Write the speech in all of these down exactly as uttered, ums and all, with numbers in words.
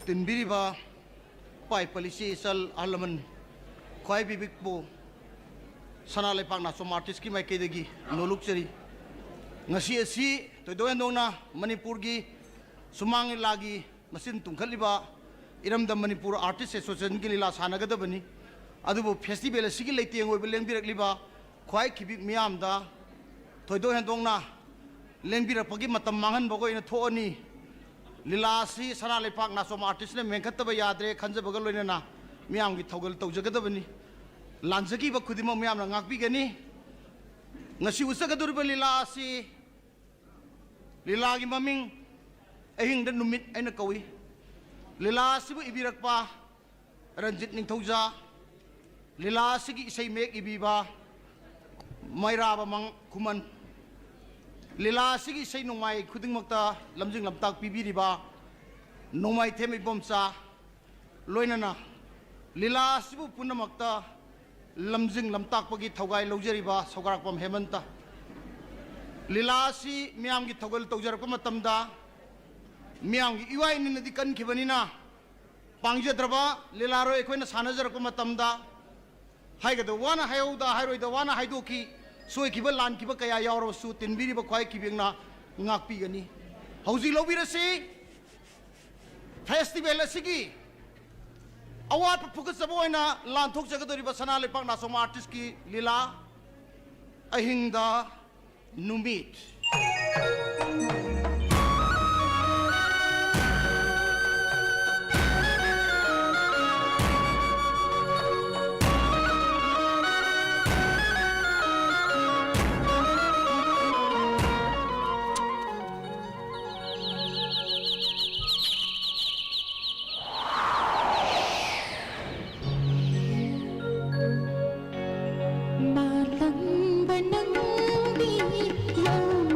ꯇꯤꯟꯕꯤꯔꯤꯕ ꯄꯥꯏ ꯄꯂꯤꯁꯤ ꯏꯆꯜ ꯑꯍꯜ ꯂꯃꯟ ꯈ꯭ꯋꯥꯏ ꯕꯤꯕꯤꯛꯄꯨ ꯁꯅꯥ ꯂꯩꯄꯥꯛ ꯅꯥꯆꯣꯝ ꯑꯥꯔꯇꯤꯁꯀꯤ ꯃꯥꯏꯀꯩꯗꯒꯤ ꯅꯣꯂꯨꯛꯆꯔꯤ꯫ ꯉꯁꯤ ꯑꯁꯤ ꯊꯣꯏꯗꯣꯛ ꯍꯦꯟꯗꯣꯛꯅ ꯃꯅꯤꯄꯨꯔꯒꯤ ꯁꯨꯃꯥꯡ ꯂꯤꯂꯥꯒꯤ ꯃꯆꯤꯟ ꯇꯨꯝꯈꯠꯂꯤꯕ ꯏꯔꯝꯗꯝ ꯃꯅꯤꯄꯨꯔ ꯑꯥꯔꯇꯤꯁ ꯑꯦꯁꯣꯁꯤꯌꯦꯁꯟꯒꯤ ꯂꯤꯂꯥ ꯁꯥꯟꯅꯒꯗꯕꯅꯤ꯫ ꯑꯗꯨꯕꯨ ꯐꯦꯁꯇꯤꯚꯦꯜ ꯑꯁꯤꯒꯤ ꯂꯩꯇꯦꯡ ꯑꯣꯏꯕ ꯂꯦꯡꯕꯤꯔꯛꯂꯤꯕ ꯈ꯭ꯋꯥꯏ ꯈꯤꯕꯤꯛ ꯃꯤꯌꯥꯝꯗ ꯊꯣꯏꯗꯣꯛ ꯍꯦꯟꯗꯣꯛꯅ ꯂꯦꯡꯕꯤꯔꯛꯄꯒꯤ ꯃꯇꯝ ꯃꯥꯡꯍꯟꯕꯒ ꯑꯣꯏꯅ ꯊꯣꯛꯑꯅꯤ꯫ ꯂꯤꯂꯥ ꯑꯁꯤ ꯁꯅꯥ ꯂꯩꯄꯥꯛ ꯅꯥꯆꯣꯝ ꯑꯥꯔꯇꯤꯁꯅ ꯃꯦꯟꯈꯠꯇꯕ ꯌꯥꯗ꯭ꯔꯦ ꯈꯟꯖꯕꯒ ꯂꯣꯏꯅꯅ ꯃꯤꯌꯥꯝꯒꯤ ꯊꯧꯒꯜ ꯇꯧꯖꯒꯗꯕꯅꯤ꯫ ꯂꯥꯟꯖꯈꯤꯕ ꯈꯨꯗꯤꯡꯃꯛ ꯃꯤꯌꯥꯝꯅ ꯉꯥꯛꯄꯤꯒꯅꯤ꯫ ꯉꯁꯤ ꯎꯠꯆꯒꯗꯧꯔꯤꯕ ꯂꯤꯂꯥ ꯑꯁꯤ, ꯂꯤꯂꯥꯒꯤ ꯃꯃꯤꯡ ꯑꯍꯤꯡꯗ ꯅꯨꯃꯤꯠ ꯑꯩꯅ ꯀꯧꯏ꯫ ꯂꯤꯂꯥ ꯑꯁꯤꯕꯨ ꯏꯕꯤꯔꯛꯄ ꯔꯟꯖꯤꯠ ꯅꯤꯡꯊꯧꯖꯥ, ꯂꯤꯂꯥ ꯑꯁꯤꯒꯤ ꯏꯁꯩ ꯃꯌꯦꯛ ꯏꯕꯤꯕ ꯃꯩꯔꯥꯕ ꯃꯪ-, ꯈꯨꯃꯟ, ꯂꯤꯂꯥ ꯑꯁꯤꯒꯤ ꯏꯁꯩ ꯅꯣꯡꯃꯥꯏ ꯈꯨꯗꯤꯡꯃꯛꯇ ꯂꯝꯖꯤꯡ ꯂꯝꯇꯥꯛ ꯄꯤꯕꯤꯔꯤꯕ ꯅꯣꯡꯃꯥꯏꯊꯦꯝ ꯏꯕꯣꯝꯆꯥ, ꯂꯣꯏꯅꯅ ꯂꯤꯂꯥ ꯑꯁꯤꯕꯨ ꯄꯨꯝꯅꯃꯛꯇ ꯂꯝꯖꯤꯡ ꯂꯝꯇꯥꯛꯄꯒꯤ ꯊꯧꯒꯥꯏ ꯂꯧꯖꯔꯤꯕ ꯁꯧꯒ꯭ꯔꯥꯛꯄꯝ ꯍꯦꯃꯟꯇ꯫ ꯂꯤꯂꯥ ꯑꯁꯤ ꯃꯤꯌꯥꯝꯒꯤ ꯊꯧꯒꯜ ꯇꯧꯖꯔꯛꯄ ꯃꯇꯝꯗ ꯃꯤꯌꯥꯝꯒꯤ ꯏꯋꯥ ꯏꯅꯤꯅꯗꯤ ꯀꯟꯈꯤꯕꯅꯤꯅ, ꯄꯥꯡꯖꯗ꯭ꯔꯕ ꯂꯤꯂꯥꯔꯣꯏ ꯑꯩꯈꯣꯏꯅ ꯁꯥꯟꯅꯖꯔꯛꯄ ꯃꯇꯝꯗ ꯍꯥꯏꯒꯗꯕ ꯋꯥꯅ ꯍꯥꯏꯍꯧꯗ, ꯍꯥꯏꯔꯣꯏꯗ ꯋꯥꯅ ꯍꯥꯏꯗꯣꯛꯈꯤ꯫ ꯁꯣꯏꯈꯤꯕ ꯂꯥꯟꯈꯤꯕ ꯀꯌꯥ ꯌꯥꯎꯔꯕꯁꯨ ꯇꯤꯟꯕꯤꯔꯤꯕ ꯈ꯭ꯋꯥꯏ ꯈꯤꯕꯦꯛꯅ ꯉꯥꯛꯄꯤꯒꯅꯤ꯫ ꯍꯧꯖꯤꯛ ꯂꯧꯕꯤꯔꯁꯤ꯫ ꯐꯦꯁꯇꯤꯚꯦꯜ ꯑꯁꯤꯒꯤ ꯑꯋꯥꯠꯄ ꯐꯨꯒꯠꯆꯕ ꯑꯣꯏꯅ ꯂꯥꯟꯊꯣꯛꯆꯒꯗꯧꯔꯤꯕ ꯁꯅꯥ ꯂꯩꯄꯥꯛ ꯅꯥꯆꯣꯝ ꯑꯥꯔꯇꯤꯁꯀꯤ ꯂꯤꯂꯥ ꯑꯍꯤꯡꯗ ꯅꯨꯃꯤꯠ꯫ ꯃꯥꯂꯪꯕ ꯅꯪꯗꯤ ꯌꯧ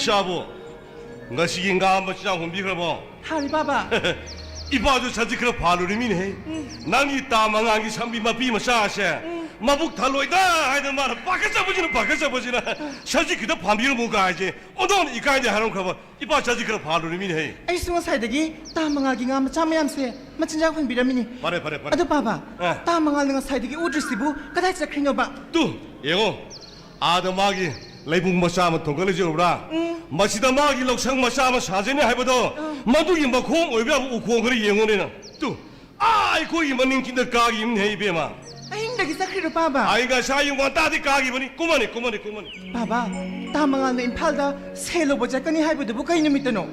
ꯏꯆꯥꯕꯨ ꯉꯁꯤꯒꯤ ꯉꯥ ꯃꯆꯤꯟꯖꯥꯛ ꯍꯨꯟꯕꯤꯈ꯭ꯔꯕꯣ? ꯍꯥꯎꯔꯦ, ꯕꯥꯕꯥ꯫ ꯏꯄꯥꯁꯨ ꯁꯖꯤꯛ ꯈꯔ ꯐꯥꯜꯂꯨꯔꯤꯃꯤꯅꯦꯍꯦ꯫ ꯎꯝ꯫ ꯅꯪꯒꯤ ꯇꯥ ꯃꯉꯥꯜꯒꯤ ꯁꯝꯕꯤ ꯃꯄꯤ ꯃꯆꯥꯁꯦ, ꯎꯝ, ꯃꯕꯨꯛ ꯊꯜꯂꯣꯏꯗ ꯍꯥꯏꯗꯅ ꯃꯥꯅ ꯄꯥꯈꯠꯆꯕꯁꯤꯅ, ꯄꯥꯈꯠꯆꯕꯁꯤꯅ, "ꯁꯖꯤꯛ ꯈꯤꯇ ꯐꯥꯟꯕꯤꯔꯝꯃꯨ" ꯀꯥꯏꯁꯦ ꯑꯣꯟꯊꯣꯛꯅ ꯏꯀꯥꯏꯗꯦ ꯍꯥꯏꯔꯝꯈ꯭ꯔꯕ꯫ ꯏꯄꯥ ꯁꯖꯤꯛ ꯈꯔ ꯐꯥꯜꯂꯨꯔꯤꯃꯤꯅꯦꯍꯦ꯫ ꯑꯩꯁꯨ ꯉꯁꯥꯏꯗꯒꯤ ꯇꯥ ꯃꯉꯥꯜꯒꯤ ꯉꯥ ꯃꯆꯥ ꯃꯌꯥꯝꯁꯦ ꯃꯆꯤꯟꯖꯥꯛ ꯍꯨꯟꯕꯤꯔꯝꯃꯤꯅꯤ꯫ ꯐꯔꯦ, ꯐꯔꯦ, ꯐꯔꯦ꯫ ꯑꯗꯣ, ꯕꯥꯕꯥ, ꯑ꯫ ꯇꯥ ꯃꯉꯥꯜꯅ ꯉꯁꯥꯏꯗꯒꯤ ꯎꯗ꯭ꯔꯤꯁꯤꯕꯨ ꯀꯗꯥꯏ ꯆꯠꯈ꯭ꯔꯤꯅꯣꯕ? ꯇꯨ, ꯌꯦꯡꯉꯣ꯫ ꯑꯥꯗ ꯃꯥꯒꯤ ꯂꯩꯕꯨꯡ ꯃꯆꯥ ꯑꯃ ꯊꯣꯡꯒꯠ ꯂꯩꯖꯔꯨꯕ꯭ꯔꯥ? ꯎꯝ꯫ ꯃꯁꯤꯗ ꯃꯥꯒꯤ ꯂꯧꯁꯪ ꯃꯆꯥ ꯑꯃ ꯁꯥꯖꯅꯤ ꯍꯥꯏꯕꯗꯣ, ꯎꯝ, ꯃꯗꯨꯒꯤ ꯃꯈꯣꯡ ꯑꯣꯏꯕ ꯌꯥꯕ ꯎꯈꯣꯡ ꯈꯔ ꯌꯦꯡꯉꯨꯅꯦ ꯅꯪ꯫ ꯇꯨ, ꯑꯥ, ꯑꯩꯈꯣꯏꯒꯤ ꯃꯅꯤꯡ ꯆꯤꯡꯗ ꯀꯥꯈꯤꯕꯅꯦ, ꯏꯕꯦꯝꯃ꯫ ꯑꯍꯤꯡꯗꯒꯤ ꯆꯠꯈ꯭ꯔꯤꯔꯣ, ꯕꯥꯕꯥ? ꯑꯩ ꯉꯁꯥꯏ ꯑꯌꯨꯛ ꯉꯟꯇꯥꯗꯤ ꯀꯥꯈꯤꯕꯅꯤ꯫ ꯀꯨꯝꯃꯅꯤ, ꯀꯨꯝꯃꯅꯤ, ꯀꯨꯝꯃꯅꯤ꯫ ꯕꯥꯕꯥ, ꯇꯥ ꯃꯉꯥꯜꯅ ꯏꯝꯐꯥꯜꯗ ꯁꯦꯜ ꯂꯧꯕ ꯆꯠꯀꯅꯤ ꯍꯥꯏꯕꯗꯨꯕꯨ ꯀꯩ ꯅꯨꯃꯤꯠꯇꯅꯣ?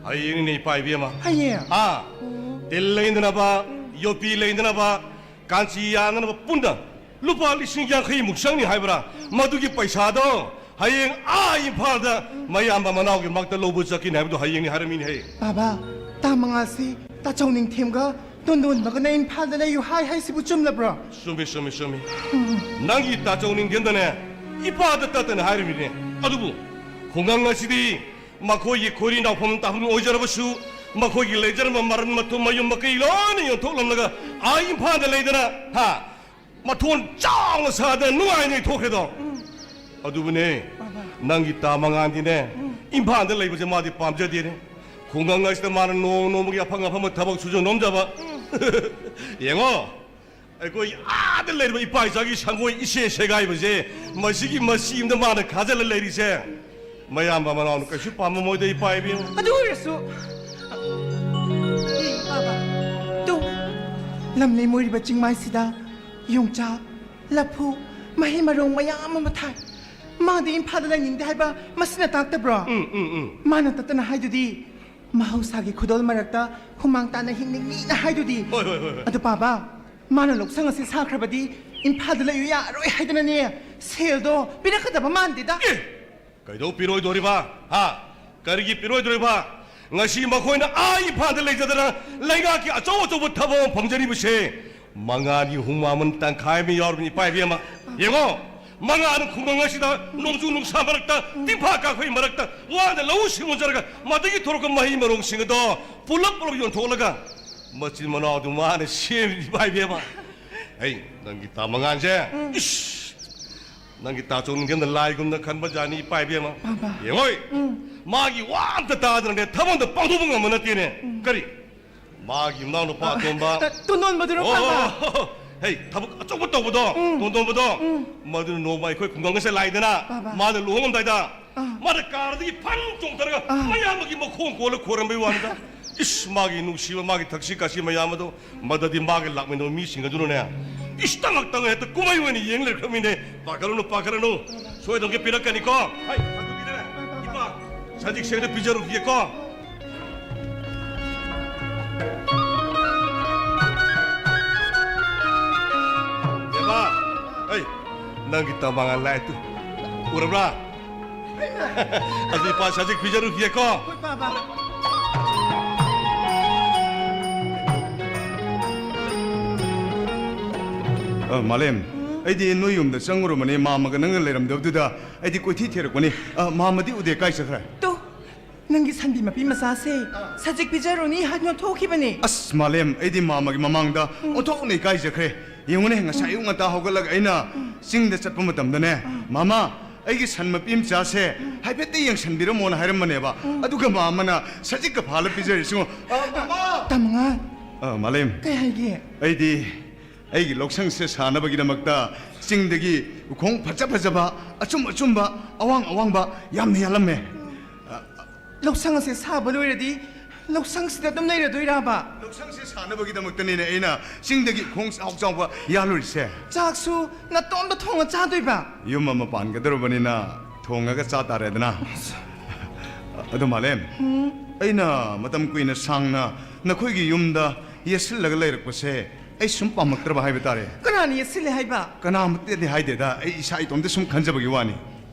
ꯍꯌꯦꯡꯅꯤꯅꯦ, ꯏꯄꯥ ꯏꯕꯦꯝꯃ꯫ ꯍꯌꯦꯡ? ꯑꯥ, ꯑꯣ꯫ ꯇꯤꯜ ꯂꯩꯅꯅꯕ, ꯎꯝ, ꯌꯣꯄꯤ ꯂꯩꯅꯅꯕ, ꯀꯥꯟꯆꯤ ꯌꯥꯅꯅꯕ ꯄꯨꯟꯅ ꯂꯨꯄꯥ ꯂꯤꯁꯤꯡ ꯌꯥꯡꯈꯩꯃꯨꯛ ꯆꯪꯅꯤ ꯍꯥꯏꯕ꯭ꯔꯥ? ꯃꯗꯨꯒꯤ ꯄꯩꯁꯥꯗꯣ ꯍꯌꯦꯡ ꯑꯥ ꯏꯝꯐꯥꯜꯗ ꯃꯌꯥꯝꯕ ꯃꯅꯥꯎꯒꯤ ꯃꯛꯇ ꯂꯧꯕ ꯆꯠꯀꯅꯤ ꯍꯥꯏꯕꯗꯣ ꯍꯌꯦꯡꯅꯤ ꯍꯥꯏꯔꯝꯃꯤꯅꯦꯍꯦ꯫ ꯕꯥꯕꯥ, ꯇꯥ ꯃꯉꯥꯜꯁꯤ ꯇꯥꯆꯧ ꯅꯤꯡꯊꯦꯝꯒ ꯇꯣꯟꯗꯣꯟꯕꯒꯅ ꯏꯝꯐꯥꯜꯗ ꯂꯩꯌꯨ ꯍꯥꯏ ꯍꯥꯏꯁꯤꯕꯨ ꯆꯨꯝꯂꯕ꯭ꯔꯣ? ꯆꯨꯝꯃꯤ, ꯆꯨꯝꯃꯤ, ꯆꯨꯝꯃꯤ꯫ ꯎꯝ꯫ ꯅꯪꯒꯤ ꯇꯥꯆꯧ ꯅꯤꯡꯊꯦꯝꯗꯅꯦ ꯏꯄꯥꯗ ꯇꯠꯇꯅ ꯍꯥꯏꯔꯝꯃꯤꯅꯦ꯫ ꯑꯗꯨꯕꯨ ꯈꯨꯡꯒꯪ ꯑꯁꯤꯗꯤ ꯃꯈꯣꯏꯒꯤ ꯈꯣꯏꯔꯤ ꯅꯥꯎꯐꯝ ꯇꯥꯐꯝ ꯑꯣꯏꯖꯔꯕꯁꯨ, ꯃꯈꯣꯏꯒꯤ ꯂꯩꯖꯔꯝꯕ ꯃꯔꯟ ꯃꯊꯨꯝ ꯃꯌꯨꯝ ꯃꯀꯩ ꯂꯣꯏꯅ ꯌꯣꯟꯊꯣꯛꯂꯝꯂꯒ ꯑꯥ ꯏꯝꯐꯥꯜꯗ ꯂꯩꯗꯅ, ꯍꯥ, ꯃꯊꯣꯟ ꯆꯥꯎꯅ ꯁꯥꯗꯅ ꯅꯨꯡꯉꯥꯏꯅ ꯂꯩꯊꯣꯛꯈ꯭ꯔꯦꯗꯣ꯫ ꯎꯝ꯫ ꯑꯗꯨꯕꯨꯅꯦ, ꯕꯥꯕꯥ, ꯅꯪꯒꯤ ꯇꯥ ꯃꯉꯥꯜꯗꯤꯅꯦ, ꯎꯝ, ꯏꯝꯐꯥꯜꯗ ꯂꯩꯕꯁꯦ ꯃꯥꯗꯤ ꯄꯥꯝꯖꯗꯦꯅꯦ꯫ ꯈꯨꯡꯒꯪ ꯑꯁꯤꯗ ꯃꯥꯅ ꯅꯣꯡ ꯅꯣꯡꯃꯒꯤ ꯑꯐꯪ ꯑꯐꯪꯕ ꯊꯕꯛ ꯁꯨꯖ ꯅꯣꯝꯖꯕ꯫ ꯎꯝ꯫ ꯌꯦꯡꯉꯣ, ꯑꯩꯈꯣꯏ ꯑꯥꯗ ꯂꯩꯔꯤꯕ ꯏꯄꯥ ꯏꯆꯥꯒꯤ ꯁꯪꯒꯣꯏ ꯏꯁꯦ ꯁꯦꯒꯥꯏꯕꯁꯦ, ꯃꯁꯤꯒꯤ ꯃꯆꯤ ꯑꯃꯗ ꯃꯥꯅ ꯈꯥꯖꯤꯜꯂ ꯂꯩꯔꯤꯁꯦ, ꯃꯌꯥꯝꯕ ꯃꯅꯥꯎꯅ ꯀꯩꯁꯨ ꯄꯥꯝꯃꯝꯃꯣꯏꯗ, ꯏꯄꯥ ꯏꯕꯦꯝꯃ꯫ ꯑꯗꯨ ꯑꯣꯏꯔꯁꯨ, ꯑꯦ, ꯕꯥꯕꯥ, ꯇꯨ, ꯂꯝ ꯂꯦꯝꯃꯣꯏꯔꯤꯕ ꯆꯤꯡꯃꯥꯏꯁꯤꯗ ꯌꯣꯡꯆꯥꯛ, ꯂꯐꯨ, ꯃꯍꯩ ꯃꯔꯣꯡ ꯃꯌꯥꯝ ꯑꯃ ꯊꯥꯏ꯫ ꯃꯥꯗꯤ ꯏꯝꯐꯥꯜꯗ ꯂꯩꯅꯤꯡꯗꯦ ꯍꯥꯏꯕ ꯃꯁꯤꯅ ꯇꯥꯛꯇꯕ꯭ꯔꯣ? ꯎꯝ, ꯎꯝ, ꯎꯝ꯫ ꯃꯥꯅ ꯇꯠꯇꯅ ꯍꯥꯏꯗꯨꯗꯤ, "ꯃꯍꯧꯁꯥꯒꯤ ꯈꯨꯗꯣꯜ ꯃꯔꯛꯇ ꯍꯨꯃꯥꯡ ꯇꯥꯅ ꯍꯤꯡꯅꯤꯡꯉꯤꯅ" ꯍꯥꯏꯗꯨꯗꯤ꯫ ꯍꯣꯏ, ꯍꯣꯏ, ꯍꯣꯏ, ꯍꯣꯏ꯫ ꯑꯗꯨ ꯄꯥꯕ, ꯃꯥꯅ ꯂꯧꯁꯪ ꯑꯁꯤ ꯁꯥꯈ꯭ꯔꯕꯗꯤ ꯏꯝꯐꯥꯜꯗ ꯂꯩꯌꯨ ꯌꯥꯔꯣꯏ ꯍꯥꯏꯗꯅꯅꯦ, ꯁꯦꯜꯗꯣ ꯄꯤꯔꯛꯀꯗꯕ ꯃꯥꯟꯗꯦꯗ꯫ ꯑꯦ! ꯀꯩꯗꯧ ꯄꯤꯔꯣꯏꯗꯣꯔꯤꯕ? ꯍꯥ? ꯀꯔꯤꯒꯤ ꯄꯤꯔꯣꯏꯗꯣꯔꯤꯕ? ꯉꯁꯤ ꯃꯈꯣꯏꯅ ꯑꯥ ꯏꯝꯐꯥꯜꯗ ꯂꯩꯖꯗꯅ ꯂꯩꯉꯥꯛꯀꯤ ꯑꯆꯧ ꯑꯆꯧꯕ ꯊꯕꯛ ꯑꯃ ꯐꯪꯖꯔꯤꯕꯁꯦ, ꯃꯉꯥꯜꯒꯤ ꯍꯨꯃꯥꯡꯃꯟ ꯇꯪꯈꯥꯏ ꯑꯃ ꯌꯥꯎꯔꯕꯅꯤ, ꯏꯄꯥ ꯏꯕꯦꯝꯃ꯫ ꯌꯦꯡꯉꯣ, ꯃꯉꯥꯅ ꯈꯨꯡꯒꯪ ꯑꯁꯤꯗ ꯅꯣꯡꯖꯨ ꯅꯨꯡꯁꯥ ꯃꯔꯛꯇ, ꯇꯤꯟꯐꯥ ꯀꯥꯈꯣꯏ ꯃꯔꯛꯇ ꯋꯥꯅ ꯂꯧꯎ ꯁꯤꯡꯎꯖꯔꯒ, ꯃꯗꯨꯗꯒꯤ ꯊꯣꯔꯛꯄ ꯃꯍꯩ ꯃꯔꯣꯡꯁꯤꯡ ꯑꯗꯣ ꯄꯨꯂꯞ ꯄꯨꯂꯞ ꯌꯣꯟꯊꯣꯛꯂꯒ, ꯃꯆꯤꯟ ꯃꯅꯥꯎꯗꯨ ꯃꯥꯅ ꯁꯦꯝꯃꯤꯕ ꯏꯕꯦꯝꯃ꯫ ꯑꯩ ꯅꯪꯒꯤ ꯇꯥ ꯃꯉꯥꯟꯁꯦ, ꯏꯁ! ꯅꯪꯒꯤ ꯇꯥ ꯆꯧꯅꯨꯡꯖꯦꯝꯅ ꯂꯥꯏꯒꯨꯝꯅ ꯈꯟꯕ ꯖꯥꯠꯅꯤ, ꯏꯄꯥ ꯏꯕꯦꯝꯃ꯫ ꯕꯥꯕꯥ꯫ ꯌꯦꯡꯉꯣꯏ꯫ ꯃꯥꯒꯤ ꯋꯥ ꯑꯝꯇ ꯇꯥꯗꯅꯅꯦ, ꯊꯕꯛ ꯑꯝꯇ ꯄꯥꯡꯊꯣꯛꯄ ꯉꯝꯕ ꯅꯠꯇꯦꯅꯦ꯫ ꯀꯔꯤ? ꯃꯥꯒꯤ ꯃꯅꯥꯎ ꯅꯨꯄꯥ ꯑꯇꯣꯝꯕ꯫ ꯑ, ꯇꯣꯟꯗꯣꯟꯕꯗꯨꯔꯣ, ꯄꯥꯕ? ꯑꯣ, ꯍꯦ, ꯊꯕꯛ ꯑꯆꯧꯕ ꯇꯧꯕꯗꯣ, ꯇꯣꯟꯗꯣꯟꯕꯗꯣ꯫ ꯃꯗꯨꯅ ꯅꯣꯡꯃ ꯑꯩꯈꯣꯏ ꯈꯨꯡꯒꯪ ꯑꯁꯦ ꯂꯥꯛꯏꯗꯅ, ꯄꯥꯕ꯫ ꯃꯥꯅ ꯂꯨꯍꯣꯡꯉꯝꯗꯥꯏꯗ, ꯑꯥ꯫ ꯃꯥꯅ ꯀꯥꯔꯗꯒꯤ ꯐꯟ ꯆꯣꯡꯊꯔꯒ, ꯑꯥ꯫ ꯃꯌꯥꯝꯕꯒꯤ ꯃꯈꯣꯡ ꯀꯣꯜꯂ ꯈꯣꯏꯔꯝꯕꯩ ꯋꯥꯅꯤꯗ꯫ ꯏꯁ, ꯃꯥꯒꯤ ꯅꯨꯡꯁꯤꯕ, ꯃꯥꯒꯤ ꯊꯛꯁꯤ ꯈꯥꯁꯤ ꯃꯌꯥꯝ ꯑꯗꯣ, ꯃꯗꯗꯤ ꯃꯥꯒ ꯂꯥꯛꯃꯤꯟꯅꯕ ꯃꯤꯁꯤꯡ ꯑꯗꯨꯅꯅꯦ, ꯏꯁ, ꯇꯉꯛ ꯇꯉꯛ ꯍꯦꯛꯇ ꯀꯨꯝꯍꯩ ꯑꯣꯏꯅ ꯌꯦꯡ ꯂꯩꯈ꯭ꯔꯃꯤꯅꯦ꯫ ꯄꯥꯈꯠꯂꯨꯅꯨ, ꯄꯥꯈꯠꯂꯨꯅꯨ, ꯁꯣꯏꯗꯅ ꯄꯤꯔꯛꯀꯅꯤꯀꯣ꯫ ꯍꯩ, ꯑꯗꯨꯗꯤꯅꯦ, ꯏꯄꯥ, ꯁꯖꯤꯛꯁꯦ ꯑꯝꯇ ꯄꯤꯖꯔꯨꯈꯤꯒꯦꯀꯣ꯫ ꯕꯦꯝꯃ, ꯑꯩ, ꯅꯪꯒꯤ ꯇꯃꯥꯡ ꯂꯥꯏꯠꯇꯨ ꯎꯔꯕ꯭ꯔꯥ? ꯑꯗꯨ ꯏꯄꯥ ꯁꯖꯤꯛ ꯄꯤꯖꯔꯨꯈꯤꯒꯦꯀꯣ꯫ ꯍꯣꯏ, ꯄꯥꯕ꯫ ꯑ, ꯃꯥꯂꯦꯝ, ꯑꯩꯗꯤ ꯅꯣꯏ ꯌꯨꯝꯗ ꯆꯪꯉꯨꯔꯕꯅꯤ, ꯃꯥꯝꯃꯒ ꯅꯪꯒ ꯂꯩꯔꯝꯗꯕꯗꯨꯗ ꯑꯩꯗꯤ ꯀꯣꯏꯊꯤ ꯊꯤꯔꯛꯄꯅꯤ꯫ ꯑ, ꯃꯥꯝꯃꯗꯤ ꯎꯗꯦ, ꯀꯥꯏ ꯆꯠꯈ꯭ꯔꯦ? ꯇꯨ, ꯅꯪꯒꯤ ꯁꯟꯕꯤ ꯃꯄꯤ ꯃꯆꯥꯁꯦ ꯁꯖꯤꯛ ꯄꯤꯖꯔꯨꯅꯤ ꯍꯥꯏꯗꯨꯅ ꯊꯣꯛꯈꯤꯕꯅꯦ꯫ ꯑꯁ, ꯃꯥꯂꯦꯝ, ꯑꯩꯗꯤ ꯃꯥꯝꯃꯒꯤ ꯃꯃꯥꯡꯗ ꯑꯣꯟꯊꯣꯛꯅ ꯏꯀꯥꯏꯖꯈ꯭ꯔꯦ꯫ ꯌꯦꯡꯉꯨꯅꯦ, ꯉꯁꯥꯏ ꯑꯌꯨꯛ ꯉꯟꯇꯥ ꯍꯧꯒꯠꯂꯒ ꯑꯩꯅ ꯆꯤꯡꯗ ꯆꯠꯄ ꯃꯇꯝꯗꯅꯦ, "ꯃꯥꯃꯥ, ꯑꯩꯒꯤ ꯁꯟ ꯃꯄꯤ ꯃꯆꯥꯁꯦ ꯍꯥꯏꯐꯦꯠꯇ ꯌꯦꯡꯁꯟꯕꯤꯔꯝꯃꯣꯅ" ꯍꯥꯏꯔꯝꯕꯅꯦꯕ꯫ ꯑꯗꯨꯒ ꯃꯥꯝꯃꯅ ꯁꯖꯤꯛꯀ ꯐꯥꯜꯂ ꯄꯤꯖꯔꯤꯁꯤꯉꯣ꯫ ꯑ, ꯃꯥꯃꯥ! ꯇꯥꯃꯉꯥ꯫ ꯑ, ꯃꯥꯂꯦꯝ꯫ ꯀꯩ ꯍꯥꯏꯒꯦ? ꯑꯩꯗꯤ ꯑꯩꯒꯤ ꯂꯧꯁꯪꯁꯦ ꯁꯥꯅꯕꯒꯤꯗꯃꯛꯇ ꯆꯤꯡꯗꯒꯤ ꯎꯈꯣꯡ ꯐꯖ ꯐꯖꯕ, ꯑꯆꯨꯝ ꯑꯆꯨꯝꯕ, ꯑꯋꯥꯡ ꯑꯋꯥꯡꯕ ꯌꯥꯝꯅ ꯌꯥꯜꯂꯝꯃꯦ꯫ ꯂꯧꯁꯪ ꯑꯁꯦ ꯁꯥꯕ ꯂꯣꯏꯔꯗꯤ ꯂꯧꯁꯪꯁꯤꯗ ꯑꯗꯨꯝ ꯂꯩꯔꯗꯣꯏꯔꯕ? ꯂꯧꯁꯪꯁꯦ ꯁꯥꯅꯕꯒꯤꯗꯃꯛꯇꯅꯤꯅꯦ ꯑꯩꯅ ꯆꯤꯡꯗꯒꯤ ꯎꯈꯣꯡ ꯆꯥꯎ ꯆꯥꯎꯕ ꯌꯥꯜꯂꯨꯔꯤꯁꯦ꯫ ꯆꯥꯛꯁꯨ ꯅꯇꯣꯝꯇ ꯊꯣꯡꯉ ꯆꯥꯗꯣꯏꯕ? ꯌꯨꯝ ꯑꯃ ꯄꯥꯟꯒꯗꯧꯔꯕꯅꯤꯅ ꯊꯣꯡꯉꯒ ꯆꯥ ꯇꯥꯔꯦꯗꯅ꯫ ꯑꯗꯣ ꯃꯥꯂꯦꯝ, ꯑꯩꯅ ꯃꯇꯝ ꯀꯨꯏꯅ ꯁꯥꯡꯅ ꯅꯈꯣꯏꯒꯤ ꯌꯨꯝꯗ ꯌꯦꯠꯁꯤꯜꯂꯒ ꯂꯩꯔꯛꯄꯁꯦ ꯑꯩ ꯁꯨꯝ ꯄꯥꯝꯃꯛꯇ꯭ꯔꯕ ꯍꯥꯏꯕ ꯇꯥꯔꯦ꯫ ꯀꯅꯥꯅ ꯌꯦꯠꯁꯤꯜꯂꯦ ꯍꯥꯏꯕ? ꯀꯅꯥꯃꯠꯇꯗꯤ ꯍꯥꯏꯗꯦꯗ, ꯑꯩ ꯏꯁꯥ ꯏꯇꯣꯝꯇ ꯁꯨꯝ ꯈꯟꯖꯕꯒꯤ ꯋꯥꯅꯤ꯫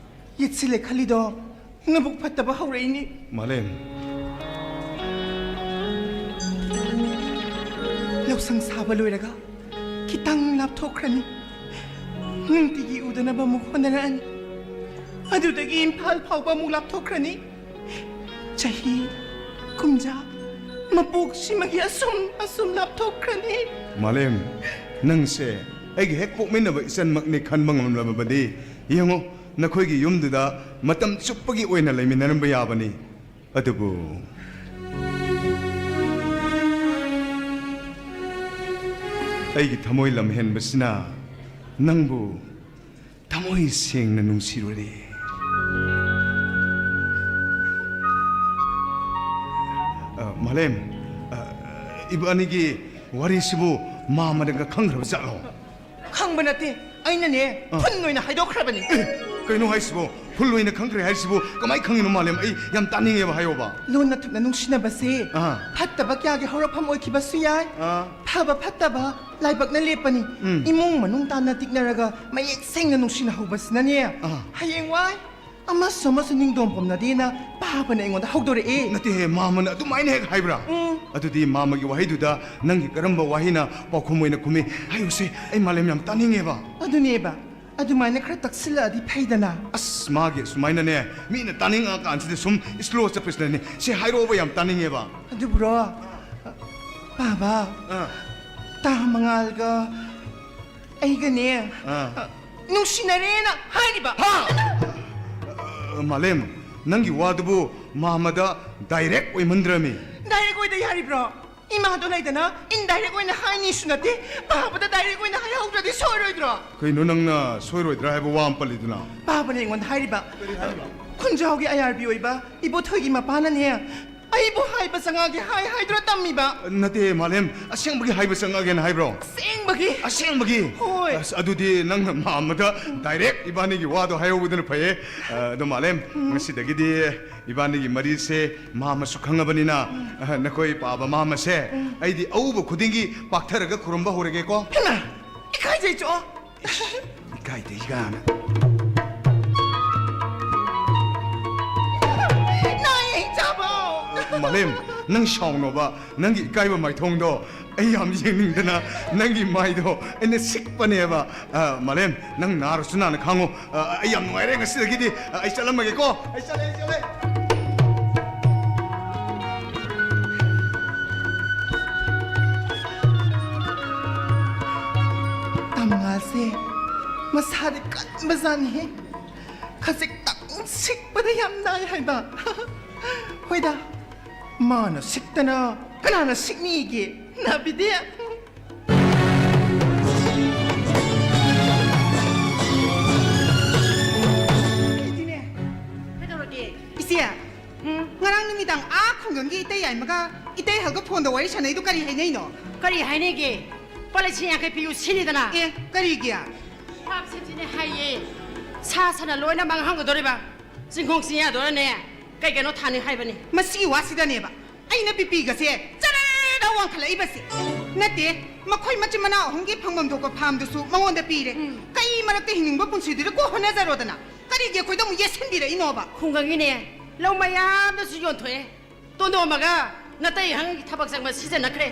ꯌꯦꯠꯁꯤꯜꯂꯦ ꯈꯜꯂꯤꯗꯣ ꯅꯕꯨꯛ ꯐꯠꯇꯕ ꯍꯧꯔꯛꯏꯅꯤ꯫ ꯃꯥꯂꯦꯝ꯫ ꯂꯧꯁꯪ ꯁꯥꯕ ꯂꯣꯏꯔꯒ ꯈꯤꯇꯪ ꯂꯥꯞꯊꯣꯛꯈ꯭ꯔꯅꯤ꯫ ꯅꯨꯡꯇꯤꯒꯤ ꯎ ꯇꯧꯗꯅꯕ ꯑꯃꯨꯛ ꯍꯣꯠꯅꯔꯛꯑꯅꯤ꯫ ꯑꯗꯨꯗꯒꯤ ꯏꯝꯐꯥꯜ ꯐꯥꯎꯕ ꯑꯃꯨꯛ ꯂꯥꯞꯊꯣꯛꯈ꯭ꯔꯅꯤ꯫ ꯆꯍꯤ ꯀꯨꯝꯖꯥ ꯃꯄꯣꯛꯁꯤꯃꯒꯤ ꯑꯁꯨꯝ ꯑꯁꯨꯝ ꯂꯥꯞꯊꯣꯛꯈ꯭ꯔꯅꯤ꯫ ꯃꯥꯂꯦꯝ, ꯅꯪꯁꯦ ꯑꯩꯒꯤ ꯍꯦꯛ ꯄꯣꯛꯃꯤꯟꯅꯕ ꯏꯆꯟꯃꯛꯅꯤ ꯈꯟꯕ ꯉꯝꯂꯕꯗꯤ, ꯌꯦꯡꯉꯣ, ꯅꯈꯣꯏꯒꯤ ꯌꯨꯝꯗꯨꯗ ꯃꯇꯝ ꯆꯨꯞꯄꯒꯤ ꯑꯣꯏꯅ ꯂꯩꯃꯤꯟꯅꯔꯝꯕ ꯌꯥꯕꯅꯤ꯫ ꯑꯗꯨꯕꯨ ꯑꯩꯒꯤ ꯊꯃꯣꯏ ꯂꯝꯍꯦꯟꯕꯁꯤꯅ ꯅꯪꯕꯨ ꯊꯃꯣꯏ ꯁꯦꯡꯅ ꯅꯨꯡꯁꯤꯔꯨꯔꯦ꯫ ꯑ, ꯃꯥꯂꯦꯝ, ꯑ, ꯏꯕꯥꯅꯤꯒꯤ ꯋꯥꯔꯤꯁꯤꯕꯨ ꯃꯥꯃꯅꯒ ꯈꯪꯈ꯭ꯔꯕ ꯖꯥꯠꯂꯣ? ꯈꯪꯕ ꯅꯠꯇꯦ, ꯑꯩꯅꯅꯦ, ꯑ꯫ ꯐꯨꯟ ꯑꯣꯏꯅ ꯍꯥꯏꯗꯣꯛꯈ꯭ꯔꯕꯅꯤ꯫ ꯑꯦ, ꯀꯩꯅꯣ ꯍꯥꯏꯁꯤꯕꯣ? ꯐꯨꯟ ꯑꯣꯏꯅ ꯈꯪꯈ꯭ꯔꯦ ꯍꯥꯏꯁꯤꯕꯨ ꯀꯃꯥꯏ ꯈꯪꯉꯤꯅꯣ, ꯃꯥꯂꯦꯝ? ꯑꯩ ꯌꯥꯝ ꯇꯥꯅꯤꯡꯉꯦꯕ, ꯍꯥꯏꯌꯣꯕ꯫ ꯂꯣꯟꯅ ꯊꯨꯞꯅ ꯅꯨꯡꯁꯤꯅꯕꯁꯦ ꯑ꯫ ꯐꯠꯇꯕ ꯀꯌꯥꯒꯤ ꯍꯧꯔꯛꯐꯝ ꯑꯣꯏꯈꯤꯕꯁꯨ ꯌꯥꯏ꯫ ꯑ꯫ ꯐꯕ ꯐꯠꯇꯕ ꯂꯥꯏꯕꯛꯅ ꯂꯦꯞꯄꯅꯤ꯫ ꯎꯝ꯫ ꯏꯃꯨꯡ ꯃꯅꯨꯡ ꯇꯥꯟꯅ ꯇꯤꯛꯅꯔꯒ ꯃꯌꯦꯛ ꯁꯦꯡꯅ ꯅꯨꯡꯁꯤꯅꯍꯧꯕꯁꯤꯅꯅꯦ, ꯑ꯫ ꯍꯌꯦꯡꯋꯥꯏ ꯑꯃꯁꯨ ꯑꯃꯁꯨ ꯅꯤꯡꯗꯣꯝ ꯄꯣꯝꯅꯗꯦꯅ ꯄꯥꯕꯅ ꯑꯩꯉꯣꯟꯗ ꯍꯧꯗꯣꯔꯛꯑꯦ꯫ ꯅꯠꯇꯦꯍꯦ, ꯃꯥꯃꯅ ꯑꯗꯨꯃꯥꯏꯅ ꯍꯦꯛ ꯍꯥꯏꯕ꯭ꯔꯥ? ꯎꯝ꯫ ꯑꯗꯨꯗꯤ ꯃꯥꯃꯒꯤ ꯋꯥꯍꯩꯗꯨꯗ ꯅꯪꯒꯤ ꯀꯔꯝꯕ ꯋꯥꯍꯩꯅ ꯄꯥꯎꯈꯨꯝ ꯑꯣꯏꯅ ꯈꯨꯝꯃꯤ? ꯍꯥꯏꯌꯨꯁꯦ, ꯑꯩ ꯃꯥꯂꯦꯝ ꯌꯥꯝ ꯇꯥꯅꯤꯡꯉꯦꯕ꯫ ꯑꯗꯨꯅꯦꯕ, ꯑꯗꯨꯃꯥꯏꯅ ꯈꯔ ꯇꯛꯁꯤꯜꯂꯛꯑꯗꯤ ꯐꯩꯗꯅ꯫ ꯑꯁ, ꯃꯥꯒꯤ ꯑꯁꯨꯃꯥꯏꯅꯅꯦ, ꯃꯤꯅ ꯇꯥꯅꯤꯡꯉꯛꯑꯀꯥꯟꯁꯤꯗ ꯁꯨꯝ slow ꯆꯠꯄꯁꯤꯅꯅꯦ, ꯁꯤ ꯍꯥꯏꯔꯛꯑꯣꯕ, ꯌꯥꯝ ꯇꯥꯅꯤꯡꯉꯦꯕ꯫ ꯑꯗꯨꯕꯨꯔꯣ, ꯄꯥꯕ, ꯑꯥ꯫ ꯇꯥ ꯃꯉꯥꯜꯒ ꯑꯩꯒꯅꯦ, ꯑꯥ꯫ ꯅꯨꯡꯁꯤꯅꯔꯦꯅ ꯍꯥꯏꯔꯤꯕ꯫ ꯍꯥ? ꯑ, ꯃꯥꯂꯦꯝ, ꯅꯪꯒꯤ ꯋꯥꯗꯨꯕꯨ ꯃꯥꯃꯗ direct ꯑꯣꯏꯃꯟꯗ꯭ꯔꯃꯤ꯫ Direct ꯑꯣꯏꯗ ꯌꯥꯔꯤꯕ꯭ꯔꯣ? ꯏꯃꯥꯗꯣ ꯂꯩꯗꯅ, indirect ꯑꯣꯏꯅ ꯍꯥꯏꯅꯤꯁꯨ ꯅꯠꯇꯦ, ꯄꯥꯕꯗ direct ꯑꯣꯏꯅ ꯍꯥꯏꯍꯧꯗ꯭ꯔꯗꯤ ꯁꯣꯏꯔꯣꯏꯗ꯭ꯔꯣ? ꯀꯩꯅꯣ ꯅꯪꯅ ꯁꯣꯏꯔꯣꯏꯗ꯭ꯔꯥ ꯍꯥꯏꯕ ꯋꯥ ꯑꯃ ꯄꯜꯂꯤꯗꯨꯅ? ꯄꯥꯕꯅ ꯑꯩꯉꯣꯟꯗ ꯍꯥꯏꯔꯤꯕ, ꯀꯔꯤ ꯍꯥꯏꯔꯤꯕ? ꯈꯨꯟꯖꯥꯎꯒꯤ ꯑꯌꯥꯔꯕꯤ ꯑꯣꯏꯕ ꯏꯕꯣꯊꯣꯏꯒꯤ ꯃꯄꯥꯅꯅꯦ, ꯑꯩꯕꯨ ꯍꯥꯏꯕ ꯆꯪꯉꯛꯑꯒꯦ ꯍꯥꯏ ꯍꯥꯏꯗꯨꯅ ꯇꯝꯃꯤꯕ꯫ ꯅꯠꯇꯦ, ꯃꯥꯂꯦꯝ, ꯑꯁꯦꯡꯕꯒꯤ ꯍꯥꯏꯕ ꯆꯪꯉꯛꯑꯒꯦꯅ ꯍꯥꯏꯕ꯭ꯔꯣ? ꯑꯁꯦꯡꯕꯒꯤ꯫ ꯑꯁꯦꯡꯕꯒꯤ? ꯍꯣꯏ꯫ ꯑꯁ, ꯑꯗꯨꯗꯤ ꯅꯪꯅ ꯃꯥꯃꯗ direct ꯏꯕꯥꯅꯤꯒꯤ ꯋꯥꯗꯣ ꯍꯥꯏꯍꯧꯕꯗꯨꯅ ꯐꯩꯌꯦ꯫ ꯑ, ꯑꯗꯣ ꯃꯥꯂꯦꯝ, ꯎꯝ꯫ ꯉꯁꯤꯗꯒꯤꯗꯤ ꯏꯕꯥꯅꯤꯒꯤ ꯃꯔꯤꯁꯦ ꯃꯥꯃꯁꯨ ꯈꯪꯉꯕꯅꯤꯅ, ꯎꯝ꯫ ꯑ, ꯅꯈꯣꯏ ꯄꯥꯕ ꯃꯥꯃꯁꯦ, ꯎꯝ꯫ ꯑꯩꯗꯤ ꯑꯎꯕ ꯈꯨꯗꯤꯡꯒꯤ ꯄꯥꯛꯊꯔꯒ ꯈꯨꯔꯨꯝꯕ ꯍꯧꯔꯒꯦꯀꯣ꯫ ꯍꯩꯃꯥ! ꯏꯀꯥꯏꯖꯩ ꯆꯣ! ꯏꯀꯥꯏꯗꯦ ꯀꯥꯏꯅ꯫ ꯅꯥꯌꯦ ꯍꯤꯡꯆꯥꯕꯧ! ꯃꯥꯂꯦꯝ, ꯅꯪ ꯁꯥꯎꯅꯣꯕ, ꯅꯪꯒꯤ ꯏꯀꯥꯏꯕ ꯃꯥꯏꯊꯣꯡꯗꯣ ꯑꯩ ꯌꯥꯝ ꯌꯦꯡꯅꯤꯡꯗꯅ ꯅꯪꯒꯤ ꯃꯥꯏꯗꯣ ꯑꯩꯅ ꯁꯤꯛꯄꯅꯦꯕ꯫ ꯑ, ꯃꯥꯂꯦꯝ, ꯅꯪ ꯅꯥꯔꯁꯨ ꯅꯥꯅ ꯈꯥꯡꯉꯨ꯫ ꯑ, ꯑꯩ ꯌꯥꯝ ꯅꯨꯡꯉꯥꯏꯔꯦ ꯉꯁꯤꯗꯒꯤꯗꯤ꯫ ꯑ, ꯑꯩ ꯆꯠꯂꯝꯃꯒꯦꯀꯣ꯫ ꯑꯩ ꯆꯠꯂꯦ, ꯑꯩ ꯆꯠꯂꯦ꯫ ꯇꯥꯃꯉꯥꯁꯦ ꯃꯁꯥꯗꯤ ꯀꯟꯕꯖꯥꯠꯅꯤꯍꯦ꯫ ꯈꯖꯤꯛꯇꯪ ꯁꯤꯛꯄꯗ ꯌꯥꯝ ꯅꯥꯏ ꯍꯥꯏꯕ꯫ ꯍꯣꯏꯗ, ꯃꯥꯅ ꯁꯤꯛꯇꯅ ꯀꯅꯥꯅ ꯁꯤꯛꯅꯤꯒꯦ? ꯅꯥꯕꯤꯗꯤ? ꯑꯩꯗꯤꯅꯦ꯫ ꯀꯩꯗꯧꯔꯒꯦ? ꯏꯆꯦ, ꯎꯝ? ꯉꯔꯥꯡ ꯅꯨꯃꯤꯗꯥꯡ ꯑꯥ ꯈꯨꯡꯒꯪꯒꯤ ꯏꯇꯩ ꯌꯥꯏꯃꯒ ꯏꯇꯩ ꯍꯜꯒ ꯐꯣꯟꯗ ꯋꯥꯔꯤ ꯁꯥꯟꯅꯩꯗꯣ ꯀꯔꯤ ꯍꯥꯏꯅꯩꯅꯣ? ꯀꯔꯤ ꯍꯥꯏꯅꯩꯒꯦ? ꯂꯨꯄꯥ ꯂꯤꯁꯤꯡ ꯌꯥꯡꯈꯩ ꯄꯤꯌꯨ ꯁꯤꯅꯤꯗꯅ꯫ ꯑꯦ, ꯀꯔꯤꯒꯤ? ꯐꯥꯝ ꯁꯤꯝꯁꯤꯅꯦ ꯍꯥꯏꯌꯦ꯫ ꯁꯥ ꯁꯅ ꯂꯣꯏꯅ ꯃꯥꯡꯍꯟꯒꯗꯧꯔꯤꯕ꯫ ꯆꯤꯡꯈꯣꯡ ꯆꯤꯡꯌꯥꯗꯣꯔꯅꯦ ꯀꯩ ꯀꯩꯅꯣ ꯊꯥꯅꯤ ꯍꯥꯏꯕꯅꯤ꯫ ꯃꯁꯤꯒꯤ ꯋꯥꯁꯤꯗꯅꯦꯕ ꯑꯩꯅ ꯕꯤꯄꯤꯒꯁꯦ ꯆꯔꯥꯔ ꯋꯥꯡꯈꯠꯂꯛꯏꯕꯁꯦ꯫ ꯅꯠꯇꯦ, ꯃꯈꯣꯏ ꯃꯆꯤꯟ ꯃꯅꯥꯎ ꯑꯍꯨꯝꯒꯤ ꯐꯪꯐꯝ ꯊꯣꯛꯄ ꯐꯥꯝꯗꯨꯁꯨ ꯃꯉꯣꯟꯗ ꯄꯤꯔꯦ꯫ ꯎꯝ꯫ ꯀꯩ ꯃꯔꯛꯇ ꯍꯤꯡꯅꯤꯡꯕ ꯄꯨꯟꯁꯤꯗꯨꯗ ꯀꯣꯛ ꯍꯣꯠꯅꯖꯔꯣꯗꯅ꯫ ꯀꯔꯤꯒꯤ ꯑꯩꯈꯣꯏꯗ ꯑꯃꯨꯛ ꯌꯦꯠꯁꯤꯟꯕꯤꯔꯛꯏꯅꯣꯕ? ꯈꯨꯡꯒꯪꯒꯤꯅꯦ, ꯂꯧ ꯃꯌꯥꯝꯗꯁꯨ ꯌꯣꯟꯊꯣꯛꯑꯦ꯫ ꯇꯣꯟꯗꯣꯝꯕꯒ ꯅꯇꯩ ꯍꯪꯒꯤ ꯊꯕꯛ ꯆꯪꯕ ꯁꯤꯖꯤꯟꯅꯈ꯭ꯔꯦ꯫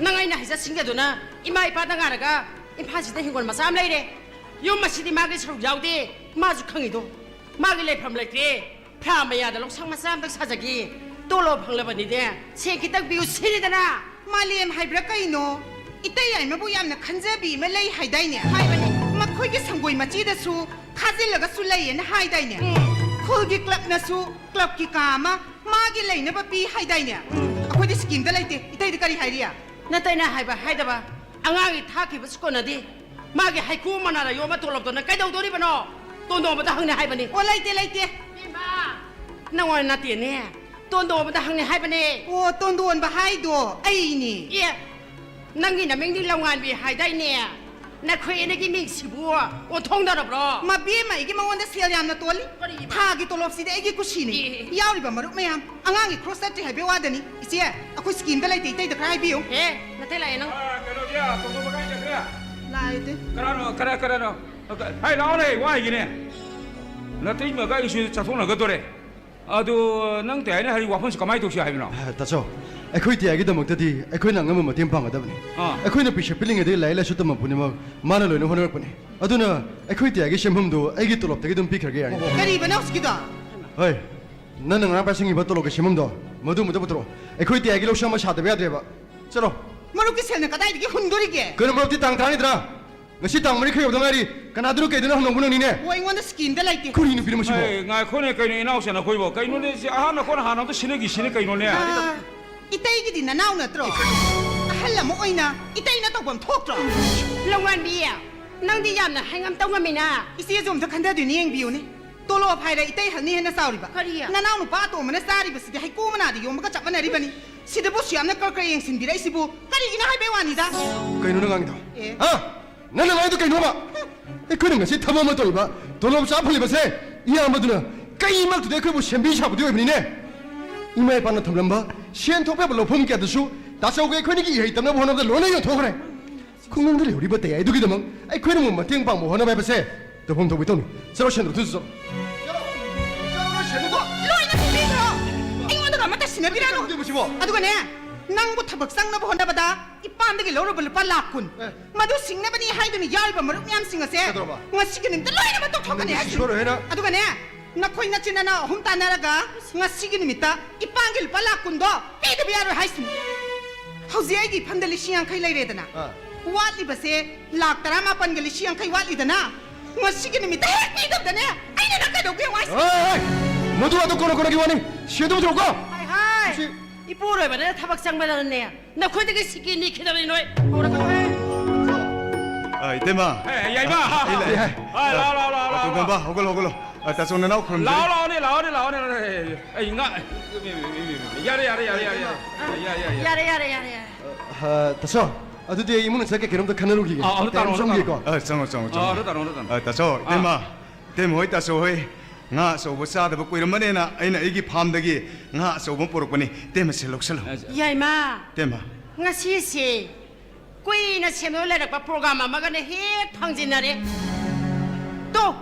ꯅꯪ ꯑꯩꯅ ꯍꯩꯖ ꯁꯤꯡꯖꯗꯨꯅ ꯏꯃꯥ ꯏꯄꯥꯗ ꯉꯥꯏꯔꯒ ꯏꯝꯐꯥꯜꯁꯤꯗ ꯍꯤꯡꯒꯣꯜ ꯃꯆꯥ ꯑꯃ ꯂꯩꯔꯦ꯫ ꯌꯨꯝ ꯑꯁꯤꯗꯤ ꯃꯥꯒꯤ ꯁꯔꯨꯛ ꯌꯥꯎꯗꯦ꯫ ꯃꯥꯁꯨ ꯈꯪꯉꯤꯗꯣ꯫ ꯃꯥꯒꯤ ꯂꯩꯐꯝ ꯂꯩꯇ꯭ꯔꯦ꯫ ꯐ꯭ꯔꯥꯝ ꯃꯌꯥꯗ ꯂꯧꯁꯪ ꯃꯆꯥ ꯑꯝꯇꯪ ꯁꯥꯖꯒꯦ꯫ ꯇꯣꯂꯣꯞ ꯐꯪꯂꯕꯅꯤꯅꯦ꯫ ꯁꯦꯟ ꯈꯤꯇꯪ ꯄꯤꯌꯨ ꯁꯤꯅꯤꯗꯅ꯫ ꯃꯥꯂꯦꯝ ꯍꯥꯏꯕ꯭ꯔꯥ ꯀꯩꯅꯣ? ꯏꯇꯩ ꯌꯥꯏꯃꯕꯨ ꯌꯥꯝꯅ ꯈꯟꯖꯕꯤ ꯑꯃ ꯂꯩ ꯍꯥꯏꯗꯥꯏꯅꯦ? ꯍꯥꯏꯕꯅꯤ꯫ ꯃꯈꯣꯏꯒꯤ ꯁꯪꯒꯣꯏ ꯃꯆꯤꯗꯁꯨ ꯈꯥꯖꯤꯜꯂꯒꯁꯨ ꯂꯩꯌꯦꯅ ꯍꯥꯏꯗꯥꯏꯅꯦ? ꯎꯝ꯫ ꯈꯨꯜꯒꯤ ꯀ꯭ꯂꯕꯅꯁꯨ ꯀ꯭ꯂꯕꯀꯤ ꯀꯥ ꯑꯃ ꯃꯥꯒꯤ ꯂꯩꯅꯕ ꯄꯤ ꯍꯥꯏꯗꯥꯏꯅꯦ? ꯎꯝ꯫ ꯑꯩꯈꯣꯏꯗꯤ ꯁꯤꯀꯤꯝꯗ ꯂꯩꯇꯦ꯫ ꯏꯇꯩꯗꯤ ꯀꯔꯤ ꯍꯥꯏꯔꯤ? ꯅꯇꯩꯅ ꯍꯥꯏꯕ ꯍꯥꯏꯗꯕ ꯑꯉꯥꯡꯒꯤ ꯊꯥꯛꯈꯤꯕꯁꯨ ꯀꯣꯟꯅꯗꯦ꯫ ꯃꯥꯒꯤ ꯍꯩꯀ꯭ꯔꯨ ꯃꯅꯥꯗ ꯌꯣꯝꯕ ꯇꯣꯂꯣꯞꯇꯣ ꯅꯪ ꯀꯩꯗꯧꯗꯣꯔꯤꯕꯅꯣ? ꯇꯣꯟꯗꯣꯝꯕꯗ ꯍꯪꯅꯤ ꯍꯥꯏꯕꯅꯤ꯫ ꯑꯣ, ꯂꯩꯇꯦ, ꯂꯩꯇꯦ꯫ ꯏꯃꯥ! ꯅꯪꯉꯣꯟꯗ ꯅꯠꯇꯦꯅꯦ꯫ ꯇꯣꯟꯗꯣꯝꯕꯗ ꯍꯪꯅꯤ ꯍꯥꯏꯕꯅꯦ꯫ ꯑꯣ, ꯇꯣꯟꯗꯣꯟꯕ ꯍꯥꯏꯗꯣ ꯑꯩꯅꯤ꯫ ꯑꯦ, ꯅꯪꯒꯤ ꯅꯃꯤꯡꯗꯤ ꯂꯧꯉꯥꯟꯕꯤ ꯍꯥꯏꯗꯥꯏꯅꯦ? ꯅꯈꯣꯏ ꯑꯅꯤꯒꯤ ꯃꯤꯡꯁꯤꯕꯨ ꯑꯣꯟꯊꯣꯛꯅꯔꯕ꯭ꯔꯣ? ꯃꯕꯦꯝꯃ, ꯑꯩꯒꯤ ꯃꯉꯣꯟꯗ ꯁꯦꯜ ꯌꯥꯝꯅ ꯇꯣꯜꯂꯤ꯫ ꯀꯔꯤꯒꯤꯅꯣ? ꯊꯥꯒꯤ ꯇꯣꯂꯣꯞꯁꯤꯗꯤ ꯑꯩꯒꯤ ꯀꯨꯁꯤꯅꯤ꯫ ꯑꯦ, ꯑꯦ, ꯑꯦ꯫ ꯌꯥꯎꯔꯤꯕ ꯃꯔꯨꯞ ꯃꯌꯥꯝ, ꯑꯉꯥꯡꯒꯤ ꯈ꯭ꯔꯣꯁ ꯆꯠꯇ꯭ꯔꯤ ꯍꯥꯏꯕꯒꯤ ꯋꯥꯗꯅꯤ꯫ ꯏꯆꯦ, ꯑꯩꯈꯣꯏ ꯁꯤꯀꯤꯝꯗ ꯂꯩꯇꯦ, ꯏꯇꯩꯗ ꯈꯔ ꯍꯥꯏꯕꯤꯌꯨ꯫ ꯑꯦ, ꯅꯠꯇꯦ, ꯂꯥꯛꯑꯦ ꯅꯪ꯫ ꯑ, ꯀꯩꯅꯣꯗꯤ, ꯑ, ꯇꯣꯝꯕ ꯀꯥꯏ ꯆꯠꯈ꯭ꯔꯦ? ꯂꯥꯛꯑꯦ, ꯏꯇꯩ꯫ ꯀꯅꯥꯅꯣ, ꯀꯅꯥ, ꯀꯅꯥꯅꯣ? ꯑ, ꯀ-, ꯍꯥꯏ, ꯂꯥꯛꯑꯣꯅꯦ, ꯋꯥꯏꯒꯤꯅꯦ꯫ ꯅꯇꯩꯃꯒ ꯑꯩꯁꯨ ꯆꯠꯊꯣꯛꯅꯒꯗꯣꯔꯦ꯫ ꯑꯗꯨ ꯅꯪ ꯇꯌꯥꯏꯅ ꯍꯥꯏꯔꯤ ꯋꯥꯐꯝꯁꯤ ꯀꯃꯥꯏꯅ ꯇꯧꯁꯤ ꯍꯥꯏꯕꯅꯣ? ꯑ, ꯇꯥꯆꯧ, ꯑꯩꯈꯣꯏ ꯇꯌꯥꯏꯒꯤꯗꯃꯛꯇꯗꯤ ꯑꯩꯈꯣꯏꯅ ꯑꯉꯝꯕ ꯃꯇꯦꯡ ꯄꯥꯡꯒꯗꯕꯅꯤ꯫ ꯑꯥ꯫ ꯑꯩꯈꯣꯏꯅ ꯄꯤꯁꯛ ꯄꯤꯛꯂꯤꯉꯩꯗꯒꯤ ꯂꯥꯏꯔꯤꯛ ꯂꯥꯏꯁꯨ ꯇꯝꯕ ꯄꯨꯝꯅꯃꯛ ꯃꯥꯅ ꯂꯣꯏꯅ ꯍꯣꯠꯅꯔꯛꯄꯅꯤ꯫ ꯑꯗꯨꯅ ꯑꯩꯈꯣꯏ ꯇꯌꯥꯏꯒꯤ ꯁꯦꯟꯐꯝꯗꯨ ꯑꯩꯒꯤ ꯇꯣꯂꯣꯞꯇꯒꯤ ꯑꯗꯨꯝ ꯄꯤꯈ꯭ꯔꯒꯦ, ꯌꯥꯔꯅꯤ? ꯀꯔꯤꯕꯅꯣ ꯍꯧꯖꯤꯛꯀꯤꯗꯣ? ꯍꯣꯏ, ꯅꯪꯅ ꯉꯔꯥꯡ ꯄꯥꯏꯁꯤꯟꯈꯤꯕ ꯇꯣꯂꯣꯞꯀꯤ ꯁꯦꯟꯐꯝꯗꯣ, ꯃꯗꯨ ꯑꯃꯨꯛꯇ ꯄꯨꯊꯣꯔꯛꯑꯣ꯫ ꯑꯩꯈꯣꯏ ꯇꯌꯥꯏꯒꯤ ꯂꯧꯁꯪ ꯑꯃ ꯁꯥꯗꯕ ꯌꯥꯗ꯭ꯔꯦꯕ꯫ ꯆꯠꯂꯣ꯫ ꯃꯔꯨꯞꯀꯤ ꯁꯦꯜꯅ ꯀꯗꯥꯏꯗꯒꯤ ꯍꯨꯟꯗꯣꯔꯤꯒꯦ? ꯀꯩꯅꯣ, ꯃꯔꯨꯞꯇꯤ ꯇꯥꯡ ꯇꯔꯥꯅꯤꯗ꯭ꯔꯥ? ꯉꯁꯤ ꯇꯥꯡ ꯃꯔꯤ ꯈꯛ ꯌꯧꯗ ꯉꯥꯏꯔꯤ꯫ ꯀꯅꯥꯗꯨꯅꯣ ꯀꯩꯗꯨꯅꯣ ꯍꯪꯅꯧꯕ ꯅꯪꯅꯤꯅꯦ? ꯑꯣ, ꯑꯩꯉꯣꯟꯗ ꯁꯤꯀꯤ ꯑꯝꯇ ꯂꯩꯇꯦ꯫ ꯀꯔꯤꯅꯣ ꯅꯨꯄꯤꯅꯣ ꯃꯁꯤꯕꯣ? ꯑꯦ, ꯉꯥꯏꯈꯣꯅꯦ, ꯀꯩꯅꯣ ꯏꯅꯥꯎꯁꯦ ꯅꯈꯣꯏꯕꯣ? ꯀꯩꯅꯣꯅꯦ, ꯁꯤ ꯑꯍꯥꯟ ꯑꯩꯈꯣꯏꯅ ꯍꯥꯟꯅ ꯑꯝꯇ ꯁꯤꯟꯅꯈꯤ, ꯁꯤꯅ ꯀꯩꯅꯣꯅꯦ? ꯑꯥ, ꯏꯇꯩꯒꯤꯗꯤ ꯅꯅꯥꯎ ꯅꯠꯇ꯭ꯔꯣ? ꯑꯍꯜ ꯑꯃ ꯑꯣꯏꯅ ꯏꯇꯩꯅ ꯇꯧꯐꯝ ꯊꯣꯛꯇ꯭ꯔꯣ? ꯂꯧꯉꯥꯟꯕꯤ, ꯅꯪꯗꯤ ꯌꯥꯝꯅ ꯍꯩꯉꯝ ꯇꯧꯉꯝꯃꯤꯅ꯫ ꯏꯆꯦꯁꯨ ꯑꯝꯇ ꯈꯟꯊꯗꯣꯏꯅꯦ, ꯌꯦꯡꯕꯤꯌꯨꯅꯦ꯫ ꯇꯣꯂꯣꯞ ꯍꯥꯏꯔꯦ ꯏꯇꯩ ꯍꯜꯅꯤ ꯍꯦꯟꯅ ꯆꯥꯎꯔꯤꯕ꯫ ꯀꯔꯤ? ꯅꯅꯥꯎ ꯅꯨꯄꯥ ꯑꯇꯣꯝꯕꯅ ꯆꯥꯔꯤꯕꯁꯤꯗꯤ ꯍꯩꯀꯨ ꯃꯅꯥꯗ ꯌꯣꯝꯕꯒ ꯆꯞ ꯃꯥꯟꯅꯔꯤꯕꯅꯤ꯫ ꯁꯤꯗꯕꯨ ꯁꯨꯌꯥꯝꯅ ꯀꯔꯛ ꯀꯔꯛ ꯌꯦꯡꯁꯤꯟꯕꯤꯔꯛꯏꯁꯤꯕꯨ ꯀꯔꯤꯒꯤꯅꯣ ꯍꯥꯏꯕꯩ ꯋꯥꯅꯤꯗ꯫ ꯀꯩꯅꯣ ꯅꯪ ꯉꯥꯡꯉꯤꯗꯣ? ꯑꯦ꯫ ꯍꯥ? ꯅꯪꯅ ꯉꯥꯡꯉꯤꯗꯣ ꯀꯩꯅꯣꯕ? ꯑꯩꯈꯣꯏꯅ ꯉꯁꯤ ꯊꯕꯛ ꯑꯃ ꯇꯧꯔꯤꯕ, ꯇꯣꯂꯣꯞ ꯆꯥ ꯐꯪꯂꯤꯕꯁꯦ, ꯏꯌꯥꯝꯕꯗꯨꯅ ꯀꯩꯃꯛꯇꯨꯗ ꯑꯩꯈꯣꯏꯕꯨ ꯁꯦꯝꯕꯤ ꯁꯥꯕꯗꯤ ꯑꯣꯏꯕꯅꯤꯅꯦ꯫ ꯏꯃꯥ ꯏꯄꯥꯅ ꯊꯝꯂꯝꯕ ꯁꯦꯟ ꯊꯣꯛꯄ ꯌꯥꯕ ꯂꯧꯐꯝ ꯀꯌꯥꯗꯨꯁꯨ ꯇꯥꯆꯧꯒ ꯑꯩꯈꯣꯏꯅꯤꯒꯤ ꯏꯍꯩ ꯇꯝꯅꯕ ꯍꯣꯠꯅꯕꯗ ꯂꯣꯏꯅ ꯌꯣꯟꯊꯣꯛꯈ꯭ꯔꯦ꯫ ꯈꯨꯡꯒꯪꯗ ꯂꯩꯍꯧꯔꯤꯕ ꯇꯌꯥꯏꯗꯨꯒꯤꯗꯃꯛ ꯑꯩꯈꯣꯏꯅ ꯑꯃꯨꯛ ꯃꯇꯦꯡ ꯄꯥꯡꯕ ꯍꯣꯠꯅꯕ ꯍꯥꯏꯕꯁꯦ ꯇꯧꯐꯝ ꯊꯣꯛꯄ ꯇꯧꯅꯤ꯫ ꯆꯠꯂꯣ, ꯁꯦꯟꯗꯣ ꯊꯨꯆꯨ ꯆꯠꯂꯣ꯫ ꯆꯠꯂꯣ, ꯁꯦꯟꯗꯣ꯫ ꯂꯣꯏꯅ ꯄꯤꯕꯤꯈ꯭ꯔꯣ꯫ ꯑꯩꯉꯣꯟꯗꯒ ꯑꯃꯠꯇ ꯁꯤꯟꯅꯕꯤꯔꯅꯨ꯫ ꯀꯩꯗꯧꯕ ꯁꯤꯕꯣ? ꯑꯗꯨꯒꯅꯦ, ꯅꯪꯕꯨ ꯊꯕꯛ ꯆꯪꯅꯕ ꯍꯣꯠꯅꯕꯗ ꯏꯄꯥꯝꯗꯒꯤ ꯂꯧꯔꯨꯕ ꯂꯨꯄꯥ ꯂꯥꯈ ꯀꯨꯟ, ꯑꯦ꯫ ꯃꯗꯨ ꯁꯤꯡꯅꯕꯅꯤ ꯍꯥꯏꯗꯨꯅ ꯌꯥꯎꯔꯤꯕ ꯃꯔꯨꯞ ꯃꯌꯥꯝꯁꯤꯡ ꯑꯁꯦ ꯀꯩꯗꯧꯔꯕ? ꯉꯁꯤꯒꯤ ꯅꯨꯃꯤꯠꯇ ꯂꯣꯏꯅꯃꯛ ꯇꯣꯛꯊꯣꯛꯀꯅꯤ ꯍꯥꯏꯁꯤꯅꯤ꯫ ꯁꯣꯏꯔꯣꯏ ꯍꯥꯏꯅ꯫ ꯑꯗꯨꯒꯅꯦ, ꯅꯈꯣꯏ ꯅꯆꯤꯟ ꯅꯅꯥꯎ ꯑꯍꯨꯝ ꯇꯥꯟꯅꯔꯒ ꯉꯁꯤꯒꯤ ꯅꯨꯃꯤꯠꯇ ꯏꯄꯥꯝꯒꯤ ꯂꯨꯄꯥ ꯂꯥꯈ ꯀꯨꯟꯗꯣ ꯄꯤꯗꯕ ꯌꯥꯔꯣꯏ ꯍꯥꯏꯁꯤꯅꯤ꯫ ꯍꯧꯖꯤꯛ ꯑꯩꯒꯤ ꯏꯐꯝꯗ ꯂꯤꯁꯤꯡ ꯌꯥꯡꯈꯩ ꯂꯩꯔꯦꯗꯅ꯫ ꯑꯥ꯫ ꯋꯥꯠꯂꯤꯕꯁꯦ ꯂꯥꯈ ꯇꯔꯥꯃꯥꯄꯟꯒ ꯂꯤꯁꯤꯡ ꯌꯥꯡꯈꯩ ꯋꯥꯠꯂꯤꯗꯅ꯫ ꯉꯁꯤꯒꯤ ꯅꯨꯃꯤꯠꯇ ꯍꯦꯛ ꯄꯤꯗꯕꯗꯅꯦ, ꯑꯩꯅ ꯅꯪ ꯀꯩꯗꯧꯒꯦ ꯌꯦꯡꯉꯨ ꯍꯥꯏꯁꯤꯅꯤ꯫ ꯍꯣꯏ, ꯍꯣꯏ, ꯍꯣꯏ꯫ ꯃꯗꯨ ꯑꯗꯨ ꯀꯣꯟꯅ ꯀꯣꯟꯅꯒꯤ ꯋꯥꯅꯤ꯫ ꯁꯦꯟꯗꯣ ꯄꯨꯊꯣꯛꯎꯀꯣ꯫ ꯍꯥꯏ, ꯍꯥꯏ꯫ ꯁꯤ ꯏꯄꯨꯔꯣꯏꯕꯅ ꯊꯕꯛ ꯆꯪꯕꯗꯅꯦ, ꯅꯈꯣꯏꯗꯒꯤ ꯁꯤꯀꯤ ꯅꯤꯈꯤꯗꯕꯅꯤ ꯅꯣꯏ꯫ ꯍꯧꯔꯛꯀꯅꯨꯍꯦ꯫ ꯑ, ꯏꯇꯩꯃ꯫ ꯑꯦ, ꯌꯥꯏꯃ꯫ ꯑ, ꯏ ꯂꯥꯛꯑꯦ꯫ ꯑ, ꯂꯥꯛꯑꯣ, ꯂꯥꯛꯑꯣ, ꯂꯥꯛꯑꯣ, ꯂꯥꯛꯑꯣ, ꯇꯣꯝꯕ, ꯂꯥꯛꯑꯣ꯫ ꯍꯧꯒꯠꯂꯣ, ꯍꯧꯒꯠꯂꯣ꯫ ꯑ, ꯇꯥꯆꯧ ꯅꯅꯥꯎ ꯈꯨꯔꯨꯝꯖꯔꯤ꯫ ꯂꯥꯛꯑꯣ, ꯂꯥꯛꯑꯣꯅꯦ, ꯂꯥꯛꯑꯣꯅꯦ, ꯂꯥꯛꯑꯣꯅꯦ꯫ ꯑꯩ ꯉꯥ-, ꯌꯥꯔꯦ, ꯌꯥꯔꯦ, ꯌꯥꯔꯦ, ꯌꯥꯔꯦ, ꯌꯥꯔꯦ꯫ ꯌꯥꯔꯦ, ꯌꯥꯔꯦ, ꯌꯥꯔꯦ꯫ ꯌꯥꯔꯦ, ꯌꯥꯔꯦ, ꯌꯥꯔꯦ, ꯌꯥꯔꯦ꯫ ꯑ, ꯇꯥꯆꯧ, ꯑꯗꯨꯗꯤ ꯑꯩ ꯏꯃꯨꯡꯗ ꯆꯠꯀꯦ, ꯀꯩꯅꯣꯝꯇ ꯈꯟꯅꯔꯨꯈꯤꯒꯦ꯫ ꯑ, ꯑꯗꯨ ꯇꯥꯔꯣ, ꯑꯗꯨ ꯆꯪꯉꯨꯒꯦꯀꯣ꯫ ꯑ, ꯆꯪꯉꯣ, ꯆꯪꯉꯣ, ꯆꯪꯉꯣ꯫ ꯑ, ꯑꯗꯨ ꯇꯥꯔꯣ, ꯑꯗꯨ ꯇꯥꯔꯣ꯫ ꯑ, ꯇꯥꯆꯧ, ꯑ꯫ ꯏꯇꯩꯃ, ꯏꯇꯩꯃ ꯍꯣꯏ, ꯇꯥꯆꯧ ꯍꯣꯏ, ꯉꯥ ꯑꯆꯧꯕ ꯆꯥꯗꯕ ꯀꯨꯏꯔꯝꯃꯅꯦꯅ ꯑꯩꯅ ꯑꯩꯒꯤ ꯐꯥꯝꯗꯒꯤ ꯉꯥ ꯑꯆꯧꯕ ꯑꯃ ꯄꯨꯔꯛꯄꯅꯤ꯫ ꯏꯇꯩꯃ, ꯁꯦ ꯂꯧꯁꯜꯂꯨ꯫ ꯑ, ꯌꯥꯏꯃ, ꯏꯇꯩꯃ꯫ ꯉꯁꯤꯁꯦ ꯀꯨꯏꯅ ꯁꯦꯝꯗꯨꯅ ꯂꯩꯔꯛꯄ program ꯑꯃꯒꯅꯦ ꯍꯦꯛ ꯐꯪꯖꯤꯟꯅꯔꯦ꯫ ꯇꯣ,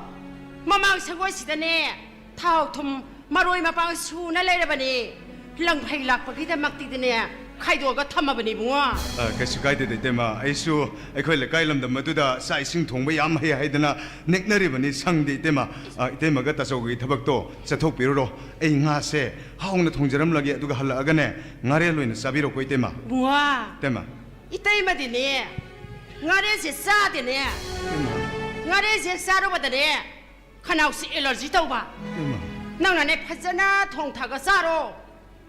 ꯃꯃꯥꯡ ꯁꯪꯒꯣꯏꯁꯤꯗꯅꯦ ꯊꯥꯎ ꯊꯨꯝ ꯃꯔꯣꯏ ꯃꯄꯥꯡ ꯁꯨꯅ ꯂꯩꯔꯕꯅꯤ꯫ ꯂꯪꯐꯩ ꯂꯥꯛꯄꯒꯤꯗꯃꯛꯇꯤꯗꯤꯅꯦ, ꯈꯥꯏꯗꯣꯛꯑꯒ ꯊꯝꯃꯕꯅꯤ, ꯏꯕꯨꯡꯉꯣ꯫ ꯑ, ꯀꯩꯁꯨ ꯀꯥꯏꯗꯦꯗ, ꯏꯇꯩꯃ꯫ ꯑꯩꯁꯨ ꯑꯩꯈꯣꯏ ꯂꯩꯀꯥꯏ ꯂꯝꯗꯝ ꯑꯗꯨꯗ ꯆꯥꯛ ꯏꯁꯤꯡ ꯊꯣꯡꯕ ꯌꯥꯝ ꯍꯩ ꯍꯥꯏꯗꯅ ꯅꯦꯛꯅꯔꯤꯕꯅꯤ꯫ ꯁꯪꯗꯦ, ꯏꯇꯩꯃ꯫ ꯑ, ꯏꯇꯩꯃꯒ ꯇꯥꯆꯧꯒꯤ ꯊꯕꯛꯇꯣ ꯆꯠꯊꯣꯛꯄꯤꯔꯨꯔꯣ꯫ ꯑꯩ ꯉꯥꯁꯦ ꯍꯥꯎꯅ ꯊꯣꯡꯖꯔꯝꯂꯒꯦ, ꯑꯗꯨꯒ ꯍꯜꯂꯛꯑꯒꯅꯦ, ꯉꯥꯔꯦꯜ ꯑꯣꯏꯅ ꯆꯥꯕꯤꯔꯣꯀꯣ, ꯏꯇꯩꯃ꯫ ꯏꯕꯨꯡꯉꯣ, ꯏꯇꯩꯃ꯫ ꯏꯇꯩꯃꯗꯤꯅꯦ, ꯉꯥꯔꯦꯜꯁꯦ ꯆꯥꯗꯦꯅꯦ꯫ ꯏꯇꯩꯃ꯫ ꯉꯥꯔꯦꯜꯁꯦ ꯆꯥꯔꯨꯕꯗꯅꯦ, ꯈꯅꯥꯎꯁꯤ ꯑꯦꯂꯔꯖꯤ ꯇꯧꯕ꯫ ꯏꯃꯥ꯫ ꯅꯪꯅꯅꯦ ꯐꯖꯅ ꯊꯣꯡ ꯊꯥꯛꯑꯒ ꯆꯥꯔꯣ꯫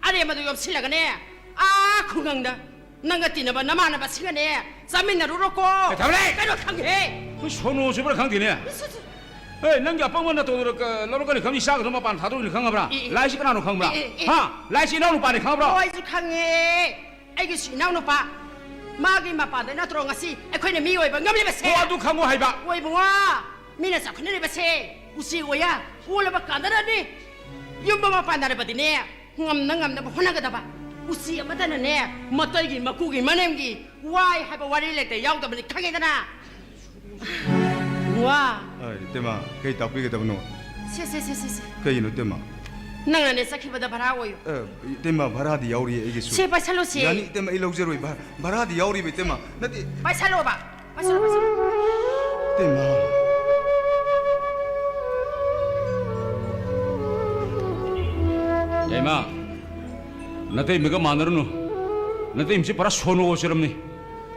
ꯑꯔꯦꯝꯕꯗꯣ ꯌꯣꯝꯁꯤꯜꯂꯒꯅꯦ, ꯑꯥ ꯈꯨꯡꯒꯪꯗ ꯅꯪꯒ ꯇꯤꯟꯅꯕ ꯅꯃꯥꯟꯅꯕꯁꯤꯡꯒꯅꯦ ꯆꯥꯃꯤꯟꯅꯔꯨꯔꯣꯀꯣ꯫ ꯑꯦ, ꯊꯝꯂꯦ! ꯀꯩꯅꯣ ꯈꯪꯉꯦ꯫ ꯑꯩꯈꯣꯏ ꯁꯣꯅꯣ ꯆꯨꯕ꯭ꯔꯥ ꯈꯪꯗꯦꯅꯦ꯫ ꯏꯁ, ꯏꯁ, ꯏꯁ꯫ ꯑꯦ, ꯅꯪꯒꯤ ꯑꯄꯪꯕ ꯅꯇꯧꯗꯨꯗ ꯀ-, ꯂꯧꯔꯛꯀꯅꯤ ꯈꯪꯉꯤ, ꯆꯥꯒꯗꯕ ꯃꯄꯥꯟ ꯊꯥꯗꯣꯛꯏꯅꯤ ꯈꯪꯉꯕ꯭ꯔꯥ? ꯑꯦ, ꯑꯦ꯫ ꯂꯥꯏꯁꯤ ꯀꯅꯥꯅꯣ ꯈꯪꯕ꯭ꯔꯥ? ꯑꯦ, ꯑꯦ, ꯑꯦ꯫ ꯍꯥ? ꯂꯥꯏꯁꯤ ꯏꯅꯥꯎ ꯅꯨꯄꯥꯅꯤ ꯈꯪꯉꯕ꯭ꯔꯥ? ꯑꯣ, ꯑꯩꯁꯨ ꯈꯪꯉꯦ꯫ ꯑꯩꯒꯤꯁꯨ ꯏꯅꯥꯎꯅꯨꯄꯥ, ꯃꯥꯒꯤ ꯃꯄꯥꯟꯗ ꯅꯠꯇ꯭ꯔꯣ ꯉꯁꯤ ꯑꯩꯈꯣꯏꯅ ꯃꯤ ꯑꯣꯏꯕ ꯉꯝꯂꯤꯕꯁꯦ? ꯑꯣ, ꯑꯗꯨ ꯈꯪꯉꯣ ꯍꯥꯏꯕ꯫ ꯑꯣ, ꯏꯕꯨꯡꯉꯣ, ꯃꯤꯅ ꯆꯥꯎꯈꯠꯅꯔꯤꯕꯁꯦ ꯎꯆꯤ ꯋꯥꯌꯥ ꯑꯣꯜꯂꯕ ꯀꯥꯟꯗꯅꯅꯤ꯫ ꯌꯨꯝ ꯑꯃ ꯄꯥꯟꯅꯔꯕꯗꯤꯅꯦ, ꯉꯝꯅ ꯉꯝꯅꯕ ꯍꯣꯠꯅꯒꯗꯕ꯫ ꯎꯆꯤ ꯑꯃꯠꯇꯅꯅꯦ, ꯃꯇꯩꯒꯤ ꯃꯀꯨꯒꯤ ꯃꯅꯦꯝꯒꯤ ꯋꯥꯏ ꯍꯥꯏꯕ ꯋꯥꯔꯤ ꯂꯩꯇ ꯌꯥꯎꯗꯕꯅꯤ, ꯈꯪꯉꯦꯗꯅ? ꯋꯥ꯫ ꯑ, ꯏꯇꯩꯃ, ꯀꯩ ꯇꯥꯛꯄꯤꯒꯗꯕꯅꯣ? ꯁꯦ, ꯁꯦ, ꯁꯦ, ꯁꯦ, ꯁꯦ꯫ ꯀꯩꯒꯤꯅꯣ, ꯏꯇꯩꯃ? ꯅꯪꯅꯅꯦ ꯆꯠꯈꯤꯕꯗ ꯚꯔꯥ ꯑꯣꯏꯌꯨ꯫ ꯑ, ꯏꯇꯩꯃ, ꯚꯔꯥꯗꯤ ꯌꯥꯎꯔꯤꯌꯦ ꯑꯩꯒꯤꯁꯨ꯫ ꯁꯦ, ꯄꯥꯏꯁꯜꯂꯨꯁꯦ꯫ ꯌꯥꯅꯤ, ꯏꯇꯩꯃ, ꯑꯩ ꯂꯧꯖꯔꯣꯏ꯫ ꯚ-, ꯚꯔꯥꯗꯤ ꯌꯥꯎꯔꯤꯕ, ꯏꯇꯩꯃ꯫ ꯅꯠꯇꯦ꯫ ꯄꯥꯏꯁꯜꯂꯣꯕ, ꯄꯥꯏꯁꯜꯂꯣ, ꯄꯥꯏꯁꯜꯂꯣ꯫ ꯏꯇꯩꯃ꯫ ꯌꯥꯏꯃ, ꯅꯇꯩꯃꯒ ꯃꯥꯟꯅꯔꯨꯅꯨ꯫ ꯅꯇꯩꯃꯁꯤ ꯄꯨꯔꯥ ꯁꯣꯅꯣ ꯑꯣꯏꯖꯔꯝꯅꯤ꯫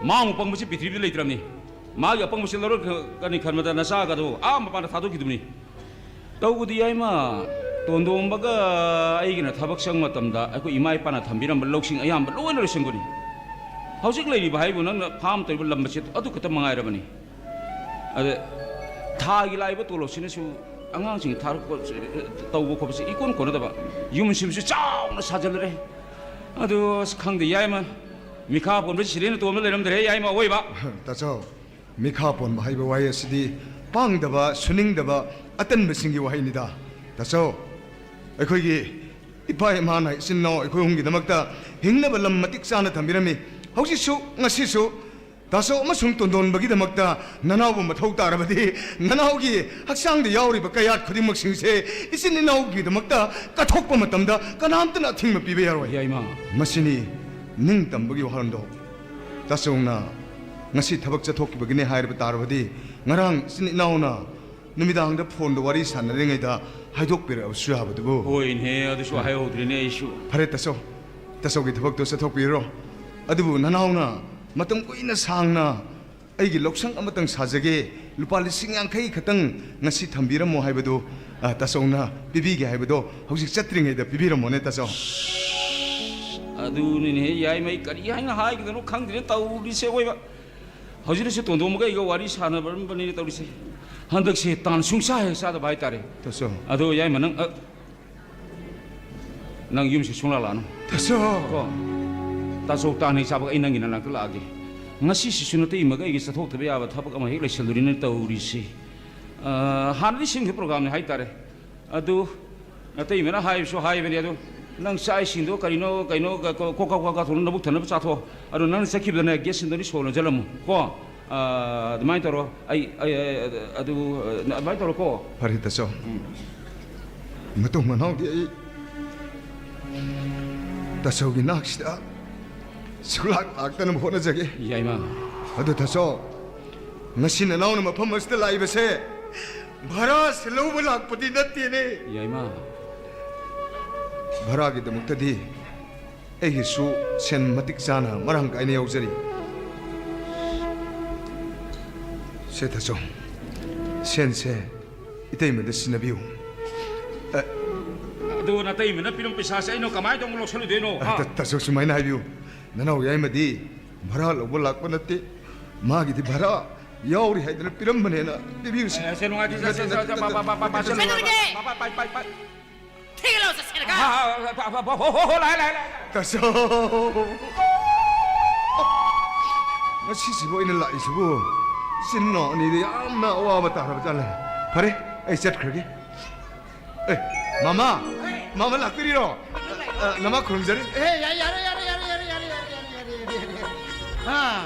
ꯃꯥꯃꯨꯛ ꯄꯪꯕꯁꯤ ꯄ꯭ꯔꯤꯊꯤꯕꯤꯗ ꯂꯩꯇ꯭ꯔꯕꯅꯤ꯫ ꯃꯥꯒꯤ ꯑꯄꯪꯕꯁꯤ ꯂꯧꯔꯛꯀꯅꯤ ꯈꯟꯕꯗ ꯅꯆꯥꯒꯗꯣ ꯑꯥ ꯃꯄꯥꯟꯗ ꯊꯥꯗꯣꯛꯈꯤꯗꯨꯕꯅꯤ꯫ ꯇꯧꯕꯗꯤ ꯌꯥꯏꯃ, ꯇꯣꯟꯗꯣꯝꯕꯒ ꯑꯩꯒꯤꯅ ꯊꯕꯛ ꯆꯪꯕ ꯃꯇꯝꯗ ꯑꯩꯈꯣꯏ ꯏꯃꯥ ꯏꯄꯥꯅ ꯊꯝꯕꯤꯔꯝꯕ ꯂꯧꯁꯤꯡ ꯑꯌꯥꯝꯕ ꯂꯣꯏꯅ ꯂꯣꯏꯁꯤꯟꯒꯅꯤ꯫ ꯍꯧꯖꯤꯛ ꯂꯩꯔꯤꯕ ꯍꯥꯏꯕꯨ ꯅꯪꯅ ꯐꯥꯝ ꯇꯧꯔꯤꯕ ꯂꯝ ꯃꯆꯦꯠ ꯑꯗꯨ ꯈꯛꯇ ꯃꯉꯥꯏꯔꯕꯅꯤ꯫ ꯑꯗ ꯊꯥꯒꯤ ꯂꯥꯛꯏꯕ ꯇꯣꯂꯣꯞꯁꯤꯅꯁꯨ ꯑꯉꯥꯡꯁꯤꯡ ꯊꯥꯔꯛꯄ, ꯇꯧꯕ ꯈꯣꯠꯄꯁꯦ ꯏꯀꯣꯟ ꯀꯣꯟꯅꯗꯕ꯫ ꯌꯨꯝ ꯁꯤꯕꯁꯨ ꯆꯥꯎꯅ ꯁꯥꯖꯜꯂꯔꯦ꯫ ꯑꯗꯨ ꯑꯁ ꯈꯪꯗꯦ ꯌꯥꯏꯃ, ꯃꯤꯈꯥ ꯄꯣꯟꯕ ꯁꯤꯔꯦꯅ ꯇꯣꯟꯕ ꯂꯩꯔꯝꯗ꯭ꯔꯦ ꯌꯥꯏꯃ ꯑꯋꯣꯏꯕ꯫ ꯇꯥꯆꯧ, ꯃꯤꯈꯥ ꯄꯣꯟꯕ ꯍꯥꯏꯕ ꯋꯥꯍꯩ ꯑꯁꯤꯗꯤ ꯄꯥꯡꯗꯕ, ꯁꯨꯅꯤꯡꯗꯕ, ꯑꯇꯟꯕꯁꯤꯡꯒꯤ ꯋꯥꯍꯩꯅꯤꯗ꯫ ꯇꯥꯆꯧ, ꯑꯩꯈꯣꯏꯒꯤ ꯏꯄꯥ ꯏꯃꯥꯅ ꯏꯆꯤꯟ ꯏꯅꯥꯎ ꯑꯩꯈꯣꯏ ꯑꯍꯨꯝꯒꯤꯗꯃꯛꯇ ꯍꯤꯡꯅꯕ ꯂꯝ ꯃꯇꯤꯛ ꯆꯥꯅ ꯊꯝꯕꯤꯔꯝꯃꯤ꯫ ꯍꯧꯖꯤꯛꯁꯨ, ꯉꯁꯤꯁꯨ ꯇꯥꯆꯧ ꯑꯃꯁꯨꯡ ꯇꯣꯟꯗꯣꯟꯕꯒꯤꯗꯃꯛꯇ ꯅꯅꯥꯎꯕꯨ ꯃꯊꯧ ꯇꯥꯔꯕꯗꯤ, ꯅꯅꯥꯎꯒꯤ ꯍꯛꯆꯥꯡꯗ ꯌꯥꯎꯔꯤꯕ ꯀꯌꯥꯠ ꯈꯨꯗꯤꯡꯃꯛꯁꯤꯡꯁꯦ ꯏꯆꯤꯟ ꯏꯅꯥꯎꯒꯤꯗꯃꯛꯇ ꯀꯠꯊꯣꯛꯄ ꯃꯇꯝꯗ ꯀꯅꯥꯝꯇꯅ ꯑꯊꯤꯡꯕ ꯄꯤꯕ ꯌꯥꯔꯣꯏ꯫ ꯌꯥꯏꯃ꯫ ꯃꯁꯤꯅꯤ ꯅꯤꯡꯇꯝꯕꯒꯤ ꯋꯥꯈꯜꯂꯣꯟꯗꯣ꯫ ꯇꯥꯆꯧꯅ ꯉꯁꯤ ꯊꯕꯛ ꯆꯠꯊꯣꯛꯈꯤꯕꯒꯤꯅꯦ ꯍꯥꯏꯔꯕ ꯇꯥꯔꯕꯗꯤ, ꯉꯔꯥꯡ ꯏꯆꯤꯟ ꯏꯅꯥꯎꯅ ꯅꯨꯃꯤꯗꯥꯡꯗ ꯐꯣꯟꯗ ꯋꯥꯔꯤ ꯁꯥꯟꯅꯔꯤꯉꯩꯗ ꯍꯥꯏꯗꯣꯛꯄꯤꯔꯛꯑꯕꯁꯨ ꯌꯥꯕꯗꯨꯕꯨ꯫ ꯍꯣꯏꯅꯦ, ꯑꯗꯨꯁꯨ ꯍꯥꯏꯍꯧꯗ꯭ꯔꯤꯅꯦ ꯑꯩꯁꯨ꯫ ꯐꯔꯦ ꯇꯥꯆꯧ, ꯇꯥꯆꯧꯒꯤ ꯊꯕꯛꯇꯣ ꯆꯠꯊꯣꯛꯄꯤꯔꯣ꯫ ꯑꯗꯨꯕꯨ ꯅꯅꯥꯎꯅ ꯃꯇꯝ ꯀꯨꯏꯅ ꯁꯥꯡꯅ ꯑꯩꯒꯤ ꯂꯧꯁꯪ ꯑꯃꯇꯪ ꯁꯥꯖꯒꯦ, ꯂꯨꯄꯥ ꯂꯤꯁꯤꯡ ꯌꯥꯡꯈꯩ ꯈꯛꯇꯪ ꯉꯁꯤ ꯊꯝꯕꯤꯔꯝꯃꯣ ꯍꯥꯏꯕꯗꯨ, ꯑ, ꯇꯥꯆꯧꯅ ꯄꯤꯕꯤꯒꯦ ꯍꯥꯏꯕꯗꯣ ꯍꯧꯖꯤꯛ ꯆꯠꯇ꯭ꯔꯤꯉꯩꯗ ꯄꯤꯕꯤꯔꯝꯃꯣꯅꯦ ꯇꯥꯆꯧ꯫ ꯑꯗꯨꯅꯤꯅꯦꯍꯦ ꯌꯥꯏꯃ, ꯑꯩ ꯀꯔꯤ ꯍꯥꯏꯅ ꯍꯥꯏꯒꯗꯕꯅꯣ ꯈꯪꯗ꯭ꯔꯦ ꯇꯧꯔꯤꯁꯦ ꯑꯋꯣꯏꯕ꯫ ꯍꯧꯖꯤꯛꯇꯁꯨ ꯇꯣꯟꯗꯣꯝꯕꯒ ꯑꯩꯒ ꯋꯥꯔꯤ ꯁꯥꯟꯅꯕꯔꯝꯕꯅꯤꯅꯦ ꯇꯧꯔꯤꯁꯦ꯫ ꯍꯟꯗꯛꯁꯦ ꯇꯥꯟ ꯁꯨꯡꯆꯥ ꯍꯦꯛ ꯆꯥꯗꯕ ꯍꯥꯏꯇꯥꯔꯦ꯫ ꯇꯥꯆꯧ꯫ ꯑꯗꯣ ꯌꯥꯏꯃ, ꯅꯪ, ꯑ, ꯅꯪ ꯌꯨꯝꯁꯤ ꯁꯨꯡꯂꯥꯛ ꯂꯥꯛꯑꯅꯨ꯫ ꯇꯥꯆꯧ꯫ ꯀꯣ? ꯇꯥꯆꯧ ꯇꯥꯟ ꯍꯦꯛ ꯆꯥꯕꯒ ꯑꯩ ꯅꯪꯒꯤ ꯅꯅꯥꯛꯇ ꯂꯥꯛꯑꯒꯦ꯫ ꯉꯁꯤꯁꯤꯁꯨ ꯅꯇꯩꯃꯒ ꯑꯩꯒꯤ ꯆꯠꯊꯣꯛꯇꯕ ꯌꯥꯕ ꯊꯕꯛ ꯑꯃ ꯍꯦꯛ ꯂꯩꯁꯜꯂꯨꯔꯤꯅꯦ ꯇꯧꯔꯤꯁꯦ꯫ ꯑ, ꯍꯥꯟꯅꯗꯤ ꯁꯤꯟꯈꯤꯕ ꯄ꯭ꯔꯣꯒ꯭ꯔꯥꯝꯅꯤ ꯍꯥꯏꯇꯥꯔꯦ꯫ ꯑꯗꯨ ꯅꯇꯩꯃꯅ ꯍꯥꯏꯕꯁꯨ ꯍꯥꯏꯕꯅꯤ, ꯑꯗꯨ ꯅꯪ ꯆꯥꯛ ꯏꯁꯤꯡꯗꯣ ꯀꯔꯤꯅꯣ, ꯀꯩꯅꯣ, ꯀ-, ꯀ-, ꯀꯣꯀꯥ ꯀꯣꯀꯥ ꯊꯣꯡꯅ ꯅꯕꯨꯛ ꯊꯟꯅꯕ ꯆꯥꯊꯣꯛ꯫ ꯑꯗꯣ ꯅꯪꯅ ꯆꯠꯈꯤꯕꯗꯅꯦ, ꯒꯦꯁ ꯁꯤꯂꯤꯟꯗꯔꯗꯤ ꯁꯣ ꯂꯣꯟꯁꯤꯜꯂꯝꯃꯨ, ꯀꯣ? ꯑ, ꯑꯗꯨꯃꯥꯏꯅ ꯇꯧꯔꯣ꯫ ꯑꯩ, ꯑꯩ, ꯑꯩ, ꯑꯗꯨ, ꯑ, ꯑꯗꯨꯃꯥꯏꯅ ꯇꯧꯔꯣꯀꯣ꯫ ꯐꯔꯦ, ꯇꯥꯆꯧ꯫ ꯎꯝ꯫ ꯃꯇꯨꯡ ꯃꯅꯥꯎꯗꯤ ꯑꯩ ꯇꯥꯆꯧꯒꯤ ꯅꯥꯛꯁꯤꯗ ꯁꯨꯛꯂꯥꯛ ꯂꯥꯛꯇꯅꯕ ꯍꯣꯠꯅꯖꯒꯦ꯫ ꯌꯥꯏꯃ꯫ ꯑꯗꯨ ꯇꯥꯆꯧ, ꯉꯁꯤ ꯅꯅꯥꯎꯅ ꯃꯐꯝ ꯑꯁꯤꯗ ꯂꯥꯛꯏꯕꯁꯦ ꯚꯔꯥꯁꯦ ꯂꯧꯕ ꯂꯥꯛꯄꯗꯤ ꯅꯠꯇꯦꯅꯦ꯫ ꯌꯥꯏꯃ꯫ ꯚꯔꯥꯒꯤꯗꯃꯛꯇꯗꯤ ꯑꯩꯒꯤꯁꯨ ꯁꯦꯟ ꯃꯇꯤꯛ ꯆꯥꯅ ꯃꯔꯥꯡ ꯀꯥꯏꯅ ꯌꯥꯎꯖꯔꯤ꯫ ꯁꯦ ꯇꯥꯆꯧ, ꯁꯦꯟꯁꯦ ꯏꯇꯩꯃꯗ ꯁꯤꯟꯅꯕꯤꯌꯨ꯫ ꯑ, ꯑꯗꯨ ꯅꯇꯩꯃꯅ ꯄꯤꯔꯝꯕ ꯄꯩꯁꯥꯁꯦ ꯑꯩꯅ ꯀꯃꯥꯏꯅ ꯇꯧꯅ ꯂꯧꯁꯜꯂꯨꯗꯣꯏꯅꯣ? ꯑ, ꯍꯥ? ꯇ-, ꯇꯥꯆꯧ, ꯁꯨꯃꯥꯏꯅ ꯍꯥꯏꯕꯤꯌꯨ, ꯅꯅꯥꯎ ꯌꯥꯏꯃꯗꯤ ꯚꯔꯥ ꯂꯧꯕ ꯂꯥꯛꯄ ꯅꯠꯇꯦ, ꯃꯥꯒꯤꯗꯤ ꯚꯔꯥ ꯌꯥꯎꯔꯤ ꯍꯥꯏꯗꯅ ꯄꯤꯔꯝꯕꯅꯦꯅ ꯄꯤꯕꯤꯌꯨꯁꯦ꯫ ꯑꯦ, ꯁꯦ, ꯅꯨꯡꯉꯥꯏꯇꯦ, ꯁꯦ, ꯁꯦ, ꯁꯦ, ꯁꯦ, ꯄꯥ, ꯄꯥ, ꯄꯥ, ꯄꯥ, ꯄꯥ, ꯁꯦ, ꯀꯩꯗꯧꯔꯒꯦ? ꯄꯥ, ꯄꯥ, ꯄꯥ, ꯄꯥ, ꯄꯥ꯫ ꯊꯦꯡꯒ ꯂꯥꯎ ꯆꯠꯁꯦꯅ ꯀꯥ꯫ ꯍꯥ, ꯍꯥ, ꯍꯥ, ꯍꯥ, ꯍꯥ, ꯍꯣ, ꯍꯣ, ꯍꯣ, ꯂꯥꯛꯑꯦ, ꯂꯥꯛꯑꯦ, ꯂꯥꯛꯑꯦ꯫ ꯇꯥꯆꯧ! ꯉꯁꯤꯁꯤꯕꯨ ꯑꯩꯅ ꯂꯥꯛꯏꯁꯤꯕꯨ ꯏꯆꯤꯟ ꯏꯅꯥꯎ ꯑꯅꯤꯗ ꯌꯥꯝꯅ ꯑꯋꯥꯕ ꯇꯥꯔꯕ ꯖꯥꯠꯂꯦ꯫ ꯐꯔꯦ, ꯑꯩ ꯆꯠꯈ꯭ꯔꯒꯦ꯫ ꯑꯦ, ꯃꯃꯥ! ꯃꯃꯥ ꯂꯥꯛꯄꯤꯔꯤꯔꯣ? ꯑ, ꯅꯃꯥ ꯈꯨꯔꯨꯝꯖꯔꯤ꯫ ꯑꯦ, ꯌꯥꯔꯦ, ꯌꯥꯔꯦ, ꯌꯥꯔꯦ꯫ ꯍꯥ꯫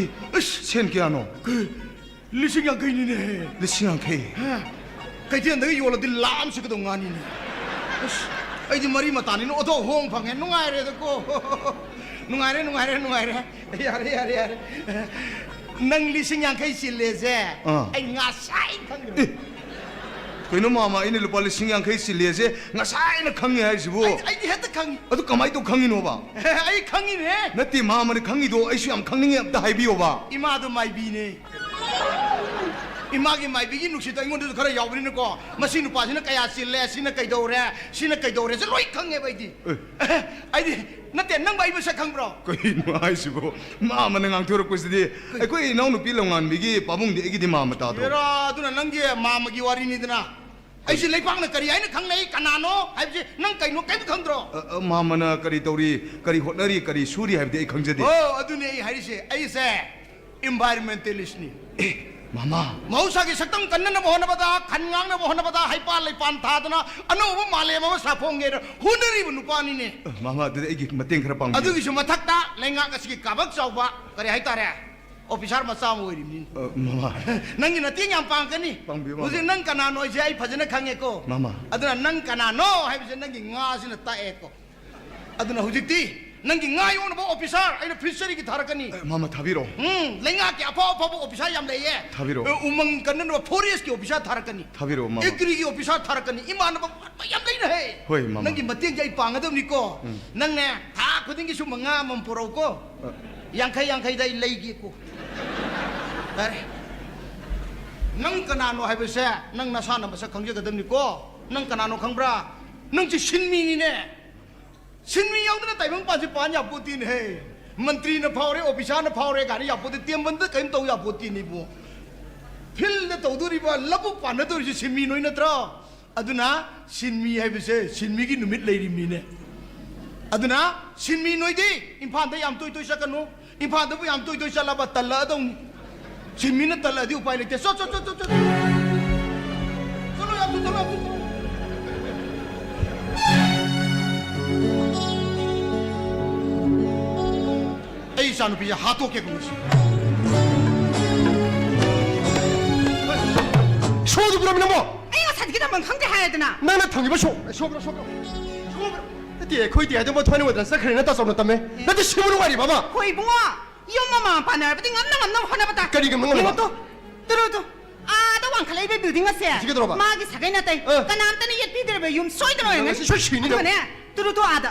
ꯑꯩ, ꯑꯁ, ꯁꯦꯟ ꯀꯌꯥꯅꯣ? ꯀꯩ, ꯂꯤꯁꯤꯡ ꯌꯥꯡꯈꯩꯅꯤꯅꯦ꯫ ꯂꯤꯁꯤꯡ ꯌꯥꯡꯈꯩ? ꯍꯥ? ꯀꯩꯊꯦꯜꯗꯒꯤ ꯌꯣꯜꯂꯗꯤ ꯂꯥꯛ ꯑꯃ ꯁꯤꯠꯀꯗꯧ ꯉꯥꯅꯤꯅꯦ꯫ ꯑꯁ, ꯑꯩꯗꯤ ꯃꯔꯤ ꯃꯇꯥꯅꯤꯅ ꯑꯣꯟꯊꯣꯛ ꯍꯣꯡ ꯐꯪꯉꯦ꯫ ꯅꯨꯡꯉꯥꯏꯔꯦꯗꯀꯣ꯫ ꯅꯨꯡꯉꯥꯏꯔꯦ, ꯅꯨꯡꯉꯥꯏꯔꯦ, ꯅꯨꯡꯉꯥꯏꯔꯦ꯫ ꯌꯥꯔꯦ, ꯌꯥꯔꯦ, ꯌꯥꯔꯦ꯫ ꯅꯪ ꯂꯤꯁꯤꯡ ꯌꯥꯡꯈꯩ ꯆꯤꯜꯂꯦꯁꯦ ꯑꯥ꯫ ꯑꯩ ꯉꯁꯥꯏ ꯈꯪꯈ꯭ꯔꯦ꯫ ꯑꯦ, ꯀꯩꯅꯣ ꯃꯥꯃ, ꯑꯩꯅ ꯂꯨꯄꯥ ꯂꯤꯁꯤꯡ ꯌꯥꯡꯈꯩ ꯆꯤꯜꯂꯦꯁꯦ ꯉꯁꯥꯏꯅ ꯈꯪꯉꯦ ꯍꯥꯏꯁꯤꯕꯨ? ꯑꯩ, ꯑꯩꯗꯤ ꯍꯦꯛꯇ ꯈꯪꯉꯤ꯫ ꯑꯗꯨ ꯀꯃꯥꯏꯅ ꯇꯧ ꯈꯪꯉꯤꯅꯣꯕ? ꯑꯩ ꯈꯪꯉꯤꯅꯦ꯫ ꯅꯠꯇꯦ, ꯃꯥꯃꯅ ꯈꯪꯉꯤꯗꯣ ꯑꯩꯁꯨ ꯌꯥꯝ ꯈꯪꯅꯤꯡꯉꯦ, ꯑꯝꯇ ꯍꯥꯏꯕꯤꯌꯣꯕ꯫ ꯏꯃꯥꯗꯣ ꯃꯥꯏꯕꯤꯅꯦ꯫ ꯏꯃꯥꯒꯤ ꯃꯥꯏꯕꯤꯒꯤ ꯅꯨꯡꯁꯤꯠꯇꯣ ꯑꯩꯉꯣꯟꯗꯁꯨ ꯈꯔ ꯌꯥꯎꯕꯅꯤꯅꯀꯣ, ꯃꯁꯤ ꯅꯨꯄꯥꯁꯤꯅ ꯀꯌꯥ ꯆꯤꯜꯂꯦ, ꯁꯤꯅ ꯀꯩꯗꯧꯔꯦ, ꯁꯤꯅ ꯀꯩꯗꯧꯔꯦꯁꯦ ꯂꯣꯏ ꯈꯪꯉꯦꯕ ꯑꯩꯗꯤ꯫ ꯑꯦ꯫ ꯑꯩꯗꯤ, ꯅꯠꯇꯦ, ꯅꯪꯕꯨ ꯑꯩ ꯃꯁꯛ ꯈꯪꯕ꯭ꯔꯣ? ꯀꯩꯅꯣ ꯍꯥꯏꯁꯤꯕꯣ? ꯃꯥꯃꯅ ꯉꯥꯡꯊꯣꯔꯛꯄꯁꯤꯗꯤ ꯑꯩꯈꯣꯏ ꯏꯅꯥꯎꯅꯨꯄꯤ ꯂꯧꯉꯥꯟꯕꯤꯒꯤ ꯄꯥꯕꯨꯡꯗꯤ ꯑꯩꯒꯤꯗꯤ ꯃꯥꯃ ꯇꯥꯗ꯭ꯔꯣ? ꯍꯦꯔꯥ, ꯑꯗꯨꯅ ꯅꯪꯒꯤ ꯃꯥꯃꯒꯤ ꯋꯥꯔꯤꯅꯤꯗꯅ꯫ ꯑꯩꯁꯦ ꯂꯩꯄꯥꯛꯅ ꯀꯔꯤ ꯍꯥꯏꯅ ꯈꯪꯅꯩ, ꯀꯅꯥꯅꯣ ꯍꯥꯏꯕꯁꯦ ꯅꯪ ꯀꯩꯅꯣ ꯀꯩꯝ ꯈꯪꯗ꯭ꯔꯣ? ꯑ, ꯑ, ꯃꯥꯃꯅ ꯀꯔꯤ ꯇꯧꯔꯤ, ꯀꯔꯤ ꯍꯣꯠꯅꯔꯤ, ꯀꯔꯤ ꯁꯨꯔꯤ ꯍꯥꯏꯕꯗꯤ ꯑꯩ ꯈꯪꯖꯗꯦ꯫ ꯑꯣ, ꯑꯗꯨꯅꯦ ꯑꯩ ꯍꯥꯏꯔꯤꯁꯦ꯫ ꯑꯩꯁꯦ environmentalistꯅꯤ꯫ ꯑꯦ, ꯃꯥꯃ꯫ ꯃꯍꯧꯁꯥꯒꯤ ꯁꯛꯇꯝ ꯀꯟꯅꯅꯕ ꯍꯣꯠꯅꯕꯗ, ꯈꯟ ꯉꯥꯡꯅꯕ ꯍꯣꯠꯅꯕꯗ, ꯍꯩꯄꯥꯜ ꯂꯩꯄꯥꯟ ꯊꯥꯗꯅ ꯑꯅꯧꯕ ꯃꯥꯂꯦꯝ ꯑꯃ ꯁꯥꯐꯣꯡꯒꯦꯅ ꯍꯣꯠꯅꯔꯤꯕ ꯅꯨꯄꯥꯅꯤꯅꯦ꯫ ꯑ, ꯃꯥꯃ, ꯑꯗꯨꯗꯤ ꯑꯩꯒꯤ ꯃꯇꯦꯡ ꯈꯔ ꯄꯥꯡꯕꯤꯌꯨ꯫ ꯑꯗꯨꯒꯤꯁꯨ ꯃꯊꯛꯇ ꯂꯩꯉꯥꯛ ꯑꯁꯤꯒꯤ ꯀꯥꯕꯛ ꯆꯥꯎꯕ, ꯀꯔꯤ ꯍꯥꯏꯇꯥꯔꯦ, ꯑꯣꯐꯤꯁꯥꯔ ꯃꯆꯥ ꯑꯃ ꯑꯣꯏꯔꯤꯕꯅꯤ꯫ ꯑ, ꯃꯥꯃ꯫ ꯅꯪꯒꯤ ꯃꯇꯦꯡ ꯌꯥꯝ ꯄꯥꯡꯒꯅꯤ꯫ ꯄꯥꯡꯕꯤꯌꯨ, ꯃꯥꯃ꯫ ꯍꯧꯖꯤꯛ ꯅꯪ ꯀꯅꯥꯅꯣ ꯍꯥꯏꯁꯦ ꯑꯩ ꯐꯖꯅ ꯈꯪꯉꯦꯀꯣ꯫ ꯃꯥꯃ꯫ ꯑꯗꯨꯅ ꯅꯪ ꯀꯅꯥꯅꯣ ꯍꯥꯏꯕꯁꯦ ꯅꯪꯒꯤ ꯉꯥꯁꯤꯅ ꯇꯥꯛꯑꯦꯀꯣ꯫ ꯑꯗꯨꯅ ꯍꯧꯖꯤꯛꯇꯤ ꯅꯪꯒꯤ ꯉꯥ ꯌꯣꯛꯅꯕ ꯑꯣꯐꯤꯁꯥꯔ ꯑꯩꯅ ꯐꯤꯁꯔꯤꯒꯤ ꯊꯥꯔꯛꯀꯅꯤ꯫ ꯑꯦ, ꯃꯥꯃ, ꯊꯥꯕꯤꯔꯛꯑꯣ꯫ ꯎꯝ, ꯂꯩꯉꯥꯛꯀꯤ ꯑꯐꯥꯎ ꯑꯐꯥꯎꯕ ꯑꯣꯐꯤꯁꯥꯔ ꯌꯥꯝ ꯂꯩꯌꯦ꯫ ꯊꯥꯕꯤꯔꯛꯑꯣ꯫ ꯑꯦ, ꯎꯃꯪ ꯀꯟꯅꯅꯕ ꯐꯣꯔꯦꯁ꯭ꯠꯀꯤ ꯑꯣꯐꯤꯁꯥꯔ ꯊꯥꯔꯛꯀꯅꯤ꯫ ꯊꯥꯕꯤꯔꯛꯑꯣ, ꯃꯥꯃ꯫ ꯑꯦꯒ꯭ꯔꯤꯒꯤ ꯑꯣꯐꯤꯁꯥꯔ ꯊꯥꯔꯛꯀꯅꯤ꯫ ꯏꯃꯥꯟꯅꯕ ꯋꯥꯠꯄ ꯌꯥꯝ ꯂꯩꯅꯦꯍꯦ꯫ ꯍꯣꯏ, ꯃꯥꯃ꯫ ꯅꯪꯒꯤ ꯃꯇꯦꯡꯁꯦ ꯑꯩ ꯄꯥꯡꯒꯗꯕꯅꯤꯀꯣ꯫ ꯎꯝ꯫ ꯅꯪꯅꯦ ꯊꯥ ꯈꯨꯗꯤꯡꯒꯤ ꯁꯨꯝꯕ ꯉꯥ ꯑꯃꯃꯝ ꯄꯨꯔꯛꯎꯀꯣ꯫ ꯑ꯫ ꯌꯥꯡꯈꯩ ꯌꯥꯡꯈꯩꯗ ꯑꯩ ꯂꯩꯒꯦꯀꯣ꯫ ꯐꯔꯦ꯫ ꯅꯪ ꯀꯅꯥꯅꯣ ꯍꯥꯏꯕꯁꯦ ꯅꯪ ꯅꯁꯥꯅ ꯃꯁꯛ ꯈꯪꯖꯒꯗꯕꯅꯤꯀꯣ꯫ ꯅꯪ ꯀꯅꯥꯅꯣ ꯈꯪꯕ꯭ꯔꯥ? ꯅꯪꯁꯦ ꯁꯤꯟꯃꯤꯅꯤꯅꯦ꯫ ꯁꯤꯟꯃꯤ ꯌꯥꯎꯗꯅ ꯇꯥꯏꯕꯪ ꯄꯥꯟꯁꯦ ꯄꯥꯟ ꯌꯥꯄꯣꯠꯇꯦꯅꯦꯍꯦ꯫ ꯃꯟꯇ꯭ꯔꯤꯅ ꯐꯥꯎꯔꯦ, ꯑꯣꯐꯤꯁꯥꯔꯅ ꯐꯥꯎꯔꯦ ꯀꯥꯏꯅ ꯌꯥꯄꯣꯠꯇꯦ, ꯇꯦꯝꯕꯟꯗ ꯀꯔꯤꯝ ꯇꯧ ꯌꯥꯄꯣꯠꯇꯦꯅꯦ ꯏꯕꯨꯡꯉꯣ꯫ ꯐꯤꯜꯗ ꯇꯧꯗꯣꯔꯤꯕ, ꯂꯧꯕꯨꯛ ꯄꯥꯟꯅꯗꯣꯔꯤꯁꯦ ꯁꯤꯟꯃꯤ ꯅꯣꯏ ꯅꯠꯇ꯭ꯔꯣ? ꯑꯗꯨꯅ ꯁꯤꯟꯃꯤ ꯍꯥꯏꯕꯁꯦ ꯁꯤꯟꯃꯤꯒꯤ ꯅꯨꯃꯤꯠ ꯂꯩꯔꯤꯕꯅꯤꯅꯦ꯫ ꯑꯗꯨꯅ ꯁꯤꯟꯃꯤ ꯅꯣꯏꯗꯤ ꯏꯝꯐꯥꯜꯗ ꯌꯥꯝ ꯇꯣꯏ ꯇꯣꯏ ꯆꯠꯀꯅꯨ꯫ ꯏꯝꯐꯥꯜꯗꯕꯨ ꯌꯥꯝ ꯇꯣꯏ ꯇꯣꯏ ꯆꯠꯂꯕ ꯇꯜꯂꯛꯑꯗꯧꯅꯤ꯫ ꯁꯤꯟꯃꯤꯅ ꯇꯜꯂꯛꯑꯗꯤ ꯎꯄꯥꯏ ꯂꯩꯇꯦ꯫ ꯆꯣ, ꯆꯣ, ꯆꯣ, ꯆꯣ, ꯆꯣ꯫ ꯆꯠꯂꯣ, ꯌꯥꯝ ꯊꯨ ꯆꯠꯂꯣ, ꯌꯥꯝ ꯊꯨ ꯆꯠꯂꯣ꯫ ꯑꯩ ꯏꯆꯥꯅꯨꯄꯤꯁꯦ ꯍꯥꯠꯇꯣꯛꯀꯦ ꯀꯨꯝꯁꯤ꯫ ꯁꯣꯗꯨ ꯄꯨꯔꯝꯃꯤ ꯅꯪꯕꯣ? ꯑꯩ ꯉꯁꯥꯏꯗꯒꯤ ꯊꯝꯐꯝ ꯈꯪꯗꯦ ꯍꯥꯏꯔꯗꯅ꯫ ꯅꯪꯅ ꯊꯝꯈꯤꯕ ꯁꯣ-, ꯁꯣꯕ꯭ꯔꯥ, ꯁꯣꯕ꯭ꯔꯥ? ꯁꯣꯕ꯭ꯔꯥ? ꯅꯠꯇꯦ, ꯑꯩꯈꯣꯏꯗꯤ ꯑꯗꯨꯝ ꯊꯣꯏꯅ ꯋꯥꯗꯅ ꯆꯠꯈ꯭ꯔꯦ, ꯅꯠꯇ ꯆꯥꯎꯅ ꯇꯝꯃꯦ꯫ ꯅꯠꯇꯦ, ꯁꯤꯕꯨ ꯅꯨꯡꯉꯥꯏꯔꯤꯕ ꯑꯃ? ꯍꯣꯏ, ꯏꯕꯨꯡꯉꯣ꯫ ꯌꯨꯝ ꯑꯃ ꯄꯥꯟꯅꯔꯕꯗꯤ ꯉꯝꯅ ꯉꯝꯅꯕ ꯍꯣꯠꯅꯕ ꯇꯥꯏ꯫ ꯀꯔꯤꯒꯤ ꯉꯝꯅ ꯉꯝꯅꯕ? ꯌꯦꯡꯉꯣ ꯇꯨ, ꯇꯨꯔꯨ ꯇꯨ꯫ ꯑꯥꯗ ꯋꯥꯡꯈꯠꯂꯛꯏꯕ ꯕꯤꯜꯗꯤꯡ ꯑꯁꯦ ꯑꯁꯤ ꯀꯩꯗꯧꯔꯕ? ꯃꯥꯒꯤ ꯁꯥꯒꯩ ꯅꯥꯇꯩ ꯑ꯫ ꯀꯅꯥꯝꯇꯅ ꯌꯦꯠꯄꯤꯗ꯭ꯔꯕ ꯌꯨꯝ ꯁꯣꯏꯗꯅ ꯅꯪ ꯑꯣꯏꯔꯝꯒꯅꯤ꯫ ꯉꯁꯤ ꯁꯣꯏ ꯁꯤꯅꯤ ꯅꯪ꯫ ꯑꯗꯨꯒꯅꯦ, ꯇꯨꯔꯨ ꯇꯨ ꯑꯥꯗ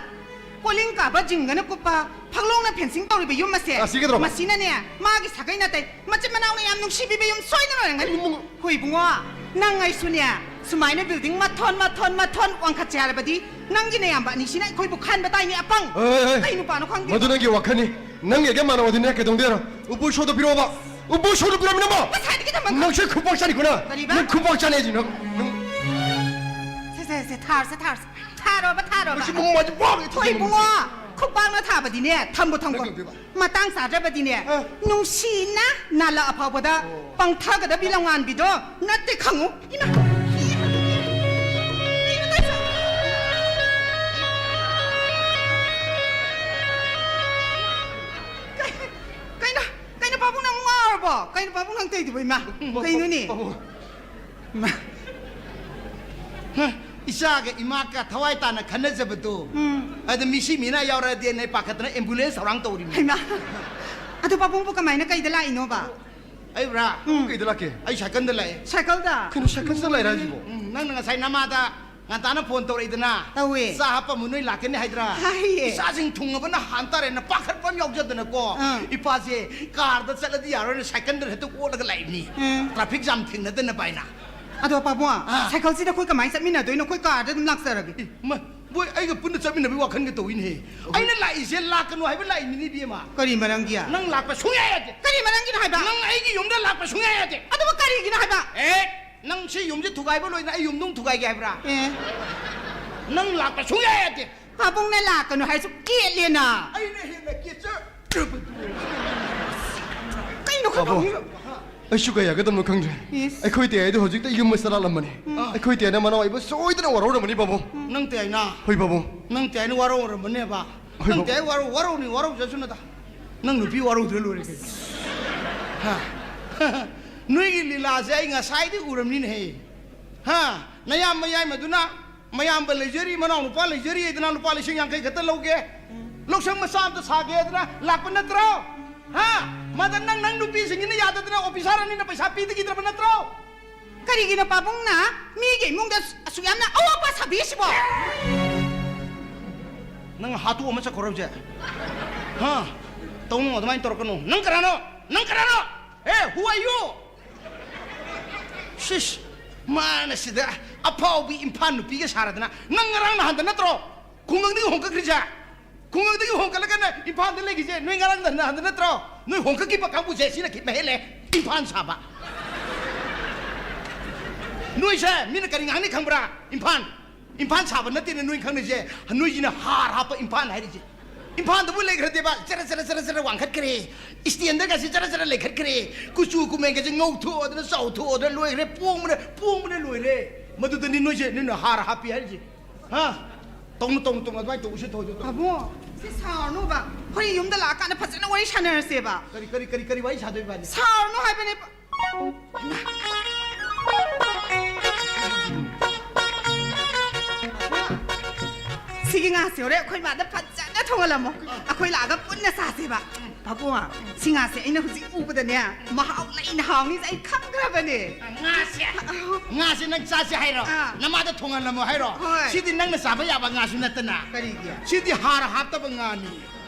ꯀꯣꯂꯤꯡ ꯀꯥꯕ ꯖꯤꯡꯒꯅ ꯀꯨꯞꯄ ꯐꯛꯂꯣꯡꯅ ꯐꯦꯟꯁꯤꯡ ꯇꯧꯔꯤꯕ ꯌꯨꯝ ꯑꯁꯦ ꯑꯁꯤ ꯀꯩꯗꯧꯔꯕ? ꯃꯁꯤꯅꯅꯦ, ꯃꯥꯒꯤ ꯁꯥꯒꯩ ꯅꯥꯇꯩ ꯃꯆꯤꯟ ꯃꯅꯥꯎꯅ ꯌꯥꯝ ꯅꯨꯡꯁꯤꯕꯤꯕ ꯌꯨꯝ ꯁꯣꯏꯗꯅ ꯑꯣꯏꯔꯝꯒꯅꯤ꯫ ꯏꯃꯨꯡ ꯍꯣꯏ ꯏꯕꯨꯡꯉꯣ, ꯅꯪ ꯑꯩꯁꯨꯅꯦ ꯁꯨꯃꯥꯏꯅ ꯕꯤꯜꯗꯤꯡ ꯃꯊꯣꯟ ꯃꯊꯣꯟ ꯃꯊꯣꯟ ꯋꯥꯡꯈꯠꯁꯦ ꯍꯥꯏꯔꯕꯗꯤ ꯅꯪꯒꯤ ꯅꯌꯥꯝꯕ ꯑꯅꯤꯁꯤꯅ ꯑꯩꯈꯣꯏꯕꯨ ꯈꯟꯕ ꯇꯥꯏꯅꯦ ꯑꯄꯪ꯫ ꯑꯦ, ꯑꯦ, ꯑꯦ꯫ ꯀꯩ ꯅꯨꯄꯥꯅꯣ ꯈꯪꯗꯦ꯫ ꯃꯗꯨ ꯅꯪꯒꯤ ꯋꯥꯈꯜꯅꯤ꯫ ꯅꯪ ꯑꯩꯒ ꯃꯥꯟꯅꯕꯗꯤꯅꯦ ꯀꯩꯗꯧꯗꯣꯏꯅꯣ? ꯎꯄꯨ ꯁꯣꯗꯣ ꯄꯤꯔꯛꯑꯣꯕ꯫ ꯎꯄꯨ ꯁꯣꯗꯣ ꯄꯤꯔꯛꯑꯣ ꯅꯪꯕꯣ꯫ ꯉꯁꯥꯏꯗꯒꯤ ꯊꯝꯃꯒ ꯅꯪꯁꯦ ꯈꯨꯄꯥꯛ ꯆꯥꯅꯤꯀꯣ ꯅꯪ꯫ ꯀꯔꯤꯕ? ꯅꯪ ꯈꯨꯄꯥꯛ ꯆꯥꯅꯤ ꯍꯥꯏꯁꯤ ꯅꯪ꯫ ꯅꯪ ꯁꯦ, ꯁꯦ, ꯁꯦ, ꯊꯥꯔꯁꯦ, ꯊꯥꯔꯁꯦ꯫ ꯊꯥꯔꯣꯕ, ꯊꯥꯔꯣꯕ꯫ ꯃꯁꯤ ꯃꯃꯥꯗꯤ ꯋꯥꯒꯦ ꯍꯣꯏ ꯊꯝꯃꯤ ꯏꯕꯨꯡꯉꯣ, ꯃꯁꯤ꯫ ꯈꯨꯄꯥꯛꯅ ꯊꯥꯕꯗꯤꯅꯦ ꯊꯝꯕꯨ ꯊꯝꯀꯣ꯫ ꯅꯪ ꯀꯩꯗꯧꯗꯣꯏꯕ? ꯃꯇꯥꯡ ꯆꯥꯗ꯭ꯔꯕꯗꯤꯅꯦ, ꯑ꯫ ꯅꯨꯡꯁꯤꯅ ꯅꯥꯂꯛ ꯑꯐꯥꯎꯕꯗ ꯑꯣ꯫ ꯄꯪꯊꯒꯗꯕꯤ ꯂꯝꯉꯥꯟꯕꯤꯗꯣ ꯅꯠꯇꯦ ꯈꯪꯉꯨ꯫ ꯏꯃꯥ! ꯀꯩꯅꯣ ꯇꯧꯏꯁꯦ? ꯀꯩ-, ꯀꯩꯅꯣ, ꯀꯩꯅꯣ ꯄꯥꯕꯨꯡ ꯅꯪ ꯉꯥꯎꯔꯕꯣ? ꯀꯩꯅꯣ ꯄꯥꯕꯨꯡ ꯅꯪ ꯇꯧꯏꯗꯨꯕꯣ ꯏꯃꯥ? ꯄꯥꯕꯨꯡ, ꯀꯩꯅꯣꯅꯦ? ꯄꯥꯕꯨꯡ꯫ ꯏꯃꯥ! ꯍ, ꯏꯆꯥꯒ ꯏꯃꯥꯒ ꯊꯋꯥꯏ ꯇꯥꯅ ꯈꯟꯅꯖꯕꯗꯣ꯫ ꯎꯝ꯫ ꯑꯗ ꯃꯤꯁꯤ ꯃꯤꯅꯥ ꯌꯥꯎꯔꯛꯑꯗꯤꯅ ꯑꯩ ꯄꯥꯈꯠꯇꯅ ambulance ꯊꯧꯔꯥꯡ ꯇꯧꯔꯤꯃꯤ꯫ ꯍꯩꯃꯥ꯫ ꯑꯗꯣ ꯄꯥꯕꯨꯡꯕꯨ ꯀꯃꯥꯏꯅ ꯀꯩꯗ ꯂꯥꯛꯏꯅꯣꯕ? ꯑꯩꯕꯨꯔꯥ? ꯎꯝ꯫ ꯀꯩꯗ ꯂꯥꯛꯀꯦ? ꯑꯩ ꯁꯥꯏꯀꯜꯗ ꯂꯥꯛꯑꯦ꯫ ꯁꯥꯏꯀꯜꯗ? ꯀꯩꯅꯣ, ꯁꯥꯏꯀꯜꯗ ꯂꯥꯛꯏꯔꯥ ꯍꯥꯏꯁꯤꯕꯣ? ꯎꯝ, ꯅꯪꯅ ꯉꯁꯥꯏ ꯅꯃꯥꯗ ꯉꯟꯇꯥꯅ phone ꯇꯧꯔꯛꯏꯗꯅ꯫ ꯇꯧꯋꯦ꯫ ꯆꯥ ꯍꯥꯞꯄꯝꯃꯨ, ꯅꯣꯏ ꯂꯥꯛꯀꯅꯤ ꯍꯥꯏꯗ꯭ꯔꯥ? ꯍꯥꯏꯌꯦ꯫ ꯏꯆꯥꯁꯤꯡ ꯊꯨꯡꯉꯕꯅ ꯍꯥꯟ ꯇꯥꯔꯦꯅ ꯄꯥꯈꯠꯄ ꯑꯃ ꯌꯥꯎꯖꯗꯅꯀꯣ꯫ ꯑꯥ꯫ ꯏꯄꯥꯁꯦ car ꯗ ꯆꯠꯂꯗꯤ ꯌꯥꯔꯣꯏꯅ ꯁꯥꯏꯀꯜꯗ ꯍꯦꯛꯇ ꯑꯣꯠꯂꯒ ꯂꯥꯛꯏꯕꯅꯤ꯫ ꯎꯝ꯫ Traffic jam ꯊꯦꯡꯅꯗꯅꯕ ꯍꯥꯏꯅ꯫ ꯑꯗꯣ ꯄꯥꯕꯨꯡ, ꯑꯥ꯫ ꯁꯥꯏꯀꯜꯁꯤꯗ ꯑꯩꯈꯣꯏ ꯀꯃꯥꯏꯅ ꯆꯠꯃꯤꯟꯅꯗꯣꯏꯅꯣ? ꯑꯩꯈꯣꯏ car ꯗ ꯑꯗꯨꯝ ꯂꯥꯛꯆꯔꯒꯦ꯫ ꯏ, ꯃ-, ꯕꯣꯏ, ꯑꯩꯒ ꯄꯨꯟꯅ ꯆꯠꯃꯤꯟꯅꯕꯒꯤ ꯋꯥꯈꯜꯒ ꯇꯧꯏꯅꯦꯍꯦ꯫ ꯑꯩꯈꯣꯏ ꯑꯩꯅ ꯂꯥꯛꯏꯁꯦ ꯂꯥꯛꯀꯅꯨ ꯍꯥꯏꯕ ꯂꯥꯛꯏꯅꯤꯅꯦ, ꯏꯕꯦꯝꯃ꯫ ꯀꯔꯤ ꯃꯔꯝꯒꯤ? ꯅꯪ ꯂꯥꯛꯄ ꯁꯨꯡꯌꯥ ꯌꯥꯗꯦ꯫ ꯀꯔꯤ ꯃꯔꯝꯒꯤꯅꯣ ꯍꯥꯏꯕ? ꯅꯪ ꯑꯩꯒꯤ ꯌꯨꯝꯗ ꯂꯥꯛꯄ ꯁꯨꯡꯌꯥ ꯌꯥꯗꯦ꯫ ꯑꯗꯨꯕꯨ ꯀꯔꯤꯒꯤꯅꯣ ꯍꯥꯏꯕ? ꯑꯦ, ꯅꯪ ꯁꯤ ꯌꯨꯝꯁꯦ ꯊꯨꯒꯥꯏꯕ ꯂꯣꯏꯅ ꯑꯩ ꯌꯨꯝꯗ ꯑꯃꯨꯛ ꯊꯨꯒꯥꯏꯒꯦ ꯍꯥꯏꯕ꯭ꯔꯥ? ꯑꯦ꯫ ꯅꯪ ꯂꯥꯛꯄ ꯁꯨꯡꯌꯥ ꯌꯥꯗꯦ꯫ ꯄꯥꯕꯨꯡꯅ ꯂꯥꯛꯀꯅꯨ ꯍꯥꯏꯔꯁꯨ ꯀꯦꯠꯂꯦꯅ꯫ ꯑꯩꯅ ꯍꯦꯟꯅ ꯀꯦꯠꯆꯔꯕꯗꯨ꯫ ꯀꯩꯅꯣ ꯈꯪꯕ ꯄꯥꯕꯨꯡ, ꯑꯩꯁꯨ ꯀꯩ ꯍꯥꯏꯒꯗꯕꯅꯣ ꯈꯪꯗ꯭ꯔꯦ꯫ ꯏꯁ꯫ ꯑꯩꯈꯣꯏ ꯇꯌꯥꯏꯗꯣ ꯍꯧꯖꯤꯛꯇ ꯌꯨꯝ ꯑꯁꯤꯗ ꯂꯥꯛꯂꯝꯕꯅꯤ꯫ ꯎꯝ꯫ ꯑꯩꯈꯣꯏ ꯇꯌꯥꯏꯅ ꯃꯅꯥꯎ ꯑꯩꯕꯨ ꯁꯣꯏꯗꯅ ꯋꯥꯔꯧꯔꯝꯃꯅꯤ, ꯄꯥꯕꯨꯡ꯫ ꯅꯪ ꯇꯌꯥꯏꯅ? ꯍꯣꯏ, ꯄꯥꯕꯨꯡ꯫ ꯅꯪ ꯇꯌꯥꯏꯅ ꯋꯥꯔꯧꯔꯝꯃꯅꯦꯕ? ꯍꯣꯏ, ꯅꯪ ꯄꯥꯕꯨꯡ꯫ ꯇꯌꯥꯏ ꯋꯥꯔꯧ-, ꯋꯥꯔꯧꯅꯤ, ꯋꯥꯔꯧꯖꯁꯅꯨꯗ꯫ ꯅꯪ ꯅꯨꯄꯤ ꯋꯥꯔꯧꯗ꯭ꯔ ꯂꯣꯏꯔꯦ ꯀꯩꯅꯣ꯫ ꯍꯥ? ꯅꯣꯏꯒꯤ ꯂꯤꯂꯥꯁꯦ ꯑꯩ ꯉꯁꯥꯏꯗꯤ ꯎꯔꯝꯅꯤꯅꯦꯍꯦ꯫ ꯍꯥ? ꯅꯌꯥꯝꯕ ꯌꯥꯏꯃꯗꯨꯅ ꯃꯌꯥꯝꯕ ꯂꯩꯖꯔꯤ, ꯃꯅꯥꯎ ꯅꯨꯄꯥ ꯂꯩꯖꯔꯤ, ꯏꯅꯥꯎ ꯅꯨꯄꯥ ꯂꯤꯁꯤꯡ ꯌꯥꯡꯈꯩ ꯈꯛꯇ ꯂꯧꯒꯦ꯫ ꯂꯧꯁꯪ ꯃꯆꯥ ꯑꯝꯇ ꯁꯥꯒꯦꯗꯅ ꯂꯥꯛꯄ ꯅꯠꯇ꯭ꯔꯣ? ꯍꯥ? ꯃꯗ ꯅꯪ, ꯅꯪ ꯅꯨꯄꯤꯁꯤꯡꯁꯤꯅ ꯌꯥꯗꯗꯅ officer ꯑꯅꯤꯅ ꯄꯩꯁꯥ ꯄꯤꯗꯈꯤꯗ꯭ꯔꯕ ꯅꯠꯇ꯭ꯔꯣ? ꯀꯔꯤꯒꯤꯅꯣ ꯄꯥꯕꯨꯡꯅ ꯃꯤꯒꯤ ꯏꯃꯨꯡꯗ ꯑꯁꯨꯛ ꯌꯥꯝꯅ ꯑꯋꯥꯕ ꯁꯥꯕꯤꯔꯤꯁꯤꯕꯣ? ꯅꯪ ꯍꯥꯠꯇꯣꯛ ꯑꯃ ꯆꯠꯈ꯭ꯔꯣ ꯍꯧꯖꯤꯛ꯫ ꯍꯥ? ꯇꯧꯅꯨ, ꯑꯗꯨꯃꯥꯏꯅ ꯇꯧꯔꯛꯀꯅꯨ꯫ ꯅꯪ ꯀꯅꯥꯅꯣ? ꯅꯪ ꯀꯅꯥꯅꯣ? ꯑꯦ, who are you? ꯁꯤꯁ, ꯃꯥꯅ ꯁꯤꯗ ꯑꯐꯥꯎꯕꯤ ꯏꯝꯐꯥꯜ ꯅꯨꯄꯤꯒ ꯁꯥꯔꯗꯅ, ꯅꯪ ꯉꯔꯥꯡ ꯅꯍꯥꯟꯗ ꯅꯠꯇ꯭ꯔꯣ ꯈꯨꯡꯒꯪꯗꯒꯤ ꯍꯣꯡꯀꯠꯈ꯭ꯔꯤꯁꯦ? ꯈꯨꯡꯒꯪꯗꯒꯤ ꯍꯣꯡꯀꯠꯂꯒꯅ ꯏꯝꯐꯥꯜꯗ ꯂꯩꯈꯤꯁꯦ ꯅꯣꯏ ꯉꯔꯥꯡ ꯅꯍꯥꯟꯗ ꯅꯠꯇ꯭ꯔꯣ? ꯅꯣꯏ ꯍꯣꯡꯀꯠꯈꯤꯕ ꯀꯥꯡꯕꯨꯁꯦ ꯁꯤꯅ ꯈꯤꯠ ꯃꯍꯦꯜꯂꯦ ꯏꯝꯐꯥꯜ ꯁꯥꯕ꯫ ꯅꯣꯏꯁꯦ ꯃꯤꯅ ꯀꯔꯤ ꯉꯥꯡꯅꯤ ꯈꯪꯕ꯭ꯔꯥ? ꯏꯝꯐꯥꯜ, ꯏꯝꯐꯥꯜ ꯁꯥꯕ ꯅꯠꯇꯦꯅ ꯅꯣꯏ ꯈꯪꯅꯩꯁꯦ, ꯅꯣꯏꯁꯤꯅ ꯍꯥꯔ ꯍꯥꯞꯄ ꯏꯝꯐꯥꯜ ꯍꯥꯏꯔꯤꯁꯦ꯫ ꯏꯝꯐꯥꯜꯗꯕꯨ ꯂꯩꯈ꯭ꯔꯗꯦꯕ, ꯆꯔ ꯆꯔ ꯆꯔ ꯆꯔ ꯋꯥꯡꯈꯠꯈ꯭ꯔꯦ, standard ꯒꯁꯦ ꯆꯔ ꯆꯔ ꯂꯩꯈꯠꯈ꯭ꯔꯦ, ꯀꯨꯆꯨ ꯀꯨꯃꯦꯟꯒꯁꯦ ꯉꯧꯊꯣꯛꯑꯗꯅ ꯆꯥꯎꯊꯣꯛꯑꯗꯅ ꯂꯣꯏꯈ꯭ꯔꯦ, ꯄꯣꯡꯕꯅ, ꯄꯣꯡꯕꯅ ꯂꯣꯏꯔꯦ꯫ ꯃꯗꯨꯗꯅꯤ ꯅꯣꯏꯁꯦ, ꯅꯣꯏꯅ ꯍꯥꯔ ꯍꯥꯞꯄꯤ ꯍꯥꯏꯔꯤꯁꯦ꯫ ꯍꯥ? ꯇꯧꯅꯨ, ꯇꯧꯅꯨ, ꯇꯧꯅꯨ, ꯑꯗꯨꯃꯥꯏꯅ ꯇꯧꯕꯁꯦ ꯊꯧꯁꯦ, ꯇꯧꯅꯨ꯫ ꯄꯥꯕꯨꯡ, ꯁꯤ ꯁꯥꯎꯔꯅꯨꯕ꯫ ꯍꯣꯔꯦꯟ ꯌꯨꯝꯗ ꯂꯥꯛꯑꯀꯥꯟꯗ ꯐꯖꯅ ꯋꯥꯔꯤ ꯁꯥꯟꯅꯔꯁꯦꯕ꯫ ꯀꯔꯤ, ꯀꯔꯤ, ꯀꯔꯤ, ꯀꯔꯤ ꯋꯥꯔꯤ ꯁꯥꯗꯣꯏꯕ ꯏꯕꯥꯅꯤ? ꯁꯥꯎꯔꯅꯨ ꯍꯥꯏꯕꯅꯦ꯫ ꯁꯤꯒꯤ ꯉꯥꯁꯦ ꯍꯣꯔꯦꯟ ꯑꯩꯈꯣꯏ ꯃꯥꯗ ꯐꯖꯅ ꯊꯣꯡꯍꯜꯂꯝꯃꯣ꯫ ꯑꯩꯈꯣꯏ ꯂꯥꯛꯑꯒ ꯄꯨꯟꯅ ꯆꯥꯁꯦꯕ꯫ ꯄꯥꯕꯨꯡ, ꯁꯤ ꯉꯥꯁꯦ ꯑꯩꯅ ꯍꯧꯖꯤꯛ ꯎꯕꯗꯅꯦ, ꯃꯍꯥꯎ ꯂꯩꯅ ꯍꯥꯎꯅꯤꯁꯦ ꯑꯩ ꯈꯪꯈ꯭ꯔꯕꯅꯦ꯫ ꯉꯥꯁꯦ? ꯑꯧ꯫ ꯉꯥꯁꯦ ꯅꯪ ꯆꯥꯁꯦ ꯍꯥꯏꯔꯣ? ꯑꯥ꯫ ꯅꯃꯥꯗ ꯊꯣꯡꯍꯜꯂꯝꯃꯣ ꯍꯥꯏꯔꯣ? ꯍꯣꯏ꯫ ꯁꯤꯗꯤ ꯅꯪꯅ ꯆꯥꯕ ꯌꯥꯕ ꯉꯥꯁꯨ ꯅꯠꯇꯅ꯫ ꯀꯔꯤꯒꯤ? ꯁꯤꯗꯤ ꯍꯥꯔ ꯍꯥꯞꯇꯕ ꯉꯥꯅꯤ꯫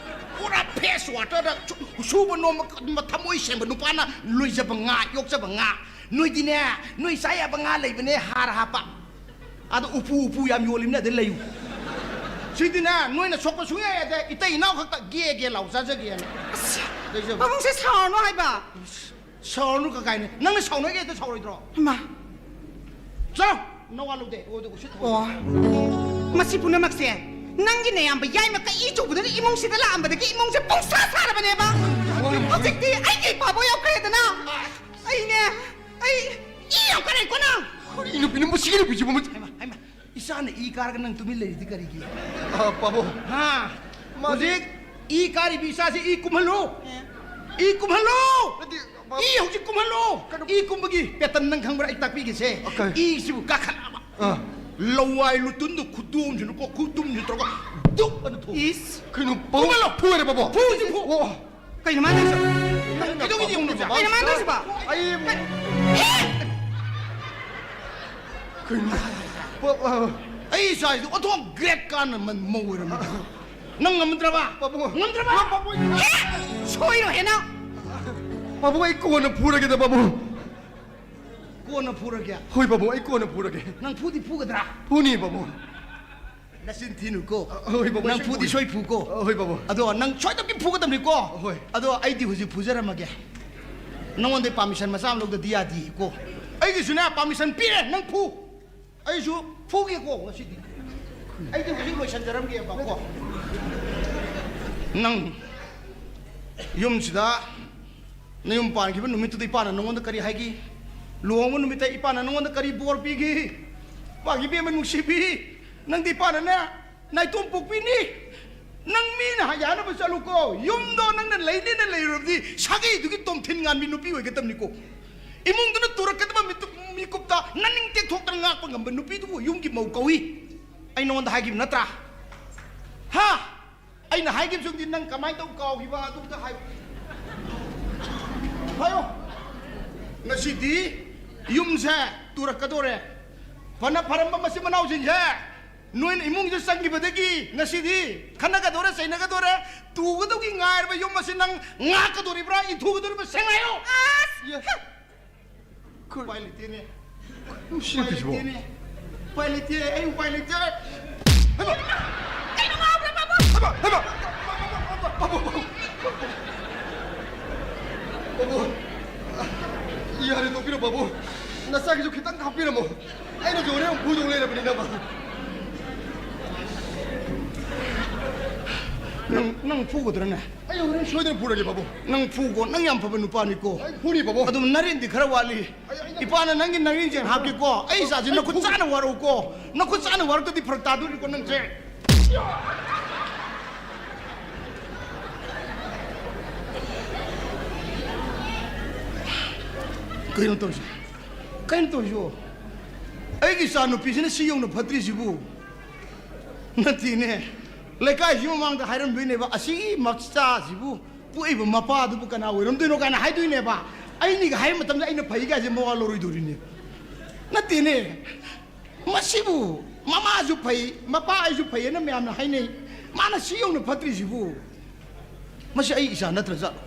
ꯄꯨꯔꯥ ꯐ꯭ꯔꯦꯁ ꯋꯥꯇꯔꯗ ꯁꯨ-, ꯁꯨꯕ ꯅꯣꯝꯕ ꯊꯃꯣꯏ ꯁꯦꯡꯕ ꯅꯨꯄꯥꯅ ꯂꯣꯏꯖꯕ ꯉꯥ, ꯌꯣꯛꯆꯕ ꯉꯥ꯫ ꯅꯣꯏꯗꯤꯅꯦ, ꯅꯣꯏ ꯆꯥ ꯌꯥꯕ ꯉꯥ ꯂꯩꯕꯅꯦ, ꯍꯥꯔ ꯍꯥꯞꯄ꯫ ꯑꯗꯣ ꯎꯄꯨ, ꯎꯄꯨ ꯌꯥꯝ ꯌꯣꯜꯂꯤꯕꯅꯦ, ꯑꯗ ꯂꯩꯌꯨ꯫ ꯁꯤꯗꯤꯅꯦ, ꯅꯣꯏꯅ ꯁꯣꯛꯄ ꯁꯨꯡꯌꯥ ꯌꯥꯗꯦ꯫ ꯏꯇꯩ ꯏꯅꯥꯎ ꯈꯛꯇ ꯒꯦ ꯒꯦ ꯂꯥꯎ ꯆꯥꯖꯒꯦꯅ꯫ ꯑꯁ, ꯂꯩꯖꯕ꯫ ꯄꯥꯕꯨꯡꯁꯦ ꯁꯥꯎꯔꯅꯨ ꯍꯥꯏꯕ꯫ ꯁꯥꯎꯔꯅꯨ ꯀꯀꯥꯏꯅꯦ꯫ ꯅꯪꯅ ꯁꯥꯎꯅꯤꯡꯉꯦ ꯍꯦꯛꯇ ꯁꯥꯎꯔꯣꯏꯗ꯭ꯔꯣ? ꯏꯃꯥ꯫ ꯆꯠꯂꯣ! ꯅꯋꯥ ꯂꯧꯗꯦ꯫ ꯑꯣ, ꯑꯗꯨ ꯎꯁꯤꯠ ꯊꯑꯣꯏꯗꯦ꯫ ꯑꯣ꯫ ꯃꯁꯤ ꯄꯨꯝꯅꯃꯛꯁꯦ ꯅꯪꯒꯤ ꯅꯌꯥꯝꯕ ꯌꯥꯏꯃ ꯀꯛꯏ ꯆꯨꯕꯗꯨꯅ ꯏꯃꯨꯡꯁꯤꯗ ꯂꯥꯛꯑꯝꯕꯗꯒꯤ ꯏꯃꯨꯡꯁꯦ ꯄꯨꯡꯁꯥ ꯁꯥꯔꯕꯅꯦꯕ꯫ ꯍꯣꯏ꯫ ꯍꯧꯖꯤꯛꯇꯤ ꯑꯩꯒꯤ ꯏꯄꯥꯕꯣꯛ ꯌꯥꯎꯈ꯭ꯔꯦꯗꯅ꯫ ꯑꯩꯅꯦ, ꯑꯩ ꯏ ꯌꯥꯝ ꯀꯥꯔꯛꯏꯀꯣ ꯅꯪ꯫ ꯀꯔꯤ ꯅꯨꯄꯤꯅꯣ ꯃꯁꯤꯒꯤ ꯅꯨꯄꯤꯁꯤꯕꯨ? ꯍꯩꯃꯥ, ꯍꯩꯃꯥ, ꯏꯆꯥꯅ ꯏ ꯀꯥꯔꯒ ꯅꯪ ꯇꯨꯃꯤꯟ ꯂꯩꯔꯤꯗꯤ ꯀꯔꯤꯒꯤ? ꯑ, ꯄꯥꯕꯨꯡ꯫ ꯍꯥ? ꯃꯥꯗꯤ ꯍꯧꯖꯤꯛ ꯏ ꯀꯥꯔꯤꯕꯤ ꯏꯆꯥꯁꯤ ꯏ ꯀꯨꯝꯍꯜꯂꯨ꯫ ꯑꯦ꯫ ꯏ ꯀꯨꯝꯍꯜꯂꯨ꯫ ꯅꯠꯇꯦ, ꯄꯥꯕꯨꯡ꯫ ꯏ ꯍꯧꯖꯤꯛ ꯀꯨꯝꯍꯜꯂꯨ꯫ ꯀꯩꯅꯣ? ꯏ ꯀꯨꯝꯕꯒꯤ ꯄꯦꯇꯔꯟ ꯅꯪ ꯈꯪꯕ꯭ꯔꯥ? ꯑꯩ ꯇꯥꯛꯄꯤꯒꯦꯁꯦ꯫ ꯑ, ꯀꯩ? ꯏꯁꯤꯕꯨ ꯀꯥꯈꯠꯂꯛꯑꯕ꯫ ꯑ꯫ ꯂꯋꯥꯏ ꯂꯨꯇꯨꯟꯗꯨ ꯈꯨꯗꯣꯝꯁꯤꯅꯀꯣ, ꯈꯨꯗꯣꯝꯁꯤ ꯇꯧꯔꯒ ꯗꯨꯞ ꯑꯅ ꯊꯣꯛ꯫ ꯏꯁ꯫ ꯀꯩꯅꯣ, ꯄꯥꯕꯨꯡ? ꯀꯨꯝꯍꯜꯂꯣ꯫ ꯐꯨꯔꯦ, ꯄꯥꯕꯨꯡ꯫ ꯐꯨꯁꯤ ꯐꯨ꯫ ꯑꯣ꯫ ꯀꯩꯅꯣ ꯃꯥꯅ ꯇꯧꯔꯤꯁꯦ? ꯀꯩꯗꯧꯒꯦ ꯌꯦꯡꯉꯨꯅꯦ, ꯆꯥ꯫ ꯀꯩꯅꯣ ꯃꯥꯅ ꯇꯧꯔꯤꯁꯤꯕꯣ? ꯑꯩ ꯀꯩ-, ꯑꯦ! ꯀꯩꯅꯣ? ꯄꯣ-, ꯑ, ꯑꯩ ꯏꯆꯥꯁꯤꯗꯤ ꯑꯣꯟꯊꯣꯛ ꯒ꯭ꯔꯦꯠ ꯀꯥꯟꯅ ꯃꯟ-, ꯃꯧ ꯑꯣꯏꯔꯝꯃꯦ꯫ ꯅꯪ ꯉꯝꯗ꯭ꯔꯕ? ꯄꯥꯕꯨꯡ꯫ ꯉꯝꯗ꯭ꯔꯕ? ꯄꯥꯕꯨꯡ꯫ ꯑꯦ! ꯁꯣꯏꯔꯣꯏ ꯍꯦ ꯅꯪ! ꯄꯥꯕꯨꯡ, ꯑꯩ ꯀꯣꯟꯅ ꯐꯨꯔꯒꯦꯗ, ꯄꯥꯕꯨꯡ꯫ ꯀꯣꯟꯅ ꯐꯨꯔꯒꯦ? ꯍꯣꯏ, ꯄꯥꯕꯨꯡ, ꯑꯩ ꯀꯣꯟꯅ ꯐꯨꯔꯒꯦ꯫ ꯅꯪ ꯐꯨꯗꯤ ꯐꯨꯒꯗ꯭ꯔꯥ? ꯐꯨꯅꯤ, ꯄꯥꯕꯨꯡ꯫ ꯅꯆꯤꯟ ꯊꯤꯅꯨꯀꯣ꯫ ꯑ, ꯍꯣꯏ, ꯕꯥꯕꯨ, ꯅꯪ ꯁꯣꯏ ꯐꯨꯗꯤ ꯐꯨꯒꯦ꯫ ꯁꯣꯏ ꯐꯨꯀꯣ꯫ ꯑ, ꯍꯣꯏ, ꯕꯥꯕꯨ꯫ ꯑꯗꯣ ꯅꯪ ꯁꯣꯏꯗꯅ ꯐꯨꯒꯗꯕꯅꯤꯀꯣ꯫ ꯍꯣꯏ꯫ ꯑꯗꯣ ꯑꯩꯗꯤ ꯍꯧꯖꯤꯛ ꯐꯨꯖꯔꯝꯃꯒꯦ꯫ ꯅꯉꯣꯟꯗ ꯄꯥꯔꯃꯤꯁꯟ ꯃꯆꯥ ꯑꯃ ꯂꯧꯗꯗꯤ ꯌꯥꯗꯦꯀꯣ꯫ ꯑꯩꯒꯤꯁꯨꯅꯦ ꯄꯥꯔꯃꯤꯁꯟ ꯄꯤꯔꯦ, ꯅꯪ ꯐꯨ꯫ ꯑꯩꯁꯨ ꯐꯨꯒꯦꯀꯣ ꯉꯁꯤꯗꯤ꯫ ꯑꯩꯗꯤ ꯍꯧꯖꯤꯛ ꯂꯣꯏꯁꯟꯖꯔꯝꯒꯦꯕꯀꯣ꯫ ꯅꯪ ꯌꯨꯝꯁꯤꯗ ꯅꯌꯨꯝ ꯄꯥꯟꯈꯤꯕ ꯅꯨꯃꯤꯠꯇꯨꯗ ꯏꯄꯥꯅ ꯅꯉꯣꯟꯗ ꯀꯔꯤ ꯍꯥꯏꯈꯤ? ꯂꯨꯍꯣꯡꯕ ꯅꯨꯃꯤꯠꯇ ꯏꯄꯥꯅ ꯅꯉꯣꯟꯗ ꯀꯔꯤ ꯕꯣꯔ ꯄꯤꯈꯤ? ꯏꯄꯥꯒꯤ ꯏꯕꯦꯝꯃ ꯅꯨꯡꯁꯤꯕꯤ, ꯅꯪꯗꯤ ꯏꯄꯥꯅꯅꯦ ꯅꯥꯏꯇꯣꯝ ꯄꯣꯛꯄꯤꯅꯤ꯫ ꯅꯪ ꯃꯤꯅ ꯌꯥꯅꯕ ꯆꯠꯂꯨꯀꯣ꯫ ꯌꯨꯝꯗꯣ ꯅꯪꯅ ꯂꯩꯅꯦꯅ ꯂꯩꯔꯨꯔꯕꯗꯤ ꯁꯥꯒꯩꯗꯨꯒꯤ ꯇꯣꯝꯊꯤꯟ ꯉꯥꯟꯕꯤ ꯅꯨꯄꯤ ꯑꯣꯏꯒꯗꯕꯅꯤꯀꯣ꯫ ꯏꯃꯨꯡꯗꯨꯅ ꯇꯨꯔꯛꯀꯗꯕ ꯃꯤꯇꯨꯞ-, ꯃꯤꯀꯨꯞꯇ ꯅꯅꯤꯡ ꯇꯦꯛꯊꯣꯛꯇꯅ ꯉꯥꯛꯄ ꯉꯝꯕ ꯅꯨꯄꯤꯗꯨꯕꯨ ꯌꯨꯝꯒꯤ ꯃꯧ ꯀꯧꯏ꯫ ꯑꯩ ꯅꯉꯣꯟꯗ ꯍꯥꯏꯈꯤꯕ ꯅꯠꯇ꯭ꯔꯥ? ꯍꯥ? ꯑꯩꯅ ꯍꯥꯏꯈꯤꯕꯁꯤꯡꯗꯤ ꯅꯪ ꯀꯃꯥꯏꯅ ꯇꯧ ꯀꯥꯎꯈꯤꯕ? ꯑꯗꯨꯝꯇ ꯍꯥꯏꯌꯨ꯫ ꯍꯥꯏꯌꯣ꯫ ꯉꯁꯤꯗꯤ ꯌꯨꯝꯁꯦ ꯇꯨꯔꯛꯀꯗꯣꯔꯦ꯫ ꯐꯅ ꯐꯔꯝꯕ ꯃꯆꯤꯟ ꯃꯅꯥꯎꯁꯤꯡꯁꯦ ꯅꯣꯏꯅ ꯏꯃꯨꯡꯁꯦ ꯆꯪꯈꯤꯕꯗꯒꯤ ꯉꯁꯤꯗꯤ ꯈꯠꯅꯒꯗꯣꯔꯦ, ꯆꯩꯅꯒꯗꯣꯔꯦ꯫ ꯇꯨꯒꯗꯧꯒꯤ ꯉꯥꯏꯔꯕ ꯌꯨꯝ ꯑꯁꯤ ꯅꯪ ꯉꯥꯛꯀꯗꯣꯔꯤꯕ꯭ꯔꯥ, ꯏꯟꯊꯨꯒꯗꯣꯔꯤꯕ꯭ꯔꯥ? ꯁꯦꯡꯅ ꯍꯥꯏꯌꯣ꯫ ꯑꯁ! ꯌꯦ꯫ ꯎꯄꯥꯏ ꯂꯩꯇꯦꯅꯦ꯫ ꯎꯄꯥꯏ ꯂꯩꯇꯦꯅꯦ꯫ ꯎꯄꯥꯏ ꯂꯩꯇꯦ꯫ ꯑꯩ ꯎꯄꯥꯏ ꯂꯩꯇꯦ꯫ ꯍꯩꯃꯥ! ꯀꯩꯅꯣ ꯉꯥꯎꯕ꯭ꯔꯥ, ꯄꯥꯕꯨꯡ? ꯍꯩꯃꯥ! ꯍꯩꯃꯥ! ꯄꯥꯕꯨꯡ! ꯄꯥꯕꯨꯡ! ꯄꯥꯕꯨꯡ! ꯌꯥꯔꯦ, ꯇꯣꯛꯄꯤꯔꯣ, ꯄꯥꯕꯨꯡ꯫ ꯅꯆꯥꯒꯤꯁꯨ ꯈꯤꯇꯪ ꯍꯥꯞꯄꯤꯔꯝꯃꯣ꯫ ꯑꯩꯅꯁꯨ ꯍꯣꯔꯦꯟ ꯑꯃꯨꯛ ꯐꯨꯗꯧ ꯂꯩꯔꯕꯅꯤꯅ, ꯄꯥꯕꯨꯡ꯫ ꯅꯪ, ꯅꯪ ꯐꯨꯒꯗ꯭ꯔꯅꯦ? ꯑꯩ ꯍꯣꯔꯦꯟ ꯁꯣꯏꯗꯅ ꯐꯨꯔꯒꯦ, ꯄꯥꯕꯨꯡ꯫ ꯅꯪ ꯐꯨꯀꯣ, ꯅꯪ ꯌꯥꯝ ꯐꯕ ꯅꯨꯄꯥꯅꯤꯀꯣ꯫ ꯑꯩ ꯐꯨꯅꯤ, ꯄꯥꯕꯨꯡ꯫ ꯑꯗꯨꯝ ꯅꯔꯦꯟꯗꯤ ꯈꯔ ꯋꯥꯠꯂꯤ꯫ ꯑꯩ, ꯑꯩ ꯅꯪ ꯏꯄꯥꯅ ꯅꯪꯒꯤ ꯅꯔꯦꯟꯁꯦ ꯍꯥꯞꯀꯦꯀꯣ꯫ ꯑꯩ ꯏꯆꯥꯁꯦ ꯑꯩ ꯅꯈꯨꯠ ꯐꯨ- ꯆꯥꯅ ꯋꯥꯔꯛꯎꯀꯣ꯫ ꯅꯈꯨꯠ ꯆꯥꯅ ꯋꯥꯔꯛꯇꯗꯤ ꯐꯔꯛ ꯇꯥꯗꯣꯔꯤꯀꯣ ꯅꯪꯁꯦ꯫ ꯀꯩꯅꯣ ꯇꯧꯔꯤꯁꯦ? ꯀꯩꯅꯣ ꯇꯧꯔꯤꯁꯤꯕꯣ? ꯑꯩꯒꯤ ꯏꯆꯥ ꯅꯨꯄꯤꯁꯤꯅ ꯁꯤ ꯌꯧꯅ ꯐꯠꯇ꯭ꯔꯤꯁꯤꯕꯨ? ꯅꯠꯇꯦꯅꯦ, ꯂꯩꯀꯥꯏꯁꯤ ꯃꯃꯥꯡꯗ ꯍꯥꯏꯔꯝꯗꯣꯏꯅꯦꯕ, "ꯑꯁꯤꯒꯤ ꯃꯆꯥꯁꯤꯕꯨ ꯄꯣꯛꯏꯕ ꯃꯄꯥꯗꯨꯕꯨ ꯀꯅꯥ ꯑꯣꯏꯔꯝꯗꯣꯏꯅꯣ?" ꯀꯥꯏꯅ ꯍꯥꯏꯗꯣꯏꯅꯦꯕ꯫ ꯑꯩꯅꯤꯒ ꯍꯥꯏꯕ ꯃꯇꯝꯗ ꯑꯩꯅ ꯐꯩ ꯀꯥꯏꯁꯦ ꯃꯋꯥ ꯂꯧꯔꯣꯏꯗꯣꯔꯤꯅꯦ꯫ ꯅꯠꯇꯦꯅꯦ, ꯃꯁꯤꯕꯨ ꯃꯃꯥꯁꯨ ꯐꯩ, ꯃꯄꯥ ꯑꯩꯁꯨ ꯐꯩꯌꯦꯅ ꯃꯌꯥꯝꯅ ꯍꯥꯏꯅꯩ꯫ ꯃꯥꯅ ꯁꯤ ꯌꯧꯅ ꯐꯠꯇ꯭ꯔꯤꯁꯤꯕꯨ? ꯃꯁꯤ ꯑꯩ ꯏꯆꯥ ꯅꯠꯇ꯭ꯔꯖꯥꯠꯂꯣ?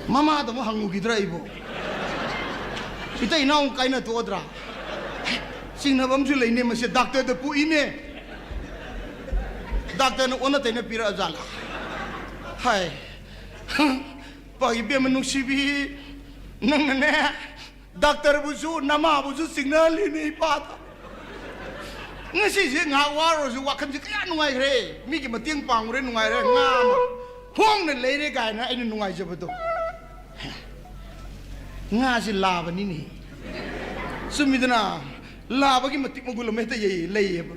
ꯃꯃꯥꯗ ꯑꯃꯨꯛ ꯍꯪꯉꯨꯈꯤꯗ꯭ꯔꯥ ꯑꯩꯕꯨ? ꯏꯇꯩ ꯏꯅꯥꯎ ꯀꯥꯏꯅ ꯇꯣꯛꯑꯗ꯭ꯔꯥ? ꯆꯤꯡꯅꯕ ꯑꯃꯁꯨ ꯂꯩꯅꯦ, ꯃꯁꯤ ꯗꯥꯛꯇꯔꯗ ꯄꯣꯛꯏꯅꯦ꯫ ꯗꯥꯛꯇꯔꯅ ꯑꯣꯟꯅ ꯇꯩꯅ ꯄꯤꯔꯛꯑꯖꯥꯠꯂꯥ? ꯍꯥꯏ꯫ ꯄꯥ ꯏꯕꯦꯝꯃ ꯅꯨꯡꯁꯤꯕꯤ, ꯅꯪꯅꯅꯦ, ꯗꯥꯛꯇꯔꯕꯨꯁꯨ ꯅꯃꯥꯕꯨꯁꯨ ꯆꯤꯡꯅꯍꯜꯂꯤꯅꯦ ꯏꯄꯥꯗ꯫ ꯉꯁꯤꯁꯦ ꯉꯥꯏꯍꯥꯛ ꯋꯥꯔꯨꯔꯁꯨ ꯋꯥꯈꯜꯁꯦ ꯀꯌꯥ ꯅꯨꯡꯉꯥꯏꯈ꯭ꯔꯦ꯫ ꯃꯤꯒꯤ ꯃꯇꯦꯡ ꯄꯥꯡꯉꯨꯔꯦ, ꯅꯨꯡꯉꯥꯏꯔꯦ꯫ ꯉꯥ ꯑꯃ ꯍꯣꯡꯅ ꯂꯩꯔꯦ ꯀꯥꯏꯅ ꯑꯩꯅ ꯅꯨꯡꯉꯥꯏꯖꯕꯗꯣ꯫ ꯉꯥꯁꯦ ꯂꯥꯕꯅꯤꯅꯦ꯫ ꯆꯨꯝꯃꯤꯗꯅ, ꯂꯥꯕꯒꯤ ꯃꯇꯤꯛ ꯃꯒꯨꯟ ꯑꯃ ꯍꯦꯛꯇ ꯌꯩ-, ꯂꯩꯌꯦꯕ꯫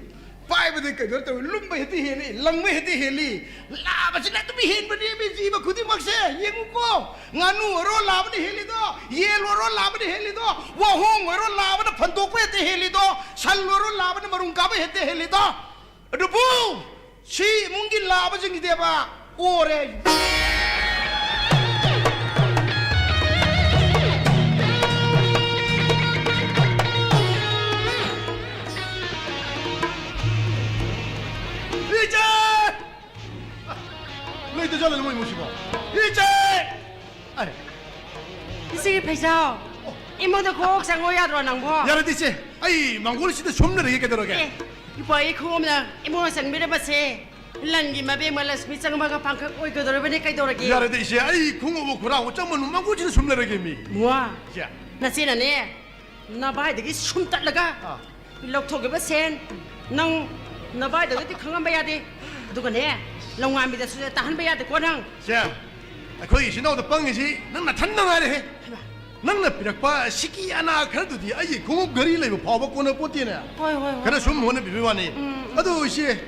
ꯄꯥꯏꯕꯗ ꯀꯩꯅꯣ ꯇꯧꯏ, ꯂꯨꯝꯕ ꯍꯦꯛꯇ ꯍꯦꯜꯂꯤ, ꯂꯪꯕ ꯍꯦꯛꯇ ꯍꯦꯜꯂꯤ꯫ ꯂꯥꯕꯁꯤꯅ ꯑꯗꯨꯝ ꯍꯦꯟꯕꯅꯦꯃꯤ ꯖꯤꯕ ꯈꯨꯗꯤꯡꯃꯛꯁꯦ꯫ ꯌꯦꯡꯉꯨꯀꯣ, ꯉꯥꯅꯨ ꯑꯣꯏꯔꯣ ꯂꯥꯕꯅ ꯍꯦꯜꯂꯤꯗꯣ, ꯌꯦꯟ ꯑꯣꯏꯔꯣ ꯂꯥꯕꯅ ꯍꯦꯜꯂꯤꯗꯣ, ꯋꯥꯍꯣꯡ ꯑꯣꯏꯔꯣ ꯂꯥꯕꯅ ꯐꯟꯗꯣꯛꯄ ꯍꯦꯛꯇ ꯍꯦꯜꯂꯤꯗꯣ, ꯁꯟ ꯑꯣꯏꯔꯣ ꯂꯥꯕꯅ ꯃꯔꯨꯝ ꯀꯥꯕ ꯍꯦꯛꯇ ꯍꯦꯜꯂꯤꯗꯣ꯫ ꯑꯗꯨꯕꯨ ꯁꯤ ꯏꯃꯨꯡꯒꯤ ꯂꯥꯕꯁꯤꯡꯁꯤꯗꯤꯕ ꯑꯣꯔꯦ꯫ ꯏꯆꯦ! ꯂꯩꯇ ꯆꯠꯂꯅꯤ ꯃꯣꯏ ꯏꯃꯨꯡꯁꯤꯕꯣ꯫ ꯏꯆꯦ! ꯑꯩ ꯏꯆꯦꯒꯤ ꯐꯩꯖꯥꯎ, ꯏꯃꯨꯡꯗ ꯀꯣꯛ ꯆꯪꯉꯣ ꯌꯥꯗ꯭ꯔꯣ ꯅꯪꯕꯣ? ꯌꯥꯔꯗꯤ ꯏꯆꯦ, ꯑꯩ ꯃꯥꯡꯒꯣꯜꯁꯤꯗ ꯁꯨꯝ ꯂꯩꯔꯒꯦ, ꯀꯩꯗꯧꯔꯒꯦ? ꯑꯦ, ꯏꯄ꯭ꯋꯥꯒꯤ ꯈꯣꯡꯎꯞꯅ ꯏꯃꯨꯡꯗ ꯆꯪꯕꯤꯔꯕꯁꯦ, ꯂꯟꯒꯤ ꯃꯕꯦꯝꯃ ꯂꯛꯁꯃꯤ ꯆꯪꯕꯒ ꯄꯥꯡꯈꯛ ꯑꯣꯏꯒꯗꯧꯔꯕꯅꯦ, ꯀꯩꯗꯧꯔꯒꯦ? ꯌꯥꯔꯗꯤ ꯏꯆꯦ, ꯑꯩ ꯈꯣꯡꯎꯞ ꯈꯨꯔꯥꯎ ꯆꯪꯕꯅꯨ, ꯃꯥꯡꯒꯣꯜꯁꯤꯗ ꯁꯨꯝ ꯂꯩꯔꯒꯦ ꯃꯤ꯫ ꯃꯨꯋꯥ, ꯏꯆꯦ꯫ ꯅꯆꯦꯅꯅꯦ, ꯅꯚꯥꯏꯗꯒꯤ ꯁꯨꯝ ꯇꯠꯂꯒ ꯑꯥ꯫ ꯂꯧꯊꯣꯛꯈꯤꯕ ꯁꯦꯟ ꯅꯪ ꯅꯚꯥꯏꯗꯒꯗꯤ ꯈꯪꯍꯟꯕ ꯌꯥꯗꯦ꯫ ꯑꯗꯨꯒꯅꯦ, ꯂꯧꯉꯥꯟꯕꯤꯗꯁꯨ ꯇꯥꯍꯟꯕ ꯌꯥꯗꯦꯀꯣ ꯅꯪ꯫ ꯁꯦ, ꯑꯩꯈꯣꯏ ꯏꯆꯤꯟ ꯏꯅꯥꯎꯗ ꯄꯪꯉꯤꯁꯤ ꯅꯪ ꯅꯊꯟꯗ ꯉꯥꯏꯔꯦꯍꯦ꯫ ꯍꯩꯃꯥ꯫ ꯅꯪꯅ ꯄꯤꯔꯛꯄ ꯁꯤꯀꯤ ꯑꯅꯥ ꯈꯔꯗꯨꯗꯤ ꯑꯩꯒꯤ ꯈꯣꯡꯎꯞ ꯘꯔꯤ ꯂꯩꯕ ꯐꯥꯎꯕ ꯀꯣꯟꯅ ꯄꯣꯠꯇꯦꯅꯦ꯫ ꯍꯣꯏ, ꯍꯣꯏ, ꯍꯣꯏ꯫ ꯈꯔ ꯁꯨꯝ ꯍꯣꯠꯅꯕꯤꯕꯩ ꯋꯥꯅꯤ꯫ ꯎꯝ, ꯎꯝ꯫ ꯑꯗꯨ ꯏꯆꯦ,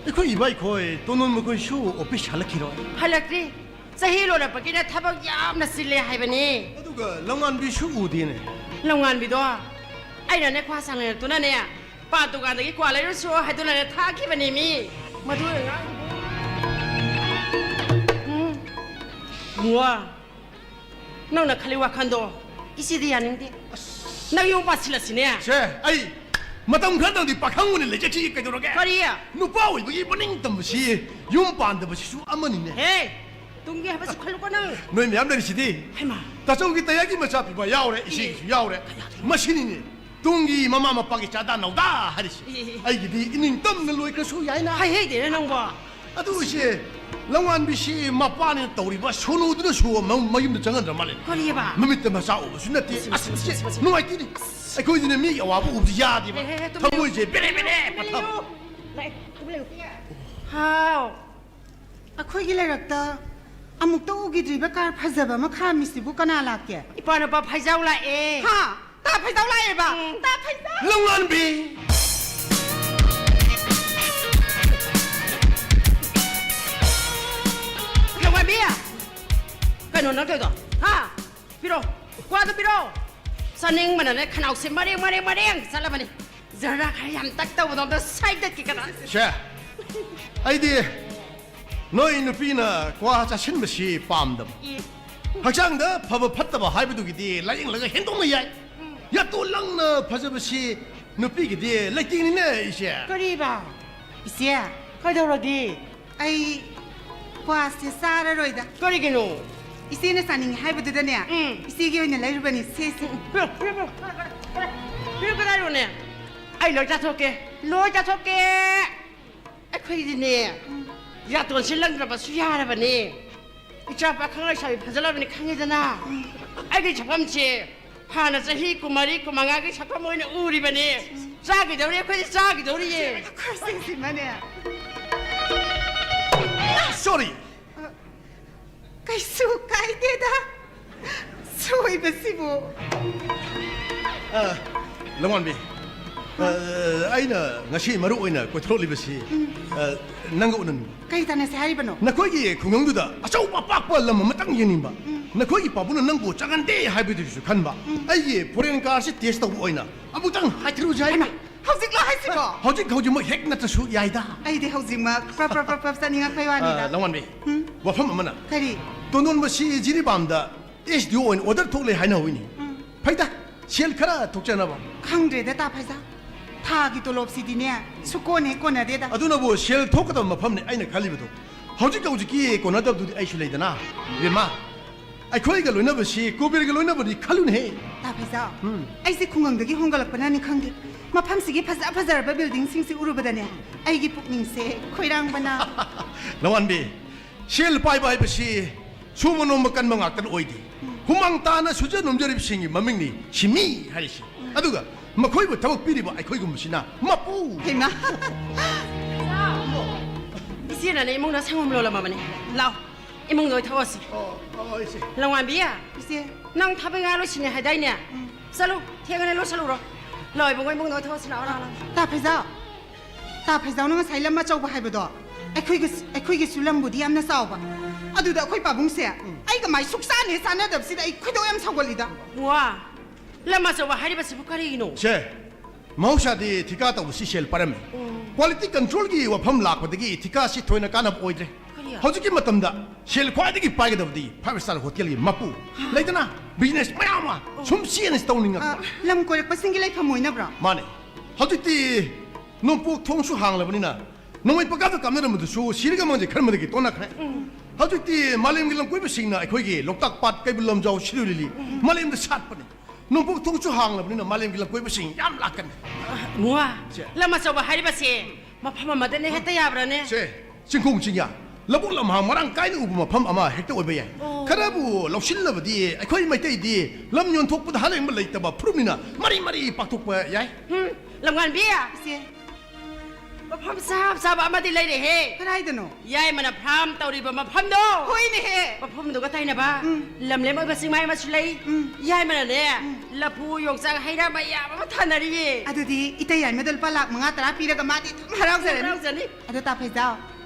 ꯑꯩꯈꯣꯏ ꯏꯕꯥꯏꯈꯣꯏ, ꯇꯣꯟꯗꯣꯟ ꯃꯈꯣꯏꯁꯨ ꯑꯣꯐꯤꯁ ꯍꯜꯂꯛꯈꯤꯔꯣꯏ? ꯍꯜꯂꯛꯇ꯭ꯔꯤ꯫ ꯆꯍꯤ ꯂꯣꯏꯔꯛꯄꯒꯤꯅꯦ ꯊꯕꯛ ꯌꯥꯝꯅ ꯆꯤꯜꯂꯦ ꯍꯥꯏꯕꯅꯦ꯫ ꯑꯗꯨꯒ ꯂꯧꯉꯥꯟꯕꯤꯁꯨ ꯎꯗꯦꯅꯦ꯫ ꯂꯧꯉꯥꯟꯕꯤꯗꯣ ꯑꯩꯅꯅꯦ ꯈ꯭ꯋꯥ ꯁꯥꯡꯅ ꯂꯩꯔꯛꯇꯨꯅꯅꯦ ꯄꯥꯟ ꯗꯨꯀꯥꯟꯗꯒꯤ ꯀ꯭ꯋꯥ ꯂꯩꯔꯨꯁꯨ ꯍꯥꯏꯗꯨꯅꯅꯦ ꯊꯥꯈꯤꯕꯅꯦ ꯃꯤ꯫ ꯃꯗꯨ ꯑꯉꯥꯡꯗꯨꯕꯨ꯫ ꯎꯝ꯫ ꯏꯕꯨꯡꯉꯣ, ꯅꯪꯅ ꯈꯜꯂꯤ ꯋꯥꯈꯜꯗꯣ ꯏꯆꯦꯗꯤ ꯌꯥꯅꯤꯡꯗꯦ꯫ ꯑꯁ꯫ ꯅꯪ ꯌꯨꯝ ꯄꯥꯟꯁꯤꯜꯂꯁꯤꯅꯦ꯫ ꯁꯦ, ꯑꯩ ꯃꯇꯝ ꯈꯔꯗꯪꯗꯤ ꯄꯥꯈꯪ ꯑꯣꯏꯅ ꯂꯩꯖꯈꯤꯒꯦ, ꯀꯩꯗꯧꯔꯒꯦ? ꯀꯔꯤ? ꯅꯨꯄꯥ ꯑꯣꯏꯕꯒꯤ ꯃꯅꯤꯡ ꯇꯝꯕꯁꯤ ꯌꯨꯝ ꯄꯥꯟꯗꯕꯁꯤꯁꯨ ꯑꯃꯅꯤꯅꯦ꯫ ꯍꯦ! ꯇꯨꯡꯒꯤ ꯍꯥꯏꯕꯁꯨ ꯈꯜꯂꯨꯀꯣ ꯅꯪ꯫ ꯅꯣꯏ ꯃꯌꯥꯝ ꯂꯩꯔꯤꯁꯤꯗꯤ꯫ ꯍꯩꯃꯥ꯫ ꯇꯥꯆꯧꯒꯤ ꯇꯌꯥꯏꯒꯤ ꯃꯆꯥ ꯄꯤꯕ ꯌꯥꯎꯔꯦ, ꯏꯆꯦꯒꯤꯁꯨ ꯌꯥꯎꯔꯦ꯫ ꯀꯌꯥꯗ? ꯃꯁꯤꯅꯤꯅꯦ ꯇꯨꯡꯒꯤ ꯃꯃꯥ ꯃꯄꯥꯒꯤ ꯆꯥꯗꯥ ꯅꯧꯗꯥ ꯍꯥꯏꯔꯤꯁꯤ꯫ ꯑꯦ, ꯑꯦ, ꯑꯦ꯫ ꯑꯩꯒꯤꯗꯤ ꯏꯅꯤꯡ ꯇꯝꯅ ꯂꯣꯏꯈ꯭ꯔꯁꯨ ꯌꯥꯏꯅ꯫ ꯍꯥꯏꯍꯩꯗꯦꯅꯦ ꯅꯪꯕꯣ꯫ ꯑꯗꯨ ꯏꯆꯦ, ꯂꯧꯉꯥꯟꯕꯤꯁꯤ ꯃꯄꯥꯅꯤꯅ ꯇꯧꯔꯤꯕ ꯁꯣꯅꯨꯗꯨꯅꯁꯨ ꯃ-, ꯃꯌꯨꯝꯗ ꯆꯪꯍꯟꯗ꯭ꯔ ꯃꯥꯜꯂꯦ꯫ ꯀꯔꯤꯕ? ꯃꯃꯤꯠꯇ ꯃꯆꯥ ꯎꯕꯁꯨ ꯅꯠꯇꯦ꯫ ꯃꯁꯤ, ꯑꯁ, ꯃꯁꯤ, ꯏꯆꯦ, ꯃꯁꯤ, ꯃꯁꯤ꯫ ꯅꯨꯡꯉꯥꯏꯇꯦꯅꯦ꯫ ꯑꯩꯈꯣꯏꯗꯤꯅꯦ ꯃꯤꯒꯤ ꯑꯋꯥꯕ ꯎꯕꯁꯤ ꯌꯥꯗꯦꯕ꯫ ꯍꯦ, ꯍꯦ, ꯍꯦ, ꯇꯨꯃꯤꯟ ꯊꯃꯣꯏꯁꯦ ꯕꯦꯔꯦ ꯕꯦꯔꯦ ꯇꯨꯃꯤꯟ ꯄꯠꯊꯕ꯫ ꯂꯩꯌꯨ꯫ ꯂꯥꯛꯑꯦ, ꯇꯨꯃꯤꯟ ꯂꯩꯌꯨ꯫ ꯍꯥꯎ꯫ ꯑꯩꯈꯣꯏꯒꯤ ꯂꯩꯔꯛꯇ ꯑꯃꯨꯛꯇ ꯎꯈꯤꯗ꯭ꯔꯤꯕ ꯀꯥꯔ ꯐꯖꯕ ꯑꯃ ꯈꯥꯝꯃꯤꯁꯤꯕꯨ ꯀꯅꯥ ꯂꯥꯛꯀꯦ? ꯏꯄꯥ ꯅꯨꯄꯥ ꯐꯩꯖꯥꯎ ꯂꯥꯛꯑꯦ꯫ ꯍꯥ? ꯇꯥ ꯐꯩꯖꯥꯎ ꯂꯥꯛꯑꯦꯕ? ꯎꯝ꯫ ꯇꯥ ꯐꯩꯖꯥꯎ! ꯂꯧꯉꯥꯟꯕꯤ! ꯂꯧꯉꯥꯟꯕꯤ! ꯀꯩꯅꯣ ꯅꯪ ꯇꯧꯔꯤꯗꯣ? ꯍꯥ? ꯄꯤꯔꯣ꯫ ꯀ꯭ꯋꯥꯗꯣ ꯄꯤꯔꯣ꯫ ꯆꯥꯅꯤꯡꯕꯅꯅꯦ ꯈꯅꯥꯎꯁꯦ ꯃꯔꯦꯡ, ꯃꯔꯦꯡ, ꯃꯔꯦꯡ ꯆꯠꯂꯕꯅꯤ꯫ ꯖꯔꯗꯥ ꯈꯔ ꯌꯥꯝ ꯇꯛ ꯇꯧꯕꯗꯣ ꯑꯝꯇ ꯁꯥꯏꯗꯠꯀꯦ ꯀꯅꯥ? ꯁꯦ, ꯑꯩꯗꯤ ꯅꯣꯏ ꯅꯨꯄꯤꯅ ꯀ꯭ꯋꯥ ꯆꯥꯁꯤꯟꯕꯁꯤ ꯄꯥꯝꯗꯕ꯫ ꯍꯛꯆꯥꯡꯗ ꯐꯕ ꯐꯠꯇꯕ ꯍꯥꯏꯕꯗꯨꯒꯤꯗꯤ ꯂꯥꯏꯌꯦꯡꯂꯒ ꯍꯦꯟꯗꯣꯛꯅ ꯌꯥꯏ꯫ ꯌꯥꯇꯣꯟ ꯂꯪꯅ ꯐꯖꯕꯁꯤ ꯅꯨꯄꯤꯒꯤꯗꯤ ꯂꯩꯇꯦꯡꯅꯤꯅꯦ, ꯏꯆꯦ꯫ ꯀꯔꯤꯕ? ꯏꯆꯦ, ꯀꯩꯗꯧꯔꯒꯦ? ꯑꯩ ꯀ꯭ꯋꯥꯁꯦ ꯆꯥꯔꯔꯣꯏꯗ꯫ ꯀꯔꯤꯒꯤꯅꯣ? ꯏꯆꯦꯅ ꯆꯥꯅꯤꯡꯉꯤ ꯍꯥꯏꯕꯗꯨꯗꯅꯦ, ꯎꯝ꯫ ꯏꯆꯦꯒꯤ ꯑꯣꯏꯅ ꯂꯩꯔꯨꯕꯅꯤ꯫ ꯁꯦ, ꯁꯦ꯫ ꯄꯤꯔꯣ, ꯄꯤꯔꯣ, ꯄꯤꯔꯣ꯫ ꯄꯤꯔꯣ, ꯀꯗꯥꯏꯔꯣꯅꯦ? ꯑꯩ ꯂꯣꯏ ꯆꯥꯊꯣꯛꯀꯦ, ꯂꯣꯏ ꯆꯥꯊꯣꯛꯀꯦ꯫ ꯑꯩꯈꯣꯏꯗꯤꯅꯦ, ꯌꯥꯇꯣꯟꯁꯦ ꯂꯪꯗ꯭ꯔꯕꯁꯨ ꯌꯥꯔꯕꯅꯦ꯫ ꯏꯆꯥ ꯄꯥꯈꯪ ꯂꯩꯁꯥꯕꯤ ꯐꯖꯜꯂꯕꯅꯤ ꯈꯪꯉꯦꯗꯅ꯫ ꯑꯩꯒꯤ ꯁꯛꯐꯝꯁꯦ ꯍꯥꯟꯅ ꯆꯍꯤ ꯀꯨꯟꯃꯔꯤ, ꯀꯨꯟꯃꯉꯥꯒꯤ ꯁꯛꯐꯝ ꯑꯣꯏꯅ ꯎꯔꯤꯕꯅꯦ꯫ ꯆꯥꯈꯤꯗꯧꯔꯤ, ꯑꯩꯈꯣꯏꯗꯤ ꯆꯥꯈꯤꯗꯧꯔꯤꯌꯦ꯫ ꯑꯩꯈꯣꯏꯁꯤꯡꯁꯤꯃꯅꯦ꯫ Sorry꯫ ꯀꯩꯁꯨ ꯀꯥꯏꯗꯦꯗ꯫ ꯁꯣꯏꯕꯁꯤꯕꯨ꯫ ꯑ, ꯂꯪꯋꯥꯟꯕꯤ, ꯑ, ꯑꯩꯅ ꯉꯁꯤ ꯃꯔꯨ ꯑꯣꯏꯅ ꯀꯣꯏꯊꯣꯔꯛꯂꯤꯕꯁꯤ, ꯑ, ꯅꯪꯒ ꯎꯅꯅꯤꯡꯕ꯫ ꯀꯩ ꯇꯥꯟꯅꯁꯦ ꯍꯥꯏꯔꯤꯕꯅꯣ? ꯅꯈꯣꯏꯒꯤ ꯈꯨꯡꯒꯪꯗꯨꯗ ꯑꯆꯧꯕ ꯑꯄꯥꯛꯄ ꯂꯝ ꯑꯃꯇꯪ ꯌꯦꯡꯅꯤꯡꯕ꯫ ꯅꯈꯣꯏꯒꯤ ꯄꯥꯕꯨꯡꯅ ꯅꯪꯕꯨ ꯆꯪꯍꯟꯗꯦ ꯍꯥꯏꯕꯗꯨꯁꯨ ꯈꯟꯕ꯫ ꯑꯩꯒꯤ ꯐꯣꯔꯦꯟ ꯀꯥꯔꯁꯤ ꯇꯦꯁ ꯇꯧꯕ ꯑꯣꯏꯅ ꯑꯃꯨꯛꯇꯪ ꯍꯥꯏꯊꯔꯨꯁꯦ ꯍꯥꯏꯕ꯫ ꯍꯩꯃꯥ, ꯍꯧꯖꯤꯛꯂꯣ ꯍꯥꯏꯁꯤꯕꯣ? ꯍꯧꯖꯤꯛ ꯍꯧꯖꯤꯛꯃꯛ ꯍꯦꯛ ꯅꯠꯇ꯭ꯔꯁꯨ ꯌꯥꯏꯗ꯫ ꯑꯩꯗꯤ ꯍꯧꯖꯤꯛꯃꯛ ꯄ꯭ꯔꯞ ꯄ꯭ꯔꯞ ꯄ꯭ꯔꯞ ꯄ꯭ꯔꯞ ꯆꯠꯅꯤꯡꯉꯛꯄꯩ ꯑ, ꯋꯥꯅꯤꯗ꯫ ꯂꯪꯋꯥꯟꯕꯤ, ꯎꯝ? ꯋꯥꯐꯝ ꯑꯃꯅ, ꯀꯔꯤ? ꯇꯣꯟꯗꯣꯟꯕꯁꯤ ꯖꯤꯔꯤꯕꯥꯝꯗ ꯑꯦꯁ ꯗꯤ ꯑꯣ ꯑꯣꯏꯅ ꯑꯣꯔꯗꯔ ꯊꯣꯛꯂꯦ ꯍꯥꯏꯅ ꯍꯧꯏꯅꯤ꯫ ꯐꯩꯗ, ꯁꯦꯜ ꯈꯔ ꯊꯣꯛꯆꯅꯕ꯫ ꯈꯪꯗ꯭ꯔꯦꯗ ꯇꯥ ꯐꯩꯖꯥ꯫ ꯊꯥꯒꯤ ꯇꯣꯂꯣꯞꯁꯤꯗꯤꯅꯦ ꯁꯨꯀꯣꯟ ꯍꯦꯛ ꯀꯣꯟꯅꯗꯦꯗ꯫ ꯑꯗꯨꯅꯕꯨ ꯁꯦꯜ ꯊꯣꯛꯀꯗꯕ ꯃꯐꯝꯅꯤ ꯑꯩꯅ ꯈꯜꯂꯤꯕꯗꯣ꯫ ꯍꯧꯖꯤꯛ ꯍꯧꯖꯤꯛꯀꯤ ꯀꯣꯟꯅꯗꯕꯗꯨꯗꯤ ꯑꯩꯁꯨ ꯂꯩꯗꯅ꯫ ꯏꯕꯦꯝꯃ, ꯑꯩꯈꯣꯏꯒ ꯂꯣꯏꯅꯕꯁꯤ ꯀꯨꯕꯦꯔꯒ ꯂꯣꯏꯅꯕꯅꯤ ꯈꯜꯂꯨꯅꯦꯍꯦ꯫ ꯇꯥ ꯐꯩꯖꯥ, ꯑꯩꯁꯦ ꯈꯨꯡꯒꯪꯗꯒꯤ ꯍꯣꯡꯒꯠꯂꯛꯄꯅꯅꯤ ꯈꯪꯗꯦ, ꯃꯐꯝꯁꯤꯒꯤ ꯐꯖ ꯐꯖꯔꯕ ꯕꯤꯜꯗꯤꯡꯁꯤꯡꯁꯤ ꯎꯔꯨꯕꯗꯅꯦ ꯑꯩꯒꯤ ꯄꯨꯛꯅꯤꯡꯁꯦ ꯈꯣꯏꯔꯥꯡꯕꯅ꯫ ꯂꯪꯋꯥꯟꯕꯤ, ꯁꯦꯜ ꯄꯥꯏꯕ ꯍꯥꯏꯕꯁꯤ ꯁꯨꯕ ꯅꯣꯝꯕ ꯀꯟꯕ ꯉꯥꯛꯇꯅ ꯑꯣꯏꯗꯦ꯫ ꯍꯨꯃꯥꯡ ꯇꯥꯅ ꯁꯨꯖ ꯅꯣꯝꯖꯔꯤꯕꯁꯤꯡꯒꯤ ꯃꯃꯤꯡꯅꯤ ꯁꯤꯟꯃꯤ ꯍꯥꯏꯔꯤꯁꯤ꯫ ꯑꯗꯨꯒ ꯃꯈꯣꯏꯕꯨ ꯊꯕꯛ ꯄꯤꯔꯤꯕ ꯑꯩꯈꯣꯏꯒꯨꯝꯕꯁꯤꯅ ꯃꯄꯨ꯫ ꯍꯩꯃꯥ꯫ ꯏꯆꯦꯅꯅꯦ ꯏꯃꯨꯡꯗ ꯁꯪꯒꯣꯝ ꯂꯣꯜꯂꯝꯃꯕꯅꯦ꯫ ꯂꯥꯎ, ꯏꯃꯨꯡꯗ ꯑꯣꯏ ꯊꯣꯛꯑꯁꯤ꯫ ꯑꯣ, ꯑꯣ, ꯏꯆꯦ꯫ ꯂꯪꯋꯥꯟꯕꯤ, ꯏꯆꯦ꯫ ꯅꯪ ꯊꯕꯛ ꯏꯪꯈꯥꯡ ꯂꯣꯏꯁꯤꯟꯅꯤ ꯍꯥꯏꯗꯥꯏꯅꯦ? ꯆꯠꯂꯨ, ꯊꯦꯡꯉꯅꯤ, ꯂꯣꯏꯁꯤꯜꯂꯨꯔꯣ꯫ ꯂꯥꯎ, ꯏꯕꯨꯡꯉꯣ, ꯏꯃꯨꯡꯗ ꯑꯣꯏ ꯊꯣꯛꯑꯁꯤ, ꯂꯥꯎ, ꯂꯥꯎ, ꯂꯥꯎ꯫ ꯇꯥ ꯐꯩꯖꯥꯎ, ꯇꯥ ꯐꯩꯖꯥꯎꯅ ꯉꯁꯥꯏ ꯂꯝ ꯑꯆꯧꯕ ꯍꯥꯏꯕꯗꯣ ꯑꯩꯈꯣꯏꯒꯤ, ꯑꯩꯈꯣꯏꯒꯤꯁꯨ ꯂꯝꯕꯨꯗꯤ ꯌꯥꯝꯅ ꯆꯥꯎꯕ꯫ ꯑꯗꯨꯗ ꯑꯩꯈꯣꯏ ꯄꯥꯕꯨꯡꯁꯦ ꯑꯩꯒ ꯃꯥꯏ ꯁꯨꯛꯆꯥꯟꯅ ꯍꯦꯛ ꯆꯥꯟꯅꯗꯕꯁꯤꯗ ꯑꯩ ꯈꯣꯏꯗꯧ ꯌꯥꯝ ꯁꯥꯎꯒꯠꯂꯤꯗ꯫ ꯋꯥ, ꯂꯝ ꯑꯆꯧꯕ ꯍꯥꯏꯔꯤꯕꯁꯤꯕꯨ ꯀꯔꯤꯒꯤꯅꯣ? ꯁꯦ, ꯃꯍꯧꯁꯥꯗꯤ ꯊꯤꯀꯥ ꯇꯧꯕꯁꯤ ꯁꯦꯜ ꯄꯥꯏꯔꯝꯃꯤ꯫ ꯎꯝ꯫ Quality controlꯒꯤ ꯋꯥꯐꯝ ꯂꯥꯛꯄꯗꯒꯤ ꯊꯤꯀꯥꯁꯤ ꯊꯣꯏꯅ ꯀꯥꯟꯅꯕ ꯑꯣꯏꯗ꯭ꯔꯦ꯫ ꯀꯔꯤ? ꯍꯧꯖꯤꯛꯀꯤ ꯃꯇꯝꯗ ꯁꯦꯜ ꯈ꯭ꯋꯥꯏꯗꯒꯤ ꯄꯥꯏꯒꯗꯕꯗꯤ five star hotelꯒꯤ ꯃꯄꯨ꯫ ꯍꯥ? ꯂꯩꯗꯅ, business ꯃꯌꯥꯝ ꯑꯃ ꯑꯣ꯫ ꯁꯨꯝ ꯆꯦꯟꯅ ꯇꯧꯅꯤꯡꯉꯛꯄ꯫ ꯑ, ꯂꯝ ꯀꯣꯏꯔꯛꯄꯁꯤꯡꯒꯤ ꯂꯩꯐꯝ ꯑꯣꯏꯅꯕ꯭ꯔꯣ? ꯃꯥꯅꯦ꯫ ꯍꯧꯖꯤꯛꯇꯤ ꯅꯣꯡꯄꯣꯛ ꯊꯣꯡꯁꯨ ꯍꯥꯡꯂꯕꯅꯤꯅ, ꯅꯣꯡꯃꯩ ꯄꯪꯀꯥꯞꯇ ꯀꯥꯞꯅꯔꯝꯕꯗꯨꯁꯨ ꯁꯤꯔꯒ ꯃꯥꯡꯖꯩ ꯈꯟꯕꯗꯒꯤ ꯇꯣꯟꯅꯈ꯭ꯔꯦ꯫ ꯎꯝ꯫ ꯍꯧꯖꯤꯛꯇꯤ ꯃꯥꯂꯦꯝꯒꯤ ꯂꯝꯀꯣꯏꯕꯁꯤꯡꯅ ꯑꯩꯈꯣꯏꯒꯤ ꯂꯣꯛꯇꯥꯛ ꯄꯥꯠ, ꯀꯩꯕꯨꯜ ꯂꯝꯖꯥꯎ, ꯁꯤꯔꯣꯏ ꯂꯤꯂꯤ, ꯎꯝ꯫ ꯃꯥꯂꯦꯝꯗ ꯁꯥꯠꯄꯅꯤ꯫ ꯅꯣꯡꯄꯣꯛ ꯊꯣꯡꯁꯨ ꯍꯥꯡꯂꯕꯅꯤꯅ ꯃꯥꯂꯦꯝꯒꯤ ꯂꯝꯀꯣꯏꯕꯁꯤꯡ ꯌꯥꯝ ꯂꯥꯛꯀꯅꯤ꯫ ꯃꯨꯋꯥ, ꯁꯦ꯫ ꯂꯝ ꯑꯆꯧꯕ ꯍꯥꯏꯔꯤꯕꯁꯦ ꯃꯐꯝ ꯑꯃꯗꯅ ꯍꯦꯛꯇ ꯌꯥꯕ꯭ꯔꯥꯅꯦ? ꯁꯦ, ꯆꯤꯡꯈꯣꯡ ꯆꯤꯡꯌꯥ, ꯂꯧꯕꯨꯛ ꯂꯝꯍꯥꯡ ꯃꯔꯥꯡ ꯀꯥꯏꯅ ꯎꯕ ꯃꯐꯝ ꯑꯃ ꯍꯦꯛꯇ ꯑꯣꯏꯕ ꯌꯥꯏ꯫ ꯑꯣ꯫ ꯈꯔꯕꯨ ꯂꯧꯁꯤꯜꯂꯕꯗꯤ ꯑꯩꯈꯣꯏ ꯃꯩꯇꯩꯗꯤ ꯂꯝ ꯌꯣꯟꯊꯣꯛꯄꯗ ꯍꯥꯂꯦꯡꯕ ꯂꯩꯇꯕ ꯐꯨꯔꯨꯞꯅꯤꯅ ꯃꯔꯤ ꯃꯔꯤ ꯄꯥꯛꯊꯣꯛꯄ ꯌꯥꯏ꯫ ꯎꯝ, ꯂꯝꯉꯥꯟꯕꯤ꯫ ꯏꯆꯦ꯫ ꯃꯐꯝ ꯆꯞ ꯆꯥꯕ ꯑꯃꯗꯤ ꯂꯩꯔꯦꯍꯦ꯫ ꯀꯗꯥꯏꯗꯅꯣ? ꯌꯥꯏꯃꯅ farm ꯇꯧꯔꯤꯕ ꯃꯐꯝꯗꯣ꯫ ꯍꯣꯏꯅꯦꯍꯦ꯫ ꯃꯐꯝꯗꯨꯒ ꯇꯥꯏꯅꯕ ꯎꯝ꯫ ꯂꯝꯂꯦꯝ ꯑꯣꯏꯕ ꯆꯤꯡꯃꯥꯏ ꯑꯃꯁꯨ ꯂꯩ꯫ ꯎꯝ꯫ ꯌꯥꯏꯃꯅꯅꯦ, ꯎꯝ꯫ ꯂꯐꯨ, ꯌꯣꯡꯆꯥꯛ, ꯍꯩ ꯔꯥ ꯃꯌꯥꯝ ꯑꯃ ꯊꯥꯅꯔꯤꯌꯦ꯫ ꯑꯗꯨꯗꯤ ꯏꯇꯩ ꯌꯥꯏꯃꯗ ꯂꯨꯄꯥ ꯂꯥꯈ ꯃꯉꯥ ꯇꯔꯥ ꯄꯤꯔꯒ ꯃꯥꯗꯤ ꯑꯗꯨꯝ ꯍꯔꯥꯎꯖꯔꯅꯤ꯫ ꯍꯔꯥꯎꯖꯅꯤ꯫ ꯑꯗꯣ ꯇꯥ ꯐꯩꯖꯥꯎ,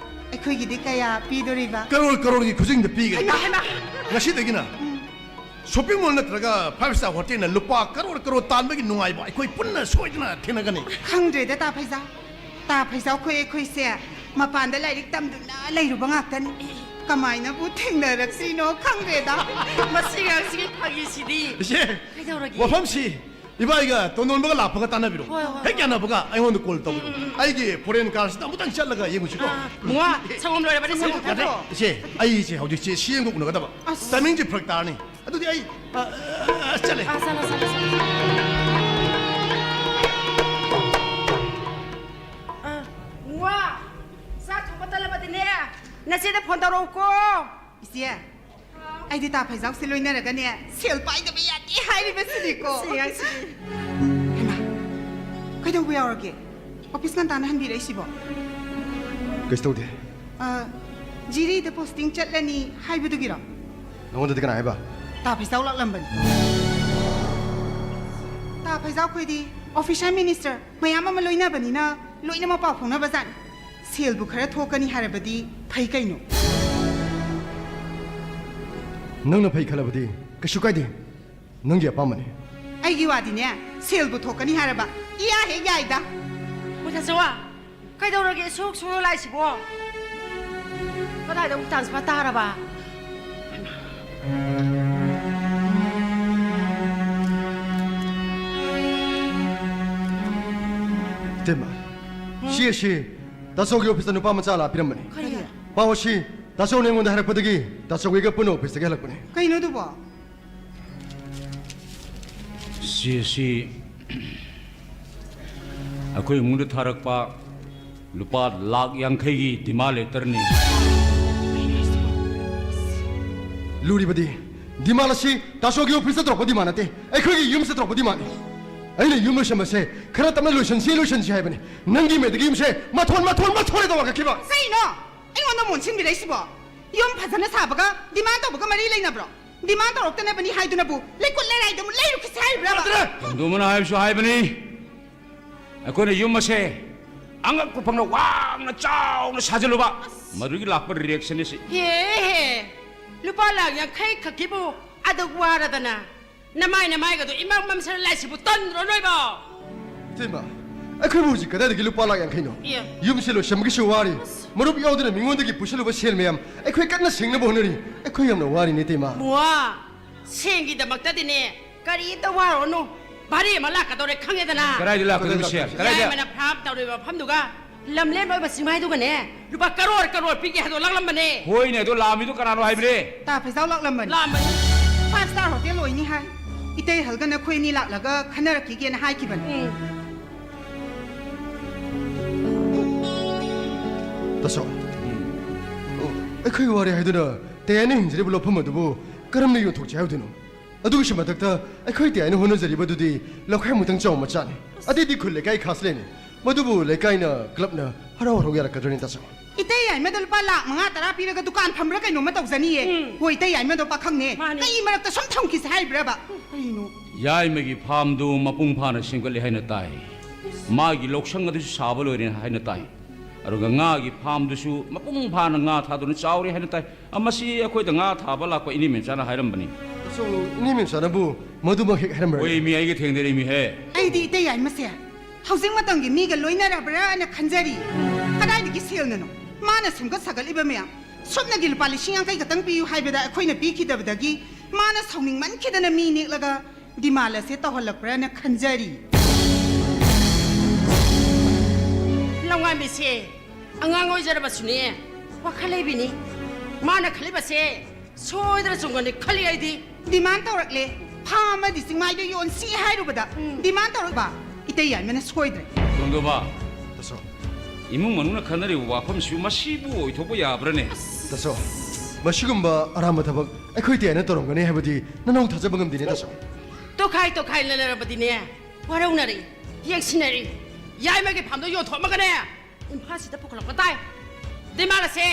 ꯑꯩꯈꯣꯏꯒꯤꯗꯤ ꯀꯌꯥ ꯄꯤꯗꯣꯔꯤꯕ? ꯀꯔꯣꯔ ꯀꯔꯣꯔꯒꯤ ꯈꯨꯖꯤꯡꯗ ꯄꯤꯒꯅꯤ꯫ ꯍꯩꯃꯥ, ꯍꯩꯃꯥ꯫ ꯉꯁꯤꯗꯒꯤꯅ ꯎꯝ꯫ Shopping mall ꯅꯠꯇ꯭ꯔꯒ five star hotelꯅ ꯂꯨꯄꯥ ꯀꯔꯣꯔ ꯀꯔꯣꯔ ꯇꯥꯟꯕꯒꯤ ꯅꯨꯡꯉꯥꯏꯕ ꯑꯩꯈꯣꯏ ꯄꯨꯟꯅ ꯁꯣꯏꯗꯅ ꯊꯦꯡꯅꯒꯅꯤ꯫ ꯈꯪꯗ꯭ꯔꯦꯗ ꯇꯥ ꯐꯩꯖꯥꯎ꯫ ꯇꯥ ꯐꯩꯖꯥꯎ ꯈꯣꯏ ꯑꯩꯈꯣꯏꯁꯦ ꯃꯄꯥꯟꯗ ꯂꯥꯏꯔꯤꯛ ꯇꯝꯗꯨꯅ ꯂꯩꯔꯨꯕ ꯉꯥꯛꯇꯅꯤ꯫ ꯀꯃꯥꯏꯅꯕꯨ ꯊꯦꯡꯅꯔꯛꯇ꯭ꯔꯤꯅꯣ ꯈꯪꯗ꯭ꯔꯦꯗ꯫ ꯃꯁꯤ ꯑꯉꯥꯡꯁꯤꯒꯤ ꯐꯥꯒꯤꯁꯤꯗꯤ꯫ ꯏꯆꯦ, ꯀꯩꯗꯧꯔꯒꯦ? ꯋꯥꯐꯝꯁꯤ ꯏꯕꯥꯏꯒ ꯇꯣꯟꯗꯣꯟꯕꯒ ꯂꯥꯛꯄꯒ ꯇꯥꯟꯅꯕꯤꯔꯣ꯫ ꯍꯣꯏ, ꯍꯣꯏ, ꯍꯦꯛ ꯍꯣꯏ꯫ ꯌꯥꯅꯕꯒ ꯑꯩꯉꯣꯟꯗ call ꯇꯧꯕꯤꯔꯣ꯫ ꯎꯝ, ꯎꯝ, ꯎꯝ꯫ ꯑꯩꯒꯤ foreign carꯁꯤꯗ ꯑꯃꯨꯛꯇꯪ ꯆꯠꯂꯒ ꯌꯦꯡꯉꯨꯁꯤꯀꯣ꯫ ꯑꯥ, ꯃꯨꯋꯥ, ꯁꯪꯒꯣꯝ ꯂꯣꯏꯔꯕꯅꯦ, ꯁꯪꯒꯣꯝ ꯌꯥꯗ꯭ꯔꯦ, ꯊꯛꯈ꯭ꯔꯣ꯫ ꯏꯆꯦ, ꯑꯩꯁꯦ ꯍꯧꯖꯤꯛꯁꯦ ꯁꯤ ꯑꯃꯒ ꯎꯅꯒꯗꯕ꯫ ꯑꯁ꯫ Timingꯁꯦ ꯐꯔꯛ ꯇꯥꯔꯅꯤ꯫ ꯑꯗꯨꯗꯤ ꯑꯩ, ꯑ, ꯑ, ꯆꯠꯂꯦ꯫ ꯑꯥ, ꯆꯠꯂꯣ, ꯆꯠꯂꯣ, ꯆꯠꯂꯣ꯫ ꯑꯥ, ꯃꯨꯋꯥ, ꯆꯥꯛ ꯊꯣꯡꯕ ꯇꯜꯂꯕꯗꯤꯅꯦ, ꯅꯆꯦꯗ phone ꯇꯧꯔꯛꯎꯀꯣ꯫ ꯏꯆꯦ, ꯑꯩꯗꯤ ꯇꯥ ꯐꯩꯖꯥꯎꯁꯦ ꯂꯣꯏꯅꯔꯒꯅꯦ, ꯁꯦꯜ ꯄꯥꯏꯗꯕ ꯌꯥꯗꯦ ꯍꯥꯏꯔꯤꯕꯁꯤꯅꯤꯀꯣ꯫ ꯁꯤ ꯑꯉꯥꯡꯁꯤꯗꯤ꯫ ꯍꯩꯃꯥ, ꯀꯩꯗꯧꯕ ꯌꯥꯎꯔꯒꯦ? Office ꯉꯟꯇꯥꯅ ꯍꯟꯕꯤꯔꯛꯏꯁꯤꯕꯣ? ꯀꯩꯁꯨ ꯇꯧꯗꯦ꯫ ꯑ, ꯖꯤꯔꯤꯗ posting ꯆꯠꯂꯅꯤ ꯍꯥꯏꯕꯗꯨꯒꯤꯔꯣ? ꯅꯉꯣꯟꯗꯗꯤ ꯀꯅꯥ ꯍꯥꯏꯕ? ꯇꯥ ꯐꯩꯖꯥꯎ ꯂꯥꯛꯂꯝꯕꯅꯤ꯫ ꯇꯥ ꯐꯩꯖꯥꯎ ꯈꯣꯏꯗꯤ officer minister ꯃꯌꯥꯝ ꯑꯃ ꯂꯣꯏꯅꯕꯅꯤꯅ ꯂꯣꯏꯅꯃꯛ ꯄꯥꯎ ꯐꯥꯎꯅꯕ ꯖꯥꯠꯅꯤ꯫ ꯁꯦꯜꯕꯨ ꯈꯔ ꯊꯣꯛꯀꯅꯤ ꯍꯥꯏꯔꯕꯗꯤ ꯐꯩ ꯀꯩꯅꯣ꯫ ꯅꯪꯅ ꯐꯩ ꯈꯜꯂꯕꯗꯤ ꯀꯩꯁꯨ ꯀꯥꯏꯗꯦ꯫ ꯅꯪꯒꯤ ꯑꯄꯥꯝꯕꯅꯤ꯫ ꯑꯩꯒꯤ ꯋꯥꯗꯤꯅꯦ, ꯁꯦꯜꯕꯨ ꯊꯣꯛꯀꯅꯤ ꯍꯥꯏꯔꯕ, ꯏꯌꯥ ꯍꯦꯛ ꯌꯥꯏꯗ꯫ ꯃꯨꯊꯠꯆꯧꯋꯥ, ꯀꯩꯗꯧꯔꯒꯦ ꯁꯨꯛ ꯁꯨꯛ ꯂꯥꯏꯁꯤꯕꯣ? ꯀꯗꯥꯏꯗ ꯑꯃꯨꯛ transfer ꯇꯥꯔꯕ? ꯏꯇꯩꯃ, ꯁꯤ ꯑꯁꯤ ꯇꯥꯆꯧꯒꯤ officeꯇ ꯅꯨꯄꯥ ꯃꯆꯥ ꯂꯥꯛꯑ ꯄꯤꯔꯝꯕꯅꯤ꯫ ꯀꯔꯤ? ꯄꯥꯎ ꯑꯁꯤ ꯇꯥꯆꯧꯅ ꯑꯩꯉꯣꯟꯗ ꯍꯥꯏꯔꯛꯄꯗꯒꯤ ꯇꯥꯆꯧꯒ ꯑꯩꯒ ꯄꯨꯟꯅ officeꯇꯒꯤ ꯍꯜꯂꯛꯄꯅꯤ꯫ ꯀꯩꯅꯣ ꯑꯗꯨꯕꯣ? ꯁꯤ ꯑꯁꯤ ꯑꯩꯈꯣꯏ ꯏꯃꯨꯡꯗ ꯊꯥꯔꯛꯄ ꯂꯨꯄꯥ ꯂꯥꯈ ꯌꯥꯡꯈꯩꯒꯤ demand letterꯅꯤ꯫ ꯂꯨꯔꯤꯕꯗꯤ, demand ꯑꯁꯤ ꯇꯥꯆꯧꯒꯤ officeꯇ ꯇꯧꯔꯛꯄ demand ꯅꯠꯇꯦ, ꯑꯩꯈꯣꯏꯒꯤ ꯌꯨꯝꯁꯤꯗ ꯇꯧꯔꯛꯄ demandꯅꯤ꯫ ꯑꯩꯅ ꯌꯨꯝ ꯂꯣꯏꯁꯟꯕꯁꯦ ꯈꯔ ꯇꯞꯅ ꯂꯣꯏꯁꯟꯁꯤ, ꯂꯣꯏꯁꯟꯁꯤ ꯍꯥꯏꯕꯅꯤ꯫ ꯅꯪꯒꯤ ꯃꯦꯗꯒꯤ ꯌꯨꯝꯁꯦ ꯃꯊꯣꯟ, ꯃꯊꯣꯟ, ꯃꯊꯣꯟ ꯍꯦꯛꯇ ꯋꯥꯡꯈꯠꯈꯤꯕ꯫ ꯀꯩꯅꯣ? ꯑꯩꯉꯣꯟꯗ ꯃꯣꯟ ꯁꯤꯟꯕꯤꯔꯛꯏꯁꯤꯕꯣ? ꯌꯨꯝ ꯐꯖꯅ ꯁꯥꯕꯒ demand ꯇꯧꯕꯒ ꯃꯔꯤ ꯂꯩꯅꯕ꯭ꯔꯣ? Demand ꯇꯧꯔꯛꯇꯅꯕꯅꯤ ꯍꯥꯏꯗꯨꯅꯕꯨ ꯂꯩꯀꯨꯠ ꯂꯩꯔꯥꯏꯗ ꯑꯃꯨꯛ ꯂꯩꯔꯨꯈꯤꯁꯤ ꯍꯥꯏꯔꯤꯕ꯭ꯔꯕ? ꯇꯣꯟꯗꯣꯝꯕꯅ ꯍꯥꯏꯕꯁꯨ ꯍꯥꯏꯕꯅꯤ, ꯑꯩꯈꯣꯏꯅ ꯌꯨꯝ ꯑꯁꯦ ꯑꯉꯛꯄ ꯐꯪꯅ ꯋꯥꯡꯅ ꯆꯥꯎꯅ ꯁꯥꯖꯜꯂꯨꯕ, ꯃꯗꯨꯒꯤ ꯂꯥꯛꯄ reactionꯅꯤ ꯁꯤ꯫ ꯍꯦ, ꯍꯦ, ꯂꯨꯄꯥ ꯂꯥꯈ ꯌꯥꯡꯈꯩ ꯈꯛꯀꯤꯕꯨ ꯑꯗꯨꯛ ꯋꯥꯔꯗꯅ? ꯅꯃꯥꯏ ꯅꯃꯥꯏꯒꯗꯣ ꯏꯃꯝ ꯃꯝꯁꯤꯜꯂ ꯂꯥꯏꯁꯤꯕꯨ ꯇꯟꯗ꯭ꯔꯣ ꯅꯣꯏꯕꯣ? ꯏꯇꯩꯃ, ꯑꯩꯈꯣꯏꯕꯨ ꯍꯧꯖꯤꯛ ꯀꯗꯥꯏꯗꯒꯤ ꯂꯨꯄꯥ ꯂꯥꯈ ꯌꯥꯡꯈꯩꯅꯣ? ꯏꯌꯥ꯫ ꯌꯨꯝꯁꯦ ꯂꯣꯏꯁꯟꯕꯒꯤꯁꯨ ꯋꯥꯔꯤ, ꯃꯔꯨꯞ ꯌꯥꯎꯗꯨꯅ ꯃꯤꯉꯣꯟꯗꯒꯤ ꯄꯨꯁꯜꯂꯨꯕ ꯁꯦꯜ ꯃꯌꯥꯝ ꯑꯩꯈꯣꯏ ꯀꯟꯅ ꯁꯤꯡꯅꯕ ꯍꯣꯠꯅꯔꯤ꯫ ꯑꯩꯈꯣꯏ ꯌꯥꯝꯅ ꯋꯥꯔꯤꯅꯦ ꯏꯇꯩꯃ꯫ ꯕꯨꯋꯥ, ꯁꯦꯟꯒꯤꯗꯃꯛꯇꯗꯤꯅꯦ ꯀꯔꯤꯝꯇ ꯋꯥꯔꯨꯔꯅꯨ꯫ ꯚꯥꯔꯤ ꯑꯃ ꯂꯥꯛꯀꯗꯧꯔꯦ ꯈꯪꯉꯦꯗꯅ꯫ ꯀꯗꯥꯏꯗ ꯂꯥꯛꯀꯗꯣꯏꯅꯣ ꯁꯦꯜ? ꯀꯗꯥꯏꯗ? ꯌꯥꯏꯃꯅ ꯐꯥꯝ ꯇꯧꯔꯤꯕ ꯃꯐꯝꯗꯨꯒ ꯂꯝꯂꯦꯟ ꯑꯣꯏꯕ ꯆꯤꯡꯃꯥꯏꯗꯨꯒꯅꯦ ꯂꯨꯄꯥ ꯀꯔꯣꯔ ꯀꯔꯣꯔ ꯄꯤꯒꯦ ꯍꯥꯏꯗꯣ ꯂꯥꯛꯂꯝꯕꯅꯦ꯫ ꯍꯣꯏꯅꯦ, ꯑꯗꯣ ꯂꯥꯛꯑꯝꯃꯤꯗꯣ ꯀꯅꯥꯅꯣ ꯍꯥꯏꯕꯅꯦ? ꯇꯥ ꯐꯩꯖꯥꯎ ꯂꯥꯛꯂꯝꯕꯅꯦ꯫ ꯂꯥꯛꯑꯝꯕꯅꯤ꯫ Five star hotel ꯑꯣꯏꯅꯤ ꯍꯥꯏ꯫ ꯏꯇꯩ ꯍꯜꯒ ꯅꯈꯣꯏ ꯑꯅꯤ ꯂꯥꯛꯂꯒ ꯈꯟꯅꯔꯛꯈꯤꯒꯦꯅ ꯍꯥꯏꯈꯤꯕꯅꯤ꯫ ꯎꯝ꯫ ꯇꯥꯆꯧ, ꯑꯩꯈꯣꯏ ꯋꯥꯔꯦ ꯍꯥꯏꯗꯨꯅ ꯇꯌꯥꯏꯅ ꯍꯤꯡꯖꯔꯤꯕ ꯂꯧꯐꯝ ꯑꯗꯨꯕꯨ ꯀꯔꯝꯅ ꯌꯣꯟꯊꯣꯛꯁꯤ ꯍꯥꯏꯕꯗꯨꯅꯣ? ꯑꯗꯨꯒꯤꯁꯨ ꯃꯊꯛꯇ ꯑꯩꯈꯣꯏ ꯇꯌꯥꯏꯅ ꯍꯣꯠꯅꯖꯔꯤꯕꯗꯨꯗꯤ ꯂꯧꯈꯥꯏꯃꯨꯛꯇꯪ ꯆꯥꯎꯕ ꯃꯆꯥꯅꯤ꯫ ꯑꯇꯩꯗꯤ ꯈꯨꯜ ꯂꯩꯀꯥꯏ ꯈꯥꯁꯂꯦꯅꯤ꯫ ꯃꯗꯨꯕꯨ ꯂꯩꯀꯥꯏꯅ, clubꯅ ꯍꯔꯥꯎ ꯍꯔꯥꯎ ꯌꯥꯔꯛꯀꯗ꯭ꯔꯅꯤ, ꯇꯥꯆꯧ? ꯏꯇꯩ ꯌꯥꯏꯃꯗ ꯂꯨꯄꯥ ꯂꯥꯈ ꯃꯉꯥ ꯇꯔꯥ ꯄꯤꯔꯒ ꯗꯨꯀꯥꯟ ꯐꯝꯕ꯭ꯔꯥ ꯀꯩꯅꯣꯝꯃ ꯇꯧꯖꯅꯤꯌꯦ꯫ ꯎꯝ꯫ ꯍꯣꯏ, ꯏꯇꯩ ꯌꯥꯏꯃꯗꯣ ꯄꯥꯈꯪꯅꯦ꯫ ꯃꯥꯅꯤ꯫ ꯀꯩ ꯃꯔꯛꯇ ꯁꯨꯝ ꯊꯝꯈꯤꯁꯦ ꯍꯥꯏꯕ꯭ꯔꯕ? ꯀꯩꯅꯣ? ꯌꯥꯏꯃꯒꯤ farmꯗꯨ ꯃꯄꯨꯡ ꯐꯥꯅ ꯁꯦꯝꯒꯠꯂꯦ ꯍꯥꯏꯅ ꯇꯥꯏ꯫ ꯃꯥꯒꯤ ꯂꯧꯁꯪ ꯑꯗꯨꯁꯨ ꯁꯥꯕ ꯂꯣꯏꯔꯦ ꯍꯥꯏꯅ ꯇꯥꯏ꯫ ꯑꯗꯨꯒ ꯉꯥꯒꯤ farmꯗꯨꯁꯨ ꯃꯄꯨꯡ ꯐꯥꯅ ꯉꯥ ꯊꯥꯗꯨꯅ ꯆꯥꯎꯔꯦ ꯍꯥꯏꯅ ꯇꯥꯏ꯫ ꯑ, ꯃꯁꯤ ꯑꯩꯈꯣꯏꯗ ꯉꯥ ꯊꯥꯕ ꯂꯥꯛꯄ ꯏꯅꯦ ꯃꯦꯝꯆꯥꯅ ꯍꯥꯏꯔꯝꯕꯅꯤ꯫ ꯇꯥꯆꯧ, ꯏꯅꯦ ꯃꯦꯝꯆꯥꯅꯕꯨ ꯃꯗꯨꯃꯛ ꯍꯦꯛ ꯍꯥꯏꯔꯝꯕ꯭ꯔꯥ? ꯍꯣꯏ, ꯃꯤ ꯑꯩꯒ ꯊꯦꯡꯅꯔꯤꯃꯤꯍꯦ꯫ ꯑꯩꯗꯤ ꯏꯇꯩ ꯌꯥꯏꯃꯁꯦ ꯍꯧꯖꯤꯛ ꯃꯇꯝꯒꯤ ꯃꯤꯒ ꯂꯣꯏꯅꯔꯕ꯭ꯔꯥꯅ ꯈꯟꯖꯔꯤ꯫ ꯀꯗꯥꯏꯗꯒꯤ ꯁꯦꯜꯅꯅꯣ? ꯃꯥꯅ ꯁꯦꯝꯒꯠ ꯁꯥꯒꯠꯂꯤꯕ ꯃꯌꯥꯝ, ꯁꯨꯞꯅꯒꯤ ꯂꯨꯄꯥ ꯂꯤꯁꯤꯡ ꯌꯥꯡꯈꯩ ꯈꯛꯇꯪ ꯄꯤꯌꯨ ꯍꯥꯏꯕꯗ ꯑꯩꯈꯣꯏꯅ ꯄꯤꯈꯤꯗꯕꯗꯒꯤ ꯃꯥꯅ ꯁꯥꯎꯅꯤꯡꯃꯟꯈꯤꯗꯅ ꯃꯤ ꯅꯦꯛꯂꯒ ꯗꯤꯃꯥꯟ ꯑꯁꯦ ꯇꯧꯍꯜꯂꯛꯄ꯭ꯔꯥꯅ ꯈꯟꯖꯔꯤ꯫ ꯂꯋꯥꯏꯃꯤꯁꯦ ꯑꯉꯥꯡ ꯑꯣꯏꯖꯔꯕꯁꯨꯅꯦ, ꯋꯥꯈꯜ ꯂꯩꯕꯤꯅꯤ꯫ ꯃꯥꯅ ꯈꯜꯂꯤꯕꯁꯦ ꯁꯣꯏꯗꯅ ꯆꯨꯝꯒꯅꯤ ꯈꯜꯂꯤ ꯑꯩꯗꯤ꯫ ꯗꯤꯃꯥꯟ ꯇꯧꯔꯛꯂꯦ, ꯐꯥꯝ ꯑꯃꯗꯤ ꯆꯤꯡꯃꯥꯏꯗ ꯌꯣꯟꯁꯤ ꯍꯥꯏꯔꯨꯕꯗ ꯎꯝ꯫ ꯗꯤꯃꯥꯟ ꯇꯧꯔꯛꯄ ꯏꯇꯩ ꯌꯥꯏꯃꯅ ꯁꯣꯏꯗ꯭ꯔꯦ꯫ ꯈꯣꯡꯗꯣꯕ, ꯇꯥꯆꯧ꯫ ꯏꯃꯨꯡ ꯃꯅꯨꯡꯅ ꯈꯟꯅꯔꯤꯕ ꯋꯥꯐꯝꯁꯤꯕꯨ ꯃꯁꯤꯕꯨ ꯑꯣꯏꯊꯣꯛꯄ ꯌꯥꯕ꯭ꯔꯥꯅꯦ? ꯇꯥꯆꯧ, ꯃꯁꯤꯒꯨꯝꯕ ꯑꯔꯥꯟꯕ ꯊꯕꯛ ꯑꯩꯈꯣꯏ ꯏꯇꯩ ꯌꯥꯏꯃꯅ ꯇꯧꯔꯝꯒꯅꯤ ꯍꯥꯏꯕꯗꯤ ꯅꯅꯥꯎ ꯊꯥꯖꯕ ꯉꯝꯗꯦꯅꯦ, ꯇꯥꯆꯧ꯫ ꯇꯣꯈꯥꯏ ꯇꯣꯈꯥꯏ ꯂꯩꯅꯔꯕꯗꯤꯅꯦ, ꯋꯥꯔꯧꯅꯔꯤ, ꯌꯦꯡꯁꯤꯟꯅꯔꯤ, ꯌꯥꯏꯃꯒꯤ ꯐꯥꯝꯗꯣ ꯌꯣꯟꯊꯣꯛꯑꯝꯃꯒꯅꯦ, ꯏꯝꯐꯥꯜꯁꯤꯗ ꯄꯨꯈꯠꯂꯛꯄ ꯇꯥꯏ꯫ ꯗꯤꯃꯥꯟ ꯑꯁꯦ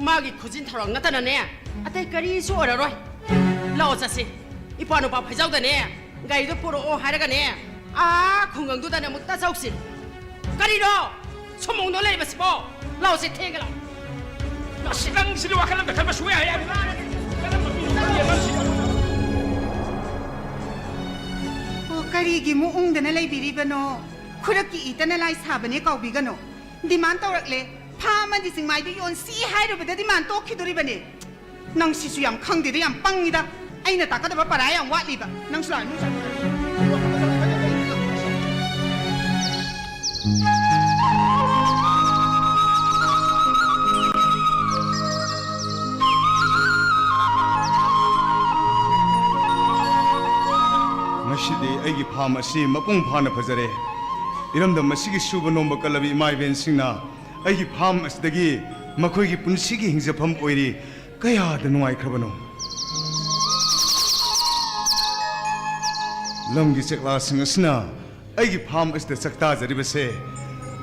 ꯃꯥꯒꯤ ꯈꯨꯖꯤꯟ ꯊꯧꯔꯥꯡ ꯅꯠꯇꯅꯅꯦ, ꯑꯇꯩ ꯀꯔꯤꯁꯨ ꯑꯣꯏꯔꯔꯣꯏ꯫ ꯂꯥꯛꯑꯣ ꯆꯠꯁꯤ꯫ ꯏꯄ꯭ꯋꯥ ꯅꯨꯄꯥ ꯐꯩꯖꯥꯎꯗꯅꯦ, ꯒꯥꯔꯤꯗꯣ ꯄꯨꯔꯛꯑꯣ ꯍꯥꯏꯔꯒꯅꯦ, ꯑꯥ ꯈꯨꯡꯒꯪꯗꯨꯗꯅꯦ ꯑꯃꯨꯛꯇ ꯆꯧꯁꯤ꯫ ꯀꯔꯤꯅꯣ? ꯁꯨꯃꯣꯡꯗꯣ ꯂꯩꯔꯤꯕꯁꯤꯕꯣ? ꯂꯥꯛꯑꯣꯁꯦ, ꯊꯦꯡꯒꯦ ꯂꯥꯛꯑꯣ꯫ ꯑꯁ, ꯅꯪꯁꯤꯗꯤ ꯋꯥꯈꯜ ꯑꯃꯗ ꯈꯟꯕ ꯁꯨꯡꯌꯥ ꯍꯦꯛ ꯌꯥꯗꯦ꯫ ꯀꯔꯝꯕ ꯃꯤꯅꯣ ꯈꯪꯗꯦ ꯑꯉꯥꯡꯁꯤꯗꯤ꯫ ꯑꯣ, ꯀꯔꯤꯒꯤ ꯃꯨꯛꯎꯪꯗꯅ ꯂꯩꯕꯤꯔꯤꯕꯅꯣ? ꯈꯨꯔꯛꯀꯤ ꯏꯇꯅ ꯂꯥꯏ ꯁꯥꯕꯅꯦ, ꯀꯥꯎꯕꯤꯒꯅꯣ꯫ ꯗꯤꯃꯥꯟ ꯇꯧꯔꯛꯂꯦ, ꯐꯥꯝ ꯑꯃꯗꯤ ꯆꯤꯡꯃꯥꯏꯗꯨ ꯌꯣꯟꯁꯤ ꯍꯥꯏꯔꯨꯕꯗ ꯗꯤꯃꯥꯟ ꯇꯣꯛꯈꯤꯗꯣꯔꯤꯕꯅꯦ꯫ ꯅꯪ ꯁꯤꯁꯨ ꯌꯥꯝ ꯈꯪꯗꯦꯗ, ꯌꯥꯝ ꯄꯪꯉꯤꯗ꯫ ꯑꯩꯅ ꯇꯥꯛꯀꯗꯕ ꯄꯔꯥ ꯌꯥꯝ ꯋꯥꯠꯂꯤꯕ꯫ ꯅꯪꯁꯨ ꯂꯥꯛꯑꯣ, ꯅꯪꯁꯨ ꯂꯥꯛꯑꯣ꯫ ꯉꯁꯤꯗꯤ ꯑꯩꯒꯤ ꯐꯥꯝ ꯑꯁꯤ ꯃꯄꯨꯡ ꯐꯥꯅ ꯐꯖꯔꯦ꯫ ꯏꯔꯝꯗꯝ ꯑꯁꯤꯒꯤ ꯁꯨꯕ ꯅꯣꯝꯕ ꯀꯜꯂꯕ ꯏꯃꯥ ꯏꯕꯦꯟꯁꯤꯡꯅ ꯑꯩꯒꯤ ꯐꯥꯝ ꯑꯁꯤꯗꯒꯤ ꯃꯈꯣꯏꯒꯤ ꯄꯨꯟꯁꯤꯒꯤ ꯍꯤꯡꯖꯐꯝ ꯑꯣꯏꯔꯤ꯫ ꯀꯌꯥꯗ ꯅꯨꯡꯉꯥꯏꯈ꯭ꯔꯕꯅꯣ! ꯂꯝꯒꯤ ꯆꯦꯛꯂꯥꯁꯤꯡ ꯑꯁꯤꯅ ꯑꯩꯒꯤ ꯐꯥꯝ ꯑꯁꯤꯗ ꯆꯥꯛꯇꯥꯖꯔꯤꯕꯁꯦ,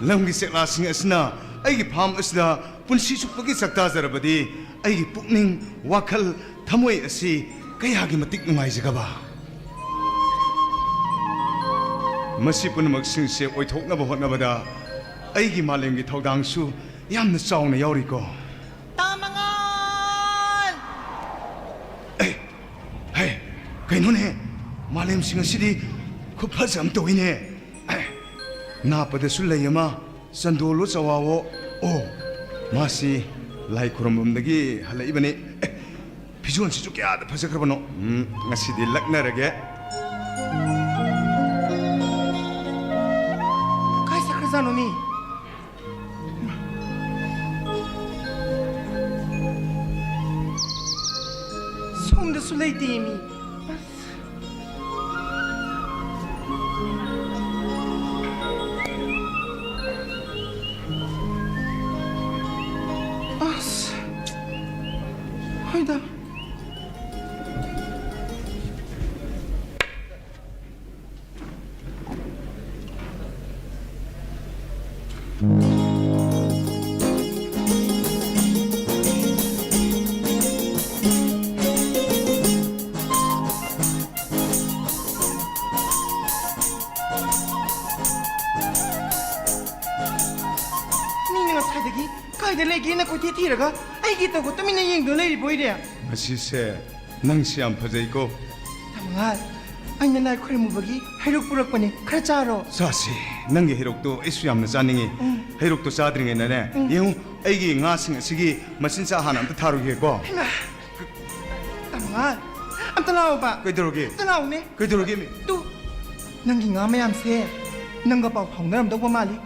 ꯂꯝꯒꯤ ꯆꯦꯛꯂꯥꯁꯤꯡ ꯑꯁꯤꯅ ꯑꯩꯒꯤ ꯐꯥꯝ ꯑꯁꯤꯗ ꯄꯨꯟꯁꯤ ꯆꯨꯞꯄꯒꯤ ꯆꯥꯛꯇꯥꯖꯔꯕꯗꯤ, ꯑꯩꯒꯤ ꯄꯨꯛꯅꯤꯡ, ꯋꯥꯈꯜ, ꯊꯃꯣꯏ ꯑꯁꯤ ꯀꯌꯥꯒꯤ ꯃꯇꯤꯛ ꯅꯨꯡꯉꯥꯏꯖꯒꯕ! ꯃꯁꯤ ꯄꯨꯝꯅꯃꯛꯁꯤꯡꯁꯦ ꯑꯣꯏꯊꯣꯛꯅꯕ ꯍꯣꯠꯅꯕꯗ ꯑꯩꯒꯤ ꯃꯥꯂꯦꯝꯒꯤ ꯊꯧꯗꯥꯡꯁꯨ ꯌꯥꯝꯅ ꯆꯥꯎꯅ ꯌꯥꯎꯔꯤꯀꯣ꯫ ꯇꯥꯃꯉꯥꯜ! ꯑꯦ, ꯍꯦ, ꯀꯩꯅꯣꯅꯦ? ꯃꯥꯂꯦꯝꯁꯤꯡ ꯑꯁꯤꯗꯤ ꯈꯨꯐꯖ ꯑꯃ ꯇꯧꯏꯅꯦ꯫ ꯑꯦ, ꯅꯥꯞꯄꯗꯁꯨ ꯂꯩ ꯑꯃ, ꯆꯟꯗꯣꯜꯂꯣ ꯆꯋꯥꯋꯣ꯫ ꯑꯣ, ꯃꯥꯁꯤ ꯂꯥꯏ ꯈꯨꯔꯨꯝꯐꯝꯗꯒꯤ ꯍꯜꯂꯛꯏꯕꯅꯤ꯫ ꯑꯦ, ꯐꯤꯖꯣꯜꯁꯤꯁꯨ ꯀꯌꯥꯗ ꯐꯖꯈ꯭ꯔꯕꯅꯣ꯫ ꯎꯝ, ꯉꯁꯤꯗꯤ ꯂꯛꯅꯔꯒꯦ꯫ ꯀꯥꯏ ꯆꯠꯈ꯭ꯔꯖꯥꯠꯅꯣ ꯃꯤ? ꯁꯣꯝꯗꯁꯨ ꯂꯩꯇꯦ ꯃꯤ꯫ ꯑꯁ, ꯍꯣꯏꯗ꯫ ꯃꯤꯅ ꯉꯁꯥꯏꯗꯒꯤ ꯀꯥꯏꯗ ꯂꯩꯒꯦꯅ ꯀꯣꯏꯊꯤ ꯊꯤꯔꯒ ꯑꯩꯒꯤ ꯇꯧꯒ ꯇꯨꯃꯤꯟꯅ ꯌꯦꯡꯗꯨꯅ ꯂꯩꯔꯤꯕ ꯑꯣꯏꯔꯦ꯫ ꯉꯁꯤꯁꯦ ꯅꯪꯁꯦ ꯌꯥꯝ ꯐꯖꯩꯀꯣ꯫ ꯇꯥꯃꯉꯥ, ꯑꯩꯅ ꯂꯥꯏ ꯈꯣꯏꯔꯝꯃꯨꯕꯒꯤ ꯍꯩꯔꯨꯛ ꯄꯨꯔꯛꯄꯅꯦ, ꯈꯔ ꯆꯥꯔꯣ꯫ ꯆꯥꯁꯤ, ꯅꯪꯒꯤ ꯍꯩꯔꯨꯛꯇꯣ ꯑꯩꯁꯨ ꯌꯥꯝꯅ ꯆꯥꯅꯤꯡꯉꯤ꯫ ꯎꯝ꯫ ꯍꯩꯔꯨꯛꯇꯣ ꯆꯥꯗ꯭ꯔꯤꯉꯩꯗꯅꯦ, ꯎꯝ꯫ ꯌꯦꯡꯉꯨ, ꯑꯩꯒꯤ ꯉꯥꯁꯤꯡ ꯑꯁꯤꯒꯤ ꯃꯆꯤꯟꯖꯥꯛ ꯍꯥꯟꯅ ꯑꯝꯇ ꯊꯥꯔꯨꯒꯦꯀꯣ꯫ ꯍꯩꯃꯥ! ꯇꯥꯃꯉꯥ, ꯑꯝꯇ ꯂꯥꯛꯑꯣꯕ꯫ ꯀꯩꯗꯧꯔꯒꯦ? ꯑꯝꯇ ꯂꯥꯛꯑꯣꯅꯦ꯫ ꯀꯩꯗꯧꯔꯒꯦ ꯃꯤ? ꯇꯨ, ꯅꯪꯒꯤ ꯉꯥ ꯃꯌꯥꯝꯁꯦ ꯅꯪꯒ ꯄꯥꯎ ꯐꯥꯎꯅꯔꯝꯗꯧꯕ ꯃꯥꯜꯂꯤ꯫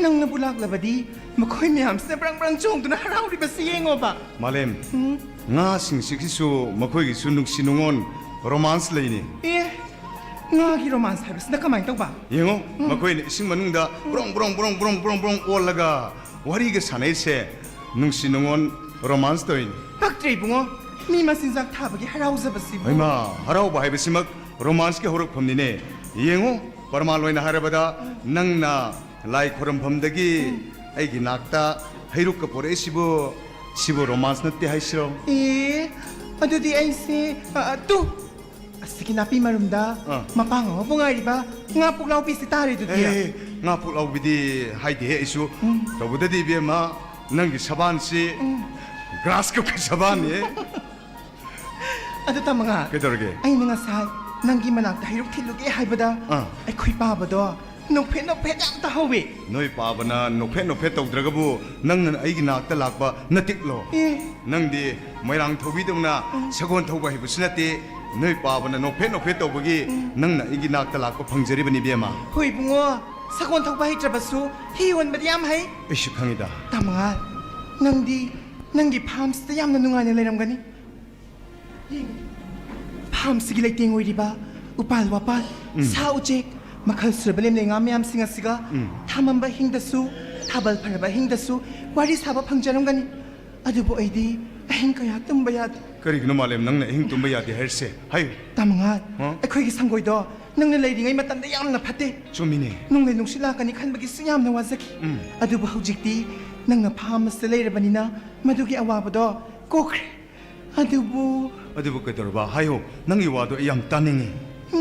ꯅꯪꯅꯕꯨ ꯂꯥꯛꯂꯕꯗꯤ ꯃꯈꯣꯏ ꯃꯌꯥꯝꯁꯤꯅ ꯕ꯭ꯔꯪ ꯕ꯭ꯔꯪ ꯆꯣꯡꯗꯨꯅ ꯍꯔꯥꯎꯔꯤꯕꯁꯤ ꯌꯦꯡꯉꯣꯕ꯫ ꯃꯥꯂꯦꯝ, ꯎꯝ꯫ ꯉꯥꯁꯤꯡꯁꯤꯒꯤꯁꯨ ꯃꯈꯣꯏꯒꯤꯁꯨ ꯅꯨꯡꯁꯤ ꯅꯨꯡꯉꯣꯟ, ꯔꯣꯃꯥꯟꯁ ꯂꯩꯅꯤ꯫ ꯑꯦ, ꯉꯥꯒꯤ ꯔꯣꯃꯥꯟꯁ ꯍꯥꯏꯕꯁꯤꯅ ꯀꯃꯥꯏꯅ ꯇꯧꯕ? ꯌꯦꯡꯉꯣ, ꯎꯝ꯫ ꯃꯈꯣꯏꯅ ꯏꯁꯤꯡ ꯃꯅꯨꯡꯗ ꯎꯝ꯫ ꯕ꯭ꯔꯣꯡ ꯕ꯭ꯔꯣꯡ ꯕ꯭ꯔꯣꯡ ꯕ꯭ꯔꯣꯡ ꯕ꯭ꯔꯣꯡ ꯕ꯭ꯔꯣꯡ ꯑꯣꯜꯂꯒ ꯋꯥꯔꯤꯒ ꯁꯥꯟꯅꯩꯁꯦ ꯅꯨꯡꯁꯤ ꯅꯨꯡꯉꯣꯟ, ꯔꯣꯃꯥꯟꯁ ꯇꯧꯔꯤꯅꯤ꯫ ꯄꯛꯇ꯭ꯔꯦ ꯏꯕꯨꯡꯉꯣ, ꯃꯤ ꯃꯆꯤꯟꯖꯥꯛ ꯊꯥꯕꯒꯤ ꯍꯔꯥꯎꯖꯕꯁꯤꯕꯨ꯫ ꯍꯩꯃꯥ, ꯍꯔꯥꯎꯕ ꯍꯥꯏꯕꯁꯤꯃꯛ ꯔꯣꯃꯥꯟꯁꯀꯤ ꯍꯧꯔꯛꯐꯝꯅꯤꯅꯦ꯫ ꯌꯦꯡꯉꯨ, ꯄ꯭ꯔꯃꯥꯟ ꯑꯣꯏꯅ ꯍꯥꯏꯔꯕꯗ, ꯅꯪꯅ ꯂꯥꯏ ꯈꯣꯏꯔꯝꯐꯝꯗꯒꯤ ꯎꯝ꯫ ꯑꯩꯒꯤ ꯅꯥꯛꯇ ꯍꯩꯔꯨꯛꯀ ꯄꯣꯔꯛꯏꯁꯤꯕꯨ, ꯁꯤꯕꯨ ꯔꯣꯃꯥꯟꯁ ꯅꯠꯇꯦ ꯍꯥꯏꯁꯤꯔꯣ? ꯑꯦ, ꯑꯗꯨꯗꯤ ꯑꯩꯁꯦ, ꯑ, ꯑ, ꯇꯨ, ꯑꯁꯤꯒꯤ ꯅꯥꯄꯤ ꯃꯔꯨꯝꯗ ꯑꯥ꯫ ꯃꯄꯥꯡ ꯑꯃꯕꯨ ꯉꯥꯏꯔꯤꯕ ꯉꯥ ꯄꯨꯛꯂꯥꯎꯕꯤꯁꯤ ꯇꯥꯔꯦ ꯑꯗꯨꯗꯤ꯫ ꯑꯦ, ꯉꯥ ꯄꯨꯛꯂꯥꯎꯕꯤꯗꯤ ꯍꯥꯏꯗꯦꯍꯦ ꯑꯩꯁꯨ꯫ ꯎꯝ꯫ ꯇꯧꯕꯗꯗꯤ ꯏꯕꯦꯝꯃ, ꯅꯪꯒꯤ ꯁꯕꯥꯟꯁꯤ ꯎꯝ꯫ ꯒ꯭ꯔꯥꯁ ꯀꯞꯀꯤ ꯁꯕꯥꯟꯅꯤ꯫ ꯑꯗꯨ ꯇꯥꯃꯉꯥ, ꯀꯩꯗꯧꯔꯒꯦ? ꯑꯩꯅ ꯉꯁꯥꯏ ꯅꯪꯒꯤ ꯃꯅꯥꯛꯇ ꯍꯩꯔꯨꯛ ꯊꯤꯜꯂꯨꯒꯦ ꯍꯥꯏꯕꯗ ꯑꯥ꯫ ꯑꯩꯈꯣꯏ ꯄꯥꯕꯗꯣ ꯅꯣꯛꯐꯦꯠ ꯅꯣꯛꯐꯦꯠ ꯌꯥꯝ ꯇꯧꯍꯧꯋꯤ꯫ ꯅꯣꯏ ꯄꯥꯕꯅ ꯅꯣꯛꯐꯦꯠ ꯅꯣꯛꯐꯦꯠ ꯇꯧꯗ꯭ꯔꯒꯕꯨ ꯅꯪꯅ ꯑꯩꯒꯤ ꯅꯥꯛꯇ ꯂꯥꯛꯄ ꯅꯇꯤꯛꯂꯣ? ꯑꯦ꯫ ꯅꯪꯗꯤ ꯃꯣꯏꯔꯥꯡ ꯊꯧꯕꯤꯗꯧꯅ ꯎꯝ꯫ ꯁꯒꯣꯜ ꯊꯧꯕ ꯍꯩꯕꯁꯨ ꯅꯠꯇꯦ꯫ ꯅꯣꯏ ꯄꯥꯕꯅ ꯅꯣꯛꯐꯦꯠ ꯅꯣꯛꯐꯦꯠ ꯇꯧꯕꯒꯤ ꯎꯝ꯫ ꯅꯪꯅ ꯑꯩꯒꯤ ꯅꯥꯛꯇ ꯂꯥꯛꯄ ꯐꯪꯖꯔꯤꯕꯅꯤ, ꯏꯕꯦꯝꯃ꯫ ꯍꯣꯏ ꯏꯕꯨꯡꯉꯣ, ꯁꯒꯣꯜ ꯊꯧꯕ ꯍꯩꯇ꯭ꯔꯕꯁꯨ ꯍꯤ ꯍꯣꯟꯕꯗꯤ ꯌꯥꯝ ꯍꯩ꯫ ꯑꯩꯁꯨ ꯈꯪꯉꯤꯗ꯫ ꯇꯥꯃꯉꯥꯜ, ꯅꯪꯗꯤ ꯅꯪꯒꯤ ꯐꯥꯔꯝꯁꯤꯗ ꯌꯥꯝꯅ ꯅꯨꯡꯉꯥꯏꯅ ꯂꯩꯔꯝꯒꯅꯤ꯫ ꯐꯥꯔꯝꯁꯤꯒꯤ ꯂꯩꯇꯦꯡ ꯑꯣꯏꯔꯤꯕ ꯎꯄꯥꯜ ꯋꯥꯄꯥꯜ, ꯎꯝ꯫ ꯁꯥ ꯎꯆꯦꯛ, ꯃꯈꯜ ꯁꯨꯔꯕ ꯂꯦꯝꯂꯩ ꯉꯥ ꯃꯌꯥꯝꯁꯤꯡ ꯑꯁꯤꯒ ꯎꯝ꯫ ꯊꯥꯃꯝꯕ ꯑꯍꯤꯡꯗꯁꯨ, ꯊꯥꯕꯜ ꯐꯔꯕ ꯑꯍꯤꯡꯗꯁꯨ ꯋꯥꯔꯤ ꯁꯥꯕ ꯐꯪꯖꯔꯝꯒꯅꯤ꯫ ꯑꯗꯨꯕꯨ ꯑꯩꯗꯤ ꯑꯍꯤꯡ ꯀꯌꯥ ꯇꯨꯝꯕ ꯌꯥꯗꯦ꯫ ꯀꯔꯤꯒꯤꯅꯣ ꯃꯥꯂꯦꯝ, ꯅꯪꯅ ꯑꯍꯤꯡ ꯇꯨꯝꯕ ꯌꯥꯗꯦ ꯍꯥꯏꯔꯤꯁꯦ? ꯍꯥꯏꯌꯨ꯫ ꯇꯥꯃꯉꯥꯜ, ꯍꯥ? ꯑꯩꯈꯣꯏꯒꯤ ꯁꯪꯒꯣꯏꯗꯣ ꯅꯪꯅ ꯂꯩꯔꯤꯉꯩ ꯃꯇꯝꯗ ꯌꯥꯝꯅ ꯐꯠꯇꯦ꯫ ꯆꯨꯝꯃꯤꯅꯦ꯫ ꯅꯣꯡꯂꯩ ꯅꯨꯡꯁꯤꯠ ꯂꯥꯛꯀꯅꯤ ꯈꯟꯕꯒꯤꯁꯨ ꯌꯥꯝꯅ ꯋꯥꯖꯈꯤ꯫ ꯎꯝ꯫ ꯑꯗꯨꯕꯨ ꯍꯧꯖꯤꯛꯇꯤ ꯅꯪꯅ ꯐꯥꯝ ꯑꯁꯤꯗ ꯂꯩꯔꯕꯅꯤꯅ ꯃꯗꯨꯒꯤ ꯑꯋꯥꯕꯗꯣ ꯀꯣꯛꯈ꯭ꯔꯦ꯫ ꯑꯗꯨꯕꯨ ꯑꯗꯨꯕꯨ ꯀꯩꯗꯧꯔꯕ? ꯍꯥꯏꯌꯣ, ꯅꯪꯒꯤ ꯋꯥꯗꯣ ꯑꯩ ꯌꯥꯝ ꯇꯥꯅꯤꯡꯉꯤ꯫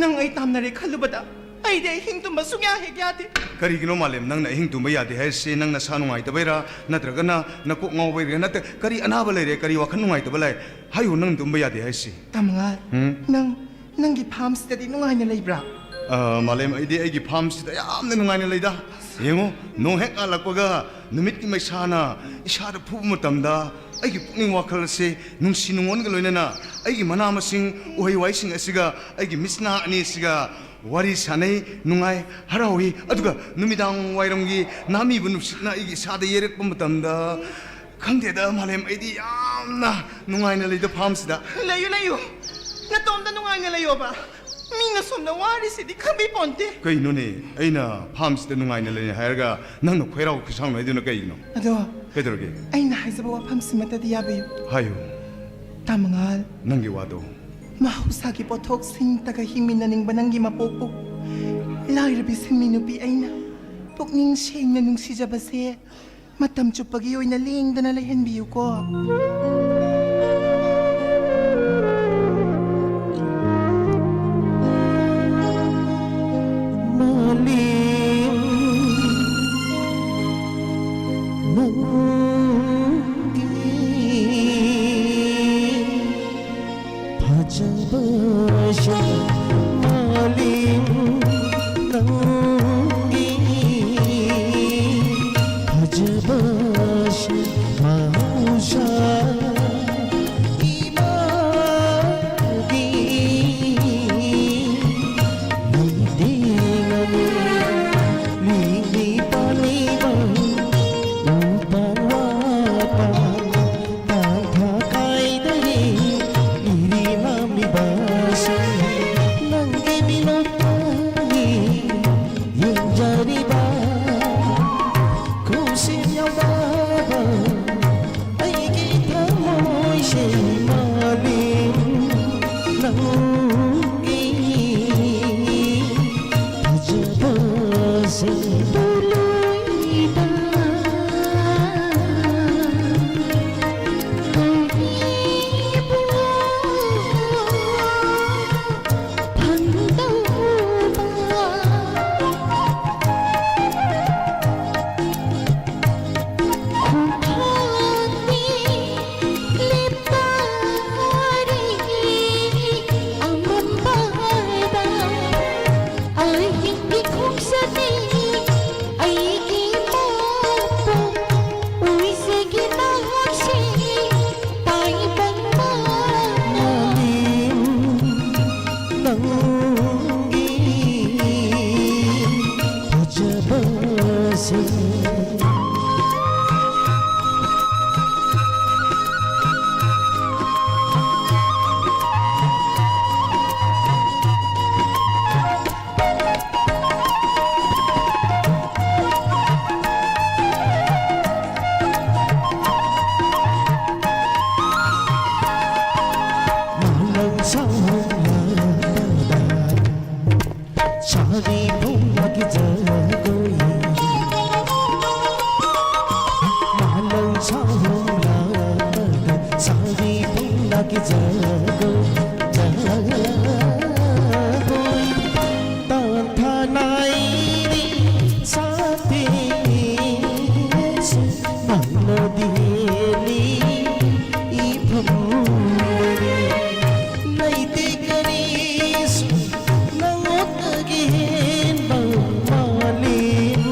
ꯅꯪ ꯑꯩ ꯇꯥꯝꯅꯔꯦ ꯈꯜꯂꯨꯕꯗ ꯑꯩꯗꯤ ꯑꯍꯤꯡ ꯇꯨꯝꯕ ꯁꯨꯡꯌꯥ ꯍꯦꯛ ꯌꯥꯗꯦ꯫ ꯀꯔꯤꯒꯤꯅꯣ ꯃꯥꯂꯦꯝ, ꯅꯪꯅ ꯑꯍꯤꯡ ꯇꯨꯝꯕ ꯌꯥꯗꯦ ꯍꯥꯏꯔꯤꯁꯤ? ꯅꯪ ꯅꯁꯥ ꯅꯨꯡꯉꯥꯏꯇꯕꯩꯔꯥ? ꯅꯠꯇ꯭ꯔꯒꯅ ꯅꯀꯣꯛ ꯉꯥꯎꯕꯩꯔꯥ? ꯅꯠꯇ꯭ꯔ ꯀꯔꯤ ꯑꯅꯥꯕ ꯂꯩꯔꯦ? ꯀꯔꯤ ꯋꯥꯈꯜ ꯅꯨꯡꯉꯥꯏꯇꯕ ꯂꯩ? ꯍꯥꯏꯌꯣ, ꯅꯪ ꯇꯨꯝꯕ ꯌꯥꯗꯦ ꯍꯥꯏꯔꯤꯁꯤ꯫ ꯇꯥꯃꯉꯥꯜ, ꯎꯝ? ꯅꯪ ꯅꯪꯒꯤ ꯐꯥꯝꯁꯤꯗꯗꯤ ꯅꯨꯡꯉꯥꯏꯅ ꯂꯩꯕ꯭ꯔꯥ? ꯑ, ꯃꯥꯂꯦꯝ, ꯑꯩꯗꯤ ꯑꯩꯒꯤ ꯐꯥꯝꯁꯤꯗ ꯌꯥꯝꯅ ꯅꯨꯡꯉꯥꯏꯅ ꯂꯩꯗ꯫ ꯌꯦꯡꯉꯣ, ꯅꯣꯡ ꯍꯦꯛ ꯉꯥꯜꯂꯛꯄꯒ ꯅꯨꯃꯤꯠꯀꯤ ꯃꯩꯁꯥꯅ ꯏꯁꯥꯗ ꯐꯨꯕ ꯃꯇꯝꯗ ꯑꯩꯒꯤ ꯄꯨꯛꯅꯤꯡ ꯋꯥꯈꯜ ꯑꯁꯤ ꯅꯨꯡꯁꯤ ꯅꯨꯡꯉꯣꯟꯒ ꯂꯣꯏꯅꯅ ꯑꯩꯒꯤ ꯃꯅꯥ ꯃꯁꯤꯡ, ꯎꯍꯩ ꯋꯥꯍꯩꯁꯤꯡ ꯑꯁꯤꯒ ꯑꯩꯒꯤ ꯃꯤꯠꯁꯅꯥ ꯑꯅꯤ ꯑꯁꯤꯒ ꯋꯥꯔꯤ ꯁꯥꯟꯅꯩ, ꯅꯨꯡꯉꯥꯏ, ꯍꯔꯥꯎꯏ꯫ ꯑꯗꯨꯒ ꯅꯨꯃꯤꯗꯥꯡ ꯋꯥꯏꯔꯝꯒꯤ ꯅꯥꯃꯤꯕ ꯅꯨꯡꯁꯤꯠꯅ ꯑꯩꯒꯤ ꯏꯁꯥꯗ ꯌꯩꯔꯛꯄ ꯃꯇꯝꯗ, ꯈꯪꯗꯦꯗ ꯃꯥꯂꯦꯝ, ꯑꯩꯗꯤ ꯌꯥꯝꯅ ꯅꯨꯡꯉꯥꯏꯅ ꯂꯩꯗ ꯐꯥꯝꯁꯤꯗ꯫ ꯂꯩꯌꯨ, ꯂꯩꯌꯨ꯫ ꯅꯇꯣꯝꯇ ꯅꯨꯡꯉꯥꯏꯅ ꯂꯩꯌꯣꯕ꯫ ꯃꯤꯅ ꯁꯣꯝꯗ ꯋꯥꯔꯤꯁꯤꯗꯤ ꯈꯪꯕꯤ ꯄꯣꯟꯇꯦ꯫ ꯀꯩꯅꯣꯅꯦ, ꯑꯩꯅ ꯐꯥꯝꯁꯤꯗ ꯅꯨꯡꯉꯥꯏꯅ ꯂꯩ ꯍꯥꯏꯔꯒ ꯅꯪꯅ ꯈꯣꯏꯔꯥꯎ ꯈꯣꯏꯁꯥꯎꯅ ꯍꯥꯏꯗꯨꯅ ꯀꯩꯒꯤꯅꯣ? ꯑꯗꯣ ꯀꯩꯗꯧꯔꯒꯦ? ꯑꯩꯅ ꯍꯥꯏꯖꯕ ꯋꯥꯐꯝꯁꯤꯃꯇꯗꯤ ꯌꯥꯕꯤꯌꯨ꯫ ꯍꯥꯏꯌꯨ꯫ ꯇꯥꯃꯉꯥꯜ꯫ ꯅꯪꯒꯤ ꯋꯥꯗꯣ꯫ ꯃꯍꯧꯁꯥꯒꯤ ꯄꯣꯠꯊꯣꯛꯁꯤꯡꯇꯒ ꯍꯤꯡꯃꯤꯟꯅꯅꯤꯡꯕ ꯅꯪꯒꯤ ꯃꯄꯣꯛꯄꯨ ꯂꯥꯏꯔꯕꯤ ꯁꯤꯟꯃꯤ ꯅꯨꯄꯤ ꯑꯩꯅ ꯄꯨꯛꯅꯤꯡ ꯁꯦꯡꯅ ꯅꯨꯡꯁꯤꯖꯕꯁꯦ ꯃꯇꯝ ꯆꯨꯞꯄꯒꯤ ꯑꯣꯏꯅ ꯂꯦꯡꯗꯅ ꯂꯩꯍꯟꯕꯤꯌꯨꯀꯣ꯫ ꯃꯥꯂꯦꯝ, ꯅꯪꯒꯤ ꯐꯖꯕꯁꯦ ꯃꯥꯂꯦꯝ, ꯅꯪ ꯁꯥꯔꯤ ꯄꯨꯝꯅꯒꯤ ꯖꯒꯣꯏ, ꯃꯥꯂꯪ ꯁꯥꯍꯨꯝꯂꯕꯗ ꯁꯥꯔꯤ ꯄꯨꯝꯅꯒꯤ ꯖꯒꯣꯏ, ꯖꯒꯣꯏ ꯇꯥꯟꯊꯥꯅꯥꯏꯔꯤ ꯁꯥꯊꯤꯁꯨ ꯅꯪꯅꯗꯤ ꯍꯦꯜꯂꯤ ꯏꯐꯝ ꯂꯩꯇꯦ ꯀꯔꯤꯁꯨ ꯅꯉꯣꯟꯗꯒꯤ ꯍꯦꯟꯕ ꯃꯥꯂꯦꯝ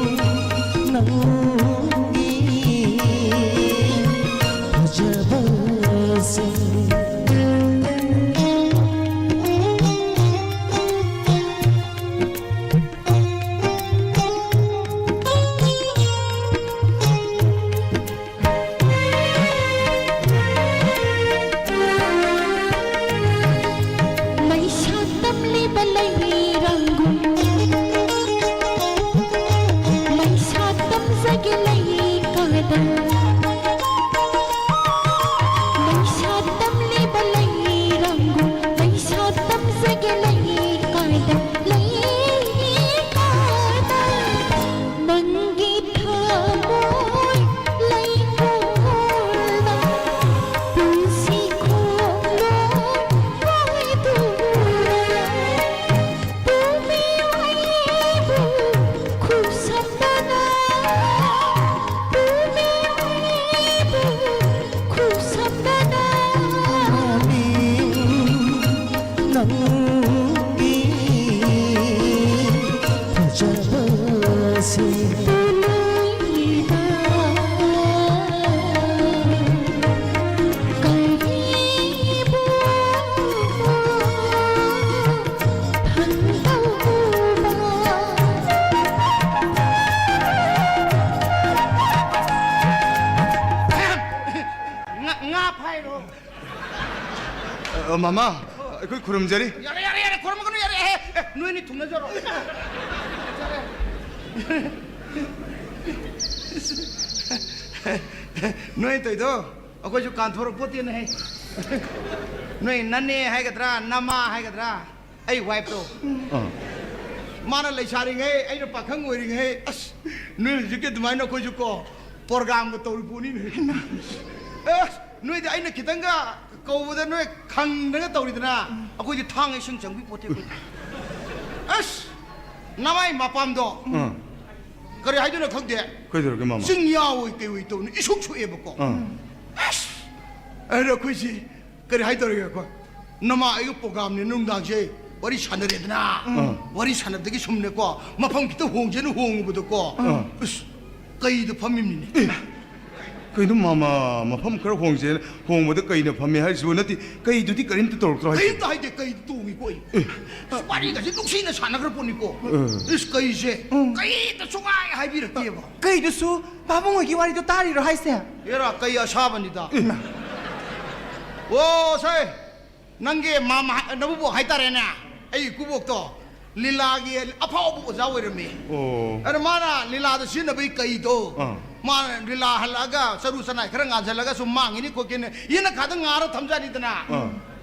ꯅꯪꯒꯤ ꯐꯖꯕꯁꯦ꯫ ꯂꯩꯁꯥ ꯇꯝꯂꯤꯕ ꯂꯩꯔꯥꯡꯒꯨꯝ, ꯂꯩꯁꯥ ꯇꯝꯖꯒꯦ ꯂꯩꯀꯥꯗ꯫ ꯂꯩꯁꯥ ꯇꯝꯂꯤꯕ ꯂꯩꯔꯥꯡꯒꯨꯝ, ꯂꯩꯁꯥ ꯇꯝꯖꯒꯦ ꯂꯩꯀꯥꯗ, ꯂꯩꯀꯥꯗ꯫ ꯅꯪꯒꯤ ꯊꯃꯣꯏ ꯂꯩꯀꯣꯜꯗ ꯄꯨꯟꯁꯤ ꯈꯣꯡꯂꯣꯏ ꯀꯣꯏꯗꯨꯅ ꯄꯨꯕꯤꯌꯨ ꯑꯩꯕꯨ ꯈꯨꯠꯁꯝꯅꯅ, ꯄꯨꯕꯤꯌꯨ ꯑꯩꯕꯨ ꯈꯨꯠꯁꯝꯅꯅ꯫ ꯅꯪꯒꯤ ꯐꯖꯕꯁꯦ꯫ ꯀꯔꯤꯕꯨ ꯐꯪꯗꯧꯕ? ꯉꯥ, ꯉꯥ ꯐꯥꯏꯔꯣ꯫ ꯑ, ꯃꯃꯥ, ꯑꯩꯈꯣꯏ ꯈꯨꯔꯨꯝꯖꯔꯤ꯫ ꯌꯥꯔꯦ, ꯌꯥꯔꯦ, ꯌꯥꯔꯦ, ꯈꯨꯔꯨꯝꯒꯅꯨ, ꯌꯥꯔꯦ, ꯑꯦ, ꯑꯦ, ꯅꯣꯏꯅꯤ ꯊꯨꯡꯅꯖꯔꯣ꯫ ꯅꯣꯏ ꯇꯧꯏꯗꯣ ꯑꯩꯈꯣꯏꯁꯨ ꯀꯥꯟꯊꯣꯔꯛꯄꯣꯠꯇꯦꯅꯦꯍꯦ꯫ ꯅꯣꯏ ꯅꯅꯦ ꯍꯥꯏꯒꯗ꯭ꯔꯥ, ꯅꯃꯥ ꯍꯥꯏꯒꯗ꯭ꯔꯥ, ꯑꯩ ꯋꯥꯏꯐꯇꯣ꯫ ꯑꯥ꯫ ꯃꯥꯅ ꯂꯩꯁꯥꯔꯤꯉꯩ, ꯑꯩꯅ ꯄꯥꯈꯪ ꯑꯣꯏꯔꯤꯉꯩ, ꯑꯁ, ꯅꯣꯏ ꯍꯧꯖꯤꯛꯀꯤ ꯑꯗꯨꯃꯥꯏꯅ ꯑꯩꯈꯣꯏꯁꯨ ꯀꯣ, ꯄ꯭ꯔꯣꯒ꯭ꯔꯥꯝꯒ ꯇꯧꯔꯤ ꯄꯣꯠꯅꯤꯅꯦ꯫ ꯑꯁ, ꯅꯣꯏꯗꯤ ꯑꯩꯅ ꯈꯤꯇꯪꯒ ꯀꯧꯕꯗ ꯅꯣꯏ ꯈꯪꯗꯅ ꯇꯧꯔꯤꯗꯅ, ꯑꯩꯈꯣꯏꯗꯤ ꯊꯥꯡ ꯏꯁꯤꯡ ꯆꯪꯕꯤ ꯄꯣꯠꯇꯦ ꯑꯩꯈꯣꯏꯗꯤ꯫ ꯑꯁ, ꯅꯃꯥꯏ ꯃꯄꯥꯝꯗꯣ, ꯑꯥ꯫ ꯀꯔꯤ ꯍꯥꯏꯗꯣꯏꯅꯣ ꯈꯪꯗꯦ꯫ ꯀꯩꯗꯧꯔꯒꯦ, ꯃꯥꯃ? ꯆꯤꯡꯌꯥ ꯑꯣꯏ ꯀꯩ ꯑꯣꯏ ꯇꯧꯅ ꯏꯁꯨꯛ ꯁꯨꯛꯑꯦꯕꯀꯣ꯫ ꯑꯥ꯫ ꯑꯁ! ꯑꯗ ꯑꯩꯈꯣꯏꯁꯤ ꯀꯔꯤ ꯍꯥꯏꯗꯧꯔꯒꯦ ꯑꯩꯈꯣꯏ? ꯅꯃꯥ ꯑꯩꯒ ꯄ꯭ꯔꯣꯒ꯭ꯔꯥꯝꯅꯦ, ꯅꯨꯡꯗꯥꯡꯁꯦ ꯋꯥꯔꯤ ꯁꯥꯟꯅꯔꯦꯗꯅ꯫ ꯑꯥ꯫ ꯋꯥꯔꯤ ꯁꯥꯟꯅꯕꯗꯒꯤ ꯁꯨꯝꯅꯦꯀꯣ, ꯃꯐꯝ ꯈꯤꯇ ꯍꯣꯡꯁꯦꯅ ꯍꯣꯡꯉꯨꯕꯗꯀꯣ, ꯑꯥ꯫ ꯑꯁ! ꯀꯩꯗ ꯐꯝꯃꯤꯕꯅꯤꯅꯦ꯫ ꯑꯦ! ꯀꯩꯅꯣ, ꯃꯥꯃ, ꯃꯐꯝ ꯈꯔ ꯍꯣꯡꯁꯦꯅ ꯍꯣꯡꯕꯗ ꯀꯩꯅ ꯐꯝꯃꯦ ꯍꯥꯏꯔꯤꯁꯤꯕꯨ? ꯅꯠꯇꯦ, ꯀꯩꯗꯨꯗꯤ ꯀꯔꯤꯝꯇ ꯇꯧꯔꯛꯇ꯭ꯔꯣ ꯍꯥꯏꯁꯤꯕꯨ? ꯀꯔꯤꯝꯇ ꯍꯥꯏꯗꯦ, ꯀꯩꯗ ꯇꯣꯡꯉꯤꯀꯣ ꯑꯩ? ꯑꯦ! ꯑꯁ, ꯋꯥꯔꯤꯒꯁꯦ ꯅꯨꯡꯁꯤꯅ ꯁꯥꯟꯅꯈ꯭ꯔ ꯄꯣꯠꯅꯤꯀꯣ꯫ ꯑꯦ꯫ ꯏꯁ, ꯀꯩꯁꯦ ꯎꯝ꯫ ꯀꯩꯗ ꯁꯨꯡꯍꯥꯏ ꯍꯥꯏꯕꯤꯔꯛꯇꯦꯕ꯫ ꯀꯩꯗꯨꯁꯨ ꯄꯥꯕꯨꯡ ꯍꯣꯏꯒꯤ ꯋꯥꯔꯤꯗꯣ ꯇꯥꯔꯤꯔꯣ ꯍꯥꯏꯁꯦ? ꯑꯦꯔꯥ, ꯀꯩ ꯑꯁꯥꯕꯅꯤꯗ꯫ ꯑꯣ, ꯁꯦ, ꯅꯪꯒꯤ ꯃꯥꯃ, ꯅꯕꯨꯕꯣꯛ ꯍꯥꯏꯇꯥꯔꯦꯅꯦ, ꯑꯩ ꯏꯀꯨꯕꯣꯛꯇꯣ ꯂꯤꯂꯥꯒꯤ ꯑꯐꯥꯎꯕ ꯑꯣꯖꯥ ꯑꯣꯏꯔꯝꯃꯤ꯫ ꯑꯣ꯫ ꯑꯗ ꯃꯥꯅ ꯂꯤꯂꯥꯗ ꯁꯤꯖꯤꯟꯅꯕꯒꯤ ꯀꯩꯗꯣ, ꯑꯥ꯫ ꯃꯥꯅ ꯂꯤꯂꯥ ꯍꯜꯂꯛꯑꯒ ꯆꯔꯨ ꯆꯅꯥꯏ ꯈꯔ ꯉꯥꯟꯁꯤꯜꯂꯒ ꯁꯨꯝ ꯃꯥꯡꯉꯤꯅꯤ ꯈꯣꯠꯈꯤꯅꯤ, ꯌꯦꯅꯈꯥꯗ ꯉꯥꯔ ꯊꯝꯖꯥꯅꯤꯗꯅ꯫ ꯑꯥ꯫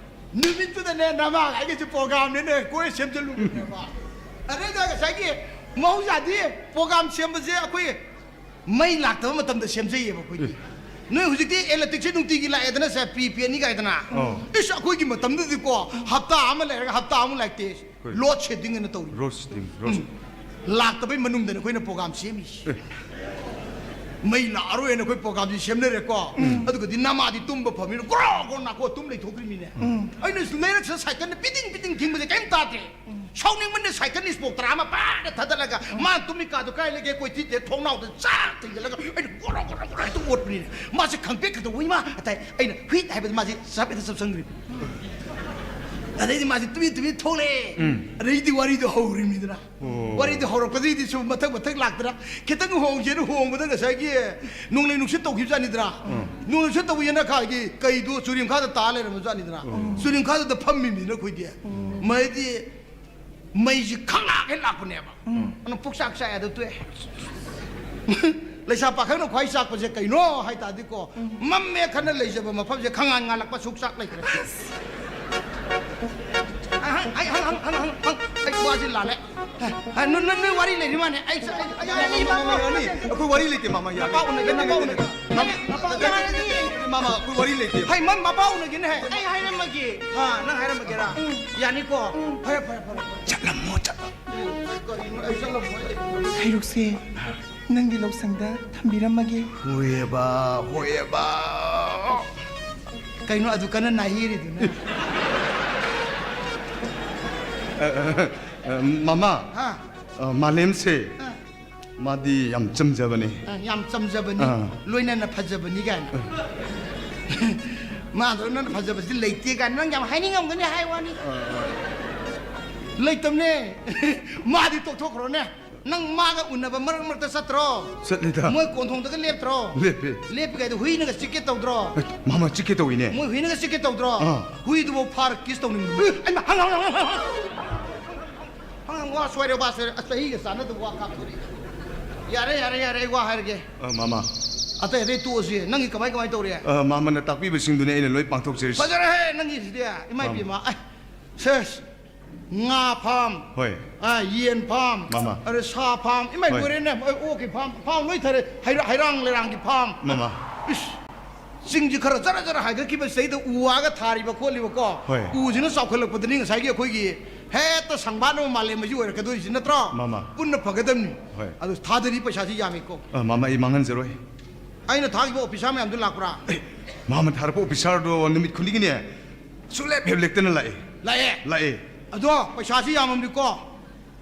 ꯅꯨꯃꯤꯠꯇꯨꯗꯅꯦ, ꯅꯃꯥꯒ ꯑꯩꯒꯁꯦ ꯄ꯭ꯔꯣꯒ꯭ꯔꯥꯝꯅꯦꯅꯦ ꯀꯣꯏ ꯁꯦꯝꯖꯜꯂꯨꯕꯅꯦꯕ꯫ ꯑꯗꯩꯗ ꯉꯁꯥꯏꯒꯤ ꯃꯍꯧꯁꯥꯗꯤ ꯄ꯭ꯔꯣꯒ꯭ꯔꯥꯝ ꯁꯦꯝꯕꯁꯦ ꯑꯩꯈꯣꯏ ꯃꯩ ꯂꯥꯛꯇꯕ ꯃꯇꯝꯗ ꯁꯦꯝꯖꯩꯌꯦꯕ ꯑꯩꯈꯣꯏꯗꯤ꯫ ꯑꯦ꯫ ꯅꯣꯏ ꯍꯧꯖꯤꯛꯇꯤ electricity ꯅꯨꯡꯇꯤꯒꯤ ꯂꯥꯛꯑꯦꯗꯅ ꯁꯦ, ꯄ꯭ꯔꯤꯄꯦꯗꯅꯤ ꯀꯥꯏꯗꯅ꯫ ꯑꯧ꯫ ꯏꯁ, ꯑꯩꯈꯣꯏꯒꯤ ꯃꯇꯝꯗꯨꯗꯤꯀꯣ, ꯍꯞꯇꯥ ꯑꯃ ꯂꯩꯔꯒ ꯍꯞꯇꯥ ꯑꯃꯨꯛ ꯂꯥꯛꯇꯦ꯫ ꯍꯣꯏ꯫ Load shedding ꯍꯥꯏꯅ ꯇꯧꯔꯤ꯫ Load shedding, load shedding꯫ ꯂꯥꯛꯇꯕꯩ ꯃꯅꯨꯡꯗꯅ ꯑꯩꯈꯣꯏꯅ ꯄ꯭ꯔꯣꯒ꯭ꯔꯥꯝ ꯁꯦꯝꯃꯤꯁꯤ꯫ ꯑꯦ꯫ ꯃꯩ ꯂꯥꯛꯑꯔꯣꯏꯅ ꯑꯩꯈꯣꯏ ꯄ꯭ꯔꯣꯒ꯭ꯔꯥꯝꯁꯤ ꯁꯦꯝꯅꯔꯦꯀꯣ꯫ ꯎꯝ꯫ ꯑꯗꯨꯒꯗꯤ ꯅꯃꯥꯗꯤ ꯇꯨꯝꯕ ꯐꯝꯃꯤꯅ ꯒ꯭ꯔꯣ ꯒ꯭ꯔꯣ ꯅꯥꯀꯣ ꯇꯨꯝ ꯂꯩꯊꯣꯛꯈ꯭ꯔꯤꯃꯤꯅꯦ꯫ ꯎꯝ꯫ ꯑꯩꯅ ꯂꯩꯔꯛꯁꯤꯗ ꯁꯥꯏꯀꯜꯅ ꯄꯤꯗꯤꯡ ꯄꯤꯗꯤꯡ ꯊꯤꯡꯕꯁꯦ ꯀꯔꯤꯝ ꯇꯥꯗ꯭ꯔꯦ꯫ ꯁꯥꯎꯅꯤꯡꯃꯟꯅ ꯁꯥꯏꯀꯜ ꯏꯁꯄꯣꯛ ꯇꯔꯥ ꯑꯃ ꯄꯥꯏꯔ ꯊꯥꯗꯠꯂꯒ, ꯃꯥ ꯇꯨꯝꯃꯤ ꯀꯥꯗꯣ ꯀꯥꯏ ꯂꯩꯒꯦ? ꯀꯣꯏꯊꯤ ꯊꯤꯔꯦ, ꯊꯣꯡꯅꯥꯎꯗ ꯆꯥꯛ ꯊꯤꯡꯖꯤꯜꯂꯒ ꯑꯩꯅ ꯒꯣꯔꯣ ꯒꯣꯔꯣ ꯒꯣꯔꯣ ꯍꯦꯛꯇ ꯑꯣꯠꯄꯅꯤꯅꯦ꯫ ꯃꯥꯁꯦ ꯈꯪꯄ꯭ꯔꯦꯛ ꯈꯪꯗ, "ꯋꯩ ꯃꯥ" ꯑꯇꯥꯏ ꯑꯩꯅ ꯍꯨꯏꯠ ꯍꯥꯏꯕꯗ ꯃꯥꯁꯦ ꯆꯞ ꯍꯦꯛꯇ ꯆꯞꯁꯟꯈ꯭ꯔꯤꯕ꯫ ꯑꯗꯩꯗꯤ ꯃꯥꯁꯦ ꯇꯨꯃꯤꯟ ꯇꯨꯃꯤꯟ ꯊꯣꯛꯂꯛꯑꯦ꯫ ꯎꯝ꯫ ꯑꯗꯩꯗꯤ ꯋꯥꯔꯤꯗꯣ ꯍꯧꯔꯤꯕꯅꯤꯗꯅ꯫ ꯑꯣ꯫ ꯋꯥꯔꯤꯗꯣ ꯍꯧꯔꯛꯄꯗꯒꯤꯗꯤ ꯁꯨꯝ ꯃꯊꯪ ꯃꯊꯪ ꯂꯥꯛꯇꯅ, ꯈꯤꯇꯪ ꯍꯣꯡꯁꯦꯅ ꯍꯣꯡꯕꯗ ꯉꯁꯥꯏꯒꯤ ꯅꯣꯡꯂꯩ ꯅꯨꯡꯁꯤꯠ ꯇꯧꯈꯤꯕꯖꯥꯠꯅꯤꯗꯅ꯫ ꯎꯝ꯫ ꯅꯣꯡꯂꯩ ꯅꯨꯡꯁꯤꯠ ꯇꯧꯕ ꯌꯦꯅꯈꯥꯒꯤ ꯀꯩꯗꯣ ꯆꯨꯔꯤ ꯃꯈꯥꯗ ꯇꯥ ꯂꯩꯔꯝꯕꯖꯥꯠꯅꯤꯗꯅ꯫ ꯎꯝ꯫ ꯆꯨꯔꯤ ꯃꯈꯥꯗ ꯐꯝꯃꯤꯕꯅꯤꯅ ꯑꯩꯈꯣꯏꯗꯤ꯫ ꯎꯝ꯫ ꯃꯗꯤ ꯃꯩꯁꯤ ꯈꯪꯂꯥꯛ ꯍꯦꯛ ꯂꯥꯛꯄꯅꯦꯕ꯫ ꯎꯝ꯫ ꯑꯗꯨꯅ ꯄꯨꯛꯆꯥꯛ ꯆꯥꯛꯑꯦ ꯑꯗꯨ ꯇꯣꯛꯑꯦ꯫ ꯂꯩꯁꯥ ꯄꯥꯈꯪꯅ ꯈ꯭ꯋꯥꯏ ꯆꯥꯛꯄꯁꯦ ꯀꯩꯅꯣ ꯍꯥꯏ ꯇꯥꯔꯗꯤꯀꯣ, ꯎꯝ꯫ ꯃꯝꯃꯦ ꯈꯟꯅ ꯂꯩꯖꯕ ꯃꯐꯝꯁꯦ ꯈꯪꯉꯥꯟ ꯉꯥꯜꯂꯛꯄ ꯁꯨꯛ ꯆꯥꯛ ꯂꯩꯇ꯭ꯔꯦ꯫ ꯑꯍꯪ, ꯑꯩ ꯍꯪ, ꯍꯪ, ꯍꯪ, ꯍꯪ, ꯍꯪ, ꯑꯩ ꯋꯥꯁꯤ ꯂꯥꯜꯂꯦ꯫ ꯍꯥ, ꯅꯣꯏ, ꯅꯣꯏ, ꯅꯣꯏ ꯋꯥꯔꯤ ꯂꯩꯔꯤ ꯃꯥꯅꯦ꯫ ꯑꯩ ꯆꯠ-, ꯑꯩ, ꯑꯩ, ꯑꯩ, ꯑꯩ, ꯃꯥꯃꯥ, ꯃꯥꯃꯥ, ꯌꯥꯅꯤ꯫ ꯑꯩꯈꯣꯏ ꯋꯥꯔꯤ ꯂꯩꯇꯦ, ꯃꯥꯃꯥ, ꯌꯥꯅꯤ꯫ ꯃꯄꯥ ꯎꯅꯒꯦ, ꯃꯄꯥ ꯎꯅꯒꯦ꯫ ꯃꯥꯃꯥ, ꯃꯄꯥ ꯌꯥꯅꯤ꯫ ꯃꯥꯃꯥ, ꯑꯩꯈꯣꯏ ꯋꯥꯔꯤ ꯂꯩꯇꯦ꯫ ꯍꯩ, ꯃꯟ ꯃꯄꯥ ꯎꯅꯒꯦꯅꯦ, ꯍꯩ꯫ ꯑꯩ ꯍꯥꯏꯔꯝꯃꯒꯦ꯫ ꯑꯥ, ꯅꯪ ꯍꯥꯏꯔꯝꯃꯒꯦꯔꯥ? ꯎꯝ꯫ ꯌꯥꯅꯤꯀꯣ? ꯎꯝ꯫ ꯐꯔꯦ, ꯐꯔꯦ, ꯐꯔꯦ, ꯐꯔꯦ꯫ ꯆꯠꯂꯝꯃꯣ, ꯆꯠꯂꯣ꯫ ꯎꯝ, ꯀꯔꯤꯅꯣ, ꯑꯩ ꯆꯠꯂꯝꯃꯣ, ꯑꯩ ꯍꯩꯔꯨꯛꯁꯦ, ꯅꯪꯒꯤ ꯂꯧꯁꯪꯗ ꯊꯝꯕꯤꯔꯝꯃꯒꯦ꯫ ꯍꯣꯏꯑꯕ, ꯍꯣꯏꯑꯕ꯫ ꯀꯩꯅꯣ ꯑꯗꯨ ꯀꯟꯅ ꯅꯥꯍꯤꯔꯤꯗꯨꯅ? ꯑ, ꯑ, ꯑ, ꯃꯃꯥ, ꯍꯥ? ꯑ, ꯃꯥꯂꯦꯝꯁꯦ, ꯑ꯫ ꯃꯥꯗꯤ ꯌꯥꯝ ꯆꯝꯖꯕꯅꯦ꯫ ꯑ, ꯌꯥꯝ ꯆꯝꯖꯕꯅꯤ, ꯑ꯫ ꯂꯣꯏꯅꯅ ꯐꯖꯕꯅꯤ ꯀꯥꯏꯅ꯫ ꯃꯥꯗꯣ ꯅꯪꯅ ꯐꯖꯕꯁꯤ ꯂꯩꯇꯦ ꯀꯥꯏꯅ ꯅꯪ ꯌꯥꯝ ꯍꯥꯏꯅꯤꯡꯉꯝꯒꯅꯤ ꯍꯥꯏ ꯋꯥꯅꯤ꯫ ꯑ꯫ ꯂꯩꯇꯕꯅꯦ꯫ ꯃꯥꯗꯤ ꯇꯣꯛꯊꯣꯛꯈ꯭ꯔꯣꯅꯦ꯫ ꯅꯪ ꯃꯥꯒ ꯎꯅꯕ ꯃꯔꯛ ꯃꯔꯛꯇ ꯆꯠꯇ꯭ꯔꯣ? ꯆꯠꯂꯤꯗ꯫ ꯃꯣꯏ ꯀꯣꯟꯊꯣꯡꯗꯒ ꯂꯦꯞꯇ꯭ꯔꯣ? ꯂꯦꯞꯄꯦ꯫ ꯂꯦꯞꯄꯤꯉꯩꯗ ꯍꯨꯏꯅꯒ ꯆꯤꯛꯀꯦ ꯇꯧꯗ꯭ꯔꯣ? ꯑꯦ, ꯃꯥꯃ ꯆꯤꯛꯀꯦ ꯇꯧꯏꯅꯦ꯫ ꯃꯣꯏ ꯍꯨꯏꯅꯒ ꯆꯤꯛꯀꯦ ꯇꯧꯗ꯭ꯔꯣ? ꯑꯥ꯫ ꯍꯨꯏꯗꯨꯕꯨ ꯐꯥꯔ ꯀꯤꯁ ꯇꯧꯅꯤꯡꯕ꯫ ꯑꯩꯃ, ꯍꯪ, ꯍꯪ, ꯍꯪ, ꯍꯪ, ꯍꯪ꯫ ꯍꯪ, ꯍꯪ, ꯋꯥ ꯁꯣꯏꯔꯦ, ꯋꯥ ꯁꯣꯏꯔꯦ꯫ ꯑꯁ, ꯆꯍꯤꯒ ꯆꯥꯟꯅꯗꯕ ꯋꯥ ꯀꯥꯞꯊꯣꯔꯛꯏ꯫ ꯌꯥꯔꯦ, ꯌꯥꯔꯦ, ꯌꯥꯔꯦ, ꯑꯩ ꯋꯥ ꯍꯥꯏꯔꯒꯦ꯫ ꯑ, ꯃꯥꯃ꯫ ꯑꯇꯩ ꯑꯇꯩ ꯇꯣꯛꯑꯁꯤ꯫ ꯅꯪꯒꯤ ꯀꯃꯥꯏ, ꯀꯃꯥꯏ ꯇꯧꯔꯤ? ꯑ, ꯃꯥꯃꯅ ꯇꯥꯛꯄꯤꯕꯁꯤꯡꯗꯨꯅꯤ ꯑꯩꯅ ꯂꯣꯏ ꯄꯥꯡꯊꯣꯛꯆꯔꯤꯁꯤ꯫ ꯐꯖꯔꯦꯍꯦ, ꯅꯪꯒꯤꯁꯤꯗꯤ꯫ ꯏꯃꯥ ꯃꯥꯃ꯫ ꯏꯕꯦꯝꯃ, ꯑꯩ, ꯁꯦꯁ꯫ ꯉꯥ ꯐꯥꯝ, ꯍꯣꯏ꯫ ꯑ, ꯌꯦꯟ ꯐꯥꯝ, ꯃꯥꯃ꯫ ꯑꯗ ꯁꯥ ꯐꯥꯝ, ꯏꯃꯥꯏ ꯍꯣꯏ꯫ ꯂꯣꯏꯔꯦꯅꯦ, ꯑꯣꯛꯀꯤ ꯐꯥꯝ, ꯐꯥꯝ ꯂꯣꯏ ꯊꯥꯔꯦ, ꯍꯩꯔꯥ-, ꯍꯩꯔꯥꯡ ꯂꯩꯔꯥꯡꯒꯤ ꯐꯥꯝ꯫ ꯃꯥꯃ꯫ ꯏꯁ, ꯆꯤꯡꯁꯤ ꯈꯔ ꯖꯔ ꯖꯔ ꯍꯥꯏꯒꯠꯈꯤꯕꯁꯤꯗꯩꯗ ꯎ ꯋꯥꯒ ꯊꯥꯔꯤꯕ ꯈꯣꯠꯂꯤꯕꯀꯣ, ꯍꯣꯏ꯫ ꯎꯁꯤꯅ ꯆꯥꯎꯈꯠꯂꯛꯄꯗꯅꯤ ꯉꯁꯥꯏꯒꯤ ꯑꯩꯈꯣꯏꯒꯤ ꯍꯦꯛꯇ ꯁꯪꯕꯥꯠꯅꯕ ꯃꯥꯂꯦꯝ ꯑꯁꯤ ꯑꯣꯏꯔꯛꯀꯗꯣꯔꯤꯁꯤ ꯅꯠꯇ꯭ꯔꯣ? ꯃꯥꯃ꯫ ꯄꯨꯟꯅ ꯐꯒꯗꯕꯅꯤ꯫ ꯍꯣꯏ꯫ ꯑꯗꯨ ꯊꯥꯗꯔꯤ ꯄꯩꯁꯥꯁꯤ ꯌꯥꯝꯃꯤꯀꯣ꯫ ꯑ, ꯃꯥꯃ, ꯑꯩ ꯃꯥꯡꯍꯟꯖꯔꯣꯏ꯫ ꯑꯩꯅ ꯊꯥꯈꯤꯕ ꯑꯣꯐꯤꯁꯥꯔ ꯃꯌꯥꯝꯗꯨ ꯂꯥꯛꯄ꯭ꯔꯥ? ꯑꯦ, ꯃꯥꯃ ꯊꯥꯔꯛꯄ ꯑꯣꯐꯤꯁꯥꯔꯗꯣ ꯅꯨꯃꯤꯠ ꯈꯨꯗꯤꯡꯒꯤꯅꯦ ꯁꯨꯡꯂꯦꯞ ꯍꯦꯞ ꯂꯦꯞꯇꯅ ꯂꯥꯛꯑꯦ꯫ ꯂꯥꯛꯑꯦ? ꯂꯥꯛꯑꯦ꯫ ꯑꯗꯣ ꯄꯩꯁꯥꯁꯤ ꯌꯥꯝꯃꯝꯅꯤꯀꯣ꯫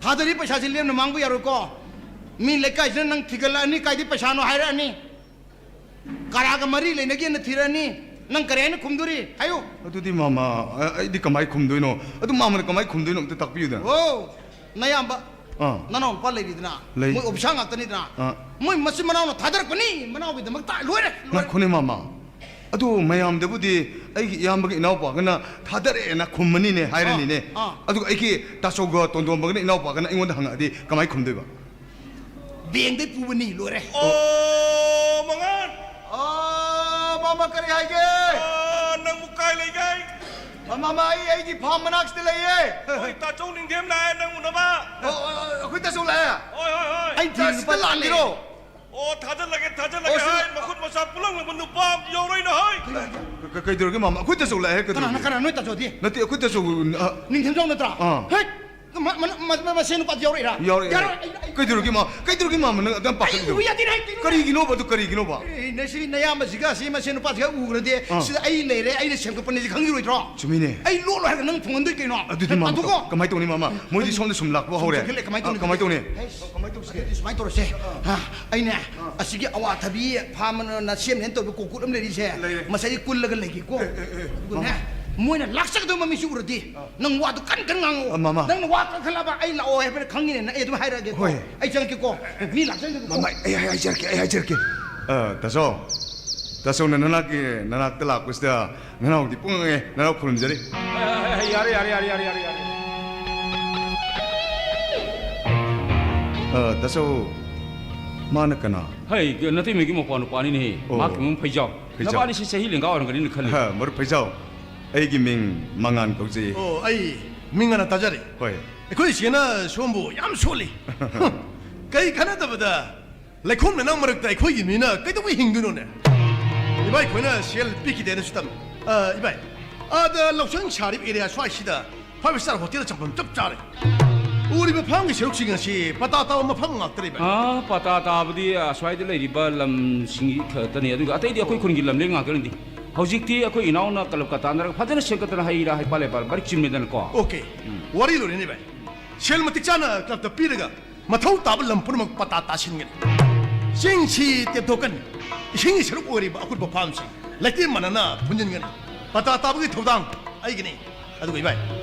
ꯊꯥꯗꯔꯤ ꯄꯩꯁꯥꯁꯤ ꯂꯦꯝꯅ ꯃꯥꯡꯕ ꯌꯥꯔꯣꯏꯀꯣ꯫ ꯃꯤ ꯂꯩꯀꯥꯏꯁꯤꯅ ꯅꯪ ꯊꯤꯒꯠꯂꯛꯑꯅꯤ, ꯀꯥꯏꯗꯩ ꯄꯩꯁꯥꯅꯣ ꯍꯥꯏꯔꯛꯑꯅꯤ꯫ ꯀꯔꯥꯒ ꯃꯔꯤ ꯂꯩꯅꯒꯦꯅ ꯊꯤꯔꯛꯑꯅꯤ꯫ ꯅꯪ ꯀꯔꯤ ꯍꯥꯏꯅ ꯈꯨꯝꯗꯣꯔꯤ? ꯍꯥꯏꯌꯨ꯫ ꯑꯗꯨꯗꯤ ꯃꯥꯃ, ꯑ-, ꯑꯩꯗꯤ ꯀꯃꯥꯏ ꯈꯨꯝꯗꯣꯏꯅꯣ? ꯑꯗꯨ ꯃꯥꯃꯅ ꯀꯃꯥꯏ ꯈꯨꯝꯗꯣꯏꯅꯣ ꯑꯝꯇ ꯇꯥꯛꯄꯤꯌꯨꯗꯅ꯫ ꯑꯣ, ꯅꯌꯥꯝꯕ, ꯑꯥ꯫ ꯅꯅꯥꯎ ꯅꯨꯄꯥ ꯂꯩꯔꯤꯗꯅ, ꯂꯩ꯫ ꯃꯣꯏ ꯑꯣꯐꯤꯁꯥꯔ ꯉꯥꯛꯇꯅꯤꯗꯅ, ꯑꯥ꯫ ꯃꯣꯏ ꯃꯆꯤꯟ ꯃꯅꯥꯎꯅ ꯊꯥꯗꯔꯛꯄꯅꯤ, ꯃꯅꯥꯎꯒꯤꯗꯃꯛꯇ꯫ ꯂꯣꯏꯔꯦ, ꯂꯣꯏꯔꯦ꯫ ꯉꯥꯏꯈꯣꯅꯦ ꯃꯥꯃ, ꯑꯗꯨ ꯃꯌꯥꯝꯗꯕꯨꯗꯤ ꯑꯩꯒꯤ ꯏꯌꯥꯝꯕꯒ ꯏꯅꯥꯎꯄꯥꯒꯅ ꯊꯥꯗꯔꯛꯑꯦꯅ ꯈꯨꯝꯃꯅꯤꯅꯦ, ꯍꯥꯏꯔꯅꯤꯅꯦ꯫ ꯑꯥ, ꯑꯥ꯫ ꯑꯗꯨꯒ ꯑꯩꯒꯤ ꯇꯥꯆꯧꯒ ꯇꯣꯟꯗꯣꯝꯕꯒꯅ ꯏꯅꯥꯎꯄꯥꯒꯅ ꯑꯩꯉꯣꯟꯗ ꯍꯪꯉꯛꯑꯗꯤ ꯀꯃꯥꯏ ꯈꯨꯝꯗꯣꯏꯕ? ꯕꯦꯡꯗꯩ ꯄꯨꯕꯅꯤ, ꯂꯣꯏꯔꯦ꯫ ꯑꯣ, ꯃꯉꯥꯟ! ꯑꯥ, ꯃꯥꯃ, ꯀꯔꯤ ꯍꯥꯏꯒꯦ? ꯑꯥ, ꯅꯪꯕꯨ ꯀꯥꯏ ꯂꯩꯒꯦ? ꯑꯥ, ꯃꯥꯃ, ꯑꯩ ꯑꯩꯒꯤ ꯐꯥꯝ ꯃꯅꯥꯛꯁꯤꯗ ꯂꯩꯌꯦ꯫ ꯍꯣꯏ, ꯇꯥꯆꯧ ꯅꯤꯡꯊꯦꯝ ꯂꯥꯛꯑꯦ ꯅꯪ ꯎꯅꯕ꯫ ꯑꯣ, ꯑꯣ, ꯂꯨꯄꯥ ꯂꯥꯛ ꯑꯅꯤ꯫ ꯑꯣ, ꯊꯥꯖꯤꯜꯂꯒꯦ, ꯊꯥꯖꯤꯜꯂꯒꯦ ꯑꯣ, ꯁꯤ ꯍꯥꯏ꯫ ꯃꯈꯨꯠ ꯃꯁꯥ ꯄꯨꯂꯪ ꯂꯪꯕ ꯅꯨꯄꯥ ꯑꯃ ꯌꯥꯎꯔꯣꯏꯅ ꯍꯥꯏ꯫ ꯀ-, ꯀ-, ꯀꯩꯗꯧꯔꯒꯦ, ꯃꯥꯃ? ꯑꯩꯈꯣꯏ ꯇꯥꯆꯧ ꯂꯥꯛꯑꯦ ꯍꯥꯏ꯫ ꯀꯅꯥꯅ, ꯀꯩꯗꯧꯔꯒꯦ? ꯀꯅꯥ? ꯅꯣꯏ ꯇꯥꯆꯧꯗꯤ? ꯅꯠꯇꯦ, ꯑꯩꯈꯣꯏ ꯇꯥꯆꯧ, ꯑ, ꯅꯤꯡꯊꯦꯝꯖꯥꯎ ꯅꯠꯇ꯭ꯔꯥ? ꯑꯥ꯫ ꯍꯦꯛ! ꯃ-, ꯃ-, ꯃ-, ꯃ-, ꯃꯁꯦꯟ ꯅꯨꯄꯥꯗꯤ ꯌꯥꯎꯔꯛꯏꯔꯥ? ꯌꯥꯎꯔꯛꯑꯦ꯫ ꯌꯥꯔꯣꯏ, ꯑꯩ, ꯑꯩ, ꯀꯩꯗꯧꯔꯒꯦ, ꯃꯥ? ꯀꯩꯗꯧꯔꯒꯦ, ꯃꯥꯃ? ꯅꯪ ꯑꯗꯨꯌꯥꯝ ꯄꯥꯈꯠꯂꯤꯗꯣ? ꯑꯩ ꯎ ꯌꯥꯗꯦ ꯍꯥꯏ ꯀꯩꯅꯣ? ꯀꯔꯤꯒꯤꯅꯣꯕ ꯑꯗꯨ, ꯀꯔꯤꯒꯤꯅꯣꯕ? ꯑꯦ, ꯅꯁꯤ ꯅꯌꯥꯝꯕꯁꯤꯒ ꯑꯁꯤ ꯃꯁꯦꯟ ꯅꯨꯄꯥꯁꯤꯒ ꯎꯈ꯭ꯔꯗꯤ, ꯑꯥ꯫ ꯁꯤꯗ ꯑꯩ ꯂꯩꯔꯦ, ꯑꯩꯅ ꯁꯦꯝꯒꯠꯄꯅꯦꯁꯦ ꯈꯪꯈꯤꯔꯣꯏꯗ꯭ꯔꯣ? ꯆꯨꯝꯃꯤꯅꯦ꯫ ꯑꯩ ꯂꯣꯠꯂꯣ ꯍꯥꯏꯔꯒ ꯅꯪ ꯐꯪꯍꯟꯗꯣꯏ ꯀꯩꯅꯣ? ꯑꯗꯨꯗꯤ, ꯃꯥꯃ, ꯇꯥꯟꯊꯣꯛꯀꯣ꯫ ꯀ-, ꯀꯃꯥꯏꯅ ꯇꯧꯅꯤ, ꯃꯥꯃ? ꯃꯣꯏꯗꯤ ꯁꯣꯝꯗ ꯁꯨꯝ ꯂꯥꯛꯄ ꯍꯧꯔꯦ꯫ ꯁꯨꯝ ꯆꯪꯁꯤꯜꯂꯛꯑꯦ, ꯀꯃꯥꯏꯅ ꯑꯥ, ꯇꯧꯅꯤ? ꯀꯃꯥꯏꯅ ꯇꯧꯁꯤꯒꯦ? ꯑꯩꯁ, ꯀꯃꯥꯏꯅ ꯇꯧꯁꯤꯒꯦ? ꯑꯗꯨꯗꯤ ꯁꯨꯃꯥꯏꯅ ꯇꯧꯔꯁꯦ꯫ ꯑꯥ꯫ ꯍꯥ, ꯑꯩꯅꯦ, ꯑꯥ꯫ ꯑꯁꯤꯒꯤ ꯑꯋꯥꯊꯕꯤ ꯐꯥꯝ ꯑꯅ ꯁꯦꯝꯅꯦꯅ ꯇꯧꯕ ꯀꯣꯀꯨꯠ ꯑꯃ ꯂꯩꯔꯤꯁꯦ, ꯂꯩꯔꯦ꯫ ꯃꯁꯥꯏꯗ ꯀꯨꯜꯂꯒ ꯂꯩꯒꯦꯀꯣ꯫ ꯑꯦ, ꯑꯦ, ꯑꯦ꯫ ꯑꯗꯨꯒꯅꯦ, ꯑꯥ꯫ ꯃꯣꯏꯅ ꯂꯥꯛꯆꯒꯗꯕ ꯃꯃꯤꯁꯨ ꯎꯔꯗꯤ, ꯑꯥ꯫ ꯅꯪ ꯋꯥꯗꯣ ꯀꯟ ꯀꯟ ꯉꯥꯡꯉꯛꯑꯣ꯫ ꯑ, ꯃꯃꯥ꯫ ꯅꯪꯅ ꯋꯥ ꯀꯟꯈꯠꯂꯕ ꯑꯩ ꯂꯥꯛꯑꯣ ꯍꯥꯏꯕꯅ ꯈꯪꯉꯤꯅꯦ꯫ ꯅꯪ ꯑꯩ ꯑꯗꯨꯝ ꯍꯥꯏꯔꯛꯑꯒꯦꯀꯣ꯫ ꯍꯣꯏ꯫ ꯑꯩ ꯆꯪꯉꯛꯀꯦꯀꯣ꯫ ꯃꯤ ꯂꯥꯛꯆꯒꯗꯕꯀꯣ꯫ ꯃꯃꯥ, ꯑꯩ, ꯑꯩ ꯍꯥꯏꯖꯔꯛꯀꯦ, ꯑꯩ ꯍꯥꯏꯖꯔꯛꯀꯦ꯫ ꯑ, ꯇꯥꯆꯧ꯫ ꯇꯥꯆꯧꯅ ꯅꯅꯥꯛꯀꯤ, ꯅꯅꯥꯛꯇ ꯂꯥꯛꯄꯁꯤꯗ ꯅꯅꯥꯎꯗꯤ ꯄꯨꯡꯉꯛꯑꯦ, ꯅꯅꯥꯎ ꯈꯨꯔꯨꯝꯖꯔꯤ꯫ ꯑꯦ, ꯑꯦ, ꯑꯦ, ꯌꯥꯔꯦ, ꯌꯥꯔꯦ, ꯌꯥꯔꯦ꯫ ꯑ, ꯇꯥꯆꯧ, ꯃꯥꯅ ꯀꯅꯥ? ꯍꯩ, ꯅꯇꯩꯃꯒꯤ ꯃꯧꯄ꯭ꯋꯥ ꯅꯨꯄꯥꯅꯤꯅꯦꯍꯦ꯫ ꯑꯣ꯫ ꯃꯍꯥꯛꯀꯤ ꯃꯃꯤꯡ ꯐꯩꯖꯥꯎ꯫ ꯐꯩꯖꯥꯎ꯫ ꯅꯕꯥꯅꯤꯁꯤ ꯆꯍꯤ ꯂꯦꯡꯒꯥ ꯑꯣꯏꯔꯝꯒꯅꯤꯅ ꯈꯜꯂꯤ꯫ ꯍ, ꯃꯔꯨꯞ ꯐꯩꯖꯥꯎ, ꯑꯩꯒꯤ ꯃꯤꯡ ꯃꯉꯥꯟ ꯀꯧꯖꯩ꯫ ꯑꯣ, ꯑꯩ ꯃꯤꯡ ꯍꯥꯟꯅ ꯇꯥꯖꯔꯦ꯫ ꯍꯣꯏ꯫ ꯑꯩꯈꯣꯏ ꯏꯆꯦꯅ ꯁꯣꯝꯕꯨ ꯌꯥꯝ ꯁꯣꯜꯂꯤ꯫ ꯀꯩ ꯀꯥꯟꯅꯗꯕꯗ ꯂꯩꯈꯣꯝ ꯂꯩꯅꯥꯡ ꯃꯔꯛꯇ ꯑꯩꯈꯣꯏꯒꯤ ꯃꯤꯅ ꯀꯩꯗꯧꯕꯩ ꯍꯤꯡꯗꯣꯏꯅꯣꯅꯦ? ꯏꯕꯥꯏ ꯈꯣꯏꯅ ꯁꯦꯜ ꯄꯤꯈꯤꯗꯦꯅꯁꯨ ꯇꯝꯃꯤ꯫ ꯑ, ꯏꯕꯥꯏ, ꯑꯥꯗ ꯂꯧꯁꯪ ꯁꯥꯔꯤꯕ area ꯁ꯭ꯋꯥꯏꯁꯤꯗ five star hotel ꯆꯪꯐꯝ ꯆꯞ ꯆꯥꯔꯦ꯫ ꯎꯔꯤꯕ ꯐꯥꯝꯒꯤ ꯁꯔꯨꯛꯁꯤꯡ ꯑꯁꯤ ꯄꯇꯥ ꯇꯥꯕ ꯃꯐꯝ ꯉꯥꯛꯇꯅꯦ, ꯏꯕꯥꯏ꯫ ꯑꯥ, ꯄꯇꯥ ꯇꯥꯕꯗꯤ ꯑꯁ꯭ꯋꯥꯏꯗ ꯂꯩꯔꯤꯕ ꯂꯝꯁꯤꯡꯒꯤ ꯈꯛꯇꯅꯤ, ꯑꯗꯨꯒ ꯑꯇꯩꯗꯤ ꯑꯩꯈꯣꯏ ꯈꯨꯟꯒꯤ ꯂꯝꯂꯦꯟ ꯉꯥꯛꯇꯅꯤ꯫ ꯍꯧꯖꯤꯛꯇꯤ ꯑꯩꯈꯣꯏ ꯏꯅꯥꯎꯅ ꯀꯂꯕꯀ ꯇꯥꯟꯅꯔꯒ ꯐꯖꯅ ꯁꯦꯝꯒꯠꯇꯅ ꯍꯩ ꯔꯥ ꯍꯩ ꯄꯥꯜ ꯂꯩꯄꯥꯜ ꯃꯔꯤꯛ ꯆꯤꯟꯃꯦꯗꯅꯀꯣ꯫ Okay꯫ ꯎꯝ꯫ ꯋꯥꯔꯤ ꯂꯣꯏꯔꯦꯅꯦ, ꯏꯕꯥꯏ꯫ ꯁꯦꯜ ꯃꯇꯤꯛ ꯆꯥꯅ ꯀ꯭ꯂꯕꯇ ꯄꯤꯔꯒ ꯃꯊꯧ ꯇꯥꯕ ꯂꯝ ꯄꯨꯝꯅꯃꯛ ꯄꯇꯥ ꯇꯥꯁꯤꯟꯒꯅꯤ꯫ ꯆꯤꯡꯁꯤ ꯇꯦꯝꯊꯣꯛꯀꯅꯤ꯫ ꯏꯁꯤꯡꯒꯤ ꯁꯔꯨꯛ ꯑꯣꯏꯔꯤꯕ ꯑꯀꯨꯠꯄ ꯐꯥꯝꯁꯤꯡ ꯂꯩꯇꯦꯝ ꯃꯥꯟꯅꯅ ꯄꯨꯟꯁꯤꯟꯒꯅꯤ꯫ ꯄꯇꯥ ꯇꯥꯕꯒꯤ ꯊꯧꯗꯥꯡ ꯑꯩꯒꯤꯅꯤ꯫ ꯑꯗꯨꯒ ꯏꯕꯥꯏ,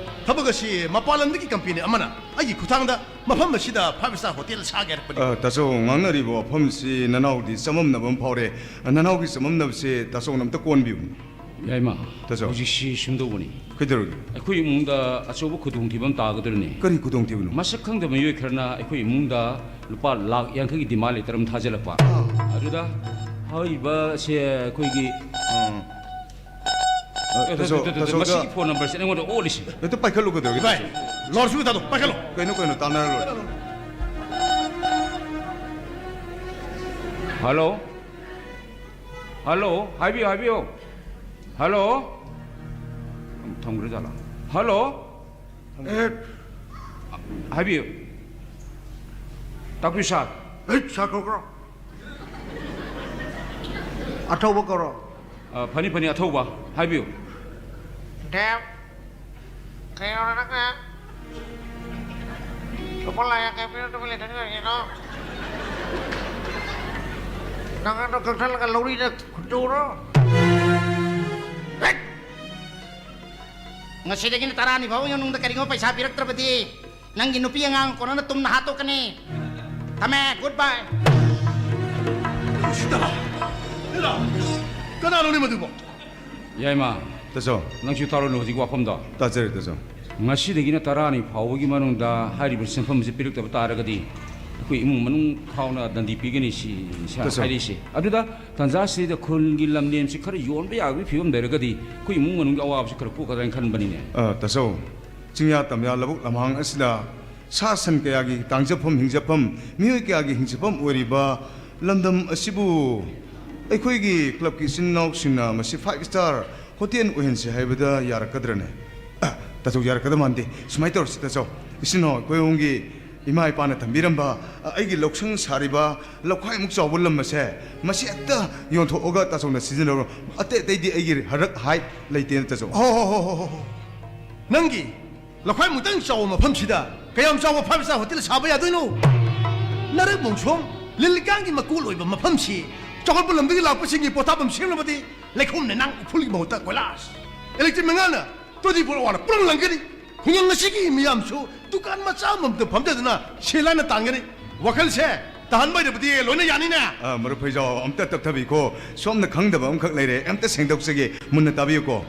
ꯊꯕꯛ ꯑꯁꯤ ꯃꯄꯥꯟ ꯂꯝꯗꯒꯤ company ꯑꯃꯅ ꯑꯩꯒꯤ ꯈꯨꯠꯊꯥꯡꯗ ꯃꯐꯝ ꯑꯁꯤꯗ five star hotel ꯁꯥꯒꯦ ꯍꯥꯏꯔꯛꯄꯅꯤ꯫ ꯑ, ꯇꯥꯆꯧ, ꯉꯥꯡꯅꯔꯤꯕ ꯋꯥꯐꯝꯁꯤ ꯅꯅꯥꯎꯗꯤ ꯆꯃꯝꯅꯕ ꯑꯃ ꯐꯥꯎꯔꯦ꯫ ꯅꯅꯥꯎꯒꯤ ꯆꯃꯝꯅꯕꯁꯤ ꯇꯥꯆꯧꯅ ꯑꯝꯇ ꯀꯣꯟꯕꯤꯌꯨ꯫ ꯌꯥꯏꯃ, ꯇꯥꯆꯧ꯫ ꯍꯧꯖꯤꯛꯁꯤ ꯁꯨꯝ ꯇꯧꯕꯅꯤ꯫ ꯀꯩꯗꯧꯔꯒꯦ? ꯑꯩꯈꯣꯏ ꯏꯃꯨꯡꯗ ꯑꯆꯧꯕ ꯈꯨꯗꯣꯡꯊꯤꯕ ꯑꯃ ꯇꯥꯒꯗꯧꯔꯤꯅꯦ꯫ ꯀꯔꯤ ꯈꯨꯗꯣꯡꯊꯤꯕꯅꯣ? ꯃꯁꯛ ꯈꯪꯗꯕ ꯃꯤꯑꯣꯏ ꯈꯔꯅ ꯑꯩꯈꯣꯏ ꯏꯃꯨꯡꯗ ꯂꯨꯄꯥ ꯂꯥꯈ ꯌꯥꯡꯈꯩꯒꯤ demand letter ꯑꯃ ꯊꯥꯖꯤꯜꯂꯛꯄ꯫ ꯑꯥ꯫ ꯑꯗꯨꯗ ꯍꯥꯏꯔꯤꯕꯁꯦ ꯑꯩꯈꯣꯏꯒꯤ, ꯑꯥ, ꯑ, ꯑꯦ, ꯇꯥꯆꯧ, ꯇꯥ-, ꯇꯥ-, ꯇꯥ-, ꯇꯥꯆꯧꯗ ꯃꯁꯤꯒꯤ phone numberꯁꯦ ꯑꯩꯉꯣꯟꯗ ꯑꯣꯜꯂꯤꯁꯦ꯫ ꯍꯦꯛꯇ ꯄꯥꯏꯈꯠꯂꯨ ꯀꯩꯗꯧꯔꯒꯦ? ꯚꯥꯏ, ꯂꯥꯎꯠ ꯁ꯭ꯄꯤꯀꯔ ꯊꯥꯗꯣꯛ, ꯄꯥꯏꯈꯠꯂꯣ꯫ ꯀꯩꯅꯣ, ꯀꯩꯅꯣ, ꯇꯥꯟꯅꯔ ꯂꯣꯏꯔꯦ꯫ ꯍꯜꯂꯣ? ꯍꯜꯂꯣ? ꯍꯥꯏꯕꯤꯌꯨ, ꯍꯥꯏꯕꯤꯌꯨ꯫ ꯍꯜꯂꯣ? ꯊꯝꯈ꯭ꯔꯖꯥꯠꯂꯥ? ꯍꯜꯂꯣ? ꯑꯦ꯫ ꯍꯥꯏꯕꯤꯌꯨ꯫ ꯇꯥꯛꯄꯤꯌꯨ, ꯁꯥꯔ꯫ ꯑꯦ, ꯁꯥꯔ ꯀꯧꯔꯛꯈ꯭ꯔꯣ꯫ ꯑꯊꯧꯕ ꯀꯧꯔꯣ꯫ ꯑ, ꯐꯅꯤ, ꯐꯅꯤ, ꯑꯊꯧꯕ꯫ ꯍꯥꯏꯕꯤꯌꯨ꯫ ꯗꯦꯕ, ꯀꯩꯗꯧꯔꯦ ꯅꯪꯅ? ꯂꯨꯄꯥ ꯂꯥꯛ ꯌꯥꯡꯈꯩ ꯄꯤꯔ ꯇꯨꯃꯤꯟ ꯂꯩꯊꯣꯛꯏꯗꯣ ꯀꯔꯤꯒꯤꯅꯣ? ꯅꯪ ꯑꯗꯨ ꯀꯛꯊꯠꯂꯒ ꯂꯧꯔꯤꯗ ꯍꯨꯟꯗꯣꯛꯎꯔꯣ꯫ ꯍꯦꯠ! ꯉꯁꯤꯗꯒꯤꯅ ꯇꯔꯥꯅꯤ ꯐꯥꯎꯕꯒꯤ ꯃꯅꯨꯡꯗ ꯀꯔꯤꯒꯨꯝꯕ ꯄꯩꯁꯥ ꯄꯤꯔꯛꯇ꯭ꯔꯕꯗꯤ, ꯅꯪꯒꯤ ꯅꯨꯄꯤ ꯑꯉꯥꯡ ꯀꯣꯟꯅꯅ ꯇꯨꯝꯅ ꯍꯥꯠꯇꯣꯛꯀꯅꯤ꯫ ꯊꯝꯃꯦ, ꯒꯨꯗ ꯕꯥꯏ꯫ ꯁꯤꯗ! ꯍꯦꯔꯥ! ꯀꯅꯥꯅꯣꯅꯦ ꯃꯗꯨꯕꯣ? ꯌꯥꯏꯃ꯫ ꯇꯥꯆꯧ꯫ ꯅꯪꯁꯨ ꯇꯥꯔꯣꯅꯦ ꯍꯧꯖꯤꯛ ꯋꯥꯐꯝꯗꯣ꯫ ꯇꯥꯖꯔꯦ, ꯇꯥꯆꯧ꯫ ꯉꯁꯤꯗꯒꯤꯅ ꯇꯔꯥꯅꯤ ꯐꯥꯎꯕꯒꯤ ꯃꯅꯨꯡꯗ ꯍꯥꯏꯔꯤꯕ ꯁꯦꯟꯐꯝꯁꯤ ꯄꯤꯔꯛꯇꯕ ꯇꯥꯔꯒꯗꯤ, ꯑꯩꯈꯣꯏ ꯏꯃꯨꯡ ꯃꯅꯨꯡ ꯐꯥꯎꯅ ꯗꯟꯗꯤ ꯄꯤꯒꯅꯤ, ꯁꯤ ꯏꯁꯥ ꯇꯥꯆꯧ꯫ ꯍꯥꯏꯔꯛꯏꯁꯦ꯫ ꯑꯗꯨꯗ ꯇꯥꯟꯖꯥꯁꯤꯗ ꯈꯨꯜꯒꯤ ꯂꯝꯂꯦꯟꯁꯤ ꯈꯔ ꯌꯣꯟꯕ ꯌꯥꯕꯒꯤ ꯐꯤꯕꯝ ꯂꯩꯔꯒꯗꯤ, ꯑꯩꯈꯣꯏ ꯏꯃꯨꯡ ꯃꯅꯨꯡꯒꯤ ꯑꯋꯥꯕꯁꯤ ꯈꯔ ꯀꯣꯛꯀꯗ꯭ꯔꯥ ꯍꯥꯏꯅ ꯈꯟꯕꯅꯤꯅꯦ꯫ ꯑ, ꯇꯥꯆꯧ, ꯆꯤꯡꯌꯥ ꯇꯝꯌꯥ ꯂꯧꯕꯨꯛ ꯂꯝꯍꯥꯡ ꯑꯁꯤꯗ ꯁꯥ ꯁꯟ ꯀꯌꯥꯒꯤ ꯇꯥꯡꯖꯐꯝ ꯍꯤꯡꯖꯐꯝ, ꯃꯤꯑꯣꯏ ꯀꯌꯥꯒꯤ ꯍꯤꯡꯖꯐꯝ ꯑꯣꯏꯔꯤꯕ ꯂꯝꯗꯝ ꯑꯁꯤꯕꯨ ꯑꯩꯈꯣꯏꯒꯤ ꯀ꯭ꯂꯕꯀꯤ ꯏꯆꯤꯟ ꯏꯅꯥꯎꯁꯤꯡꯅ ꯃꯁꯤ five star hotel ꯑꯣꯏꯍꯟꯁꯤ ꯍꯥꯏꯕꯗ ꯌꯥꯔꯛꯀꯗ꯭ꯔꯅꯦ? ꯑ, ꯇꯥꯆꯧ, ꯌꯥꯔꯛꯀꯗꯕ ꯃꯥꯟꯗꯦ꯫ ꯁꯨꯃꯥꯏꯅ ꯇꯧꯔꯁꯤ, ꯇꯥꯆꯧ꯫ ꯏꯆꯤꯟ ꯏꯅꯥꯎ ꯑꯩꯈꯣꯏ ꯑꯍꯨꯝꯒꯤ ꯏꯃꯥ ꯏꯄꯥꯅ ꯊꯝꯕꯤꯔꯝꯕ, ꯑ, ꯑꯩꯒꯤ ꯂꯧꯁꯪ ꯁꯥꯔꯤꯕ ꯂꯧꯈꯥꯏꯃꯨꯛ ꯆꯥꯎꯕ ꯂꯝ ꯑꯁꯦ, ꯃꯁꯤ ꯍꯦꯛꯇ ꯌꯣꯟꯊꯣꯛꯑꯒ ꯇꯥꯆꯧꯅ ꯁꯤꯖꯤꯟꯅꯔꯣ꯫ ꯑꯇꯩ ꯑꯇꯩꯗꯤ ꯑꯩꯒꯤ ꯍꯔꯛ ꯍꯥꯏꯠ ꯂꯩꯇꯦꯅ, ꯇꯥꯆꯧ꯫ ꯍꯣ, ꯍꯣ, ꯍꯣ, ꯍꯣ, ꯍꯣ, ꯍꯣ꯫ ꯅꯪꯒꯤ ꯂꯧꯈꯥꯏꯃꯨꯛꯇꯪ ꯆꯥꯎꯕ ꯃꯐꯝꯁꯤꯗ ꯀꯌꯥꯝ ꯆꯥꯎꯕ five star hotel ꯁꯥꯕ ꯌꯥꯗꯣꯏꯅꯣ? ꯅꯔꯛ ꯃꯣꯡꯁꯣꯡ ꯂꯤꯜ ꯂꯤꯀꯥꯡꯒꯤ ꯃꯀꯣꯜ ꯑꯣꯏꯕ ꯃꯐꯝꯁꯤ ꯆꯥꯎꯈꯠꯄ ꯂꯝꯗꯒꯤ ꯂꯥꯛꯄꯁꯤꯡꯒꯤ ꯄꯣꯊꯥꯐꯝ ꯁꯦꯝꯅꯕꯗꯤ ꯂꯩꯈꯣꯝ ꯂꯩꯅꯥꯡ ꯎꯐꯨꯜꯒꯤ ꯃꯍꯨꯠꯇ ꯀꯣꯏꯂꯥꯁ, ꯏꯂꯦꯛꯇ꯭ꯔꯤꯛ ꯃꯩꯉꯥꯜꯅ twenty four hour ꯄꯨꯂꯪ ꯂꯪꯒꯅꯤ꯫ ꯈꯨꯡꯒꯪ ꯑꯁꯤꯒꯤ ꯃꯤꯌꯥꯝꯁꯨ ꯗꯨꯀꯥꯟ ꯃꯆꯥ ꯑꯃꯃꯝꯇ ꯐꯝꯖꯗꯨꯅ ꯁꯦꯜ ꯂꯥꯟꯅ ꯇꯥꯟꯒꯅꯤ꯫ ꯋꯥꯈꯜꯁꯦ ꯇꯥꯍꯟꯕ ꯍꯩꯔꯕꯗꯤ ꯂꯣꯏꯅ ꯌꯥꯅꯤꯅꯦ꯫ ꯑ, ꯃꯔꯨꯞ ꯐꯩꯖꯥꯎ, ꯑꯝꯇ ꯇꯞꯊꯕꯤꯀꯣ꯫ ꯁꯣꯝꯅ ꯈꯪꯗꯕ ꯑꯃꯈꯛ ꯂꯩꯔꯦ, ꯑꯝꯇ ꯁꯦꯡꯗꯣꯛꯆꯒꯦ, ꯃꯨꯟꯅ ꯇꯥꯕꯤꯌꯨꯀꯣ꯫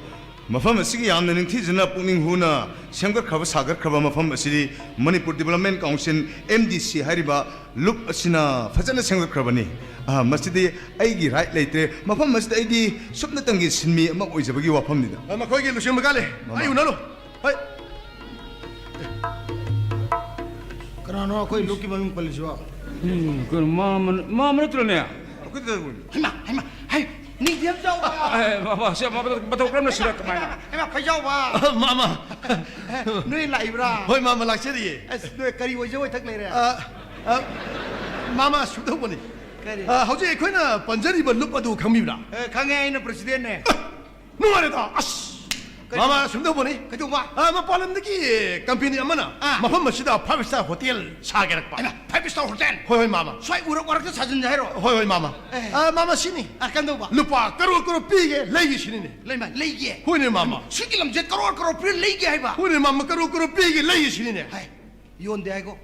ꯃꯐꯝ ꯑꯁꯤꯒꯤ ꯌꯥꯝꯅ ꯅꯤꯡꯊꯤꯖꯅ ꯄꯨꯛꯅꯤꯡ ꯍꯨꯅ ꯁꯦꯝꯒꯠꯈ꯭ꯔꯕ, ꯁꯥꯒꯠꯈ꯭ꯔꯕ ꯃꯐꯝ ꯑꯁꯤꯗꯤ Manipur development council, M D C ꯍꯥꯏꯔꯤꯕ ꯂꯨꯞ ꯑꯁꯤꯅ ꯐꯖꯅ ꯁꯦꯝꯒꯠꯈ꯭ꯔꯕꯅꯤ꯫ ꯑ, ꯃꯁꯤꯗꯤ ꯑꯩꯒꯤ ꯔꯥꯏꯠ ꯂꯩꯇ꯭ꯔꯦ꯫ ꯃꯐꯝ ꯑꯁꯤꯗ ꯑꯩꯗꯤ ꯁꯨꯞꯅꯇꯪꯒꯤ ꯁꯤꯟꯃꯤ ꯑꯃ ꯑꯣꯏꯖꯕꯒꯤ ꯋꯥꯐꯝꯅꯤꯗ꯫ ꯑ, ꯃꯈꯣꯏꯒꯤ ꯂꯨꯆꯤꯡꯕ ꯀꯥꯂꯦ꯫ ꯃꯃꯥ꯫ ꯑꯩ ꯎꯅꯔꯨ꯫ ꯍꯣꯏ꯫ ꯀꯅꯥꯅꯣ ꯑꯩꯈꯣꯏ ꯂꯨꯞꯀꯤ ꯃꯃꯤꯡ ꯄꯜꯂꯤꯁꯤꯕꯣ? ꯎꯝ, ꯀꯩꯅꯣ, ꯃꯥ ꯑꯃ-, ꯃꯥ ꯑꯃ ꯅꯠꯇ꯭ꯔꯣꯅꯦ? ꯀꯩꯗꯧꯕꯅꯣ? ꯍꯩꯃꯥ, ꯍꯩꯃꯥ, ꯍꯩ, ꯅꯤꯡꯊꯦꯝ ꯆꯥꯎꯕ꯫ ꯑꯦ, ꯃꯥꯃꯥ, ꯁꯤ ꯃꯥꯃꯥ, ꯃꯇꯧ ꯀꯔꯝꯅ ꯁꯤꯔ ꯀꯃꯥꯏꯅ? ꯍꯩꯃꯥ, ꯐꯩꯖꯥꯎꯕ꯫ ꯃꯥꯃꯥ꯫ ꯅꯣꯏ ꯂꯥꯛꯏꯕ꯭ꯔꯥ? ꯍꯣꯏ, ꯃꯥꯃꯥ, ꯂꯥꯛꯆꯔꯤꯌꯦ꯫ ꯑꯁ, ꯅꯣꯏ ꯀꯔꯤ ꯑꯣꯏꯖ ꯑꯣꯏꯊꯛ ꯂꯩꯔꯦ? ꯑ, ꯑ, ꯃꯥꯃꯥ, ꯁꯨꯝ ꯇꯧꯕꯅꯤ꯫ ꯀꯔꯤ? ꯑ, ꯍꯧꯖꯤꯛ ꯑꯩꯈꯣꯏꯅ ꯄꯟꯖꯔꯤꯕ ꯂꯨꯞ ꯑꯗꯨ ꯈꯪꯕꯤꯕ꯭ꯔꯥ? ꯑꯦ, ꯈꯪꯉꯦ, ꯑꯩꯅ presidentꯅꯦ꯫ ꯅꯨꯡꯉꯥꯏꯔꯦꯗ, ꯑꯁ꯫ ꯀꯔꯤ? ꯃꯥꯃꯥ, ꯁꯨꯝ ꯇꯧꯕꯅꯤ꯫ ꯀꯩꯗꯧꯕ? ꯑ, ꯃꯄꯥꯟ ꯂꯝꯗꯒꯤ company ꯑꯃꯅ ꯑꯥ꯫ ꯃꯐꯝ ꯑꯁꯤꯗ five star hotel ꯁꯥꯒꯦꯔꯛꯄ꯫ ꯍꯩꯃꯥ, five star hotel? ꯍꯣꯏ, ꯍꯣꯏ, ꯃꯥꯃꯥ꯫ ꯁ꯭ꯋꯥꯏ ꯎꯔꯛ ꯋꯥꯔꯛꯇ ꯁꯥꯖꯤꯟꯁꯦ ꯍꯥꯏꯔꯣ? ꯍꯣꯏ, ꯍꯣꯏ, ꯃꯥꯃꯥ꯫ ꯑꯦ꯫ ꯑ, ꯃꯥꯃꯥ, ꯁꯤꯅꯤ꯫ ꯑ, ꯀꯝꯗꯧꯕ? ꯂꯨꯄꯥ ꯀꯔꯣꯔ ꯀꯔꯣꯔ ꯄꯤꯒꯦ, ꯂꯩꯒꯦ ꯁꯤꯅꯤꯅꯦ꯫ ꯂꯩꯃ, ꯂꯩꯒꯦ? ꯍꯣꯏꯅꯦ, ꯃꯥꯃꯥ꯫ ꯁꯤꯒꯤ ꯂꯝꯁꯦ ꯀꯔꯣꯔ ꯀꯔꯣꯔ ꯄꯤꯔ ꯂꯩꯒꯦ ꯍꯥꯏꯕ? ꯍꯣꯏꯅꯦ, ꯃꯥꯃꯥ, ꯀꯔꯣꯔ ꯀꯔꯣꯔ ꯄꯤꯒꯦ, ꯂꯩꯒꯦ ꯁꯤꯅꯤꯅꯦ꯫ ꯍꯥꯏ, ꯌꯣꯟꯗꯦ ꯍꯥꯏꯀꯣ꯫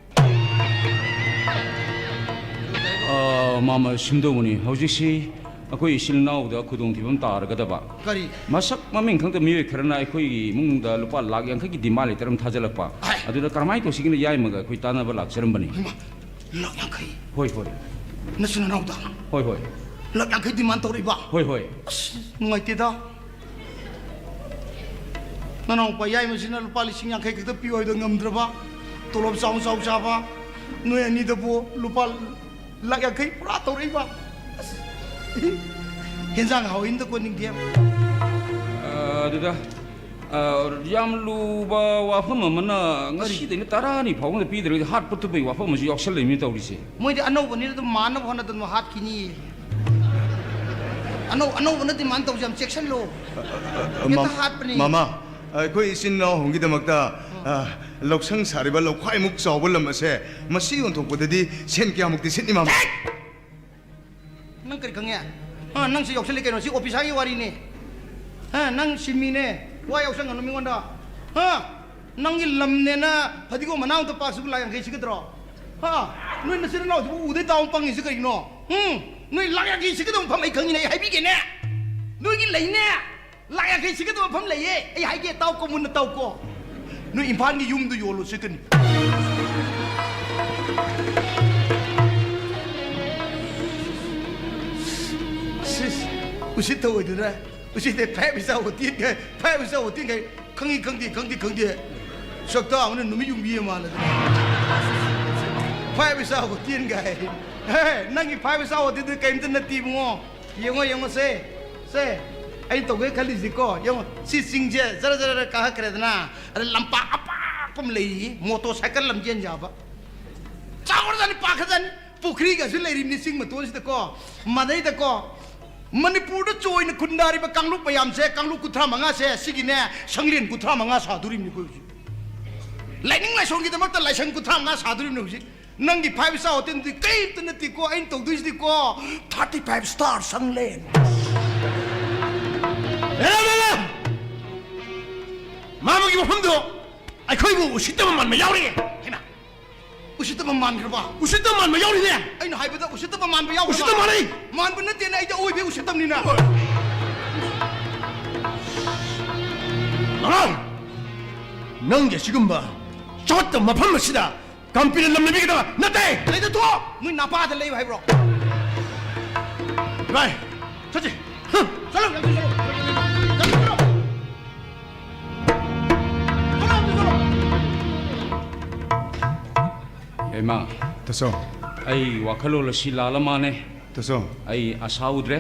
ꯑ, ꯃꯥꯃꯥ, ꯁꯨꯝ ꯇꯧꯕꯅꯤ꯫ ꯍꯧꯖꯤꯛꯁꯤ ꯑꯩꯈꯣꯏ ꯏꯆꯤꯜ ꯏꯅꯥꯎꯗ ꯈꯨꯗꯣꯡꯊꯤꯕ ꯑꯃ ꯇꯥꯔꯒꯗꯕ꯫ ꯀꯔꯤ? ꯃꯁꯛ ꯃꯃꯤꯡ ꯈꯪꯗꯕ ꯃꯤꯑꯣꯏ ꯈꯔꯅ ꯑꯩꯈꯣꯏꯒꯤ ꯏꯃꯨꯡꯗ ꯂꯨꯄꯥ ꯂꯥꯈ ꯌꯥꯡꯈꯩꯒꯤ demand letter ꯑꯃ ꯊꯥꯖꯤꯜꯂꯛꯄ꯫ ꯍꯥꯏ꯫ ꯑꯗꯨꯗ ꯀꯔꯝꯍꯥꯏꯅ ꯇꯧꯁꯤꯒꯦꯅ ꯌꯥꯏꯃꯒ ꯑꯩꯈꯣꯏ ꯇꯥꯟꯅꯕ ꯂꯥꯛꯆꯔꯝꯕꯅꯤ꯫ ꯍꯩꯃꯥ, ꯂꯥꯈ ꯌꯥꯡꯈꯩ? ꯍꯣꯏ, ꯍꯣꯏ꯫ ꯅꯆꯤꯟ ꯅꯅꯥꯎꯗ? ꯍꯣꯏ, ꯍꯣꯏ꯫ ꯂꯥꯈ ꯌꯥꯡꯈꯩ demand ꯇꯧꯔꯛꯏꯕ? ꯍꯣꯏ, ꯍꯣꯏ꯫ ꯑꯁ, ꯅꯨꯡꯉꯥꯏꯇꯦꯗ꯫ ꯅꯅꯥꯎꯄꯥ ꯌꯥꯏꯃꯁꯤꯅ ꯂꯨꯄꯥ ꯂꯤꯁꯤꯡ ꯌꯥꯡꯈꯩ ꯈꯛꯇ ꯄꯤꯌꯨ ꯍꯥꯏꯕꯗꯣ ꯉꯝꯗ꯭ꯔꯕ, ꯇꯣꯂꯣꯞ ꯆꯥꯎ ꯆꯥꯎ ꯆꯥꯕ, ꯅꯣꯏ ꯑꯅꯤꯗꯕꯨ ꯂꯨꯄꯥ ꯂꯥꯈ ꯌꯥꯡꯈꯩ ꯄꯨꯔꯥ ꯇꯧꯔꯛꯏꯕ꯫ ꯑꯁ, ꯍꯦꯟꯖꯥꯡ ꯍꯥꯎꯏꯅꯗ ꯀꯣꯟꯅꯤꯡꯗꯦ꯫ ꯑ, ꯑꯗꯨꯗ, ꯑ, ꯌꯥꯝ ꯂꯨꯕ ꯋꯥꯐꯝ ꯑꯃꯅ, ꯀꯔꯤ? ꯉꯁꯤꯗꯩꯅ ꯇꯔꯥꯅꯤ ꯐꯥꯎꯕꯗ ꯄꯤꯗ꯭ꯔꯒꯗꯤ ꯍꯥꯠꯄ ꯇꯨꯞꯄꯒꯤ ꯋꯥꯐꯝ ꯑꯃꯁꯨ ꯌꯥꯎꯁꯜꯂꯛꯏꯃꯤ ꯇꯧꯔꯤꯁꯦ꯫ ꯃꯣꯏꯗꯤ ꯑꯅꯧꯕꯅꯤꯅ ꯑꯗꯨꯝ ꯃꯥꯟꯅꯕ ꯍꯣꯠꯅꯗꯅ ꯍꯥꯠꯈꯤꯅꯤ꯫ ꯑꯅꯧ-, ꯑꯅꯧꯕꯅ demand ꯇꯧꯁꯦ, ꯌꯥꯝ ꯆꯦꯛꯁꯤꯜꯂꯣ꯫ ꯑ, ꯍꯦꯛꯇ ꯃꯝ-, ꯍꯥꯠꯄꯅꯤ꯫ ꯃꯃꯥ, ꯑꯩꯈꯣꯏ ꯏꯆꯤꯟ ꯏꯅꯥꯎ ꯑꯍꯨꯝꯒꯤꯗꯃꯛꯇ, ꯑ, ꯂꯧꯁꯪ ꯁꯥꯔꯤꯕ ꯂꯧꯈꯥꯏꯃꯨꯛ ꯆꯥꯎꯕ ꯂꯝ ꯑꯁꯦ, ꯃꯁꯤ ꯌꯣꯟꯊꯣꯛꯄꯗꯗꯤ ꯁꯦꯟ ꯀꯌꯥꯃꯨꯛꯇꯤ ꯁꯤꯠꯅꯤ, ꯃꯃꯥ? ꯅꯪ ꯀꯔꯤ ꯈꯪꯉꯦ? ꯍꯥ, ꯅꯪꯁꯦ ꯌꯥꯎꯁꯜꯂꯤ ꯀꯩꯅꯣ? ꯁꯤ officerꯒꯤ ꯋꯥꯔꯤꯅꯦ꯫ ꯍꯥ, ꯅꯪ ꯁꯤꯟꯃꯤꯅꯦ, ꯋꯥ ꯌꯥꯎꯁꯪꯒꯅꯨ ꯃꯤꯉꯣꯟꯗ꯫ ꯍꯥ, ꯅꯪꯒꯤ ꯂꯝꯅꯦꯅ ꯐꯗꯤꯒꯣꯝ ꯃꯅꯥ ꯑꯃꯇ ꯄꯥꯛꯁꯤꯕꯨ ꯂꯥꯛ ꯌꯥꯡꯈꯩ ꯁꯤꯒꯗ꯭ꯔꯣ? ꯍꯥ, ꯅꯣꯏ ꯅꯆꯤꯟ ꯅꯅꯥꯎꯁꯤꯕꯨ ꯎꯗꯩ ꯇꯥꯕ ꯄꯪꯉꯤꯁꯤ ꯀꯔꯤꯒꯤꯅꯣ? ꯍꯨꯝ, ꯅꯣꯏ ꯂꯥꯛ ꯌꯥꯡꯈꯩ ꯁꯤꯒꯗꯕ ꯃꯐꯝ ꯑꯩ ꯈꯪꯉꯤꯅꯦ, ꯑꯩ ꯍꯥꯏꯕꯤꯒꯦꯅꯦ꯫ ꯅꯣꯏꯒꯤ ꯂꯩꯅꯦ, ꯂꯥꯛ ꯌꯥꯡꯈꯩ ꯁꯤꯒꯗꯕ ꯃꯐꯝ ꯂꯩꯌꯦ꯫ ꯑꯩ ꯍꯥꯏꯒꯦ, ꯇꯥꯎꯀꯣ, ꯃꯨꯟꯅ ꯇꯥꯎꯀꯣ꯫ ꯅꯣꯏ ꯏꯝꯐꯥꯜꯒꯤ ꯌꯨꯝꯗꯨ ꯌꯣꯜꯂꯨ ꯁꯤꯠꯀꯅꯤ꯫ ꯁꯤꯁ, ꯎꯁꯤꯠ ꯊꯧꯑꯣꯏꯗꯅ, ꯎꯁꯤꯠꯇꯦ, ꯐꯥꯏꯚ ꯏꯁꯇꯥꯔ ꯍꯣꯇꯦꯜꯒ, ꯐꯥꯏꯚ ꯏꯁꯇꯥꯔ ꯍꯣꯇꯦꯜꯒ ꯈꯪꯉꯤ, ꯈꯪꯗꯦ, ꯈꯪꯗꯦ, ꯈꯪꯗꯦ꯫ ꯁꯛꯇꯥ ꯑꯃꯅ ꯅꯨꯃꯤꯠ ꯌꯨꯡꯕꯤ ꯃꯥꯜꯂꯗꯅ꯫ ꯐꯥꯏꯚ ꯏꯁꯇꯥꯔ ꯍꯣꯇꯦꯜꯒ ꯍꯥꯏ꯫ ꯍꯦ, ꯅꯪꯒꯤ five star hotel ꯗꯨ ꯀꯔꯤꯝꯇ ꯅꯠꯇꯦ ꯏꯕꯨꯡꯉꯣ꯫ ꯌꯦꯡꯉꯣ, ꯌꯦꯡꯉꯣ ꯁꯦ, ꯁꯦ꯫ ꯑꯩꯅ ꯇꯧꯒꯦ ꯈꯜꯂꯤꯁꯤꯀꯣ, ꯌꯦꯡꯉꯣ꯫ ꯁꯤ ꯆꯤꯡꯁꯦ ꯖꯔ ꯖꯔ ꯖꯔ ꯀꯥꯈꯠꯈ꯭ꯔꯦꯗꯅ, ꯑꯗ ꯂꯝꯄꯥꯛ ꯑꯄꯥꯛꯄ ꯑꯃ ꯂꯩꯔꯤ, ꯃꯣꯇꯣꯔ ꯁꯥꯏꯀꯜ ꯂꯝꯖꯦꯟ ꯌꯥꯕ꯫ ꯆꯥꯎꯔꯖꯥꯠꯅꯤ, ꯄꯥꯛꯈ꯭ꯔꯖꯥꯠꯅꯤ꯫ ꯄꯨꯈ꯭ꯔꯤꯒꯁꯨ ꯂꯩꯔꯤꯕꯅꯤ ꯆꯤꯡ ꯃꯇꯣꯟꯁꯤꯗꯀꯣ꯫ ꯃꯗꯩꯗꯀꯣ, ꯃꯅꯤꯄꯨꯔꯗ ꯆꯣꯏꯅ ꯈꯨꯟꯗꯥꯔꯤꯕ ꯀꯥꯡꯂꯨꯞ ꯃꯌꯥꯝꯁꯦ, ꯀꯥꯡꯂꯨꯞ ꯀꯨꯟꯊ꯭ꯔꯥ ꯃꯉꯥꯁꯦ, ꯁꯤꯒꯤꯅꯦ, ꯁꯪꯂꯦꯟ ꯀꯨꯟꯊ꯭ꯔꯥ ꯃꯉꯥ ꯁꯥꯗꯣꯔꯤꯕꯅꯤ ꯑꯩꯈꯣꯏ ꯍꯧꯖꯤꯛ꯫ ꯂꯥꯏꯅꯤꯡ ꯂꯥꯏꯁꯣꯟꯒꯤꯗꯃꯛꯇ ꯂꯥꯏꯁꯪ ꯀꯨꯟꯊ꯭ꯔꯥ ꯃꯉꯥ ꯁꯥꯗꯣꯔꯤꯕꯅꯤ ꯍꯧꯖꯤꯛ꯫ ꯅꯪꯒꯤ five star hotel ꯗꯨꯗꯤ ꯀꯔꯤꯝꯇ ꯅꯠꯇꯦꯀꯣ, ꯑꯩꯅ ꯇꯧꯗꯣꯏꯁꯤꯗꯤꯀꯣ, thirty five star ꯁꯪꯂꯦꯟ꯫ ꯍꯦꯔꯥ, ꯍꯦꯔꯥ! ꯃꯥꯃꯒꯤ ꯃꯐꯝꯗꯣ ꯑꯩꯈꯣꯏꯕꯨ ꯎꯁꯤꯠꯇꯕ ꯃꯥꯟꯕ ꯌꯥꯎꯔꯤ꯫ ꯍꯩꯃꯥ! ꯎꯁꯤꯠꯇꯕ ꯃꯥꯟꯈ꯭ꯔꯕ? ꯎꯁꯤꯠꯇꯕ ꯃꯥꯟꯕ ꯌꯥꯎꯔꯤꯅꯦ꯫ ꯑꯩꯅ ꯍꯥꯏꯕꯗ ꯎꯁꯤꯠꯇꯕ ꯃꯥꯟꯕ ꯌꯥꯎꯈ꯭ꯔꯕ? ꯎꯁꯤꯠꯇꯕ ꯃꯥꯟꯅꯩ꯫ ꯃꯥꯟꯕ ꯅꯠꯇꯦꯅꯦ, ꯑꯩꯗꯤ ꯑꯋꯣꯏꯕꯩ ꯎꯁꯤꯠꯇꯕꯅꯤꯅ꯫ ꯑꯉꯥꯡ! ꯅꯪꯒꯤ ꯑꯁꯤꯒꯨꯝꯕ ꯆꯥꯎꯈꯠꯇꯕ ꯃꯐꯝ ꯑꯁꯤꯗ ꯀꯝꯄꯤꯅ ꯂꯝ ꯂꯩꯕꯤꯒꯗꯕ ꯅꯠꯇꯦ! ꯂꯩꯗ ꯊꯣꯛꯑꯣ! ꯅꯣꯏ ꯅꯄꯥꯗ ꯂꯩꯌꯨ ꯍꯥꯏꯕ꯭ꯔꯣ? ꯚꯥꯏ, ꯆꯠꯁꯤ! ꯍꯝ! ꯆꯠꯂꯣ! ꯆꯠꯂꯣ! ꯆꯠꯂꯣ! ꯆꯠꯂꯣ! ꯆꯠꯂꯣ! ꯏꯃꯥ, ꯇꯥꯆꯧ꯫ ꯑꯩ ꯋꯥꯈꯜꯂꯣꯟ ꯑꯁꯤ ꯂꯥꯜꯂ ꯃꯥꯅꯦ꯫ ꯇꯥꯆꯧ꯫ ꯑꯩ ꯑꯁꯥ ꯎꯗ꯭ꯔꯦ꯫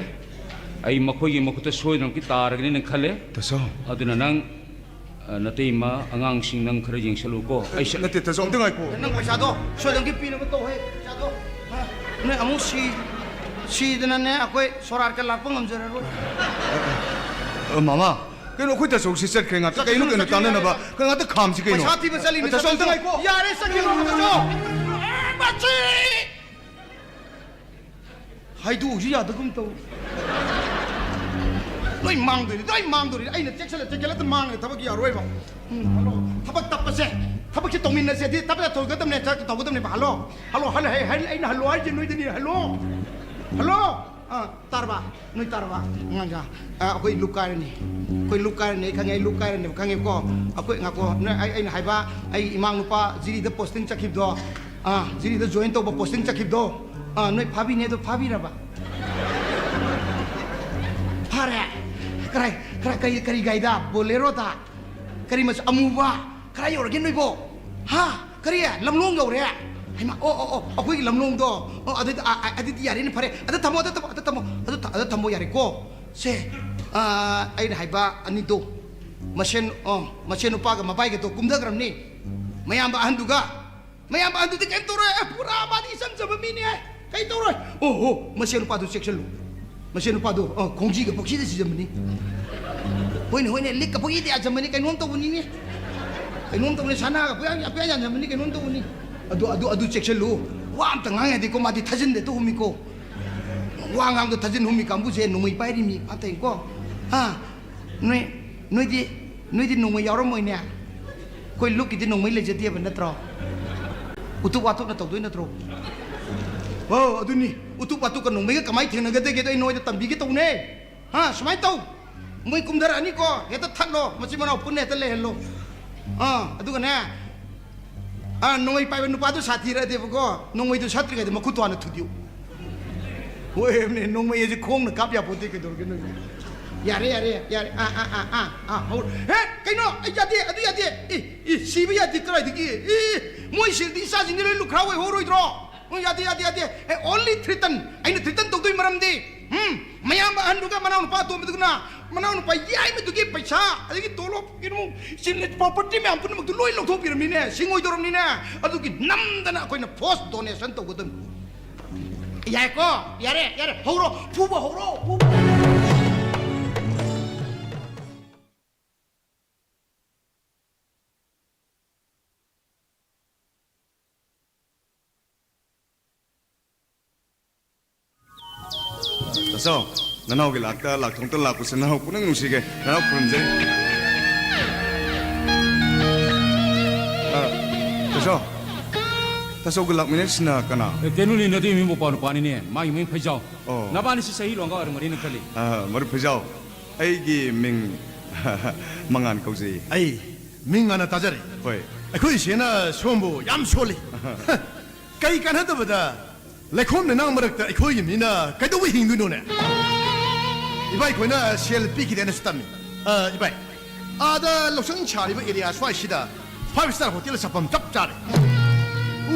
ꯑꯩ ꯃꯈꯣꯏꯒꯤ ꯃꯈꯨꯠꯇ ꯁꯣꯏꯗꯅꯃꯛꯀꯤ ꯇꯥꯔꯒꯅꯤꯅ ꯈꯜꯂꯦ꯫ ꯇꯥꯆꯧ꯫ ꯑꯗꯨꯅ ꯅꯪ, ꯑ, ꯅꯇꯩꯃ, ꯑꯉꯥꯡꯁꯤꯡ ꯅꯪ ꯈꯔ ꯌꯦꯡꯁꯜꯂꯨꯀꯣ꯫ ꯑꯩ ꯆꯠ- ꯅꯠꯇꯦ, ꯇꯥꯆꯧ, ꯑꯝꯇ ꯉꯥꯏꯈꯣ꯫ ꯅꯪ ꯄꯩꯁꯥꯗꯣ ꯁꯣꯏꯗꯅꯃꯛꯀꯤ ꯄꯤꯅꯕ ꯇꯧ ꯍꯦ, ꯄꯩꯁꯥꯗꯣ꯫ ꯍꯥ? ꯅꯣꯏ ꯑꯃꯨꯛ ꯁꯤ-, ꯁꯤꯗꯅꯅꯦ ꯑꯩꯈꯣꯏ ꯁꯣꯔꯥꯠꯀ ꯂꯥꯛꯄ ꯉꯝꯖꯔꯔꯣꯏ꯫ ꯑ, ꯃꯃꯥ, ꯀꯩꯅꯣ ꯑꯩꯈꯣꯏ ꯇꯥꯆꯧꯁꯤ ꯆꯠꯈ꯭ꯔꯦ, ꯉꯥꯛꯇ ꯆꯠꯈꯤꯅꯨ, ꯀꯩꯅꯣ ꯀꯩꯅꯣ ꯆꯠꯈꯤꯅꯨ, ꯇꯥꯟꯅꯅꯕ? ꯉꯥꯛꯇ ꯈꯥꯝꯁꯤ ꯀꯩꯅꯣ꯫ ꯄꯩꯁꯥ ꯊꯤꯕ ꯆꯠꯂꯤꯅꯦ, ꯇꯥꯆꯧ, ꯑꯝꯇ ꯆꯠꯈꯤꯅꯨ꯫ ꯉꯥꯏꯈꯣ꯫ ꯌꯥꯔꯦ, ꯆꯠꯈꯤꯅꯨ, ꯇꯥꯆꯧ꯫ ꯍꯥꯏꯗꯣꯛꯎꯁꯨ ꯌꯥꯗꯒꯨꯝ ꯇꯧ꯫ ꯂꯣꯏ ꯃꯥꯡꯗꯣꯏꯅꯤ, ꯂꯣꯏ ꯃꯥꯡꯗꯣꯏꯅꯤ꯫ ꯑꯩꯅ ꯆꯦꯛꯁꯤꯜꯂ ꯆꯦꯛꯁꯤꯜꯂ ꯃꯥꯡꯉꯦ, ꯊꯕꯛ ꯌꯥꯔꯣꯏꯕ꯫ ꯎꯝ, ꯍꯜꯂꯣ꯫ ꯊꯕꯛ ꯇꯞꯄꯁꯦ, ꯊꯕꯛꯁꯦ ꯇꯧꯃꯤꯟꯅꯁꯦ, ꯑꯗꯤ ꯇꯞꯅ ꯇꯧꯒꯗꯕꯅꯦ, ꯇꯧꯒꯗꯕꯅꯦꯕ꯫ ꯍꯜꯂꯣ, ꯍꯜꯂꯣ, ꯍꯩ, ꯍꯩ, ꯑꯩꯅ ꯍꯜꯂꯣ ꯍꯥꯏꯁꯦ ꯅꯣꯏꯗꯅꯤ, ꯍꯜꯂꯣ꯫ ꯍꯜꯂꯣ꯫ ꯑꯥ, ꯇꯥꯔꯕ? ꯅꯣꯏ ꯇꯥꯔꯕ? ꯑꯉꯥꯡꯁꯦ, ꯑꯥ, ꯑꯩꯈꯣꯏ ꯂꯨꯞ ꯀꯥꯏꯔꯅꯤ꯫ ꯑꯩꯈꯣꯏ ꯂꯨꯞ ꯀꯥꯏꯔꯅꯤ, ꯑꯩ ꯈꯪꯉꯦ, ꯑꯩ ꯂꯨꯞ ꯀꯥꯏꯔꯅꯦꯕ, ꯈꯪꯉꯦꯀꯣ? ꯑꯩꯈꯣꯏ, ꯉꯥꯏꯈꯣ, ꯅꯣꯏ, ꯑꯩ, ꯑꯩꯅ ꯍꯥꯏꯕ, ꯑꯩ ꯏꯃꯥ ꯅꯨꯄꯥ ꯖꯤꯔꯤꯗ posting ꯆꯠꯈꯤꯕꯗꯣ, ꯑꯥ, ꯖꯤꯔꯤꯗ join ꯇꯧꯕ posting ꯆꯠꯈꯤꯕꯗꯣ, ꯑꯥ, ꯅꯣꯏ ꯐꯥꯕꯤꯅꯦ ꯑꯗꯣ ꯐꯥꯕꯤꯔꯕ? ꯐꯥꯔꯦ? ꯀꯔꯥꯏ, ꯀꯔꯥꯏ, ꯀꯔꯤ, ꯀꯔꯤ ꯒꯥꯔꯤꯗ? Bolero ꯗ? ꯀꯔꯤ ꯃꯆꯨ? ꯑꯃꯨꯕ? ꯀꯔꯥꯏ ꯌꯧꯔꯒꯦ ꯅꯣꯏꯕꯣ? ꯍꯥ? ꯀꯔꯤ? ꯂꯝꯂꯣꯡ ꯌꯧꯔꯦ? ꯍꯩꯃꯥ, ꯑꯣ, ꯑꯣ, ꯑꯣ, ꯑꯩꯈꯣꯏꯒꯤ ꯂꯝꯂꯣꯡꯗꯣ꯫ ꯑꯣ, ꯑꯗꯨꯗꯤ, ꯑ, ꯑ, ꯑꯗꯨꯗꯤ ꯌꯥꯔꯦꯅꯦ, ꯐꯔꯦ꯫ ꯑꯗ ꯊꯝꯃꯣ, ꯑꯗ ꯊꯝꯃꯣ, ꯑꯗ ꯊꯝꯃꯣ, ꯑꯗꯨ ꯊ-, ꯑꯗ ꯊꯝꯃꯣ, ꯌꯥꯔꯦꯀꯣ꯫ ꯁꯦ, ꯑ, ꯑꯩꯅ ꯍꯥꯏꯕ ꯑꯅꯤꯗꯣ, ꯃꯁꯦꯟ, ꯑ, ꯃꯁꯦꯟ ꯅꯨꯄꯥꯒ ꯃꯕꯥꯏꯒꯗꯣ ꯀꯨꯝꯊꯈ꯭ꯔꯕꯅꯤ꯫ ꯃꯌꯥꯝꯕ ꯑꯍꯟꯗꯨꯒ, ꯃꯌꯥꯝꯕ ꯑꯍꯟꯗꯨꯗꯤ ꯀꯩꯝ ꯇꯧꯔꯣꯏ꯫ ꯑꯦ, ꯄꯨꯔꯥ ꯃꯥꯗꯤ ꯏꯆꯝ ꯆꯝꯕ ꯃꯤꯅꯦ꯫ ꯀꯩ ꯇꯧꯔꯣꯏ꯫ ꯑꯣ, ꯑꯣ, ꯃꯁꯦꯟ ꯅꯨꯄꯥꯗꯨ ꯆꯦꯛꯁꯤꯜꯂꯨ꯫ ꯃꯁꯦꯟ ꯅꯨꯄꯥꯗꯣ, ꯑ, ꯈꯣꯡꯖꯤꯒ ꯄꯛꯁꯤꯗ ꯁꯤꯖꯟꯕꯅꯤ꯫ ꯍꯣꯏꯅꯦ, ꯍꯣꯏꯅꯦ, ꯂꯤꯛꯀ ꯄꯛꯏꯗ ꯌꯥꯖꯟꯕꯅꯤ, ꯀꯩꯅꯣꯝ ꯇꯧꯕꯅꯤꯅꯦ꯫ ꯀꯩꯅꯣꯝ ꯇꯧꯕꯅꯤ, ꯁꯅꯥꯒ ꯄꯨꯌꯥ-, ꯄꯨꯌꯥ ꯌꯥꯟꯖꯟꯕꯅꯤ, ꯀꯩꯅꯣꯝ ꯇꯧꯕꯅꯤ꯫ ꯑꯗꯨ, ꯑꯗꯨ, ꯑꯗꯨ ꯆꯦꯛꯁꯤꯜꯂꯨ꯫ ꯋꯥ ꯑꯝꯇ ꯉꯥꯡ ꯌꯥꯗꯦꯀꯣ, ꯃꯥꯗꯤ ꯊꯥꯖꯤꯟꯗꯦ ꯇꯧ ꯍꯨꯝꯃꯤꯀꯣ꯫ ꯋꯥ ꯉꯥꯡꯗ ꯊꯥꯖꯤꯟ ꯍꯨꯝꯃꯤ ꯀꯥꯡꯕꯨꯁꯦ ꯅꯣꯡꯃꯩ ꯄꯥꯏꯔꯤ ꯃꯤ ꯉꯥꯛꯇꯅꯤꯀꯣ꯫ ꯍꯥ? ꯅꯣꯏ, ꯅꯣꯏꯗꯤ, ꯅꯣꯏꯗꯤ ꯅꯣꯡꯃꯩ ꯌꯥꯎꯔꯝꯃꯣꯏꯅꯦ꯫ ꯑꯩꯈꯣꯏ ꯂꯨꯞꯀꯤꯗꯤ ꯅꯣꯡꯃꯩ ꯂꯩꯖꯗꯦꯕ ꯅꯠꯇ꯭ꯔꯣ? ꯎꯇꯨꯞ ꯋꯥꯇꯨꯞꯅ ꯇꯧꯗꯣꯏ ꯅꯠꯇ꯭ꯔꯣ? ꯑꯣ, ꯑꯗꯨꯅꯤ꯫ ꯎꯇꯨꯞ ꯋꯥꯇꯨꯞꯀ ꯅꯣꯡꯃꯩꯒ ꯀꯃꯥꯏꯅ ꯊꯦꯡꯅꯒꯗꯒꯦꯗꯣ ꯑꯩ ꯅꯣꯏꯗ ꯇꯝꯕꯤꯒꯦ ꯇꯧꯅꯦ꯫ ꯍꯥ, ꯁꯨꯃꯥꯏꯅ ꯇꯧ꯫ ꯃꯣꯏ ꯀꯨꯝꯊꯔꯛꯑꯅꯤꯀꯣ, ꯍꯦꯛꯇ ꯊꯠꯂꯣ, ꯃꯆꯤꯟ ꯃꯅꯥꯎ ꯄꯨꯟꯅ ꯍꯦꯛꯇ ꯂꯩꯍꯜꯂꯣ꯫ ꯑꯥ, ꯑꯗꯨꯒꯅꯦ, ꯑꯥ, ꯅꯣꯡꯃꯩ ꯄꯥꯏꯕ ꯅꯨꯄꯥꯗꯨ ꯁꯥꯊꯤꯔꯛꯑꯗꯤꯕꯀꯣ, ꯅꯣꯡꯃꯩꯗꯨ ꯁꯠꯇ꯭ꯔꯤꯉꯩꯗ ꯃꯈꯨꯠꯇꯣ ꯍꯥꯟꯅ ꯊꯨꯗꯦꯛꯎ꯫ ꯍꯣꯏꯅꯦ, ꯅꯣꯡꯃꯩ ꯑꯁꯤ ꯈꯣꯡꯅ ꯀꯥꯞ ꯌꯥꯄꯣꯠꯇꯦ, ꯀꯩꯗꯧꯔꯒꯦ ꯅꯣꯏ? ꯌꯥꯔꯦ, ꯌꯥꯔꯦ, ꯌꯥꯔꯦ꯫ ꯑꯥ, ꯑꯥ, ꯑꯥ, ꯑꯥ, ꯑꯥ, ꯍꯧꯔꯣ꯫ ꯍꯦ, ꯀꯩꯅꯣ? ꯑꯩ ꯌꯥꯗꯦ, ꯑꯗꯨ ꯌꯥꯗꯦ꯫ ꯑꯦ, ꯑꯦ, ꯁꯤꯕ ꯌꯥꯗꯦ, ꯀꯗꯥꯏꯗꯒꯤ? ꯑꯦ, ꯃꯣꯏ ꯁꯤꯔꯗꯤ ꯏꯆꯥꯁꯤꯡꯗꯤ ꯂꯣꯏ ꯂꯨꯈ꯭ꯔꯥ ꯑꯣꯏꯍꯧꯔꯣꯏꯗ꯭ꯔꯣ? ꯎꯝ, ꯌꯥꯗꯦ, ꯌꯥꯗꯦ, ꯌꯥꯗꯦ꯫ ꯑꯦ, only threaten꯫ ꯑꯩꯅ threaten ꯇꯧꯗꯣꯏ ꯃꯔꯝꯗꯤ, ꯎꯝ, ꯃꯌꯥꯝꯕ ꯑꯍꯟꯗꯨꯒ ꯃꯅꯥꯎꯅꯨꯄꯥ ꯑꯇꯣꯝꯕꯗꯨꯒꯅ ꯃꯅꯥꯎꯅꯨꯄꯥ ꯌꯥꯏꯃꯗꯨꯒꯤ ꯄꯩꯁꯥ, ꯑꯗꯒꯤ ꯇꯣꯂꯣꯞ, ꯀꯩꯅꯣ, ꯆꯤꯟ-, property ꯃꯌꯥꯝ ꯄꯨꯝꯅꯃꯛꯇꯨ ꯂꯣꯏ ꯂꯧꯊꯣꯛꯄꯤꯔꯝꯅꯤꯅꯦ, ꯁꯤꯡꯉꯣꯏꯗꯧꯔꯝꯅꯤꯅꯦ꯫ ꯑꯗꯨꯒꯤ ꯅꯝꯗꯅ ꯑꯩꯈꯣꯏꯅ force donation ꯇꯧꯒꯗꯕꯅꯤ꯫ ꯌꯥꯏꯀꯣ? ꯌꯥꯔꯦ, ꯌꯥꯔꯦ, ꯍꯧꯔꯣ, ꯐꯨꯕ ꯍꯧꯔꯣ, ꯐꯨꯕ꯫ ꯇꯥꯆꯧ, ꯅꯅꯥꯎꯒꯤ ꯂꯥꯛꯇ ꯂꯥꯛꯊꯣꯛꯇ ꯂꯥꯛꯄꯁꯦ ꯅꯅꯥꯎ ꯄꯨꯛꯅꯤꯡ ꯅꯨꯡꯁꯤꯒꯦ, ꯅꯅꯥꯎ ꯈꯨꯔꯨꯝꯖꯔꯤ꯫ ꯑ, ꯇꯥꯆꯧ, ꯇꯥꯆꯧꯒ ꯂꯥꯛꯃꯤꯟꯅꯔꯤꯁꯤꯅ ꯀꯅꯥ? ꯑꯦ, ꯀꯩꯅꯣꯅꯦ, ꯅꯇꯩꯃ ꯃꯄꯥ ꯅꯨꯄꯥꯅꯤꯅꯦ, ꯃꯥꯒꯤ ꯃꯃꯤꯡ ꯐꯩꯖꯥꯎ꯫ ꯑꯣ꯫ ꯅꯕꯥꯅꯤꯁꯤ ꯆꯍꯤ ꯂꯣꯡꯒ ꯑꯣꯏꯔꯝꯒꯅꯤꯅ ꯈꯜꯂꯤ꯫ ꯑ, ꯃꯔꯨꯞ ꯐꯩꯖꯥꯎ, ꯑꯩꯒꯤ ꯃꯤꯡ ꯃꯉꯥꯟ ꯀꯧꯖꯩ꯫ ꯑꯩ ꯃꯤꯡ ꯍꯥꯟꯅ ꯇꯥꯖꯔꯦ꯫ ꯍꯣꯏ꯫ ꯑꯩꯈꯣꯏ ꯏꯆꯦꯅ ꯁꯣꯝꯕꯨ ꯌꯥꯝ ꯁꯣꯜꯂꯤ꯫ ꯀꯩ ꯀꯥꯟꯅꯗꯕꯗ ꯂꯩꯈꯣꯝ ꯂꯩꯅꯥꯡ ꯃꯔꯛꯇ ꯑꯩꯈꯣꯏꯒꯤ ꯃꯤꯅ ꯀꯩꯗꯧꯕ ꯍꯤꯡꯗꯣꯏꯅꯣꯅꯦ? ꯏꯕꯥꯏ, ꯑꯩꯈꯣꯏꯅ ꯁꯦꯜ ꯄꯤꯈꯤꯗꯦꯅꯁꯨ ꯇꯝꯃꯤ꯫ ꯑ, ꯏꯕꯥꯏ, ꯑꯥꯗ ꯂꯧꯁꯪ ꯁꯥꯔꯤꯕ area ꯁ꯭ꯋꯥꯏꯁꯤꯗ five star hotel ꯆꯠꯐꯝ ꯆꯞ ꯆꯥꯔꯦ꯫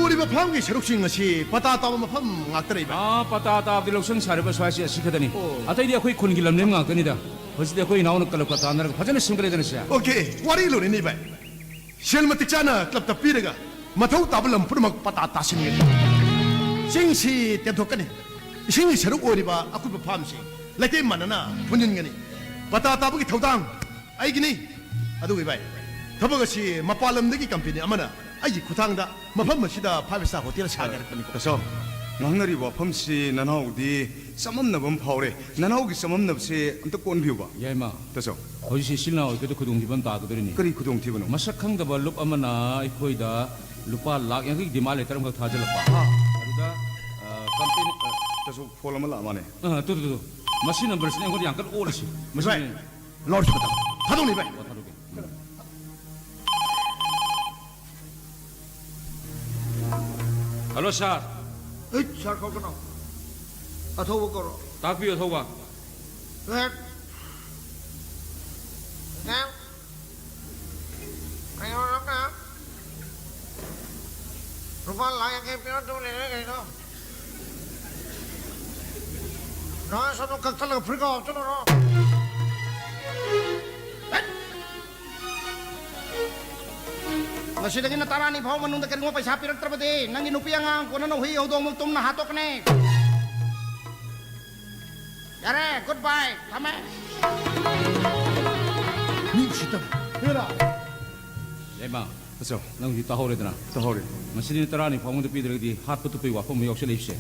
ꯎꯔꯤꯕ ꯐꯥꯔꯝꯒꯤ ꯁꯔꯨꯛꯁꯤꯡ ꯑꯁꯤ ꯄꯇꯥ ꯇꯥꯕ ꯃꯐꯝ ꯉꯥꯛꯇ ꯂꯩꯕ? ꯑꯥ, ꯄꯇꯥ ꯇꯥꯕꯗꯤ ꯂꯧꯁꯪ ꯁꯥꯔꯤꯕ ꯁ꯭ꯋꯥꯏꯁꯤ ꯑꯁꯤ ꯈꯛꯇꯅꯤ꯫ ꯑꯣ꯫ ꯑꯇꯩꯗꯤ ꯑꯩꯈꯣꯏ ꯈꯨꯟꯒꯤ ꯂꯝꯂꯦꯟ ꯉꯥꯛꯇꯅꯤꯗ꯫ ꯍꯧꯖꯤꯛꯇꯤ ꯑꯩꯈꯣꯏ ꯏꯅꯥꯎꯅ ꯀꯂꯞꯀ ꯇꯥꯟꯅꯔꯒ ꯐꯖꯅ ꯁꯦꯝꯒꯠꯂꯦꯗꯅ ꯁꯦ꯫ ꯑꯣꯀꯦ, ꯋꯥꯔꯤ ꯂꯣꯏꯔꯦꯅꯦ ꯚꯥꯏ꯫ ꯁꯦꯜ ꯃꯇꯤꯛ ꯆꯥꯅ ꯀ꯭ꯂꯕꯇ ꯄꯤꯔꯒ ꯃꯊꯧ ꯇꯥꯕ ꯂꯝ ꯄꯨꯝꯅꯃꯛ ꯄꯇꯥ ꯇꯥꯁꯤꯟꯒꯅꯤ꯫ ꯆꯤꯡꯁꯤ ꯇꯦꯟꯊꯣꯛꯀꯅꯤ꯫ ꯏꯁꯤꯡꯒꯤ ꯁꯔꯨꯛ ꯑꯣꯏꯔꯤꯕ ꯑꯀꯨꯠꯄ ꯐꯥꯔꯝꯁꯤ ꯂꯩꯇꯦꯝ ꯃꯥꯟꯅꯅ ꯍꯨꯟꯖꯤꯟꯒꯅꯤ꯫ ꯄꯇꯥ ꯇꯥꯕꯒꯤ ꯊꯧꯗꯥꯡ ꯑꯩꯒꯤꯅꯤ꯫ ꯑꯗꯨꯒ ꯚꯥꯏ, ꯊꯕꯛ ꯑꯁꯤ ꯃꯄꯥꯟ ꯂꯝꯗꯒꯤ ꯀꯝꯄꯦꯅꯤ ꯑꯃꯅ ꯑꯩꯒꯤ ꯈꯨꯠꯊꯥꯡꯗ ꯃꯐꯝ ꯑꯁꯤꯗ ꯐꯥꯏꯚ ꯁ꯭ꯇꯥꯔ ꯍꯣꯇꯦꯜ ꯁꯥꯒꯦ ꯍꯥꯏꯔꯛꯄꯅꯤꯀꯣ꯫ ꯇꯥꯆꯧ, ꯉꯥꯡꯅꯔꯤꯕ ꯋꯥꯐꯝꯁꯤ ꯅꯅꯥꯎꯗꯤ ꯆꯃꯝꯅꯕ ꯑꯃ ꯐꯥꯎꯔꯦ꯫ ꯅꯅꯥꯎꯒꯤ ꯆꯃꯝꯅꯕꯁꯦ ꯑꯝꯇ ꯀꯣꯟꯕꯤꯌꯨꯕ꯫ ꯌꯥꯏꯃ, ꯇꯥꯆꯧ꯫ ꯍꯧꯖꯤꯛꯁꯤ ꯏꯆꯤꯜ ꯏꯅꯥꯎ ꯑꯩꯈꯣꯏꯗ ꯈꯨꯗꯣꯡꯊꯤꯕ ꯑꯃ ꯇꯥꯒꯗꯧꯔꯤꯅꯤ꯫ ꯀꯔꯤ ꯈꯨꯗꯣꯡꯊꯤꯕꯅꯣ? ꯃꯁꯛ ꯈꯪꯗꯕ ꯂꯨꯞ ꯑꯃꯅ ꯑꯩꯈꯣꯏꯗ ꯂꯨꯄꯥ ꯂꯥꯛ ꯌꯥꯡꯈꯩ demand letter ꯑꯃꯈꯛ ꯊꯥꯖꯤꯜꯂꯛꯄ꯫ ꯑꯥ꯫ ꯑꯗꯨꯗ, ꯑ, ꯀꯝꯄꯦꯅꯤ, ꯑ, ꯇꯥꯆꯧ, ꯐꯣꯟ ꯑꯃ ꯂꯥꯛꯑ ꯃꯥꯜꯂꯦ꯫ ꯑ, ꯇꯨ, ꯇꯨ, ꯇꯨ꯫ ꯃꯁꯤ ꯅꯝꯕꯔꯁꯤꯅ ꯑꯩꯉꯣꯟꯗ ꯌꯥꯝ ꯀꯟꯅ ꯑꯣꯜꯂꯤꯁꯤ꯫ ꯃꯁꯤ ꯚꯥꯏ, ꯂꯥꯎꯠ ꯁ꯭ꯄꯤꯀꯔ ꯊꯥꯗꯣꯛꯅꯤ ꯚꯥꯏ꯫ ꯑꯣ, ꯊꯥꯗꯣꯛꯀꯦ꯫ ꯍꯜꯂꯣ, ꯁꯥꯔ꯫ ꯑꯩ ꯁꯥꯔ ꯀꯧꯒꯅꯣ꯫ ꯑꯊꯧꯕ ꯀꯧꯔꯣ꯫ ꯇꯥꯛꯄꯤꯌꯨ, ꯑꯊꯧꯕ꯫ ꯑꯦ꯫ ꯑꯦ꯫ ꯀꯩꯅꯣ ꯅꯪꯅ ꯂꯨꯄꯥ ꯂꯥꯛ ꯌꯥꯡꯈꯩ ꯄꯤꯔꯣ, ꯑꯗꯨ ꯂꯩꯔꯦ ꯀꯩꯅꯣ? ꯅꯪ ꯁꯣꯝꯗ ꯀꯛꯊꯠꯂꯒ ꯐꯨꯔꯤꯠ ꯈꯥꯎ ꯍꯥꯞꯆꯜꯂꯨꯔꯣ꯫ ꯉꯁꯤꯗꯒꯤꯅ ꯇꯔꯥꯅꯤ ꯐꯥꯎ ꯃꯅꯨꯡꯗ ꯀꯔꯤꯒꯨꯝꯕ ꯄꯩꯁꯥ ꯄꯤꯔꯛꯇ꯭ꯔꯕꯗꯤ ꯅꯪꯒꯤ ꯅꯨꯄꯤ ꯑꯉꯥꯡ ꯀꯣꯟꯅꯅ ꯍꯨꯏ ꯍꯧꯗꯣꯡꯃꯨꯛ ꯇꯨꯝꯅ ꯍꯥꯠꯇꯣꯛꯀꯅꯤ꯫ ꯌꯥꯔꯦ, ꯒꯨꯗ ꯕꯥꯏ, ꯊꯝꯃꯦ꯫ ꯃꯤ ꯎꯁꯤꯠꯇꯕ꯫ ꯍꯦꯔꯥ꯫ ꯌꯥꯏꯃ, ꯑꯆꯧ꯫ ꯅꯪ ꯍꯧꯖꯤꯛ ꯇꯥꯍꯧꯔꯦꯗꯅ? ꯇꯥꯍꯧꯔꯦ꯫ ꯉꯁꯤꯗꯤ ꯇꯔꯥꯅꯤ ꯐꯥꯎꯕꯗ ꯄꯤꯗ꯭ꯔꯒꯗꯤ ꯍꯥꯠꯄ ꯇꯨꯞꯄꯩ ꯋꯥꯐꯝ ꯑꯃ ꯌꯥꯎꯁꯜꯂꯛꯏꯁꯦ꯫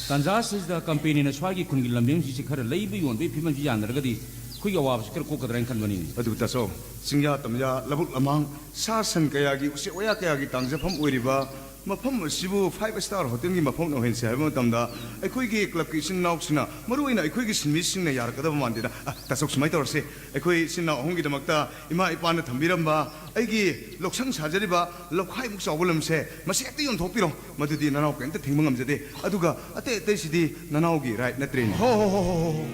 ꯇꯥꯟꯖꯥ ꯑꯁꯤꯗ ꯀꯝꯄꯦꯅꯤꯅ ꯁ꯭ꯋꯥꯏꯒꯤ ꯈꯨꯟꯒꯤ ꯂꯝꯂꯦꯟꯁꯤꯡꯁꯤ ꯈꯔ ꯂꯩꯕ ꯌꯣꯟꯕꯒꯤ ꯐꯤꯕꯝꯁꯤ ꯌꯥꯅꯔꯒꯗꯤ ꯑꯩꯈꯣꯏꯒꯤ ꯑꯋꯥꯕꯁꯤ ꯈꯔ ꯀꯣꯛꯀꯗ꯭ꯔꯥ ꯍꯥꯏꯅ ꯈꯟꯕꯅꯤꯅꯦ꯫ ꯑꯗꯨꯕꯨ ꯇꯥꯆꯧ, ꯆꯤꯡꯌꯥ ꯇꯝꯌꯥ, ꯂꯧꯕꯨꯛ ꯂꯝꯍꯥꯡ, ꯁꯥ ꯁꯟ ꯀꯌꯥꯒꯤ, ꯎꯆꯦꯛ ꯋꯥꯌꯥ ꯀꯌꯥꯒꯤ ꯇꯥꯡꯖꯐꯝ ꯑꯣꯏꯔꯤꯕ ꯃꯐꯝ ꯑꯁꯤꯕꯨ five star hotel ꯒꯤ ꯃꯐꯝ ꯑꯣꯏꯍꯟꯁꯤ ꯍꯥꯏꯕ ꯃꯇꯝꯗ ꯑꯩꯈꯣꯏꯒꯤ club ꯀꯤ ꯏꯆꯤꯟ ꯏꯅꯥꯎꯁꯤꯡꯅ, ꯃꯔꯨ ꯑꯣꯏꯅ ꯑꯩꯈꯣꯏꯒꯤ ꯁꯤꯟꯃꯤꯁꯤꯡꯅ ꯌꯥꯔꯛꯀꯗꯕ ꯃꯥꯟꯗꯦꯗ꯫ ꯑ, ꯇꯥꯆꯧ, ꯁꯨꯃꯥꯏꯅ ꯇꯧꯔꯁꯦ, ꯑꯩꯈꯣꯏ ꯏꯆꯤꯟ ꯏꯅꯥꯎ ꯑꯍꯨꯝꯒꯤꯗꯃꯛꯇ ꯏꯃꯥ ꯏꯄꯥꯅ ꯊꯝꯕꯤꯔꯝꯕ ꯑꯩꯒꯤ ꯂꯧꯁꯪ ꯁꯥꯖꯔꯤꯕ ꯂꯧꯈꯥꯏꯃꯨꯛ ꯆꯥꯎꯕ ꯂꯝꯁꯦ, ꯃꯁꯤ ꯍꯦꯛꯇ ꯌꯣꯟꯊꯣꯛꯄꯤꯔꯣ꯫ ꯃꯗꯨꯗꯤ ꯅꯅꯥꯎ ꯀꯩꯝꯇ ꯊꯤꯡꯕ ꯉꯝꯖꯗꯦ꯫ ꯑꯗꯨꯒ ꯑꯇꯩ ꯑꯇꯩꯁꯤꯗꯤ ꯅꯅꯥꯎꯒꯤ right ꯅꯠꯇ꯭ꯔꯦꯅꯦ꯫ ꯍꯣ, ꯍꯣ, ꯍꯣ, ꯍꯣ, ꯍꯣ, ꯍꯣ꯫